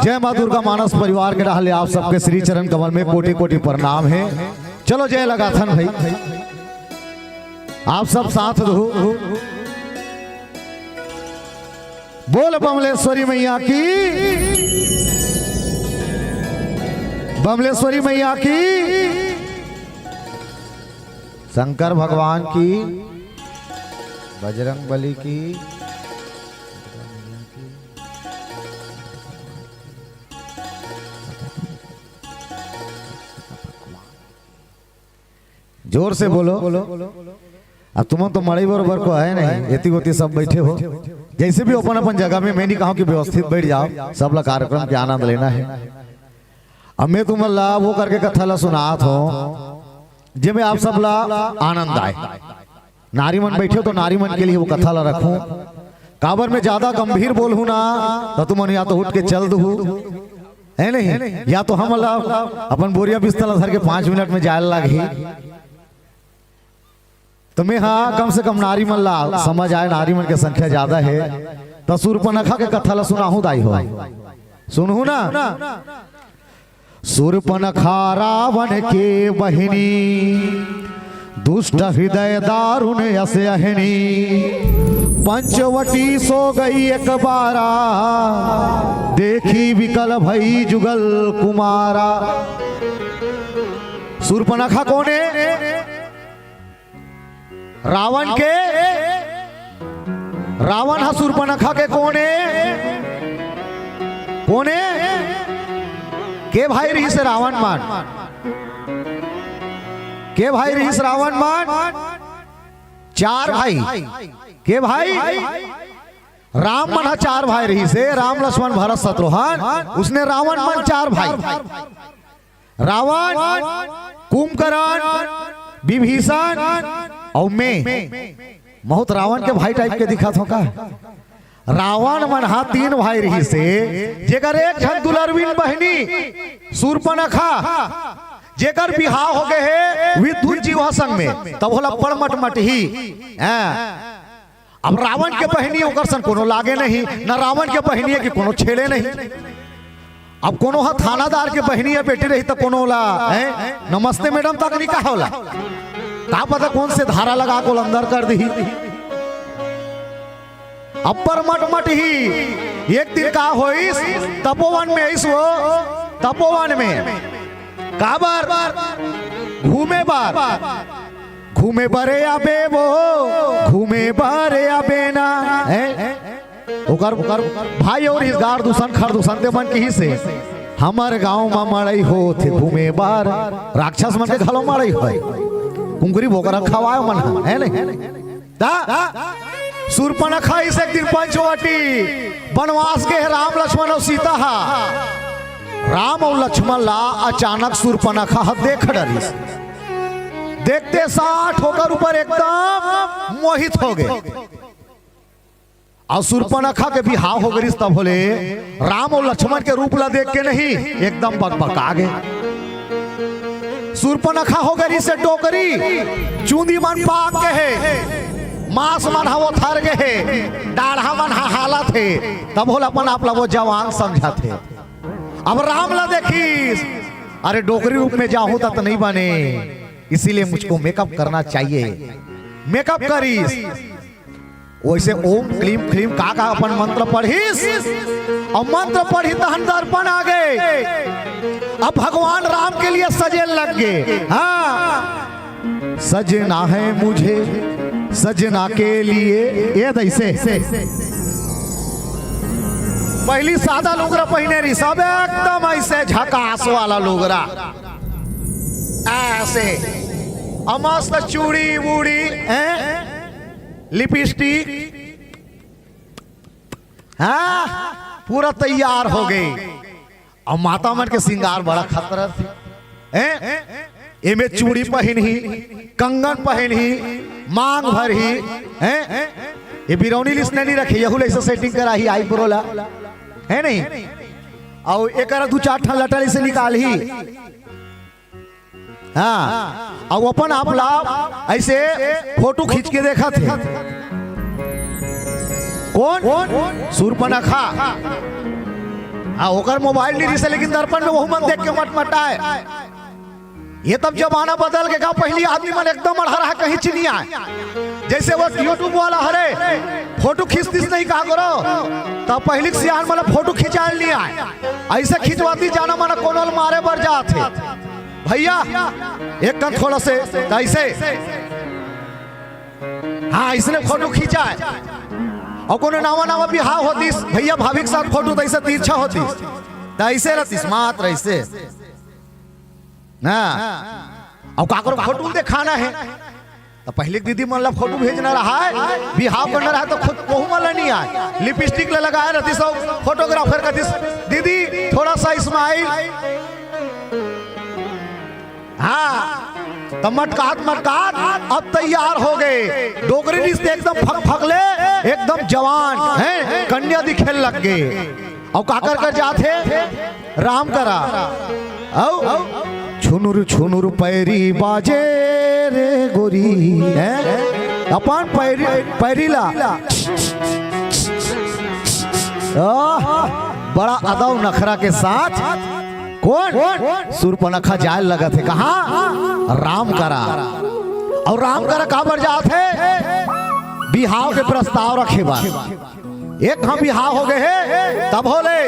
जय माँ दुर्गा मानस परिवार के डहार ले आप सबके श्री चरण कमल में कोटि कोटि प्रणाम है। चलो जय लगाथन भाई, आप सब साथ दो। बोल बमलेश्वरी मैया की, बमलेश्वरी मैया की, शंकर भगवान की, बजरंग बली की। जोर से बोलो। अब तुमन तो मड़ई बरोबर को है नहीं, एती ओती सब बैठे हो, जैसे भी अपन अपन जगह में। मैं नहीं कहूँ कि व्यवस्थित बैठ जाओ, सब ला कार्यक्रम के आनंद लेना है। अब मैं तुमन ला वो करके कथा ला सुनात हूँ, जेमे आप सब ला आनंद आए। नारी मन बैठे हो तो नारी मन के लिए वो कथा ला रखूं। काबर मैं ज्यादा गंभीर बोलहूं ना, तो तुमन या तो उठ के चल दू, है नहीं? या तो हमला अपन बोरिया बिस्तर ला धर के पांच मिनट में जाए लागही। तो मैं, हाँ, कम से कम नारी मन ला समझ आए, नारी मन के संख्या ज्यादा है, तो सूर्पनखा के कथा ला सुनाहूं दाई हो, सुनहू ना। सूर्पनखा रावण के बहिनी, दुष्ट हृदय दारुण अस अहिनी। पंचवटी सो गई एक बारा, देखी विकल भई जुगल कुमारा। सूर्पनखा कोने? रावण के, रावण ह सूर्पनखा के कोने, कोने के भाई रहिस रावण मन? के भाई रहिस रावण मन? चार भाई। के भाई? राम मन ह चार भाई रहिस हे, राम लक्ष्मण भरत शत्रुघ्न, उसने रावण मन चार भाई। रावण, कुंभकर्ण, विभीषण अउ मैं। बहुत रावण के भाई टाइप के दिखत हो का? रावण मन हा तीन भाई रहिस हे, जेकर एक झन दुलरबिन बहिनी सूर्पनखा, जेकर बिहाव हो गए हे विद्युत जीवा संग में, तब होला बड़ मटमटही। हाँ। अब रावण के बहिनी ओकर सन कोनो लागे नहीं, न रावण के बहिनी है कि कोनो छेड़े नहीं। अब कोनो ह थानादार के बहिनी या बेटी रही त कोनो ला, हैं? नमस्ते मैडम तक नहीं कहा होला। का पता कौन से धारा लगा को अंदर कर दी। अब्बर मटमटही। एक दिन का होइस, तपोवन में आइस वो, तपोवन में काबर घूमे बर, घूमे बरे आबे वो, घूमे बरे आबे ना, हैं? ओकर, ओकर भाई और इस गार दूषण, खर दूषण ते मन किहिस हे, हमर गांव म मड़ई होथे घूमे बर, राक्षस मन के घलो मड़ई होय। कुंकरी बोकरा खवाय मन ह, है नहीं? दा, सूर्पनखा इस एक दिन पंचवटी बनवास गे हे राम लक्ष्मण अउ सीता हा। राम अउ लक्ष्मण ला अचानक सूर्पनखा ह देख डरिस। देखते साठ ओकर ऊपर एकदम मोहित हो गे। अउ सूर्पनखा के बिहाव हो गे रिस तब होले राम अउ लक्ष्मण के रूप ला देख के नहीं, एकदम बकबका गे। सूर्पनखा हो गे रिस हे डोकरी, चूंदी मन पाक गे हे, मांस मन ह ओथर गे हे, डाढ़ा मन ह हालत हे, तब होले अपन आप ला वो जवान समझत हे। अब राम ला देखिस, अरे डोकरी रूप में जाहूं त नहीं बने, इसीलिए मुझको मेकअप करना चाहिए। मेकअप करिस, वइसे ओम क्लीम क्लीम का का अपन मंत्र पढ़िस, अउ मंत्र पढ़िस तहन दर्पण आ गे। अब भगवान राम के लिए सजे लग गे। हाँ, सजना है मुझे सजना के लिए, ये दैसे। पहिली सादा लुगरा पहिने रिस, अब एकदम अइसे झकास वाला लुगरा, अइसे, अउ मस्त चूड़ी वूड़ी, हैं? लिपस्टिक, हाँ, पूरा तैयार हो गे। अउ माता मन के सिंगार बड़ा खतरा हे, हैं? एमे चूड़ी पहिनही, कंगन पहिनही, मांग भरही, हैं? ये बिरौनी लिस नहीं रखे, यहू ले अइसे सेटिंग कराही आईब्रो ला, है नहीं? अउ एकर दू चार ठन लटा अइसे निकालही। हाँ, अउ अपन आप ला अइसे फोटो खींच के देखत हे। कोन? सूर्पनखा। हाँ, ओकर मोबाइल नहीं रिस हे, लेकिन दर्पण में वहू मन देख के मटमटाय। ये तब जमाना बदल गे का, पहिली आदमी मन एकदम अड़हर हे, कहीं च नहीं आय। जइसे वो YouTube वाला हरे, फोटो खींचतिस नहीं का करो, तब पहिली के सियान मन फोटो खिंचाय ल नहीं आय, अइसे खिंचवातिस जाना मन कोनो ल मारे बर जात हे। भइया, एक कन थोड़ा से, त अइसे, हाँ, अइसने फोटो खिंचाय। अउ कोनो नवा नवा बिहाव होतिस, भइया भाभी के साथ फोटो त अइसे तिरछा होतिस, त अइसे रहतिस, मात्र अइसे। हाँ, अउ काकरो फोटो देखाना हे, त पहिली के दीदी मन ला फोटो भेजना रहय, बिहाव करना रहय, त खुद वहू मन ला नहीं आय, लिपस्टिक ला लगाय रहतिस, सब फोटोग्राफर कहतिस, "दीदी, थोड़ा सा स्माइल।" हाँ, त मटकात मटकात अब तैयार हो गे। डोकरी रिस ते एकदम फकफकले, एकदम जवान, हैं, कन्या दिखे लग गे। अउ काकर कर जात हे? राम करा। अउ छुनुर छुनुर पैरी बाजे रे गोरी, हैं? अपन पैरी, पैरी ला। आह, बड़ा अदब नखरा के साथ कोन? सूर्पनखा जाय लगत हे। कहाँ? राम करा। अउ राम करा काबर जात हे? बिहाव के प्रस्ताव रखे बर। एक घांव बिहाव हो गे हे, तब होले।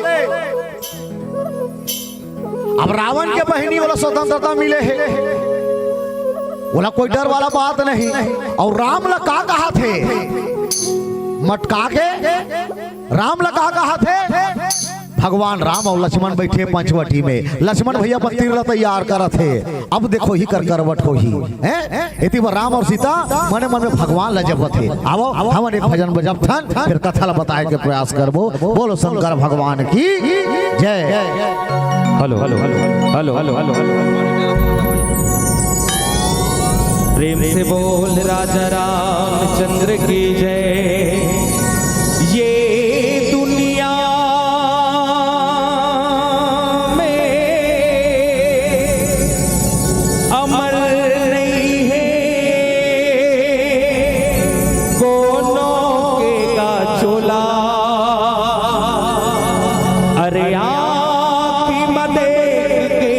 अब रावण के बहिनी, ओला स्वतंत्रता मिले हे, ओला कोई डर वाला बात नहीं। अउ राम ला का कहत हे? मटका के राम ला का कहत हे? भगवान राम अउ लक्ष्मण बइठे पंचवटी में, लक्ष्मण भइया अपन तीर ला तैयार करत हे। अब देखो ही कर करवट होही, हैं? एती बर राम अउ सीता मने मन में भगवान ला जपत हे। आवो, हमन एक भजन बजाथन, फिर कथा ला बताय के प्रयास करबो। बोलो शंकर भगवान की जय। Hello, hello, hello, hello, hello, hello, hello. प्रेम से बोल राजा रामचंद्र की जय। ये दुनिया में अमर नहीं है कोनो के का चोला। अरे आँखी म देख के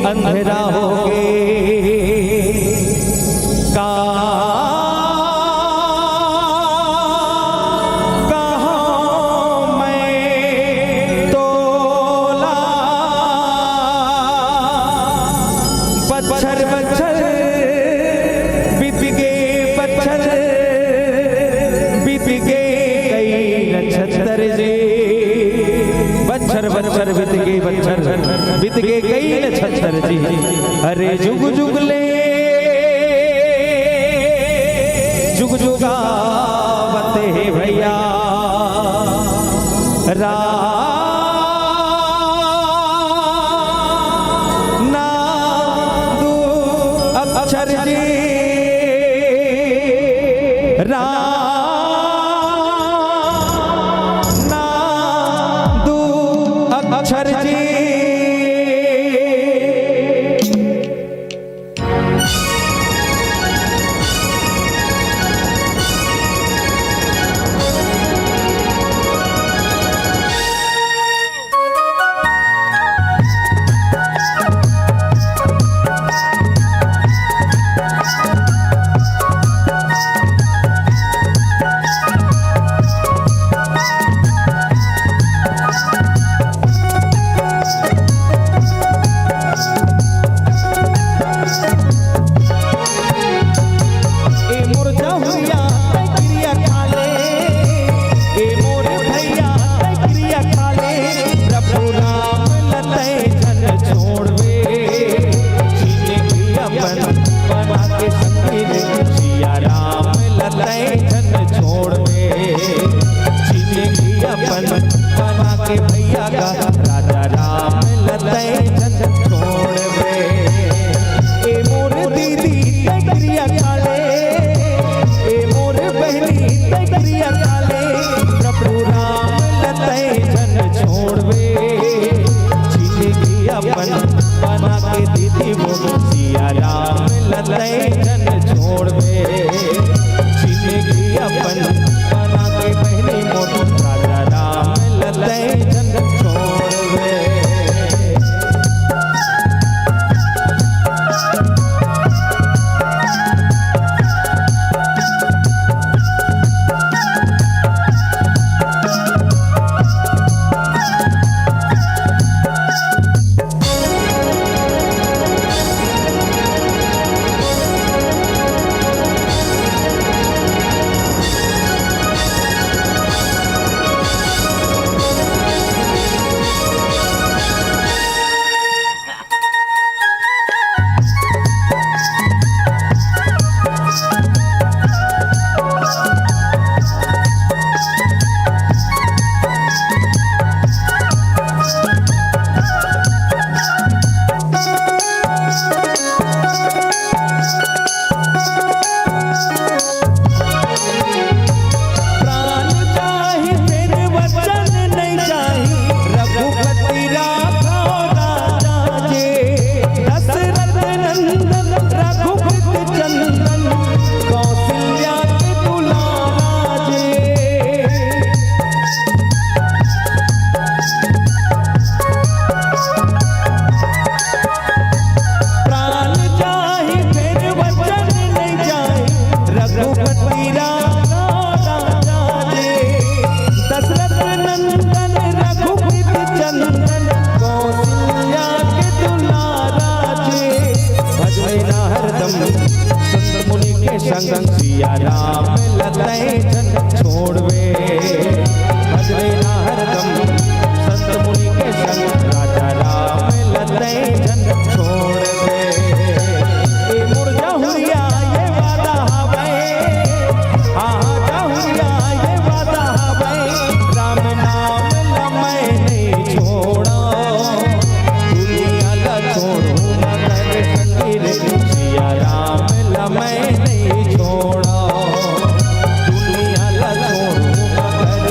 अंधेरा हो गे। का कहाँ मैं तोला बच्छर बच्छर बीत गे, बच्छर बीत गे कई नक्षत्र जी, बच्छर बच्छर बीत गे, बच्छर बीत गे कई नक्षत्र जी। अरे जुग जुग ले जुगजुगावत हे भैया। राम नाम दू अक्षर जी, राम नाम दू अक्षर जी। ए मोर जहुरिया तै किरिया खा ले, ए मोर भैया तै किरिया खा ले, प्रभु राम ल तै झन छोड़बे। जिनगी अपन बना के संगी रे, सिया राम ल तै झन छोड़बे। जिनगी अपन बना के भैया गा, राजा राम ल तै झन छोड़बे। ए मोर दीदी तै किरिया खा ले, ए मोर बहिनी तै किरिया खा ले, प्रभु राम ल तै झन छोड़बे। जिनगी अपन बना के दीदी मोर, सिया राम ल तै झन छोड़बे। जिनगी अपन बना के बहिनी मोर, राजा राम ल तै झन छोड़बे। प्राण चाही फेर वचन नइ चाही, रघुपति राघव राजा जे। दशरथ नंदन रघुपति चंदन, कौशल्या के दुलारा जे। प्राण चाही फेर वचन नइ चाही, रघुपति राघव राजा जे। दशरथ नंदन रघुपति चंदन, कौशल्या के दुलारा जे। भजन हरदम संत मुनि के संग, सिया राम ल तै झन छोड़बे। भजन हरदम संत मुनि के संग, राजा राम ल तै झन छोड़बे। ए मोर जहुरिया ये वादा हवय, हाँ, हाँ, जहुरिया ये वादा हवय, राम नाम ल मैं नइ छोड़व। दुनिया ल छोड़हूँ मगर संगी रे, सिया राम ल मैं नइ छोड़व। दुनिया ल छोड़हूँ मगर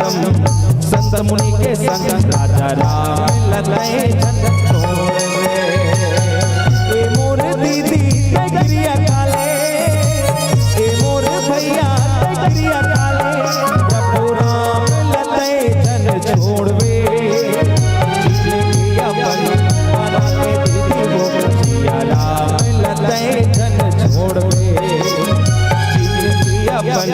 संत मुनि के संग राजा राम ल तैं झन छोड़बे। ए मोर दीदी तैं किरिया खा ले, ए मोर भैया तैं किरिया खा ले, प्रभु राम ल तैं झन छोड़बे। जिनगी अपन बना के दीदी वो, सिया राम ल तैं झन छोड़बे। जिनगी अपन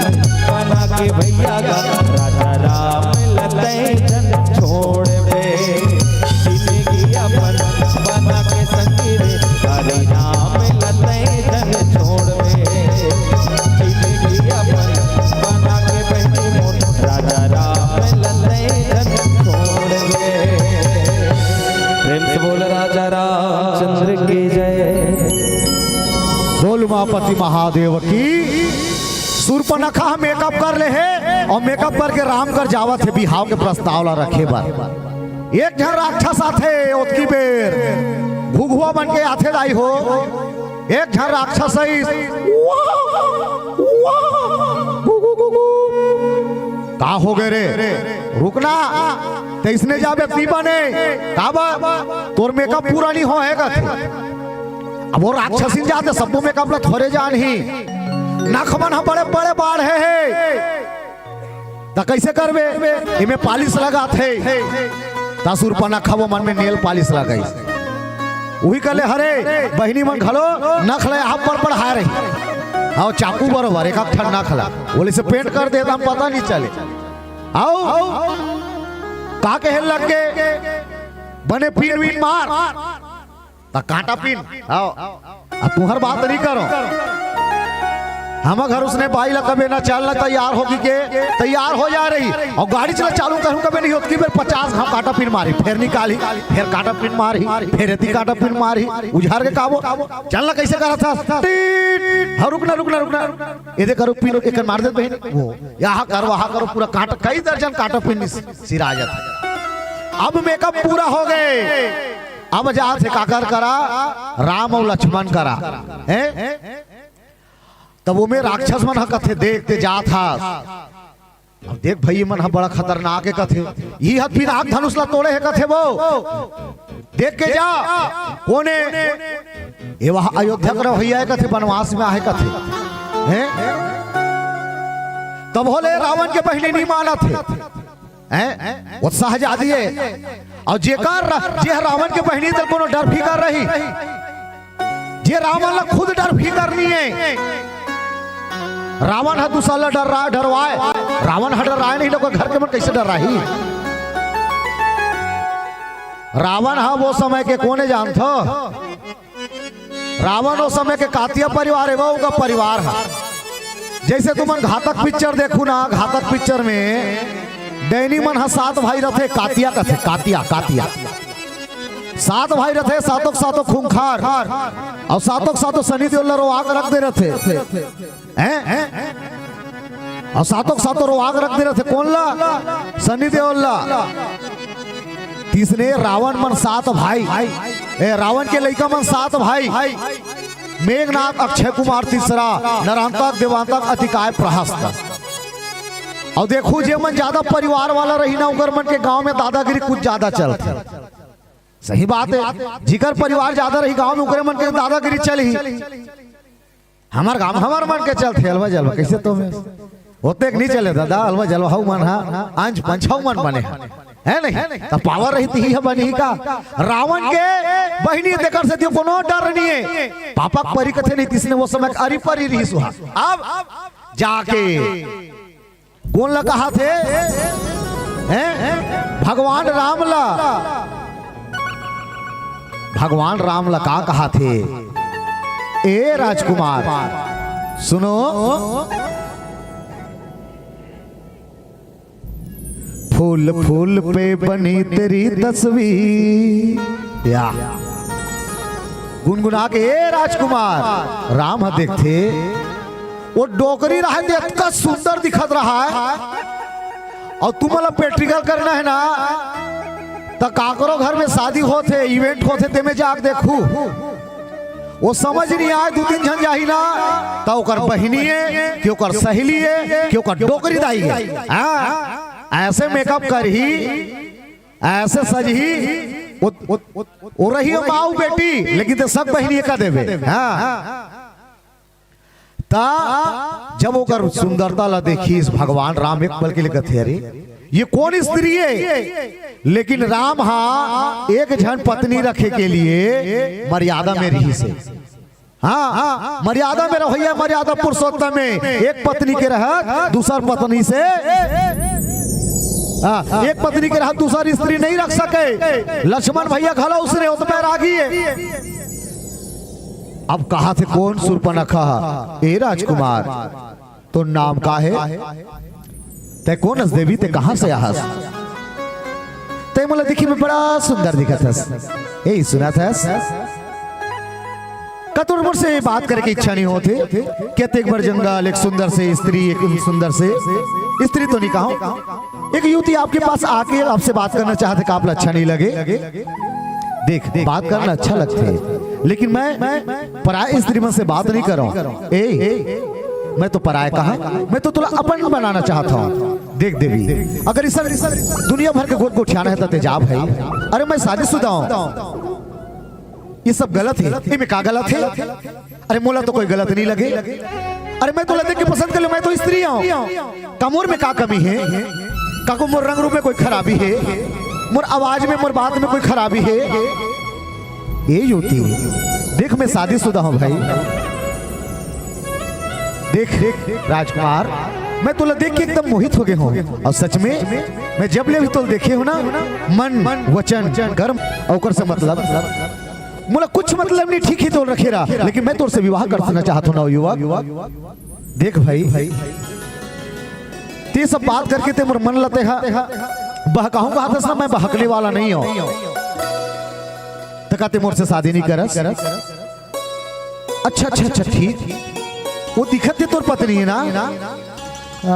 बना के भैया गा, राजा राम ल तैं झन छोड़बे। जिनगी अपन बना के संगी रे, हरि नाम ल तैं झन छोड़बे। जिनगी अपन बना के बहिनी मोर, राजा राम ल तैं झन छोड़बे। प्रेम से बोल राजा रामचंद्र की जय। बोल उमापति महादेव की। सूर्पनखा ह मेकअप कर ले हे अउ मेकअप करके राम कर जावत हे बिहाव के प्रस्ताव ला रखे बर। एक झन राक्षस आथे ओतकी बेर, घुघुआ बन के आथे दाई हो। एक झन राक्षस आइस, वाह, वाह, गु, गु, गु, गु। का हो गे रे? रुकना, तइसने जाबे त नी बने। काबर? तोर मेकअप पूरा नी होहे कथे। अब वो राक्षसिन जात हे, सबो मेकअप ला थोरे जानही। नख मन ह बड़े बड़े बाढ़े हे। त कइसे करबे? एमे पालिश लगाथे। त सूर्पनखा वो मन में नेल पालिश लगाइस। उही कहले, हरे, बहिनी मन घलो नख ल अब्बड़ बढ़ाय रही। अउ चाकू बरोबर एक ठन नख ल। ओला अइसे पेंट कर देत हम पता नी चले। अउ का कहे लग गे, बने पीन वीन मार। त कांटा पिन। हव। अब तुंहर बात नी करों। हमर घर उसने बाई ला कबे ना, चल ना, तैयार होके के तैयार हो जाय रही। अउ गाड़ी चला चालू करूं कबे नहीं होत कि बेर पचास घांव कांटा पिन मारी, फेर निकाली, फेर कांटा पिन मारी, फेर एती कांटा पिन मारी, उझार के काबो, चल ना, कइसे करत हस? टीट। हाँ, रुक ना, रुक ना, रुक ना। एदे करो पिन, एकर मार देत बहिनी। वो, यहाँ करो, वहाँ करो, पूरा कांटा, कई दर्जन कांटा पिन सिरा जात। अब मेकअप पूरा हो गे। अब जात हे काकर करा, राम अउ लक्ष्मण करा, हैं? तब ओमे राक्षस मन ह कथे, देख तैं जात हस। अब देख भई, ए मन ह बड़ा खतरनाक हे कथे, इही ह पिनाक धनुष ला तोड़े हे कथे वो। देख के जा, कोन ए? ए वह अयोध्या के रहइया हे कथे, बनवास में आहे कथे, हैं? तब होले रावण के बहिनी नी मानत हे। हैं? वो सहजादी हे। अउ जेकर र-, जे ह रावण के बहिनी, तेला कोनो डर फिकर रही? जे रावण ला खुद डर फिकर नी हे। रावण ह दूसर ला डर-, डरवाय, रावण ह डराय नहीं, लोग घर के मन कइसे डराही? रावण ह वो समय के कोन ए जानथो? रावण ओ समय के कातिया परिवार हे, वो ओकर परिवार ह। जइसे तुमन घातक पिक्चर देखू ना, घातक पिक्चर में डैनी मन ह सात भाई रथे, कातिया कथे, कातिया, कातिया। सात भाई रथे, सातों के सातों खूंखार, अउ सातों के सातों सनी देओल ला रोवा के रख दे रथे। हैं? अउ सातों के सातों रोवा के रख दे रथे। कोन ला? सनी देओल ला। तइसने रावण मन सात भाई, ए, रावण के लइका मन सात भाई, मेघनाथ, अक्षय कुमार तीसरा, नरांतक, देवांतक, अतिकाय, प्रहस्त। अउ देखू, जे मन जादा परिवार वाला रही ना, ओकर मन के गांव में दादागिरी कुछ जादा चलथे। सही बात हे, जिकर परिवार जादा रही गांव में, ओकरे मन के दादागिरी चलही। हमर गांव, हमर मन के चलथे अलवा जलवा, कइसे तो में ओतेक नी चले दादा, अलवा जलवा हऊ मन हा, अंच पंच हऊ मन बने हा, हे नहीं? त पावर रही तिही ह बनी का? रावण के बहिनी, तेकर सेती कोनो डर नी हे। पापा के परी कथे नहीं, तइसने वो समय अरी परी रही सुहा। अब जाके कोन ला कहाथे? हैं? भगवान राम ला। भगवान राम ला का कहाथे? ए राजकुमार, सुनो। फूल फूल पे बनी तेरी तस्वीर। या। गुनगुना के, ए राजकुमार, राम ह देखथे, वो डोकरी रहय ते अतका सुंदर दिखत रहय, अउ तुमन ला practical करना हे ना, त काकरो घर में शादी होथे, event होथे, तेमे जाके देखू, वो समझ नहीं आय, दू तीन झन जाही ना, त ओकर बहिनी ए, कि ओकर सहेली ए, कि ओकर डोकरी दाई ए। हाँ। ऐसे मेकअप करही, ऐसे सजही, वो, वो, वो रही माऊ बेटी, लेकिन ते सब बहिनी का देवे। हाँ। ता जब ओकर सुंदरता ला देखिस, भगवान राम एक पल के लिए कथे, "अरे, ये कौन स्त्री है?" लेकिन राम हा एक झन पत्नी रखे के लिए मर्यादा में रहिस हे। हाँ, हाँ, मर्यादा में रहिया, मर्यादा पुरुषोत्तम में एक पत्नी के रहत दूसर पत्नी से, हाँ, एक पत्नी के रहत दूसर स्त्री नहीं रख सके। लक्ष्मण भैया घलो उसने उतपै रागी है। अब कहा थे, "कौन सुर्पनखा हा? ए राजकुमार, तोर नाम का हे? तै कौन अस देवी, तै कहाँ से आहस? तै मोला दिखी में बड़ा सुंदर दिखत हस। ए, सुनत हस? का तोर मोर से बात करे के इच्छा नहीं होथे? कि अतेक बड़ जंगल, एक सुंदर से स्त्री, एक सुंदर से स्त्री तो नहीं कहूँ, एक युवती आपके पास आके आपसे बात करना चाहथे, का आप ला अच्छा नहीं लगे?" देख, बात करना अच्छा लगथे, लेकिन मैं पराय स्त्री मन से बात नहीं करूं। ए, मैं तो पराय कहा, मैं तो तोला अपन बनाना चाहत हूं। देख देवी, अगर इस दुनिया भर के गोठ गोठियाना हे त ते जा भाई। अरे, मैं शादीशुदा हूं, ये सब गलत हे, इमे का गलत हे? अरे, मोला तो कोई गलत नहीं लगे। अरे, मैं तोला देख के पसंद कर लूं, मैं तो स्त्री हूं। का मोर में का कमी हे? का को मोर रंग रूप में कोई खराबी हे? मोर आवाज में, मोर बात में कोई खराबी हे? ए युवती, देख, मैं शादीशुदा हूं भाई। देख, देख राजकुमार, मैं तोला देख के एकदम मोहित हो गए हूं। और सच में, मैं जब ले भी तोला देखे हूं ना, मन, वचन, कर्म, ओकर से मतलब, मोला कुछ मतलब नहीं, ठीक ही तोर रखे रहा, लेकिन मैं तोर से विवाह करना चाहत हूं नवयुवक। देख भाई, ते सब बात करके ते मोर मन ला ते हा बहकाहूं कहा था ना, मैं बहकने वाला नहीं हूं। त का ते मोर से शादी नहीं करस? अच्छा, अच्छा, अच्छा, ठीक। वो दिखत ते तोर पत्नी है ना?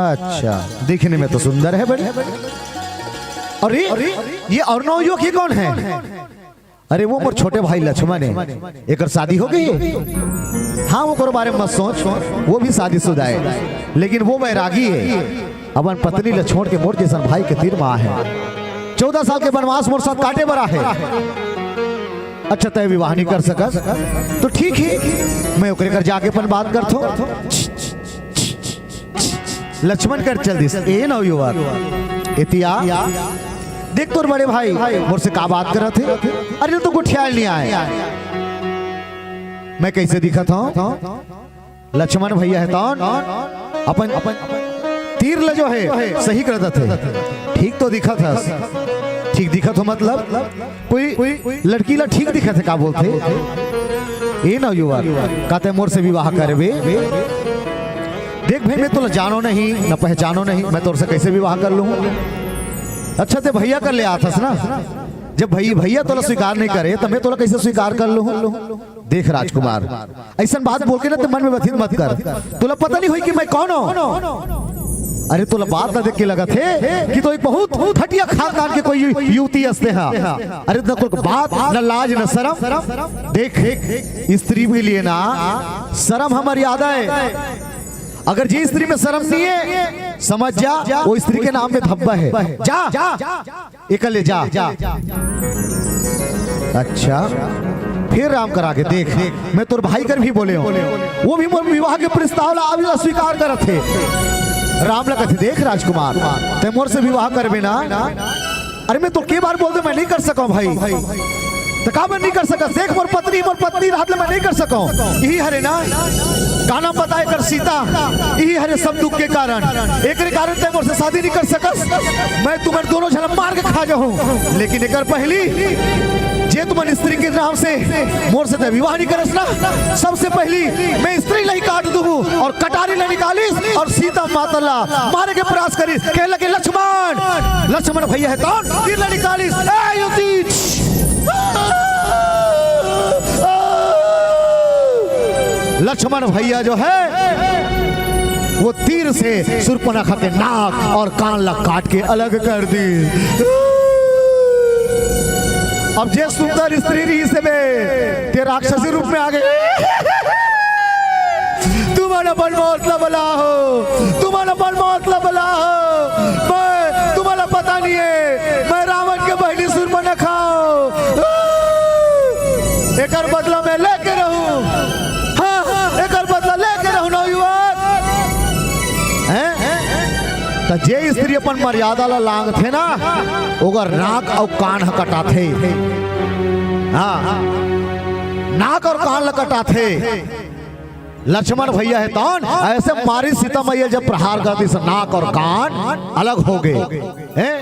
अच्छा, दिखने में तो सुंदर है बड़ी। अरे, ये और नवयुवक, ये कौन है? अरे, वो मोर छोटे भाई लक्ष्मण है, एकर शादी हो गई है। हाँ, ओकर बारे में मत सोच, वो भी शादीशुदा है, लेकिन वो बैरागी है। अपन पत्नी ला छोड़ के मोर जैसन भाई के तीर मा आहे। चौदह साल के वनवास मोर साथ काटे बर आहे। अच्छा, तय विवाह नहीं कर सकस, तो ठीक है, मैं ओकरे कर जाके अपन बात करथों। लक्ष्मण कर चल दिस। ए नवयुवक, एती आ, देख तोर बड़े भाई मोर से का बात करत हे। अरे, तो गोठियाय नहीं आए, मैं कैसे दिखत हूं? लक्ष्मण भैया हे तौन, अपन, अपन तीर ल जो हे सही कर देथे। ठीक तो दिखत हस, ठीक दिखत हो मतलब? कोई लड़की ला ठीक दिखत हे का बोलथे? ए नवयुवक, का तै मोर से विवाह करबे? देख भाई, मैं तोला जानो नहीं, न पहचानो नहीं, मैं तोर से कैसे विवाह कर लूं? अच्छा, ते भैया कर ले आथस ना, जब भई-, भैया तोला स्वीकार नहीं करे, त मैं तोला कैसे स्वीकार कर लूं? देख राजकुमार, ऐसन बात बोल के ना ते मन में व्यथित मत कर। तोला पता नहीं होई कि मैं कौन हूँ। अरे, तोला बात ना देख के लगत हे कि तो एक बहुत घटिया खानदान के कोई यु-, युवती असते हा। अरे, ना कोई बात, ना लाज, ना शरम। देख, स्त्री के लिए ना शरम हा मर्यादा है। अगर जे स्त्री में शरम नहीं है, समझ जा, वो स्त्री के नाम में धब्बा है। जा, एकर ले जा। अच्छा, फिर राम करा के देख, मैं तोर भाई कर भी बोले हूँ, वो भी मोर विवाह के प्रस्ताव ला अभी अस्वीकार करत हे। राम ला कथे, देख राजकुमार, तै मोर से विवाह करबे ना? अरे, मैं तो के बार बोल दे, मैं नहीं कर सकूं भाई। त काबर नहीं कर सकस? देख, मोर पत्नी, मोर पत्नी रहत ले मैं नहीं कर सकूं। यही हरे ना, का नाम पता एकर सीता, यही हरे सब दुख के कारण। एकरे कारण तै मोर से शादी नहीं कर सकस। मैं तुमन दोनों झन मार के खा जाहूं, लेकिन एकर पहली जे तुमन स्त्री के नाम से मोर से तै विवाह नहीं करस ना, सबसे पहली मैं स्त्री ला ही काट दूहूं। और कटारी ला निकालिस और सीता माता ला मारे के प्रयास करिस। कहे लगे, लक्ष्मण, लक्ष्मण भैया हे तौन, तीर ला निकालिस। ए, युवती, लक्ष्मण भैया जो है, वो तीर से शूर्पणखा के नाक और कान ला काट के अलग कर दी। अब जे सुंदर स्त्री रहिस हे बे, ते राक्षसी रूप में आ गे। तुमन अपन मौत ला बलाहू, तुमन अपन मौत ला बलाहू। मैं तुमन अपन मर्यादा ला लांघथे ना, ओकर नाक अउ कान ह कटाथे। हाँ, नाक अउ कान ला कटाथे। लक्ष्मण भैया हे तौन, अइसे मारी सीता मैया जब प्रहार कर दिस, नाक अउ कान अलग हो गे। हैं?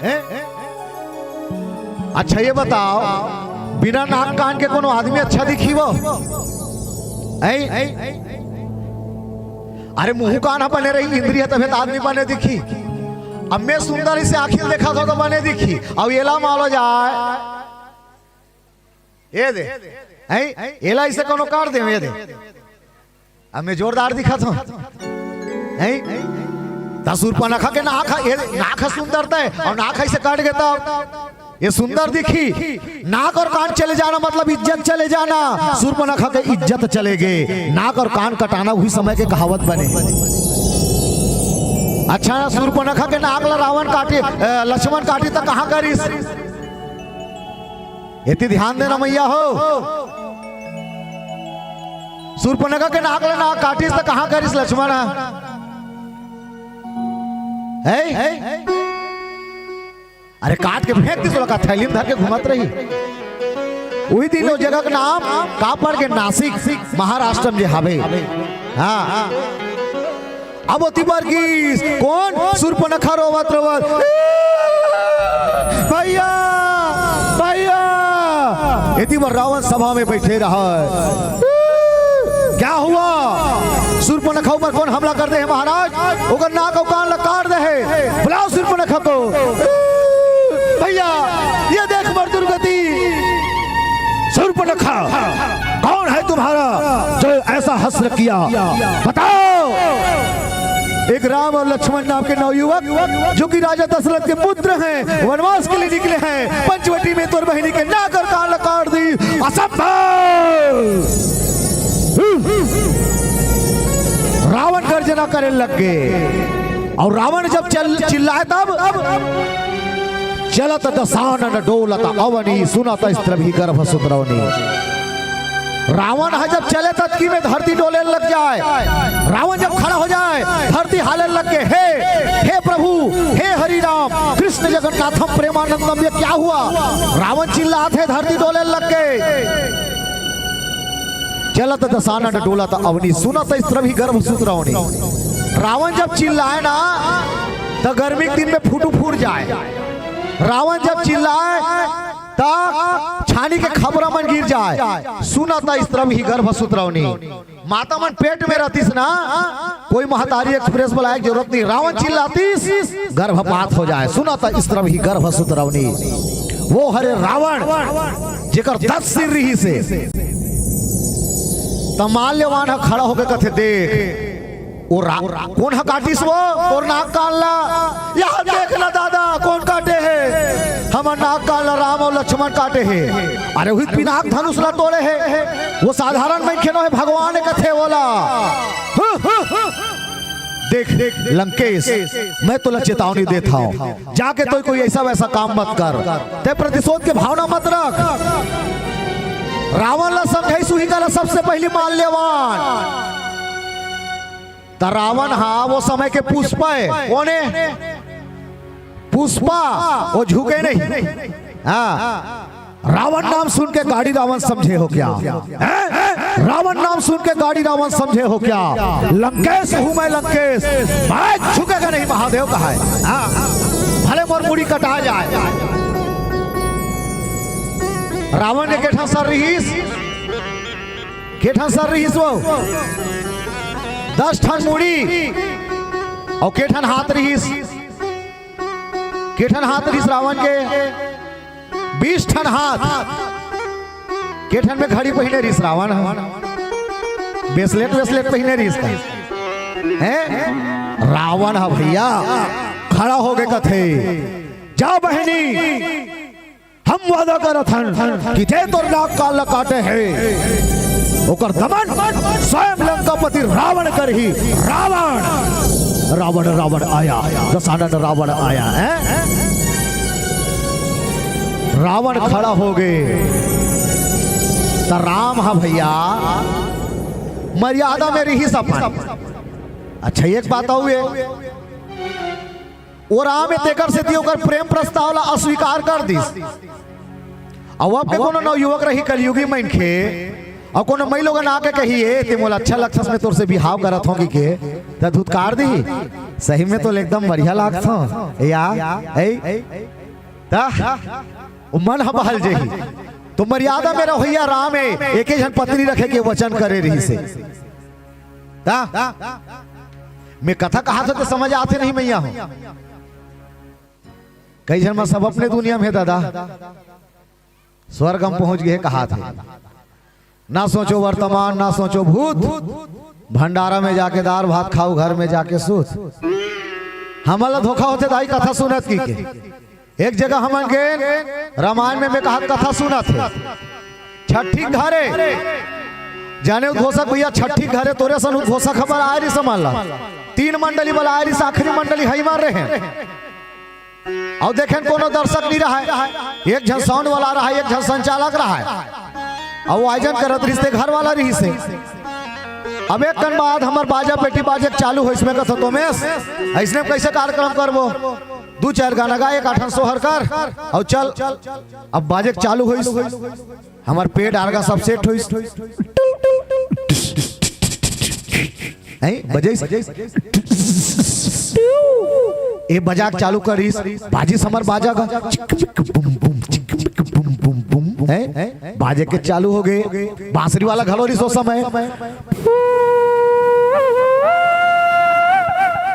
अच्छा ये बताओ, बिना नाक कान के कोनो आदमी अच्छा दिखी वो? हैं? अरे मुंह कान ह बने रही, इंद्रिय तभे त आदमी बने दिखी। अब मैं सुंदर इसे आँखी ले देखत हों त बने दिखी, अब एला मालो जाए, ए दे, हैं? एला इसे कोनो काट दे, ए दे। अब मैं जोरदार दिखत हों, हैं? त सूर्पनखा के नाक ह, ए, नाक ह सुंदर तय, अउ नाक ह इसे काट गे त ये सुंदर दिखी। नाक अउ कान चले जाना मतलब इज्जत चले जाना। सूर्पनखा के इज्जत चले गे, नाक अउ कान कटाना उही समय के कहावत बने। अच्छा, सूर्पनखा के नाक ला रावण काटे, अ, लक्ष्मण काटी त कहाँ करिस? एती ध्यान देना मैया हो, सूर्पनखा के नाक ला ना काटिस त कहाँ करिस लक्ष्मण? है? अरे काट के फेंक दिस, ओला का थैली में धर के घूमत रही। उही दिन ओ जगह के नाम का पड़ गे? नासिक, महाराष्ट्र में जे हावे। हाँ। अब ओती बर गिस कोन? सूर्पनखा रोवत रोवत, "भैया, भैया।" एती बर रावण सभा में बइठे रहय। "क्या हुआ?" "सूर्पनखा ऊपर कोन हमला कर दे हे महाराज? ओकर नाक अउ कान ला काट दे हे। बुलाओ सूर्पनखा को।" "भैया, ये देख मोर दुर्गति।" "सूर्पनखा, कौन है तुम्हारा जो ऐसा हश्र किया? बताओ।" एक राम और लक्ष्मण नाम के नवयुवक, जो कि राजा दशरथ के पुत्र हैं, वनवास के लिए निकले हैं, पंचवटी में तोर बहिनी के नाक अउ कान ला काट दिस। असंभव! रावण गर्जना करे लग गे। अउ रावण जब चल, चिल्लाय तब, "चलत दसानन डोलत अवनी, सुनत स्त्रभी गर्भ सुतरवनी।" रावण ह जब चले ततकी में धरती डोले लग जाय, रावण जब खड़ा हो जाय, धरती हाले लग गे, "हे, हे प्रभु, हे हरि राम, कृष्ण जगन्नाथम प्रेमानंदम, ये क्या हुआ?" रावण चिल्लात हे, धरती डोले लग गे। "चलत दसानन डोलत अवनी, सुनत स्त्रभी गर्भ सुतरवनी।" रावण जब चिल्लाय ना, त गर्मी के दिन में फुटू फूट जाय। रावण जब चिल्लाय, त छानी के खपरा मन गिर जाय। "सुनत स्त्रभी गर्भ सुतरवनी।" माता मन पेट में रहतिस ना, कोई महतारी एक्सप्रेस बुलाय के जरूरत नहीं, रावण चिल्लातिस, गर्भपात हो जाय। "सुनत स्त्रभी गर्भ सुतरवनी।" वो हरे रावण, जेकर दस सिर रिहिस हे। त माल्यवान ह खड़ा होके कथे, "देख, वो रा-, कोन ह काटिस वो तोर नाक कान ला? यहाँ देख ना दादा, कोन काटे हे? हमर नाक कान ला राम अउ लक्ष्मण काटे हे।" अरे उही पिनाक धनुष ला तोड़े हे। वो साधारण मनखे नोहे, भगवान कथे ओला। देख, देख लंकेश, मैं तोला चेतावनी देत हौं, जाके तोय कोई ऐसा वैसा काम मत कर, तैं प्रतिशोध के भावना मत रख। रावण ला समझाइस उही करा सबसे पहली माल्यवान। त रावण हा वो समय के पुष्पा हे, कोन हे? पुष्पा, वो झुके नहीं। हाँ, रावण नाम सुन के गाड़ी रावण समझे हो क्या? हैं? रावण नाम सुन के गाड़ी रावण समझे हो क्या? लंकेश हूँ मैं लंकेश, मैं झुकेगा नहीं महादेव कहा हे। हाँ, भले मोर मुड़ी कटा जाय। रावण के के ठन सर रिहिस, के ठन सर रिहिस वो? दस ठन मुड़ी अउ के ठन हाथ रिहिस? के ठन हाथ रिहिस रावण के? बीस ठन हाथ। के ठन में घड़ी पहिने रिहिस रावण ह? ब्रेसलेट, ब्रेसलेट पहिने रिहिस का? हैं? रावण ह भैया, खड़ा होके कथे, "जा बहिनी, हम वादा करत हन कि जे तोर नाक कान ल काटे हे, ओकर दमन स्वयं लंकापति रावण करही।" रावण, रावण, रावण आया, दसानन रावण आया, हैं? रावण खड़ा हो गे, त राम ह भैया मर्यादा में रिहिस अपन। अच्छा, एक बात अउ हे, वो राम हे, तेकर सेती ओकर प्रेम प्रस्ताव ला अस्वीकार कर दिस। अउ अब के कोनो नवयुवक रही कलयुगी मनखे, अउ कोनो मई लोगन आके कही, "ए, ते मोला अच्छा लगथस, मैं तोर से बिहाव करत हौं," कहिके, त धुतकार दिही, "सही में तो एकदम बढ़िया लागथौं, ए या, ए, त ओ मन ह बहल जही।" तो मर्यादा में रहोइया राम हे, एके झन पत्नी रखे के वचन करे रहिस हे। त मैं कथा कहाथौं त समझ आथे नहीं मइया हो। कई झन म सब अपने दुनिया में हे दादा, स्वर्ग म पहुंच गे हे कहाथे। ना सोचो वर्तमान, ना सोचो भूत, भंडारा में जाके दार भात खाऊ, घर में जाके सूत। हमन ला धोखा होथे दाई कथा सुनत कहिके। एक जगह हमन गेन, रामायण में मैं कहात कथा सुनत हे। छट्ठी घरे, जाने उद्घोषक भइया, छट्ठी घरे तोरे सन उद्घोषक ह बलाय रिहिस हमन ला। तीन मंडली बलाय रिहिस, आखिरी मंडली हई मन रहेन। अउ देखेन कोनो दर्शक नइ रहय, एक झन साउंड वाला रहय, एक झन संचालक रहय। अउ आयोजन करत रिहिस ते घर वाला रिहिस हे। अब एक कन बाद हमर बाजा पेटी बाजे के चालू होइस, मैं कथौं, "तोमेस, अइसने में कइसे कार्यक्रम करबो? दू चार गाना गा, एक आठन सोहर कर, अउ चल।" अब बाजे के चालू होइस, हमर पेड़ आरगा सब सेट होइस। हैं? बजइस। ए बजा के चालू करिस, बाजिस हमर बाजा गा। चिक चिक बुम बुम, चिक चिक बुम बुम बुम। हैं? बाजे के चालू हो गे। बांसुरी वाला घलो रिहिस ओ समय।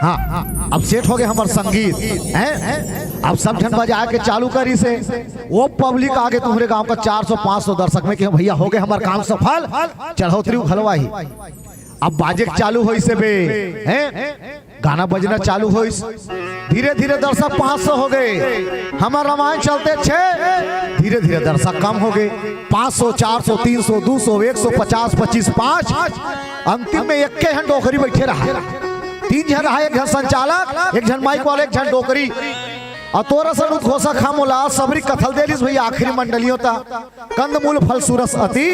हाँ, अब सेट हो गे हमर संगीत। हैं? अब सब झन बजा के चालू करिस हे। ओ पब्लिक आगे तुम्हरे गांव का चार सौ पांच सौ दर्शक, मैं कहेंव भइया हो गे हमर काम सफल, चढ़ोतरी घलो आही। अब बाजे के चालू होइस हे बे, हैं? गाना बजना चालू होइस, धीरे-धीरे दर्शक पांच सौ हो गे, हमर रामायण चलत हे, धीरे-धीरे दर्शक कम हो गे, पांच सौ, चार सौ, तीन सौ, दू सौ, एक सौ पचास, पच्चीस, पांच, अंतिम में एक्के झन डोकरी बइठे रहय, तीन झन रहय, एक झन संचालक, एक झन माइक वाला, एक झन डोकरी। अउ तोर असन उद्घोषक ह मोला सबरी कथा ल दे रिहिस भइया, आखिरी मंडली ओ त। कंदमूल फल सुरस अति,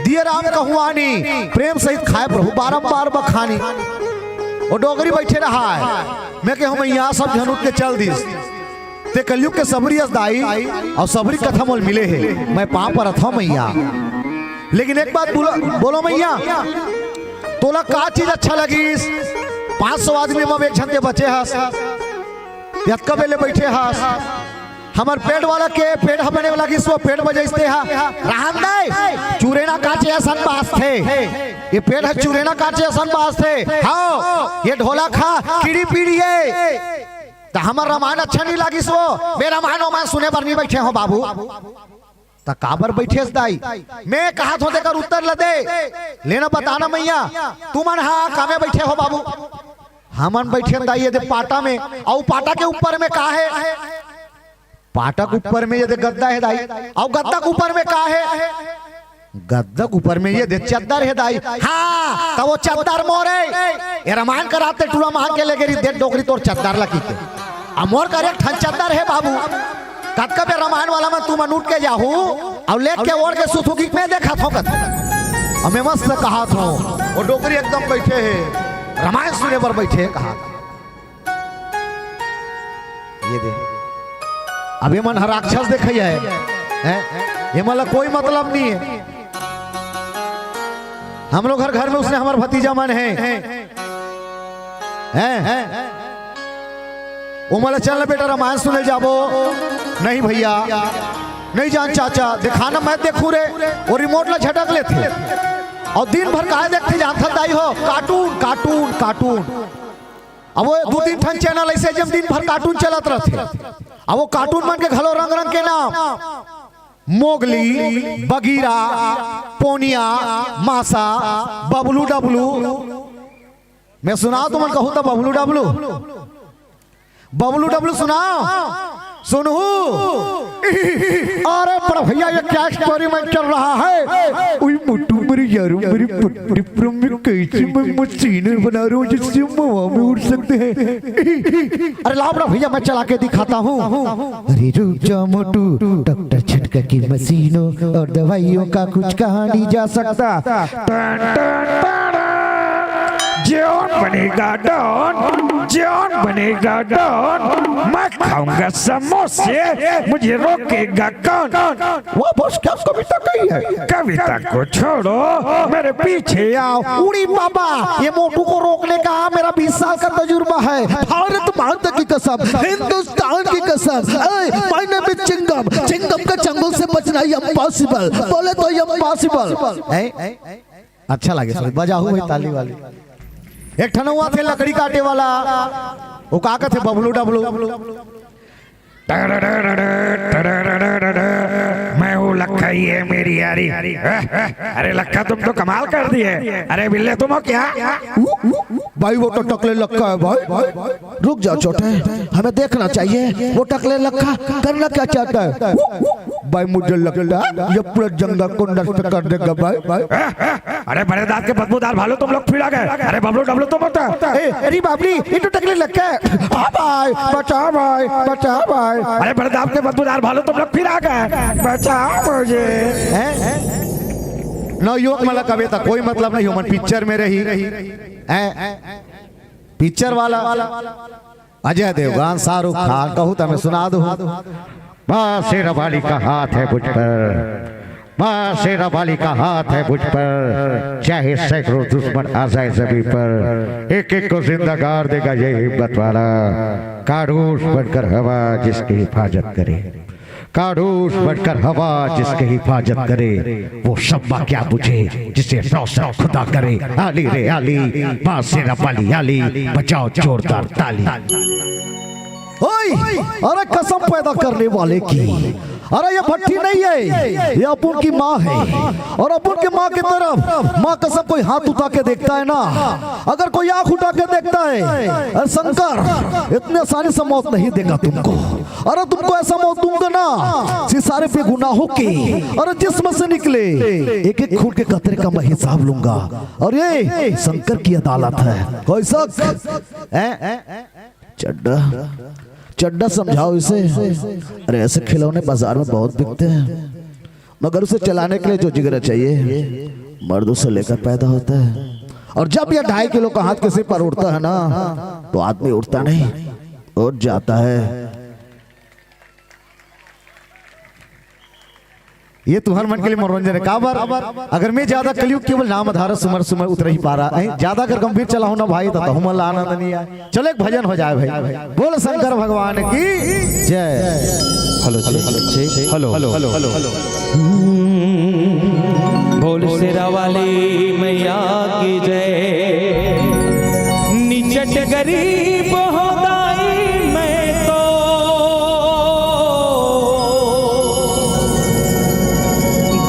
दिए राम कहूँ आनी, प्रेम सहित खाए प्रभु बारंबार बखानी। ओ डोकरी बइठे रहय, मैं कहेंव मइया सब झन उठ के चल दिस। ते कलयुग के सबरी अस दाई, अउ सबरी कथा मोला मिले हे, मैं पांव परत हौं मइया। लेकिन एक बात बोलो, बोलो मइया, तोला का चीज अच्छा लगिस? पांच सौ आदमी म एक झन ते बचे हस, अतका बेर ले बइठे हस, हमर पेड़ वाला के पेड़ ह बने लगिस, ओ पेड़ बजाइस ते ह। रहन दे, चुरेना काचे असन बाजथे। ए पेड़ ह चुरेना काचे असन बाजथे। हव, ए ढोलक ह कीड़ी पीड़ी ए। त हमर रामायण अच्छा नइ लागिस ओ। मैं रामायण ओमायण सुने बर नइ बइठे हौं बाबू। त काबर बइठे हस दाई? मैं कहत हौं तेकर उत्तर ल दे। ले ना बता ना मइया, तुमन ह कामे बइठे हव बाबू? हमन बइठे हन दाई, ए दे पाटा में, अउ पाटा के ऊपर में का हे? पाटा के ऊपर में ए दे गद्दा हे दाई, अउ गद्दा के ऊपर में का हे? गद्दा के ऊपर में ए दे चद्दर हे दाई। हाँ, त ओ चद्दर मोर ए। ए रामायण करात ते टूरा मार के लेगे रिहिस, दे डोकरी तोर चद्दर ल कहिके। अ मोर कर एक ठन चद्दर हे बाबू। कतका बेर रामायण वाला मन तुमन उठ के जाहू, अउ लेट के ओढ़ के सुतहू कि मैं देखत हौं कत। अउ मैं मस्त कहत हौं, ओ डोकरी एकदम बइठे हे, रामायण सुने बर बइठे हे कहत। ए दे, अब ए मन ह राक्षस देखइया हे, हैं? ए मन ला कोई मतलब नइ हे। हम लोग हर घर में उसने हमर भतीजा मन हे, हैं? ओ मन ला चल ना बेटा रामायण सुने जाबो। नहीं भइया, नइ जान चाचा, देखा ना मैं देखहूं रे, ओ रिमोट ला झटक लेथे। अउ दिन भर काय देखथे जानथस दाई हो? Cartoon, cartoon, cartoon. अब ओ दू तीन ठन चैनल अइसे हे जेम दिन भर कार्टून चलत रहिथे। अब ओ कार्टून मन के घलो रंग रंग के नाम, मोगली, बगीरा, पोनिया, मासा, बबलू डबलू। मैं सुनावं तुमन कहू त बबलू डबलू, बबलू डबलू सुनावं, सुनहू। अरे बड़ा भइया, ये क्या एक्सपेरिमेंट चल रहा है? उई मोटू मेरे यारो, मेरी पटरी पर मैं कैसे मैं मशीन बना रहा हूँ जिससे हम हवा में उड़ सकते हैं। अरे लाव बड़ा भइया, मैं चला के दिखाता हूँ। अरे रुक जा मोटू, डॉक्टर छटका की मशीनों और दवाइयों का कुछ कहा नहीं जा सकता। टन, टन, टन। जौन बनेगा डॉन, जौन बनेगा डॉन, मैं खाऊंगा समोसे, मुझे रोकेगा कौन? वाह बॉस, क्या कविता कही है? कविता को छोड़ो, मेरे पीछे आओ। उड़ी बाबा, ये मोटू को रोकने का मेरा बीस साल का तजुर्बा है। भारत माता की कसम, हिंदुस्तान की कसम। ए, my name is Chingam. Chingam का चंगुल से बचना इम्पॉसिबल। बोले तो इम्पॉसिबल। हैं? अच्छा लगे सुन, बजाहू भाई ताली वाली। एक ठन हुआ थे लकड़ी काटे वाला, वो का कहते, बबलू डबलू। मैं हूँ लक्खा, ये मेरी यारी। अरे लक्खा, तुम तो कमाल कर दिए। अरे बिल्ले, तुम हो क्या? भाई, वो तो टकले लक्खा है भाई। रुक जाओ छोटे, हमें देखना चाहिए वो टकले लक्खा करना क्या चाहता है। भाई, मुझे लगता है ये पूरा जंगल को नष्ट कर देगा भाई। अरे बड़े दांत के बदबूदार भालू, तुम लोग फिर आ गए। अरे बबलू डबलू, तुम होता। ए, अरे बाप रे, ये तो टकले लक्खा है। हाँ भाई, बचाओ भाई, बचाओ भाई। अरे बड़े दांत के बदबूदार भालू, तुम लोग फिर आ गए, बचाओ मुझे। हैं? नवयुवक मन ला कबे तक कोई मतलब नहीं हो, मन पिक्चर में रही। हैं? पिक्चर वाला अजय देवगन, शाहरुख खान, कहूँ तो मैं सुना दूँ। माँ शेरावाली का हाथ है मुझ पर, माँ शेरावाली का हाथ है मुझ पर, चाहे सैकड़ों दुश्मन आ जाए जमीन पर, एक एक को जिंदा गाड़ देगा ये हिम्मत वाला। काड़ूस बनकर हवा जिसकी हिफाजत करे, काड़ूस बनकर हवा जिसकी हिफाजत करे, वो शम्मा क्या बुझे जिसे रोशन खुदा करे। आली रे आली, माँ शेरावाली आली, बजाओ जोरदार ताली। ओए, अरे कसम पैदा करने वाले की, अरे ये भट्टी नहीं है, ये अपुन की माँ है। और अपुन की माँ की तरफ, माँ कसम, कोई हाथ उठा के देखता है ना, अगर कोई आंख उठा के देखता है, अरे शंकर इतने आसानी से मौत नहीं देगा तुमको। अरे तुमको ऐसा मौत दूंगा ना, ये सारे बेगुनाहों के, अरे जिस्म से निकले एक एक खून के कतरे का मैं हिसाब लूंगा। और ये शंकर की अदालत है। कोई शक? हैं? चड्ढा, चड्ढा समझाओ इसे। अरे ऐसे खिलौने बाजार में बहुत बिकते हैं, मगर उसे चलाने के लिए जो जिगरा चाहिए, मर्द उसे लेकर पैदा होता है। और जब यह ढाई किलो का हाथ किसी पर उठता है ना, तो आदमी उठता नहीं, उठ जाता है। ये तुहर मन के लिए मनोरंजन है। काबर? अगर मैं ज्यादा कलयुग केवल नाम आधार सुमर सुमर उतरहि पारा। ऐ, ज्यादा अगर गंभीर चला हो ना भाई, तो, तो हमन ला आनंद नहीं आए। चलो, एक भजन हो जाए भाई। बोल शंकर भगवान की जय। Hello, hello, hello, hello, hello. बोल शेरा वाली मैया की जय। निचट गरीब हो दाई मैं तो,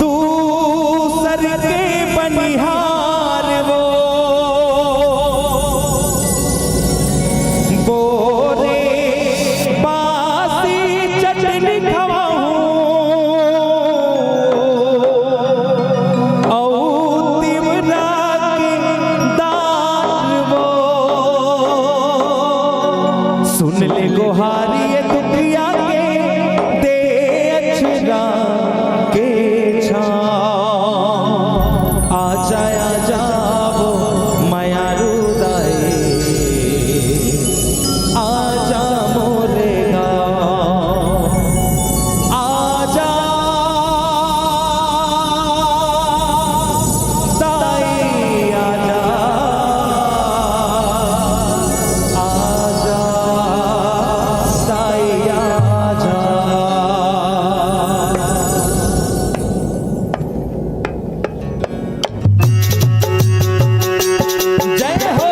दूसर के बनिहार वो। बोरे बासी चटनी खवाऊं, औ तिवरा के दार वो। सुन ले गोहारी ये दुखिया के, दे अछरा के छांव। आजा, आजा वो मयारू दाई, आजा मोरे गाँव, आजा दाई, आजा, आजा दाई, आजा। जय हो।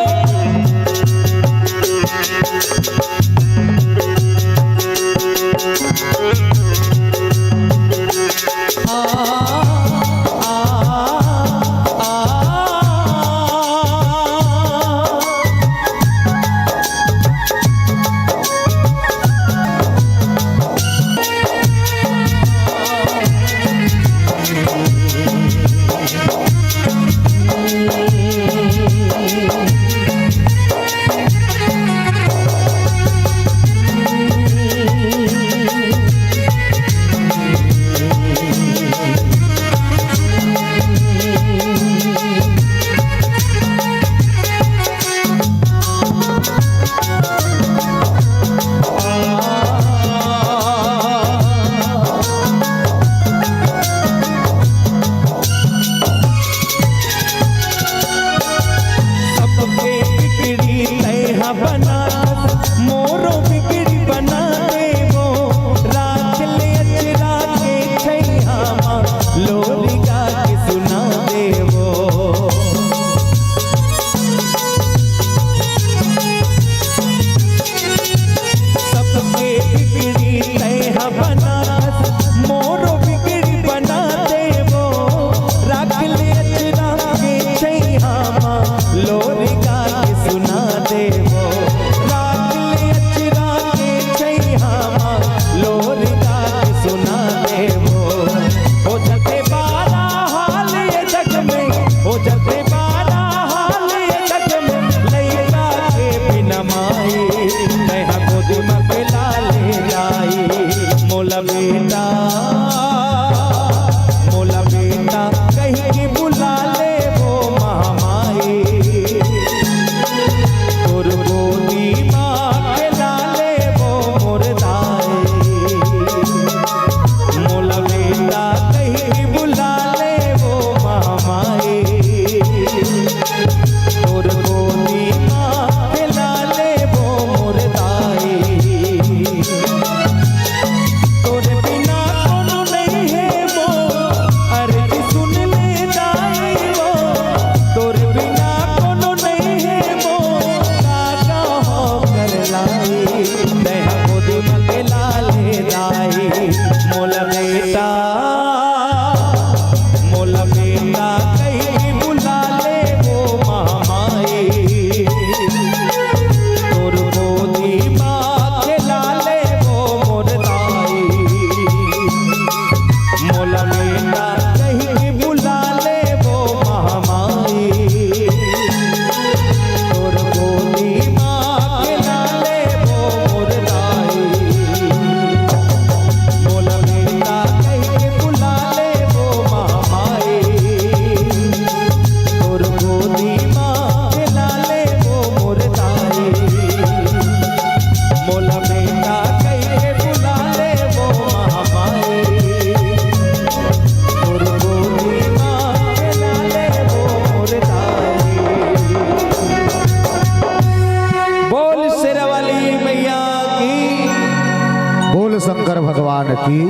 शंकर भगवान की।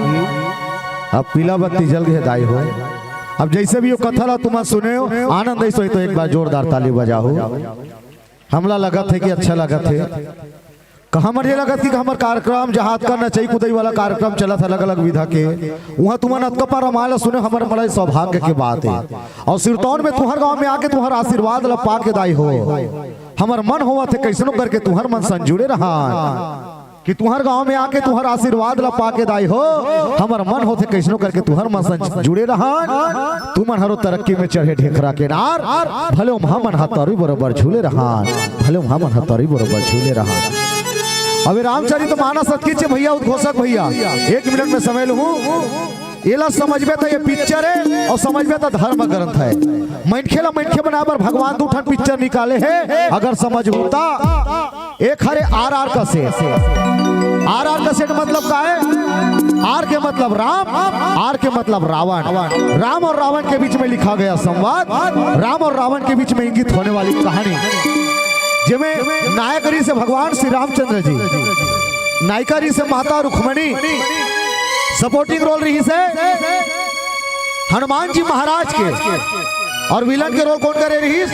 अब पीला बत्ती जल गए दाई हो। अब जैसे भी वो कथा ला तुम सुने हो, आनंद ऐसे हो तो एक बार जोरदार ताली बजाओ। हमला लगत है कि अच्छा लगत है, का हमर ये लगत कि हमर कार्यक्रम जहाज का नचई कुदई वाला कार्यक्रम चलत है अलग-अलग विधा के, उहाँ तुमन अतका पारा रामायण ला सुने, हमर बड़ा सौभाग्य के बात है। और सिरतौन में तुहर गांव में आके तुहर आशीर्वाद ला पाके दाई हो, हमर मन होवत है कैसनो करके तुहर मन संग जुड़े रहन, कि तुहर गांव में आके तुहर आशीर्वाद ला पाके दाई हो, हमर मन होथे कैसनो करके तुहर मन संग जुड़े रहन। तुमन हरो तरक्की में चढ़े ढेखरा के नार, भले उम्हा मन हा तरी बरोबर झूले रहन, भले उम्हा मन हा तरी बरोबर झूले रहन। अबे रामचरित मानस अतकीच भैया, उद्घोषक भैया, एक मिनट में समय लूँ। एला समझबे त ये पिक्चर है और समझबे त धर्म ग्रंथ है। मनखे ला मनखे बनाए बर भगवान दू ठन पिक्चर निकाले है, अगर समझहू त। एक हरे आर आर कैसेट। आर आर कैसेट मतलब का है? आर के मतलब राम, आर के मतलब रावण। राम और रावण के बीच में लिखा गया संवाद, राम और रावण के बीच में इंगित होने वाली कहानी, जेमे नायक रहिस हे भगवान श्री रामचंद्र जी, नायिका रहिस हे माता रुक्मणी, सपोर्टिंग रोल रहिस हे हनुमान जी महाराज के, और विलन के रोल कोन करे रहिस?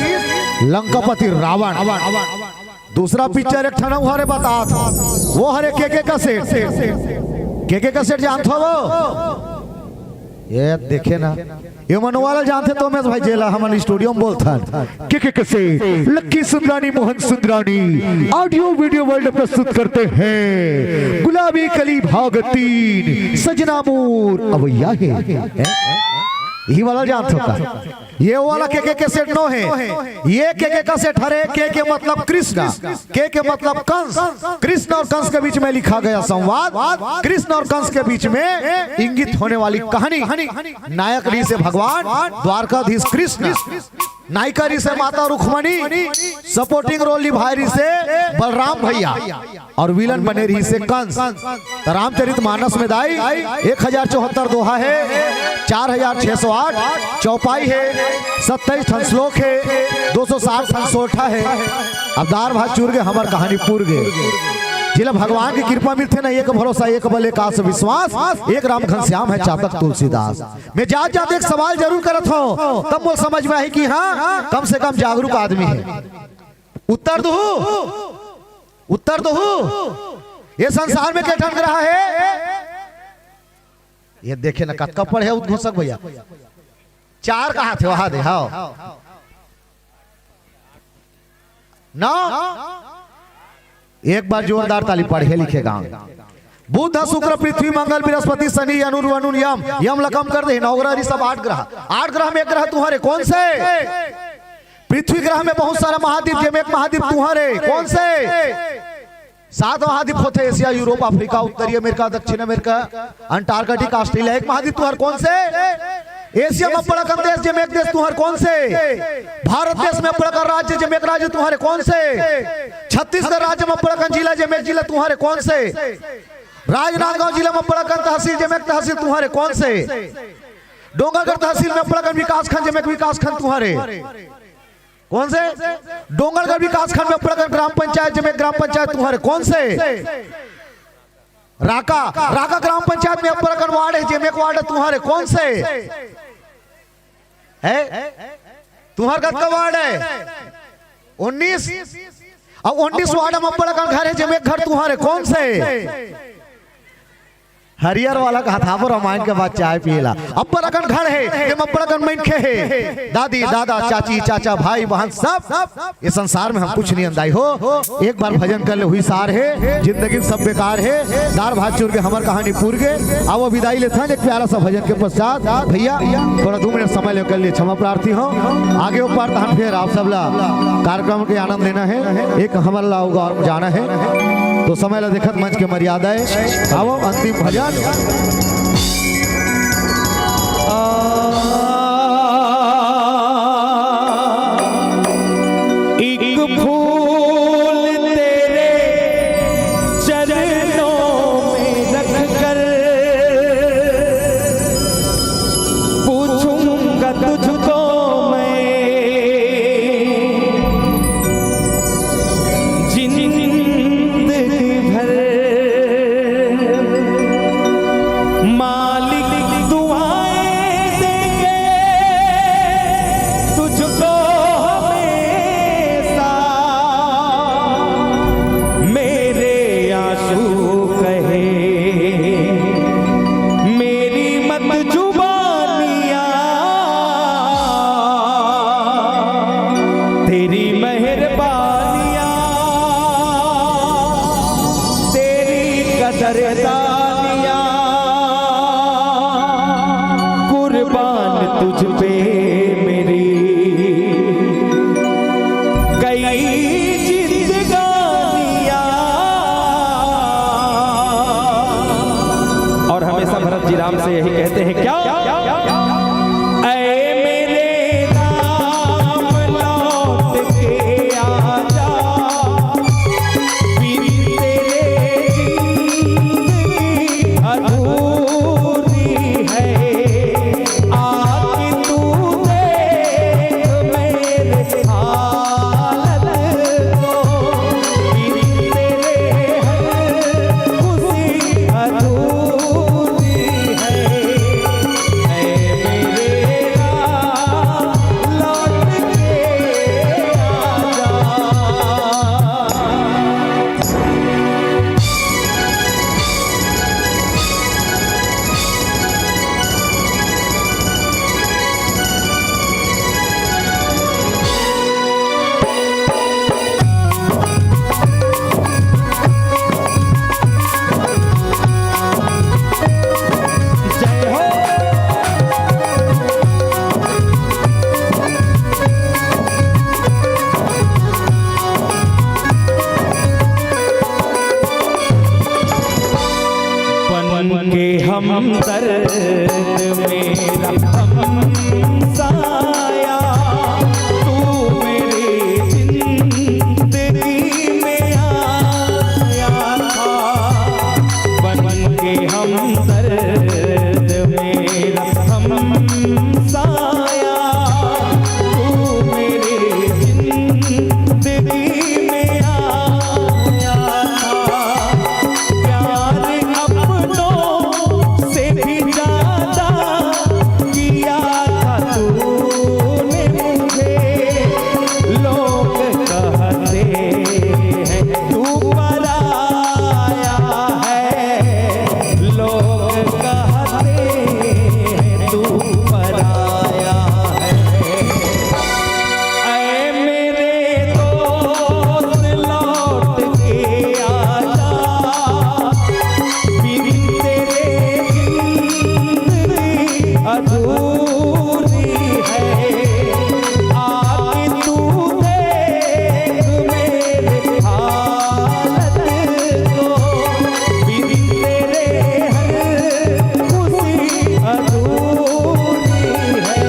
लंकापति रावण। दूसरा पिक्चर एक ठन अउ हरे बतात, वो हरे के के कैसेट। के के कैसेट जानत हो वो? ये देखे ना, ये मनवाला जानथे तो उमेश भाई, जेला हमन स्टूडियो में बोलथन। के के cassette, Lucky Sundrani, Mohan Sundrani, audio video world प्रस्तुत करते हैं गुलाबी कली भाग तीन, सजना मोर अवैया हे। हैं? यही वाला जानत हो का? ये वाला के के कैसेट नो है, ये के के कैसेट हरे। के के मतलब कृष्ण, के के मतलब कंस। कृष्ण और कंस के बीच में लिखा गया संवाद, कृष्ण और कंस के बीच में इंगित होने वाली कहानी। नायक रहिस हे भगवान द्वारकाधीश कृष्ण, नायिका रहिस हे माता रुक्मणी, सपोर्टिंग रोल निभाए रहिस हे बलराम भैया, और विलन बने रहिस हे कंस। त रामचरित मानस में दाई एक हजार चौहत्तर दोहा हे, चार हजार छह सौ आठ चौपाई हे, सत्ताईस ठन श्लोक हे, दो सौ साठ ठन सोरठा हे। अब दार भात चुर गे, हमर कहानी पुर गे। जेला भगवान की कृपा मिलथे ना, एक भरोसा, एक बल, एक आस विश्वास, एक राम घनश्याम हे चातक तुलसीदास। मैं जात जात एक सवाल जरूर करत हूँ, तब मोर समझ में आही कि हाँ, कम से कम जागरूक आदमी हे। उत्तर दहू, उत्तर दहू। ये संसार में के ठन ग्रह हे? ये देखे ना, कतका पढ़े उद्घोषक भैया, चार कहा थे वहां दे, हाँ। नौ। एक बार जोरदार ताली, पढ़े लिखे गांव। बुध, शुक्र, पृथ्वी, मंगल, बृहस्पति, शनि, अनु, वरुण, यम। यम ला कम कर दे, नौ ग्रह, ऋषभ, आठ ग्रह। आठ ग्रह में एक ग्रह तुम्हारे कौन से? पृथ्वी ग्रह में बहुत सारा महाद्वीप, जेमे एक महाद्वीप तुम्हारे कौन से? सात महाद्वीप होते, एशिया, यूरोप, अफ्रीका, उत्तरी अमेरिका, दक्षिण अमेरिका, अंटार्कटिका, ऑस्ट्रेलिया। एक महाद्वीप तुम्हारे कौन से? एशिया में अब्बड़ अकन देश, जेमे एक देश तुम्हारे कौन से? भारत देश में अब्बड़ अकन राज्य, जेमे एक राज्य तुम्हारे कौन से? छत्तीसगढ़ राज्य में अब्बड़ अकन जिला, जेमे एक जिला तुम्हारे कौन से? राजनांदगांव जिला में अब्बड़ अकन तहसील, जेमे एक तहसील तुम्हारे कौन से? डोंगरगढ़ तहसील में अब्बड़ अकन विकासखंड, जेमे एक विकासखंड तुम्हारे कौन से? डोंगरगढ़ विकासखंड में अब्बड़ अकन ग्राम पंचायत, जेमे एक ग्राम पंचायत तुम्हारे कौन से? राका, राका ग्राम पंचायत में अब्बड़ अकन वार्ड हे, जेमे एक वार्ड तुम्हारे कौन से? हे? तुम्हार कतका वार्ड हे? उन्नीस। अब उन्नीस वार्ड में अब्बड़ अकन घर हे, जेमे एक घर तुम्हारे कौन से? हरियर वाला कहा था, वो रामायण के बाद चाय पिएला। अब्बड़ अकन घर हे, जेमे अब्बड़ अकन मनखे हे, दादी, दादा, चाची, चाचा, भाई, बहन, सब। ये संसार में हम कुछ नहीं अंदाई हो। एक बार भजन कर ले, हुई सार हे, जिंदगी सब बेकार हे, दार भात चुर गे, हमर कहानी पुर गे। आवो विदाई लेथन एक प्यारा सा भजन के पश्चात। भैया, थोड़ा दो मिनट समय लेकर लिए क्षमा प्रार्थी हूँ। आगे ऊपर तहन फिर आप सब ला कार्यक्रम के आनंद लेना हे, एक हमर ला उगार जाना हे, तो समय ला देखत मंच के मर्यादा हे। आवो अंतिम भजन। एक फूल तेरे चरणों में रख कर पूछूंगा तुझको मैं जिंदगी भर। तुझ पे मेरी कई जिंदगानियां। और हमेशा भरत जी राम से यही कहते हैं क्या? ऐ मेरे राम लौट के आजा, बिन तेरे जिंदगी अधूरी है। आके तू देख मेरे हालत को, बिन तेरे हर खुशी अधूरी है। ऐ मेरे राम, लौट के आजा। बन के हमदर्द मेरा हमसाया, तू मेरी जिंदगी में आया था। बन के हमदर्द मेरा हमसाया, तू मेरी जिंदगी में आया था। प्यार अपनों से भी ज्यादा किया था तूने मुझे। लोग कहते हैं तू पराया है, लोग कहते हैं तू पराया है। ऐ मेरे दोस्त, लौट के आजा, बिन तेरे जिंदगी अधूरी है। आके तू देख मेरे हालत को, बिन तेरे हर खुशी अधूरी है।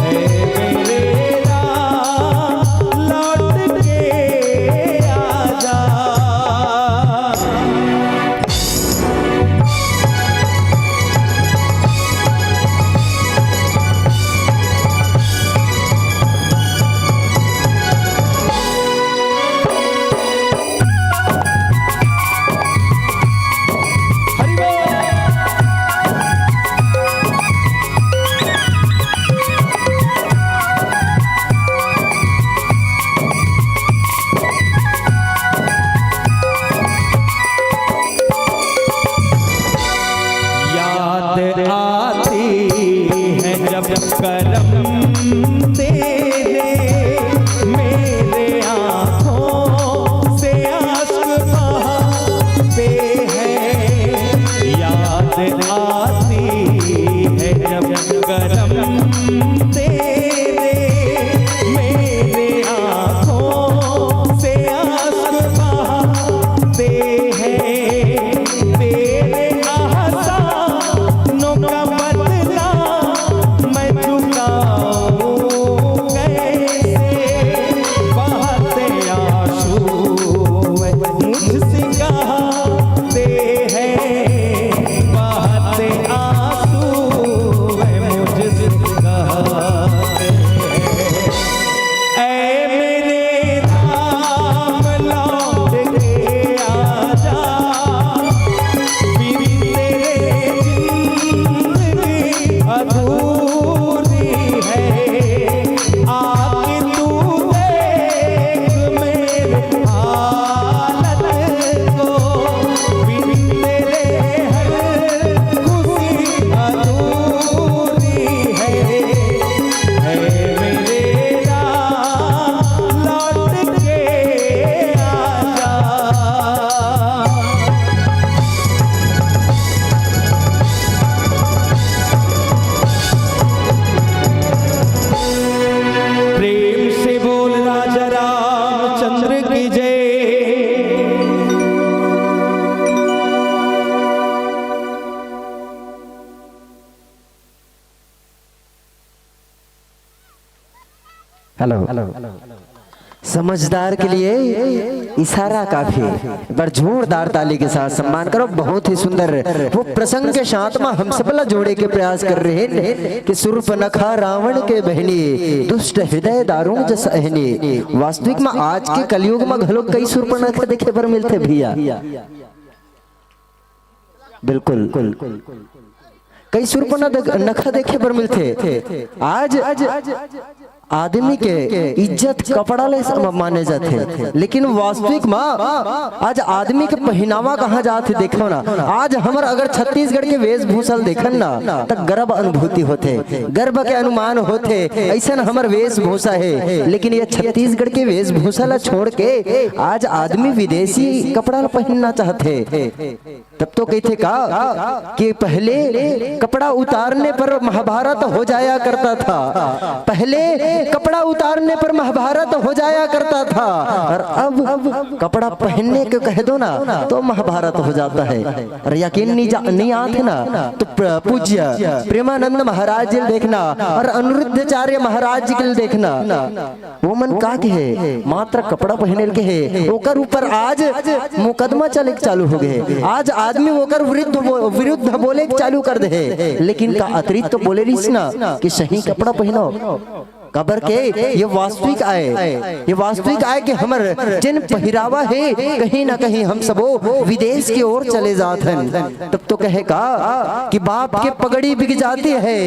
ऐ मेरे राम, लौट के आजा। हरि बोल। याद आती है जब करम तेरे, मेरे आंखों से अश्क बहाते हैं। याद आती है जब करम तेरे, मेरे आंखों से अश्क बहाते हैं। तेरे एहसानों का बदला मैं चुकाऊं कैसे? बहते आंसू मुझसे कहते हैं, बहते आंसू मुझसे हेलो। समझदार के लिए इशारा काफी। एक बार जोरदार ताली के साथ सम्मान करो। बहुत ही सुंदर। वो प्रसंग के साथ में हम सब ला जोड़े के प्रयास कर रहे हैं कि सूर्पनखा रावण के बहिनी, दुष्ट हृदय दारुण जस अहिनी। वास्तविक में आज के कलयुग में घलो कई सूर्पनखा देखे बर मिलथे भैया। बिल्कुल। कई सूर्पनखा देखे बर मिलथे। आज आदमी के इज्जत कपड़ा ले सम-, माने जाथे, लेकिन वास्तविक में आज आदमी के पहिनावा कहाँ जाथे, देखो ना। आज हमर अगर छत्तीसगढ़ के वेशभूषा ल देखन ना, त गर्व अनुभूति होथे, गर्व के अनुमान होथे, ऐसन हमर वेशभूषा हे। लेकिन ये छत्तीसगढ़ के वेशभूषा ला छोड़ के आज आदमी विदेशी कपड़ा ला पहिनना चाहथे। तब तो कहिथे का कि पहले कपड़ा उतारने पर महाभारत हो जाया करता था, पहले कपड़ा उतारने पर महाभारत हो जाया करता था, और अब कपड़ा पहनने को कह दो ना, तो महाभारत हो जाता है। और यकीन नहीं जा, नहीं आथे ना, तो प्र-, पूज्य प्रेमानंद महाराज जी ल देखना और अनिरुद्धाचार्य महाराज जी के ल देखना। वो मन का कहे, मात्र कपड़ा पहने के हे, ओकर ऊपर आज मुकदमा चले के चालू हो गए। आज आदमी ओकर विरुद्ध बो-, विरुद्ध बोले के चालू कर दे हे। लेकिन का अतिरिक्त तो बोले रहिस ना कि सही कपड़ा पहनो। काबर के ये वास्तविक आय, ये वास्तविक आय कि हमर जेन पहिरावा हे, कहीं ना कहीं हम सबो विदेश के ओर चले जात हन। तब तो कहे का कि बाप के पगड़ी बिक जाती है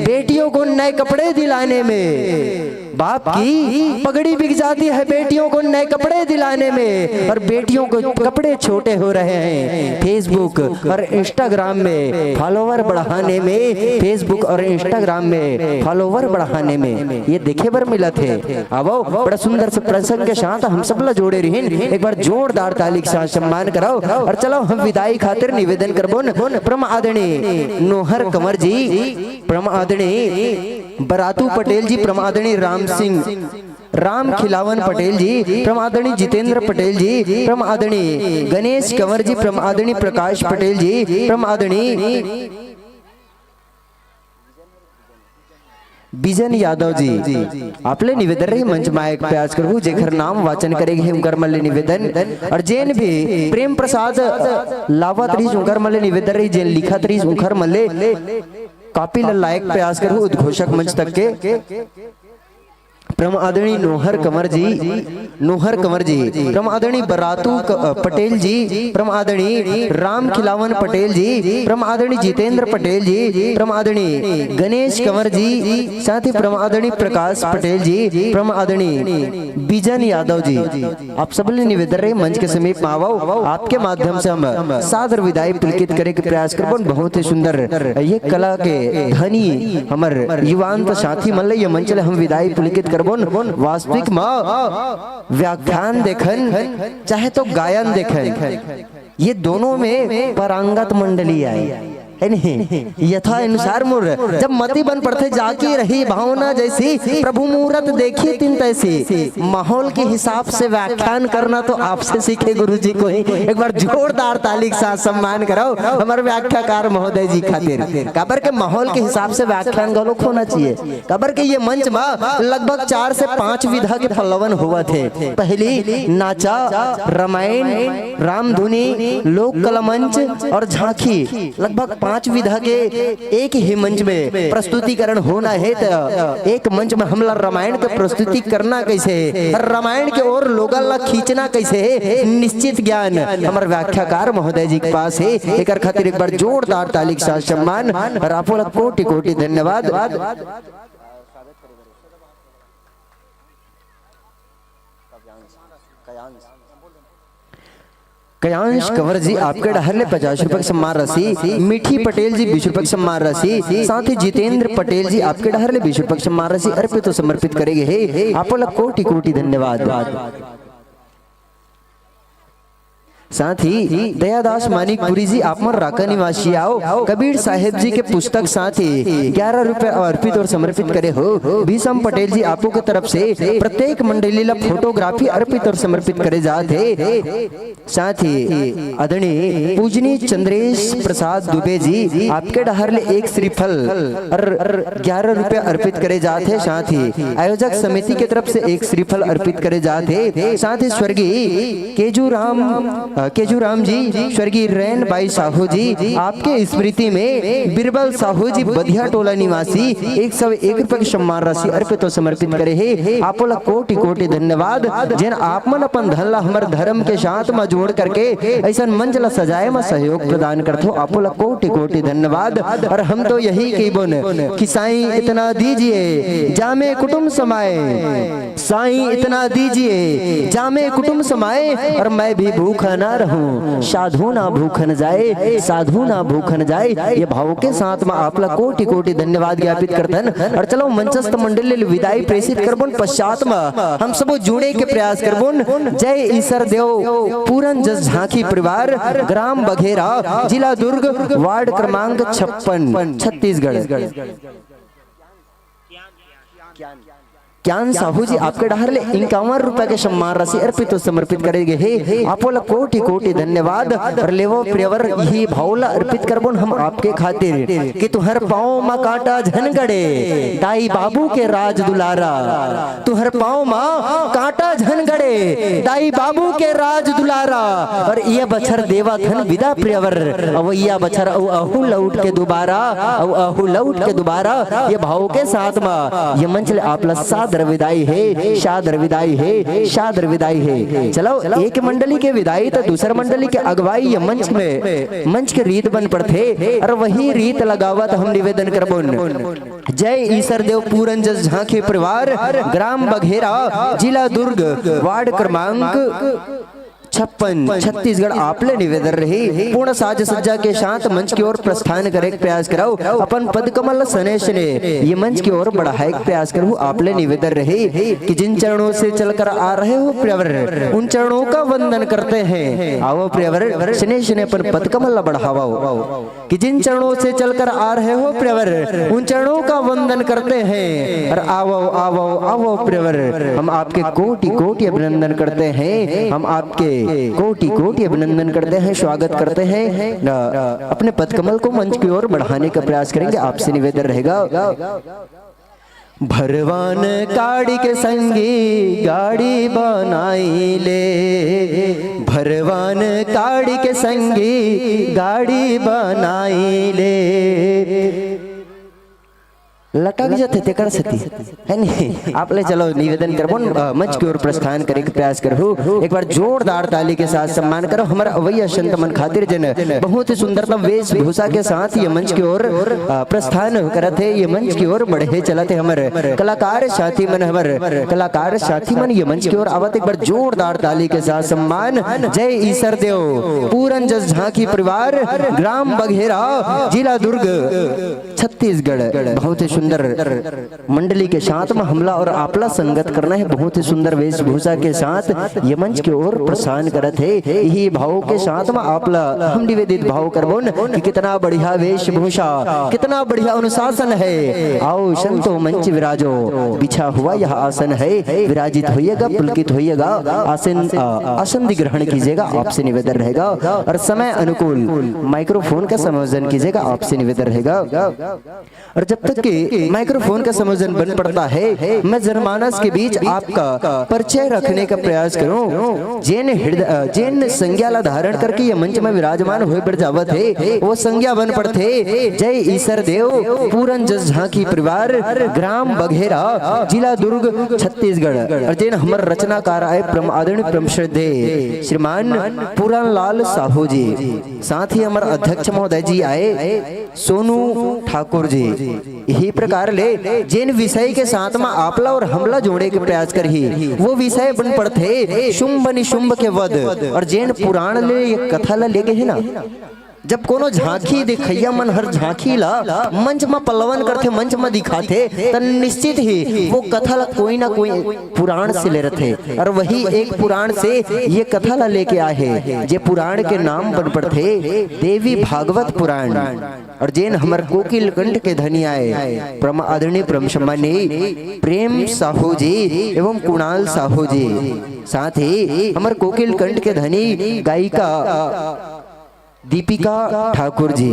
बेटियों को नए कपड़े दिलाने में। बाप की पगड़ी बिक जाती है बेटियों को नए कपड़े दिलाने में, और बेटियों को कपड़े छोटे हो रहे हैं Facebook और Instagram में फॉलोवर बढ़ाने में, Facebook और Instagram में फॉलोवर बढ़ाने में। ये देखे बर मिलत हे। आवो, बड़ा सुंदर से प्रसंग के साथ हम सब ला जोड़े रहिन। एक बार जोरदार ताली के साथ सम्मान कराओ। और चलो, हम विदाई खातिर निवेदन करबोन परम आदरणीय नोहर कंवर जी, परम आदरणीय बरातू पटेल जी, परम आदरणीय राम सिंह, राम खिलावन पटेल जी, परम आदरणीय जितेंद्र पटेल जी, परम आदरणीय गणेश कंवर जी, परम आदरणीय प्रकाश पटेल जी, परम आदरणीय बिजन यादव जी। आपले निवेदन रही, मंच मा एक प्रयास करहू, जेखर नाम वाचन करे गे हे, उंकर मन ले निवेदन। और जेन भी प्रेम प्रसाद लावत रहिस, उंकर मन ले निवेदन रही, जेन लिखत रहिस, उंकर मन ले कॉपी ला लायक प्रयास करहू, उद्घोषक मंच तक के। परम आदरणीय नोहर कंवर जी, नोहर कंवर जी, परम आदरणीय बरातू क-, अ, पटेल जी, परम आदरणीय राम खिलावन पटेल जी, परम आदरणीय जितेंद्र पटेल जी, परम आदरणीय गणेश कंवर जी, साथ ही परम आदरणीय प्रकाश पटेल जी, परम आदरणीय बिजन यादव जी। आप सबले निवेदन रहे, मंच के समीप में आवो, आपके माध्यम से हम सादर विदाई पुलकित करे के प्रयास करबोन। बहुत ही सुंदर ये कला के धनी हमर युवांत साथी मन ले ये मंच ले हम विदाई पुलकित करबोन। वास्तविक में व्याख्यान देखन, चाहे तो गायन देखन, ये दोनों में पारंगत मंडली आय, हे नहीं? यथा अनुसार मोर जब मति बन पड़थे, जाकी रही भावना जैसी, प्रभु मूरत देखी तिन तैसी। माहौल के हिसाब से व्याख्यान करना तो आपसे सीखे गुरु जी को ही। एक बार जोरदार ताली के साथ सम्मान कराओ हमर व्याख्याकार महोदय जी खातिर। काबर के माहौल के हिसाब से व्याख्यान घलोक होना चाहिए। काबर के ये मंच मा लगभग चार से पांच विधा के पल्लवन होवत हे। पहली नाचा, रामधुनी, लोक कला मंच और झांकी, लगभग पांच विधा के एक ही मंच में प्रस्तुतिकरण होना हे। त एक मंच में हमला रामायण के प्रस्तुति करना कैसे हे, रामायण के ओर लोगन ला खींचना कैसे हे, निश्चित ज्ञान हमर व्याख्याकार महोदय जी के पास हे। एकर खातिर एक बार जोरदार ताली के साथ सम्मान और आप लोग कोटि कोटि धन्यवाद। कयांश कंवर जी आपके डहर ले पचास रुपए के सम्मान राशि, मीठी पटेल जी बीस रुपए के सम्मान राशि, साथ ही जितेंद्र पटेल जी आपके डहर ले बीस रुपए के सम्मान राशि अर्पित और समर्पित करे गे हे। आप लोग कोटि कोटि धन्यवाद। साथ ही दयादास मानिकपुरी जी, आप मन राका निवासी आओ, कबीर साहेब जी के पुस्तक साथ ही ग्यारह रुपए अर्पित और समर्पित करे हो। भीषम पटेल जी, आपो के तरफ से प्रत्येक मंडली ला फोटोग्राफी अर्पित और समर्पित करे जात हे। साथ ही आदरणीय पूजनीय चंद्रेश प्रसाद दुबे जी, आपके डहर ले एक श्रीफल और ग्यारह रुपए अर्पित करे जात हे। साथ ही आयोजक समिति के तरफ से एक श्रीफल अर्पित करे जात हे। साथ ही स्वर्गीय केजू राम, अ, केजू राम जी, स्वर्गीय रैन बाई साहू जी, आपके स्मृति में बीरबल साहू जी, बधिया टोला निवासी, एक सौ एक रुपए की सम्मान राशि अर्पित और समर्पित करे हे। आपो ला कोटि कोटि धन्यवाद, जेन आप मन अपन धन ला हमर धर्म के साथ म जोड़ करके ऐसन मंच ला सजाए म सहयोग प्रदान करथो। आपो ला कोटि कोटि धन्यवाद। और हम तो यही कहिबोन कि साईं इतना दीजिए, जामे कुटुम समाए। साईं इतना दीजिए, जामे कुटुम समाए, और मैं भी भूखा ना रहूं, साधु ना भूखन जाए, साधु ना भूखन जाए। ये भाव के साथ म आप ला कोटि कोटि धन्यवाद ज्ञापित करथन। और चलो, मंचस्थ मंडली ले विदाई प्रेषित करबोन। पश्चात म हम सबो जुड़े के प्रयास करबोन। जय ईसर देव, पूरन जस झांकी परिवार, ग्राम बघेरा, जिला दुर्ग, वार्ड क्रमांक छप्पन, छत्तीसगढ़। ज्ञान साहू जी, आपके डहर ले इक्यावन रुपए के सम्मान राशि अर्पित और समर्पित करे गे हे। आपो ला कोटि कोटि धन्यवाद। और लेवो प्रियवर, यही भाव ला अर्पित करबोन हम आपके खातिर कि तुहर पाँव म कांटा झन गड़े, दाई बाबू के राज दुलारा। तुहर पाँव म कांटा झन गड़े, दाई बाबू के राज दुलारा। और ये बछर देवा थन विदा प्रियवर, अवैया बछर अउ अहू लौट के दोबारा, अउ अहू लौट के दोबारा। ये भाव के साथ म ये मंच ले आप ला सादर विदाई हे, सादर विदाई हे, सादर विदाई हे। चलो, एक मंडली के विदाई तो दूसर मंडली के अगुवाई ये मंच में, मंच के रीत बन पड़थे। और वही रीत लगावत हम निवेदन करबोन। जय ईसर देव, पूरन जस झांकी परिवार, ग्राम बघेरा, जिला दुर्ग, वार्ड क्रमांक छप्पन, छत्तीसगढ़, आप ले निवेदन रही, पूर्ण साज सज्जा के साथ मंच की ओर प्रस्थान करे के प्रयास कराओ। अपन पद कमल सने सने ये मंच की ओर बढ़ाए के प्रयास करूँ। आप ले निवेदन रही कि जिन चरणों से चलकर आ रहे हो प्रियवर, उन चरणों का वंदन करते हैं। आओ प्रियवर, सने सने अपन पद कमल बढ़ावाओ। कि जिन चरणों से चलकर आ रहे हो प्रियवर, उन चरणों का वंदन करते हैं। और आवो, आवो, आवो प्रियवर, हम आपके कोटि कोटि अभिनंदन करते हैं, हम आपके कोटि कोटि अभिनंदन करते हैं, स्वागत करते हैं। न, अपने पदकमल को मंच की ओर बढ़ाने का प्रयास करेंगे, आपसे निवेदन रहेगा। भरवान काड़ी के संगी गाड़ी बनाई ले, भरवान काड़ी के संगी गाड़ी बनाई ले। लटक जथे तेकर सेती, है नहीं? आप ले चलो निवेदन करबो न, अ, मंच की ओर प्रस्थान करे के प्रयास करहु। एक बार जोरदार ताली के साथ सम्मान करो हमर अवैया संत मन खातिर, जन बहुत ही सुंदरतम वेशभूषा के साथ ये मंच की ओर, अ, प्रस्थान करत हे, ये मंच की ओर बढ़े चलत हे हमर कलाकार साथी मन, हमर कलाकार साथी मन ये मंच की ओर आवत। एक बार जोरदार ताली के साथ सम्मान। जय ईसर देव, पूरन जस झांकी परिवार, ग्राम बघेरा, जिला दुर्ग, छत्तीसगढ़। बहुत ही सुंदर मंडली के साथ में हमला और आपला संगत करना है। बहुत ही सुंदर वेशभूषा के साथ ये मंच की ओर प्रस्थान करत हे। यही भाव के साथ में आपला हम निवेदित भाव करबोन कि कितना बढ़िया वेशभूषा, कितना बढ़िया अनुशासन है। आओ संतो मंच विराजो, बिछा हुआ यह आसन है, विराजित होइएगा, पुलकित होइएगा, आसन, अ, आसन अधिग्रहण कीजिएगा, आपसे निवेदन रहेगा। और समय अनुकूल माइक्रोफोन का संयोजन कीजिएगा, आपसे निवेदन रहेगा। और जब तक कि माइक्रोफोन का संयोजन बन पड़ता है, मैं जनमानस के बीच आपका परिचय रखने का प्रयास करूं। जेन हृदय, अ, जेन संज्ञा ला धारण करके ये मंच में विराजमान हुए बढ़ जावत हे, वो संज्ञा बन पड़थे जय ईसर देव, पूरन जस झांकी परिवार, ग्राम बघेरा, जिला दुर्ग, छत्तीसगढ़। और जेन हमर रचनाकार आए परम आदरणीय परम श्रद्धेय श्रीमान पूरन लाल साहू जी, साथ ही हमर अध्यक्ष महोदय जी आए सोनू ठाकुर जी। यही प्रकार ले जेन विषय के साथ में आपला और हमला जोड़े के प्रयास करही, वो विषय बन पड़थे शुंभ निशुंभ के वध। और जेन पुराण ले ये कथा ला लेगे हे ना, जब कोनो झांकी देखइया मन हर झांकी ला मंच म पल्लवन करथे, मंच म दिखाथे, त निश्चित ही वो कथा ला कोई ना कोई पुराण से ले रथे। और वही एक पुराण से ये कथा ला लेके आए हे, जे पुराण के नाम बन पड़थे देवी भागवत पुराण। और जेन हमर कोकिल कंठ के धनी आए, परम आदरणीय परम सम्माननीय प्रेम साहू जी एवं कुणाल साहू जी, साथ ही हमर कोकिल कंठ के धनी गायिका दीपिका ठाकुर जी,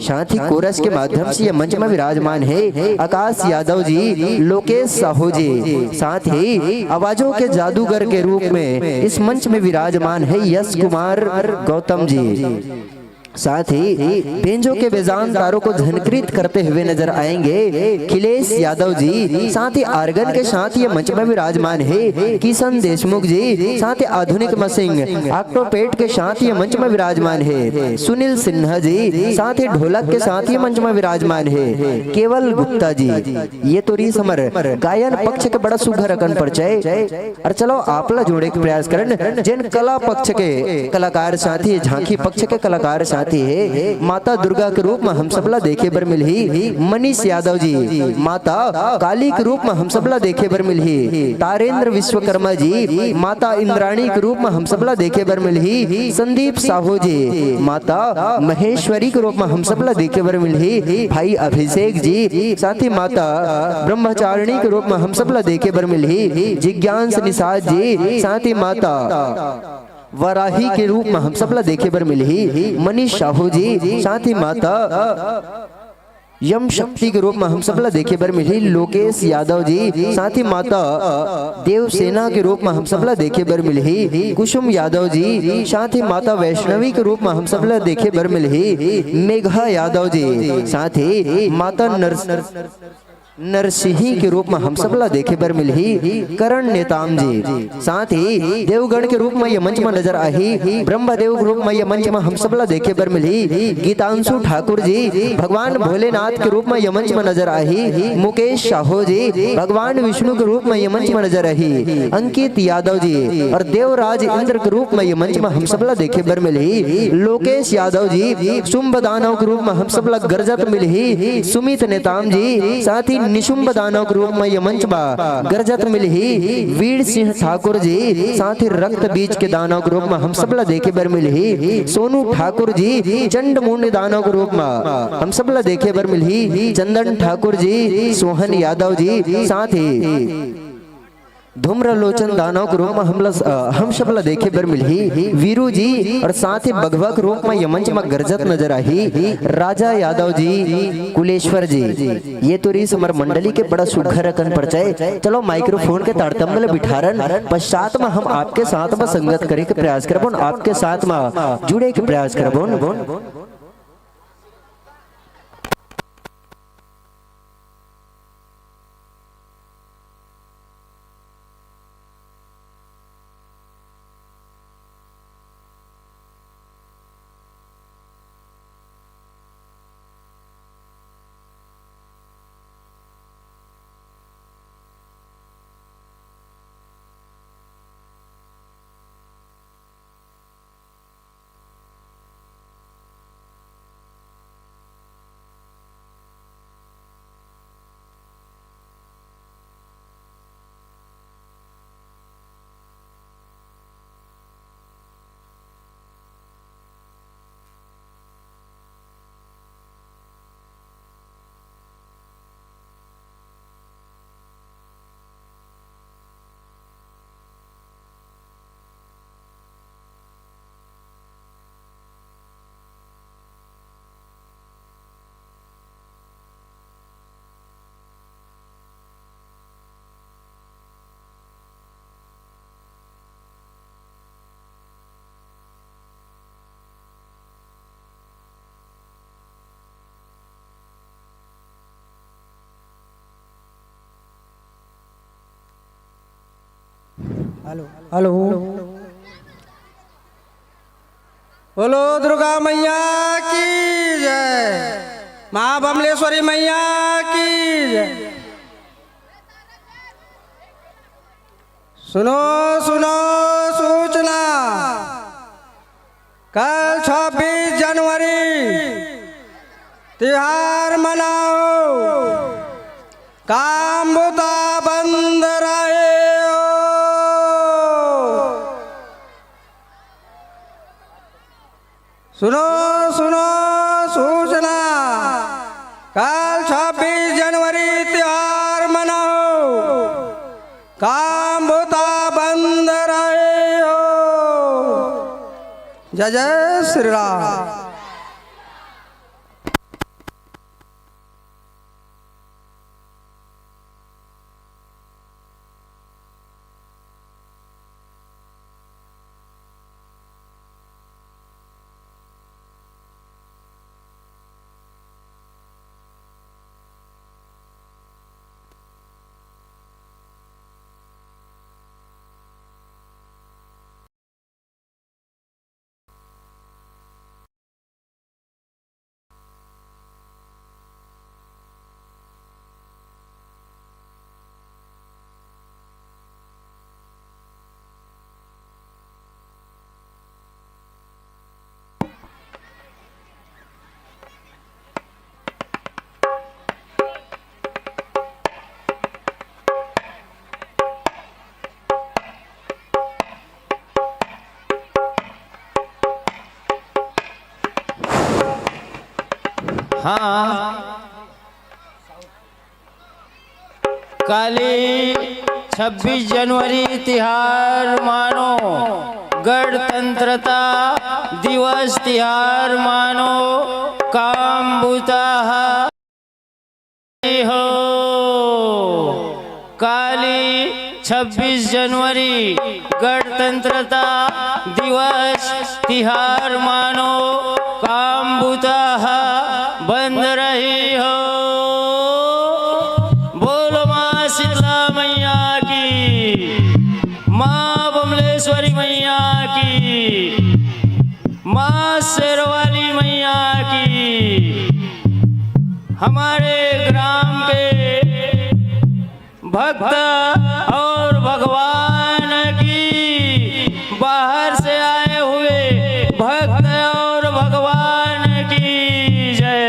साथ ही कोरस के माध्यम से ये मंच में विराजमान है आकाश यादव जी, लोकेश साहू जी, साथ ही आवाजों के जादूगर के रूप में इस मंच में विराजमान है यश कुमार गौतम जी, साथ ही बेंजो के बेजान तारों को झनकृत करते हुए नजर आएंगे खिलेश यादव जी, साथ ही आर्गन के साथ ये मंच में विराजमान है किशन देशमुख जी, साथ ही आधुनिक मसिंग ऑक्टोपेट के साथ ये मंच में विराजमान है सुनील सिन्हा जी, साथ ही ढोलक के साथ ये मंच में विराजमान है केवल गुप्ता जी। ये तो रहिस हमर गायन पक्ष के बड़ा सुघर अकन परिचय। अरे चलो, आप ला जोड़े के प्रयास करन, जेन कला पक्ष के कलाकार साथी, झांकी पक्ष के कलाकार साथी है, माता दुर्गा के रूप में हम सबला देखे बर मिलही मनीष यादव जी, माता काली के रूप में हम सबला देखे बर मिलही तारेंद्र विश्वकर्मा जी, माता इंद्राणी के रूप में हम सबला देखे बर मिलही संदीप साहू जी, माता महेश्वरी के रूप में हम सबला देखे बर मिलही भाई अभिषेक जी, साथ ही माता ब्रह्मचारिणी के रूप में हम सबला देखे बर मिलही जिज्ञांस निषाद जी, साथ ही माता वराही के रूप में हम सबला देखे बर मिलही मनीष साहू जी, साथ ही माता यम शक्ति के रूप में हम सबला देखे बर मिलही लोकेश यादव जी, साथ ही माता देवसेना के रूप में हम सबला देखे बर मिलही कुसुम यादव जी, साथ ही माता वैष्णवी के रूप में हम सबला देखे बर मिलही मेघा यादव जी, साथ ही माता नरस नरसिंही के रूप में हम सबला देखे बर मिलही करण नेताम जी, साथ ही देवगण के रूप में ये मंच में नजर आही ब्रह्मदेव के रूप में ये मंच में हम सबला देखे बर मिलही गीतांशु ठाकुर जी, भगवान भोलेनाथ के रूप में ये मंच में नजर आही मुकेश साहू जी, भगवान विष्णु के रूप में ये मंच में नजर आही अंकित यादव जी और देवराज इंद्र के रूप में ये मंच में हम सबला देखे बर मिलही लोकेश यादव जी, शुंभ दानव के रूप में हम सबला गरजत मिलही सुमित नेताम जी, साथ ही निशुंभ दानव के रूप में ये मंच में गरजत मिलही वीर सिंह ठाकुर जी, साथ ही रक्त बीज के दानव के रूप में हम सबला देखे बर मिलही सोनू ठाकुर जी, चंड मुंड दानव के रूप में हम सबला देखे बर मिलही चंदन ठाकुर जी, सोहन यादव जी, साथ ही धूम्रलोचन दानव के रूप में हमला, अ, हम सबला देखे बर मिलही वीरू जी और साथ ही बघवा के रूप में ये मंच में गरजत नजर आही राजा यादव जी, कुलेश्वर जी। ये तो रहिस हमर मंडली के बड़ा सुघर अकन परिचय। चलो, माइक्रोफोन के तारतम्य ले बिठारन, पश्चात में हम आपके साथ में संगत करे के प्रयास करबोन, आपके साथ में जुड़े के प्रयास करबोन। Hello, hello. बोलो दुर्गा मैया की जय, माँ बमलेश्वरी मैया की जय। सुनो, सुनो सूचना, कल छब्बीस जनवरी तिहार मनाओ, काम बुता बंद रहे हो। सुनो, सुनो सूचना, कल छब्बीस जनवरी तिहार मनाओ, काम बुता बंद रहे हो। जय जय श्री राम। हाँ, काली छब्बीस जनवरी तिहार मानो, गणतंत्रता दिवस तिहार मानो, काम बुता हा हो। काली छब्बीस जनवरी गणतंत्रता दिवस तिहार मानो, काम बुता हा बंद रही हो। बोलो माँ शीतला मैया की, माँ बमलेश्वरी मैया की, माँ शेरवाली मैया की। हमारे ग्राम के भक्त और भगवान की, बाहर से आए हुए भक्त और भगवान की जय।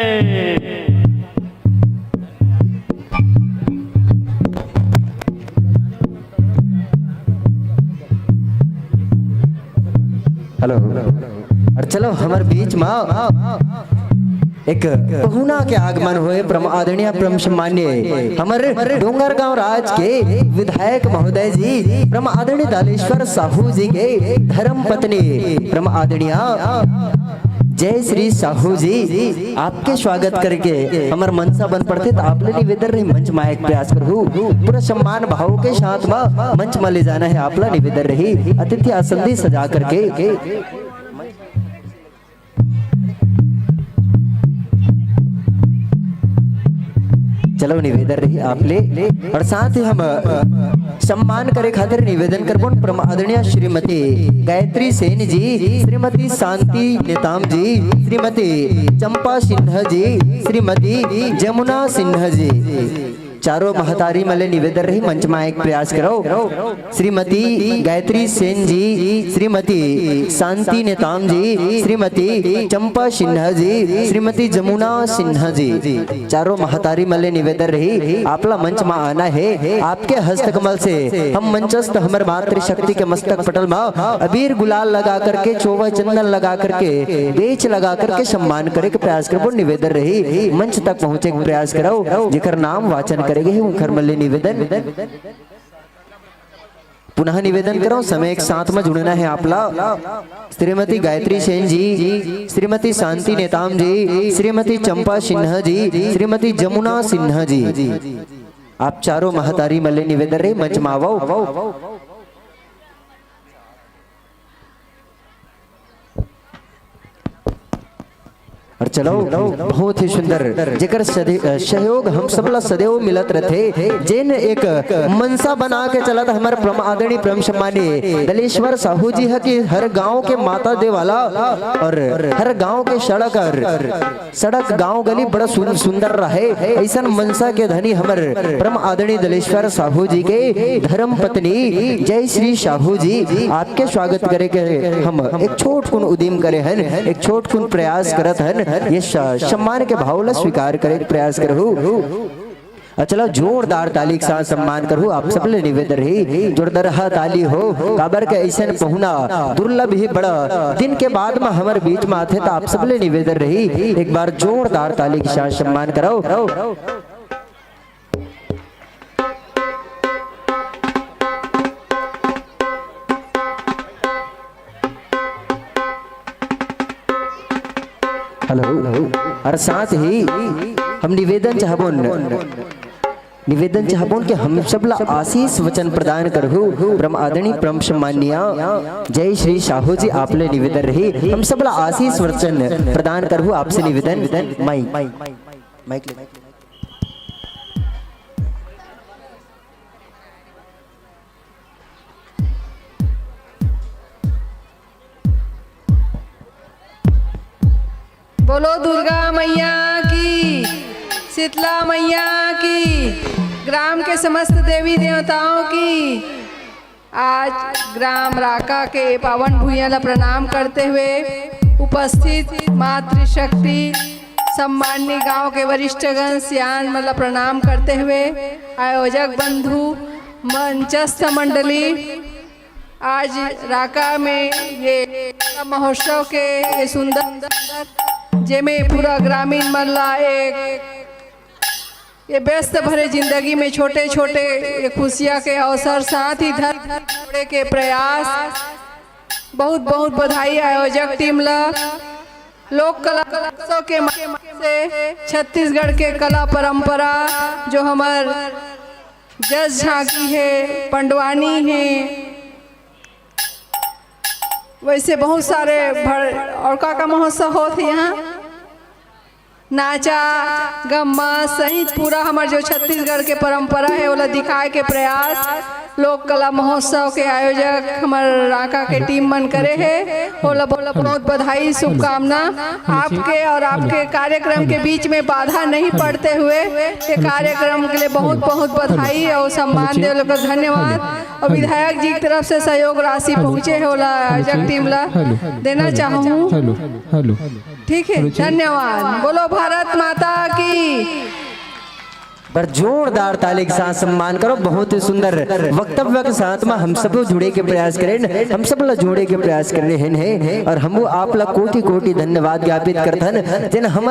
हेलो। और चलो, हमर बीच मा एक पहुना के आगमन होए, परम आदरणीय, परम सम्मान्य, हमर डोंगरगांव राज के विधायक महोदय जी, परम आदरणीय दालेश्वर साहू जी के धर्म पत्नी, परम आदरणीय जय श्री साहू जी, आपके स्वागत करके हमर मनसा बन पड़थे, त आप ले निवेदन रही, मंच मा एक प्रयास करहू, पूरा सम्मान भाव के साथ मा मंच मा ले जाना है, आप ला निवेदन रही, अतिथि आसन दे सजा करके। चलो, निवेदन रही आप ले, और साथ ही हम, अ, सम्मान करे खातिर निवेदन करबो परम आदरणीय श्रीमती गायत्री सेन जी, श्रीमती शांति नेताम जी, श्रीमती चंपा सिन्हा जी, श्रीमती जमुना सिन्हा जी। चारों महतारी मन ले निवेदन रही, मंच मा एक प्रयास करो। श्रीमती गायत्री सेन जी, श्रीमती शांति नेताम जी, श्रीमती चंपा सिन्हा जी, श्रीमती जमुना सिन्हा जी, चारों महतारी मन ले निवेदन रही, आप ला मंच मा आना है। आपके हस्तकमल से हम मंचस्थ हमर मातृशक्ति के मस्तक पटल मा अबीर गुलाल लगा करके, चोवा चंदन लगा करके, बेच लगा करके सम्मान करे के प्रयास करबो। निवेदन रही, मंच तक पहुँचे के प्रयास करो, जेकर नाम वाचन करे गे हे, उंखर मन ले निवेदन। पुनः निवेदन करौं, समय एक साथ में जुड़ना है आप ला। श्रीमती गायत्री सेन जी, श्रीमती शांति नेताम जी, श्रीमती चंपा सिन्हा जी, श्रीमती जमुना सिन्हा जी, आप चारों महतारी मन ले निवेदन रही, मंच में आवो। और चलो, बहुत ही सुंदर, जेकर सदे-, अ, सहयोग हम सब ला सदैव मिलत रथे, जेन एक मनसा बना के चलत हमर परम आदरणीय, परम सम्मानीय दलेश्वर साहू जी ह कि हर गांव के माता दे वाला और हर गांव के सड़क और सड़क गांव गली बड़ा सुन-, सुंदर रहे, ऐसन मनसा के धनी हमर परम आदरणीय दलेश्वर साहू जी के धर्म पत्नी जय श्री साहू जी, आपके स्वागत करे के हम एक छोट कुन उदिम करे हन, एक छोट कुन प्रयास करत हन। ये स-, सम्मान के भाव ला स्वीकार करे के प्रयास करहू। अ, चलो, जोरदार ताली के साथ सम्मान करहू। आप सब ले निवेदन रही, जोरदार हा ताली हो, काबर के अइसन पहुना दुर्लभ ही बड़ा दिन के बाद म हमर बीच म आथे, त आप सब ले निवेदन रही, एक बार जोरदार ताली के साथ सम्मान करव। हेलो, और साथ ही हम निवेदन चाहबोन, निवेदन चाहबोन कि हम सब ला आशीष वचन प्रदान करहू, परम आदरणीय, परम सम्माननीय जय श्री साहू जी, आप ले निवेदन रही, हम सब ला आशीष वचन प्रदान करहू, आपसे निवेदन। माइक, माइक ले। बोलो दुर्गा मैया की, शीतला मैया की, ग्राम के समस्त देवी देवताओं की। आज ग्राम राका के पावन भुइयां ला प्रणाम करते हुए उपस्थित मातृशक्ति, सम्माननीय गांव के वरिष्ठगण, सियान मन ला प्रणाम करते हुए आयोजक बंधु, मंचस्थ मंडली, आज राका में ये महोत्सव के ये सुंदर, जेमे पूरा ग्रामीण मन ला एक ये व्यस्त भरे जिंदगी में छोटे-छोटे ये खुशियां के अवसर, साथ ही धर्म जोड़े के प्रयास। बहुत-बहुत बधाई आयोजक टीम ला। लोक कला उत्सव के माध्यम से छत्तीसगढ़ के कला परंपरा, जो हमर जस झांकी है, पंडवानी है, वैसे बहुत सारे भर-, और का का महोत्सव होत है यहाँ, नाचा गम्मा सहित पूरा हमर जो छत्तीसगढ़ के परंपरा है, ओला दिखाए के प्रयास लोक कला महोत्सव के आयोजक हमर राका के टीम मन करे है। ओला बहुत बहुत बधाई, शुभकामना। आपके और आपके कार्यक्रम के बीच में बाधा नहीं पड़ते हुए ये कार्यक्रम के लिए बहुत बहुत बधाई और सम्मान दे लोग धन्यवाद। और विधायक जी की तरफ से सहयोग राशि पहुंचे है, ओला आयोजक टीम ला देना चाहूँ। Hello, hello. ठीक है, हेलो, चल। धन्यवाद। बोलो भारत माता की। बर जोरदार ताली के साथ सम्मान करो। बहुत ही सुंदर वक्तव्य के साथ में हम सब जुड़े के प्रयास करें, हम सब ला जोड़े के प्रयास कर रहे हैं और हम वो आप ला कोटि कोटि धन्यवाद ज्ञापित करथन, जेन हमर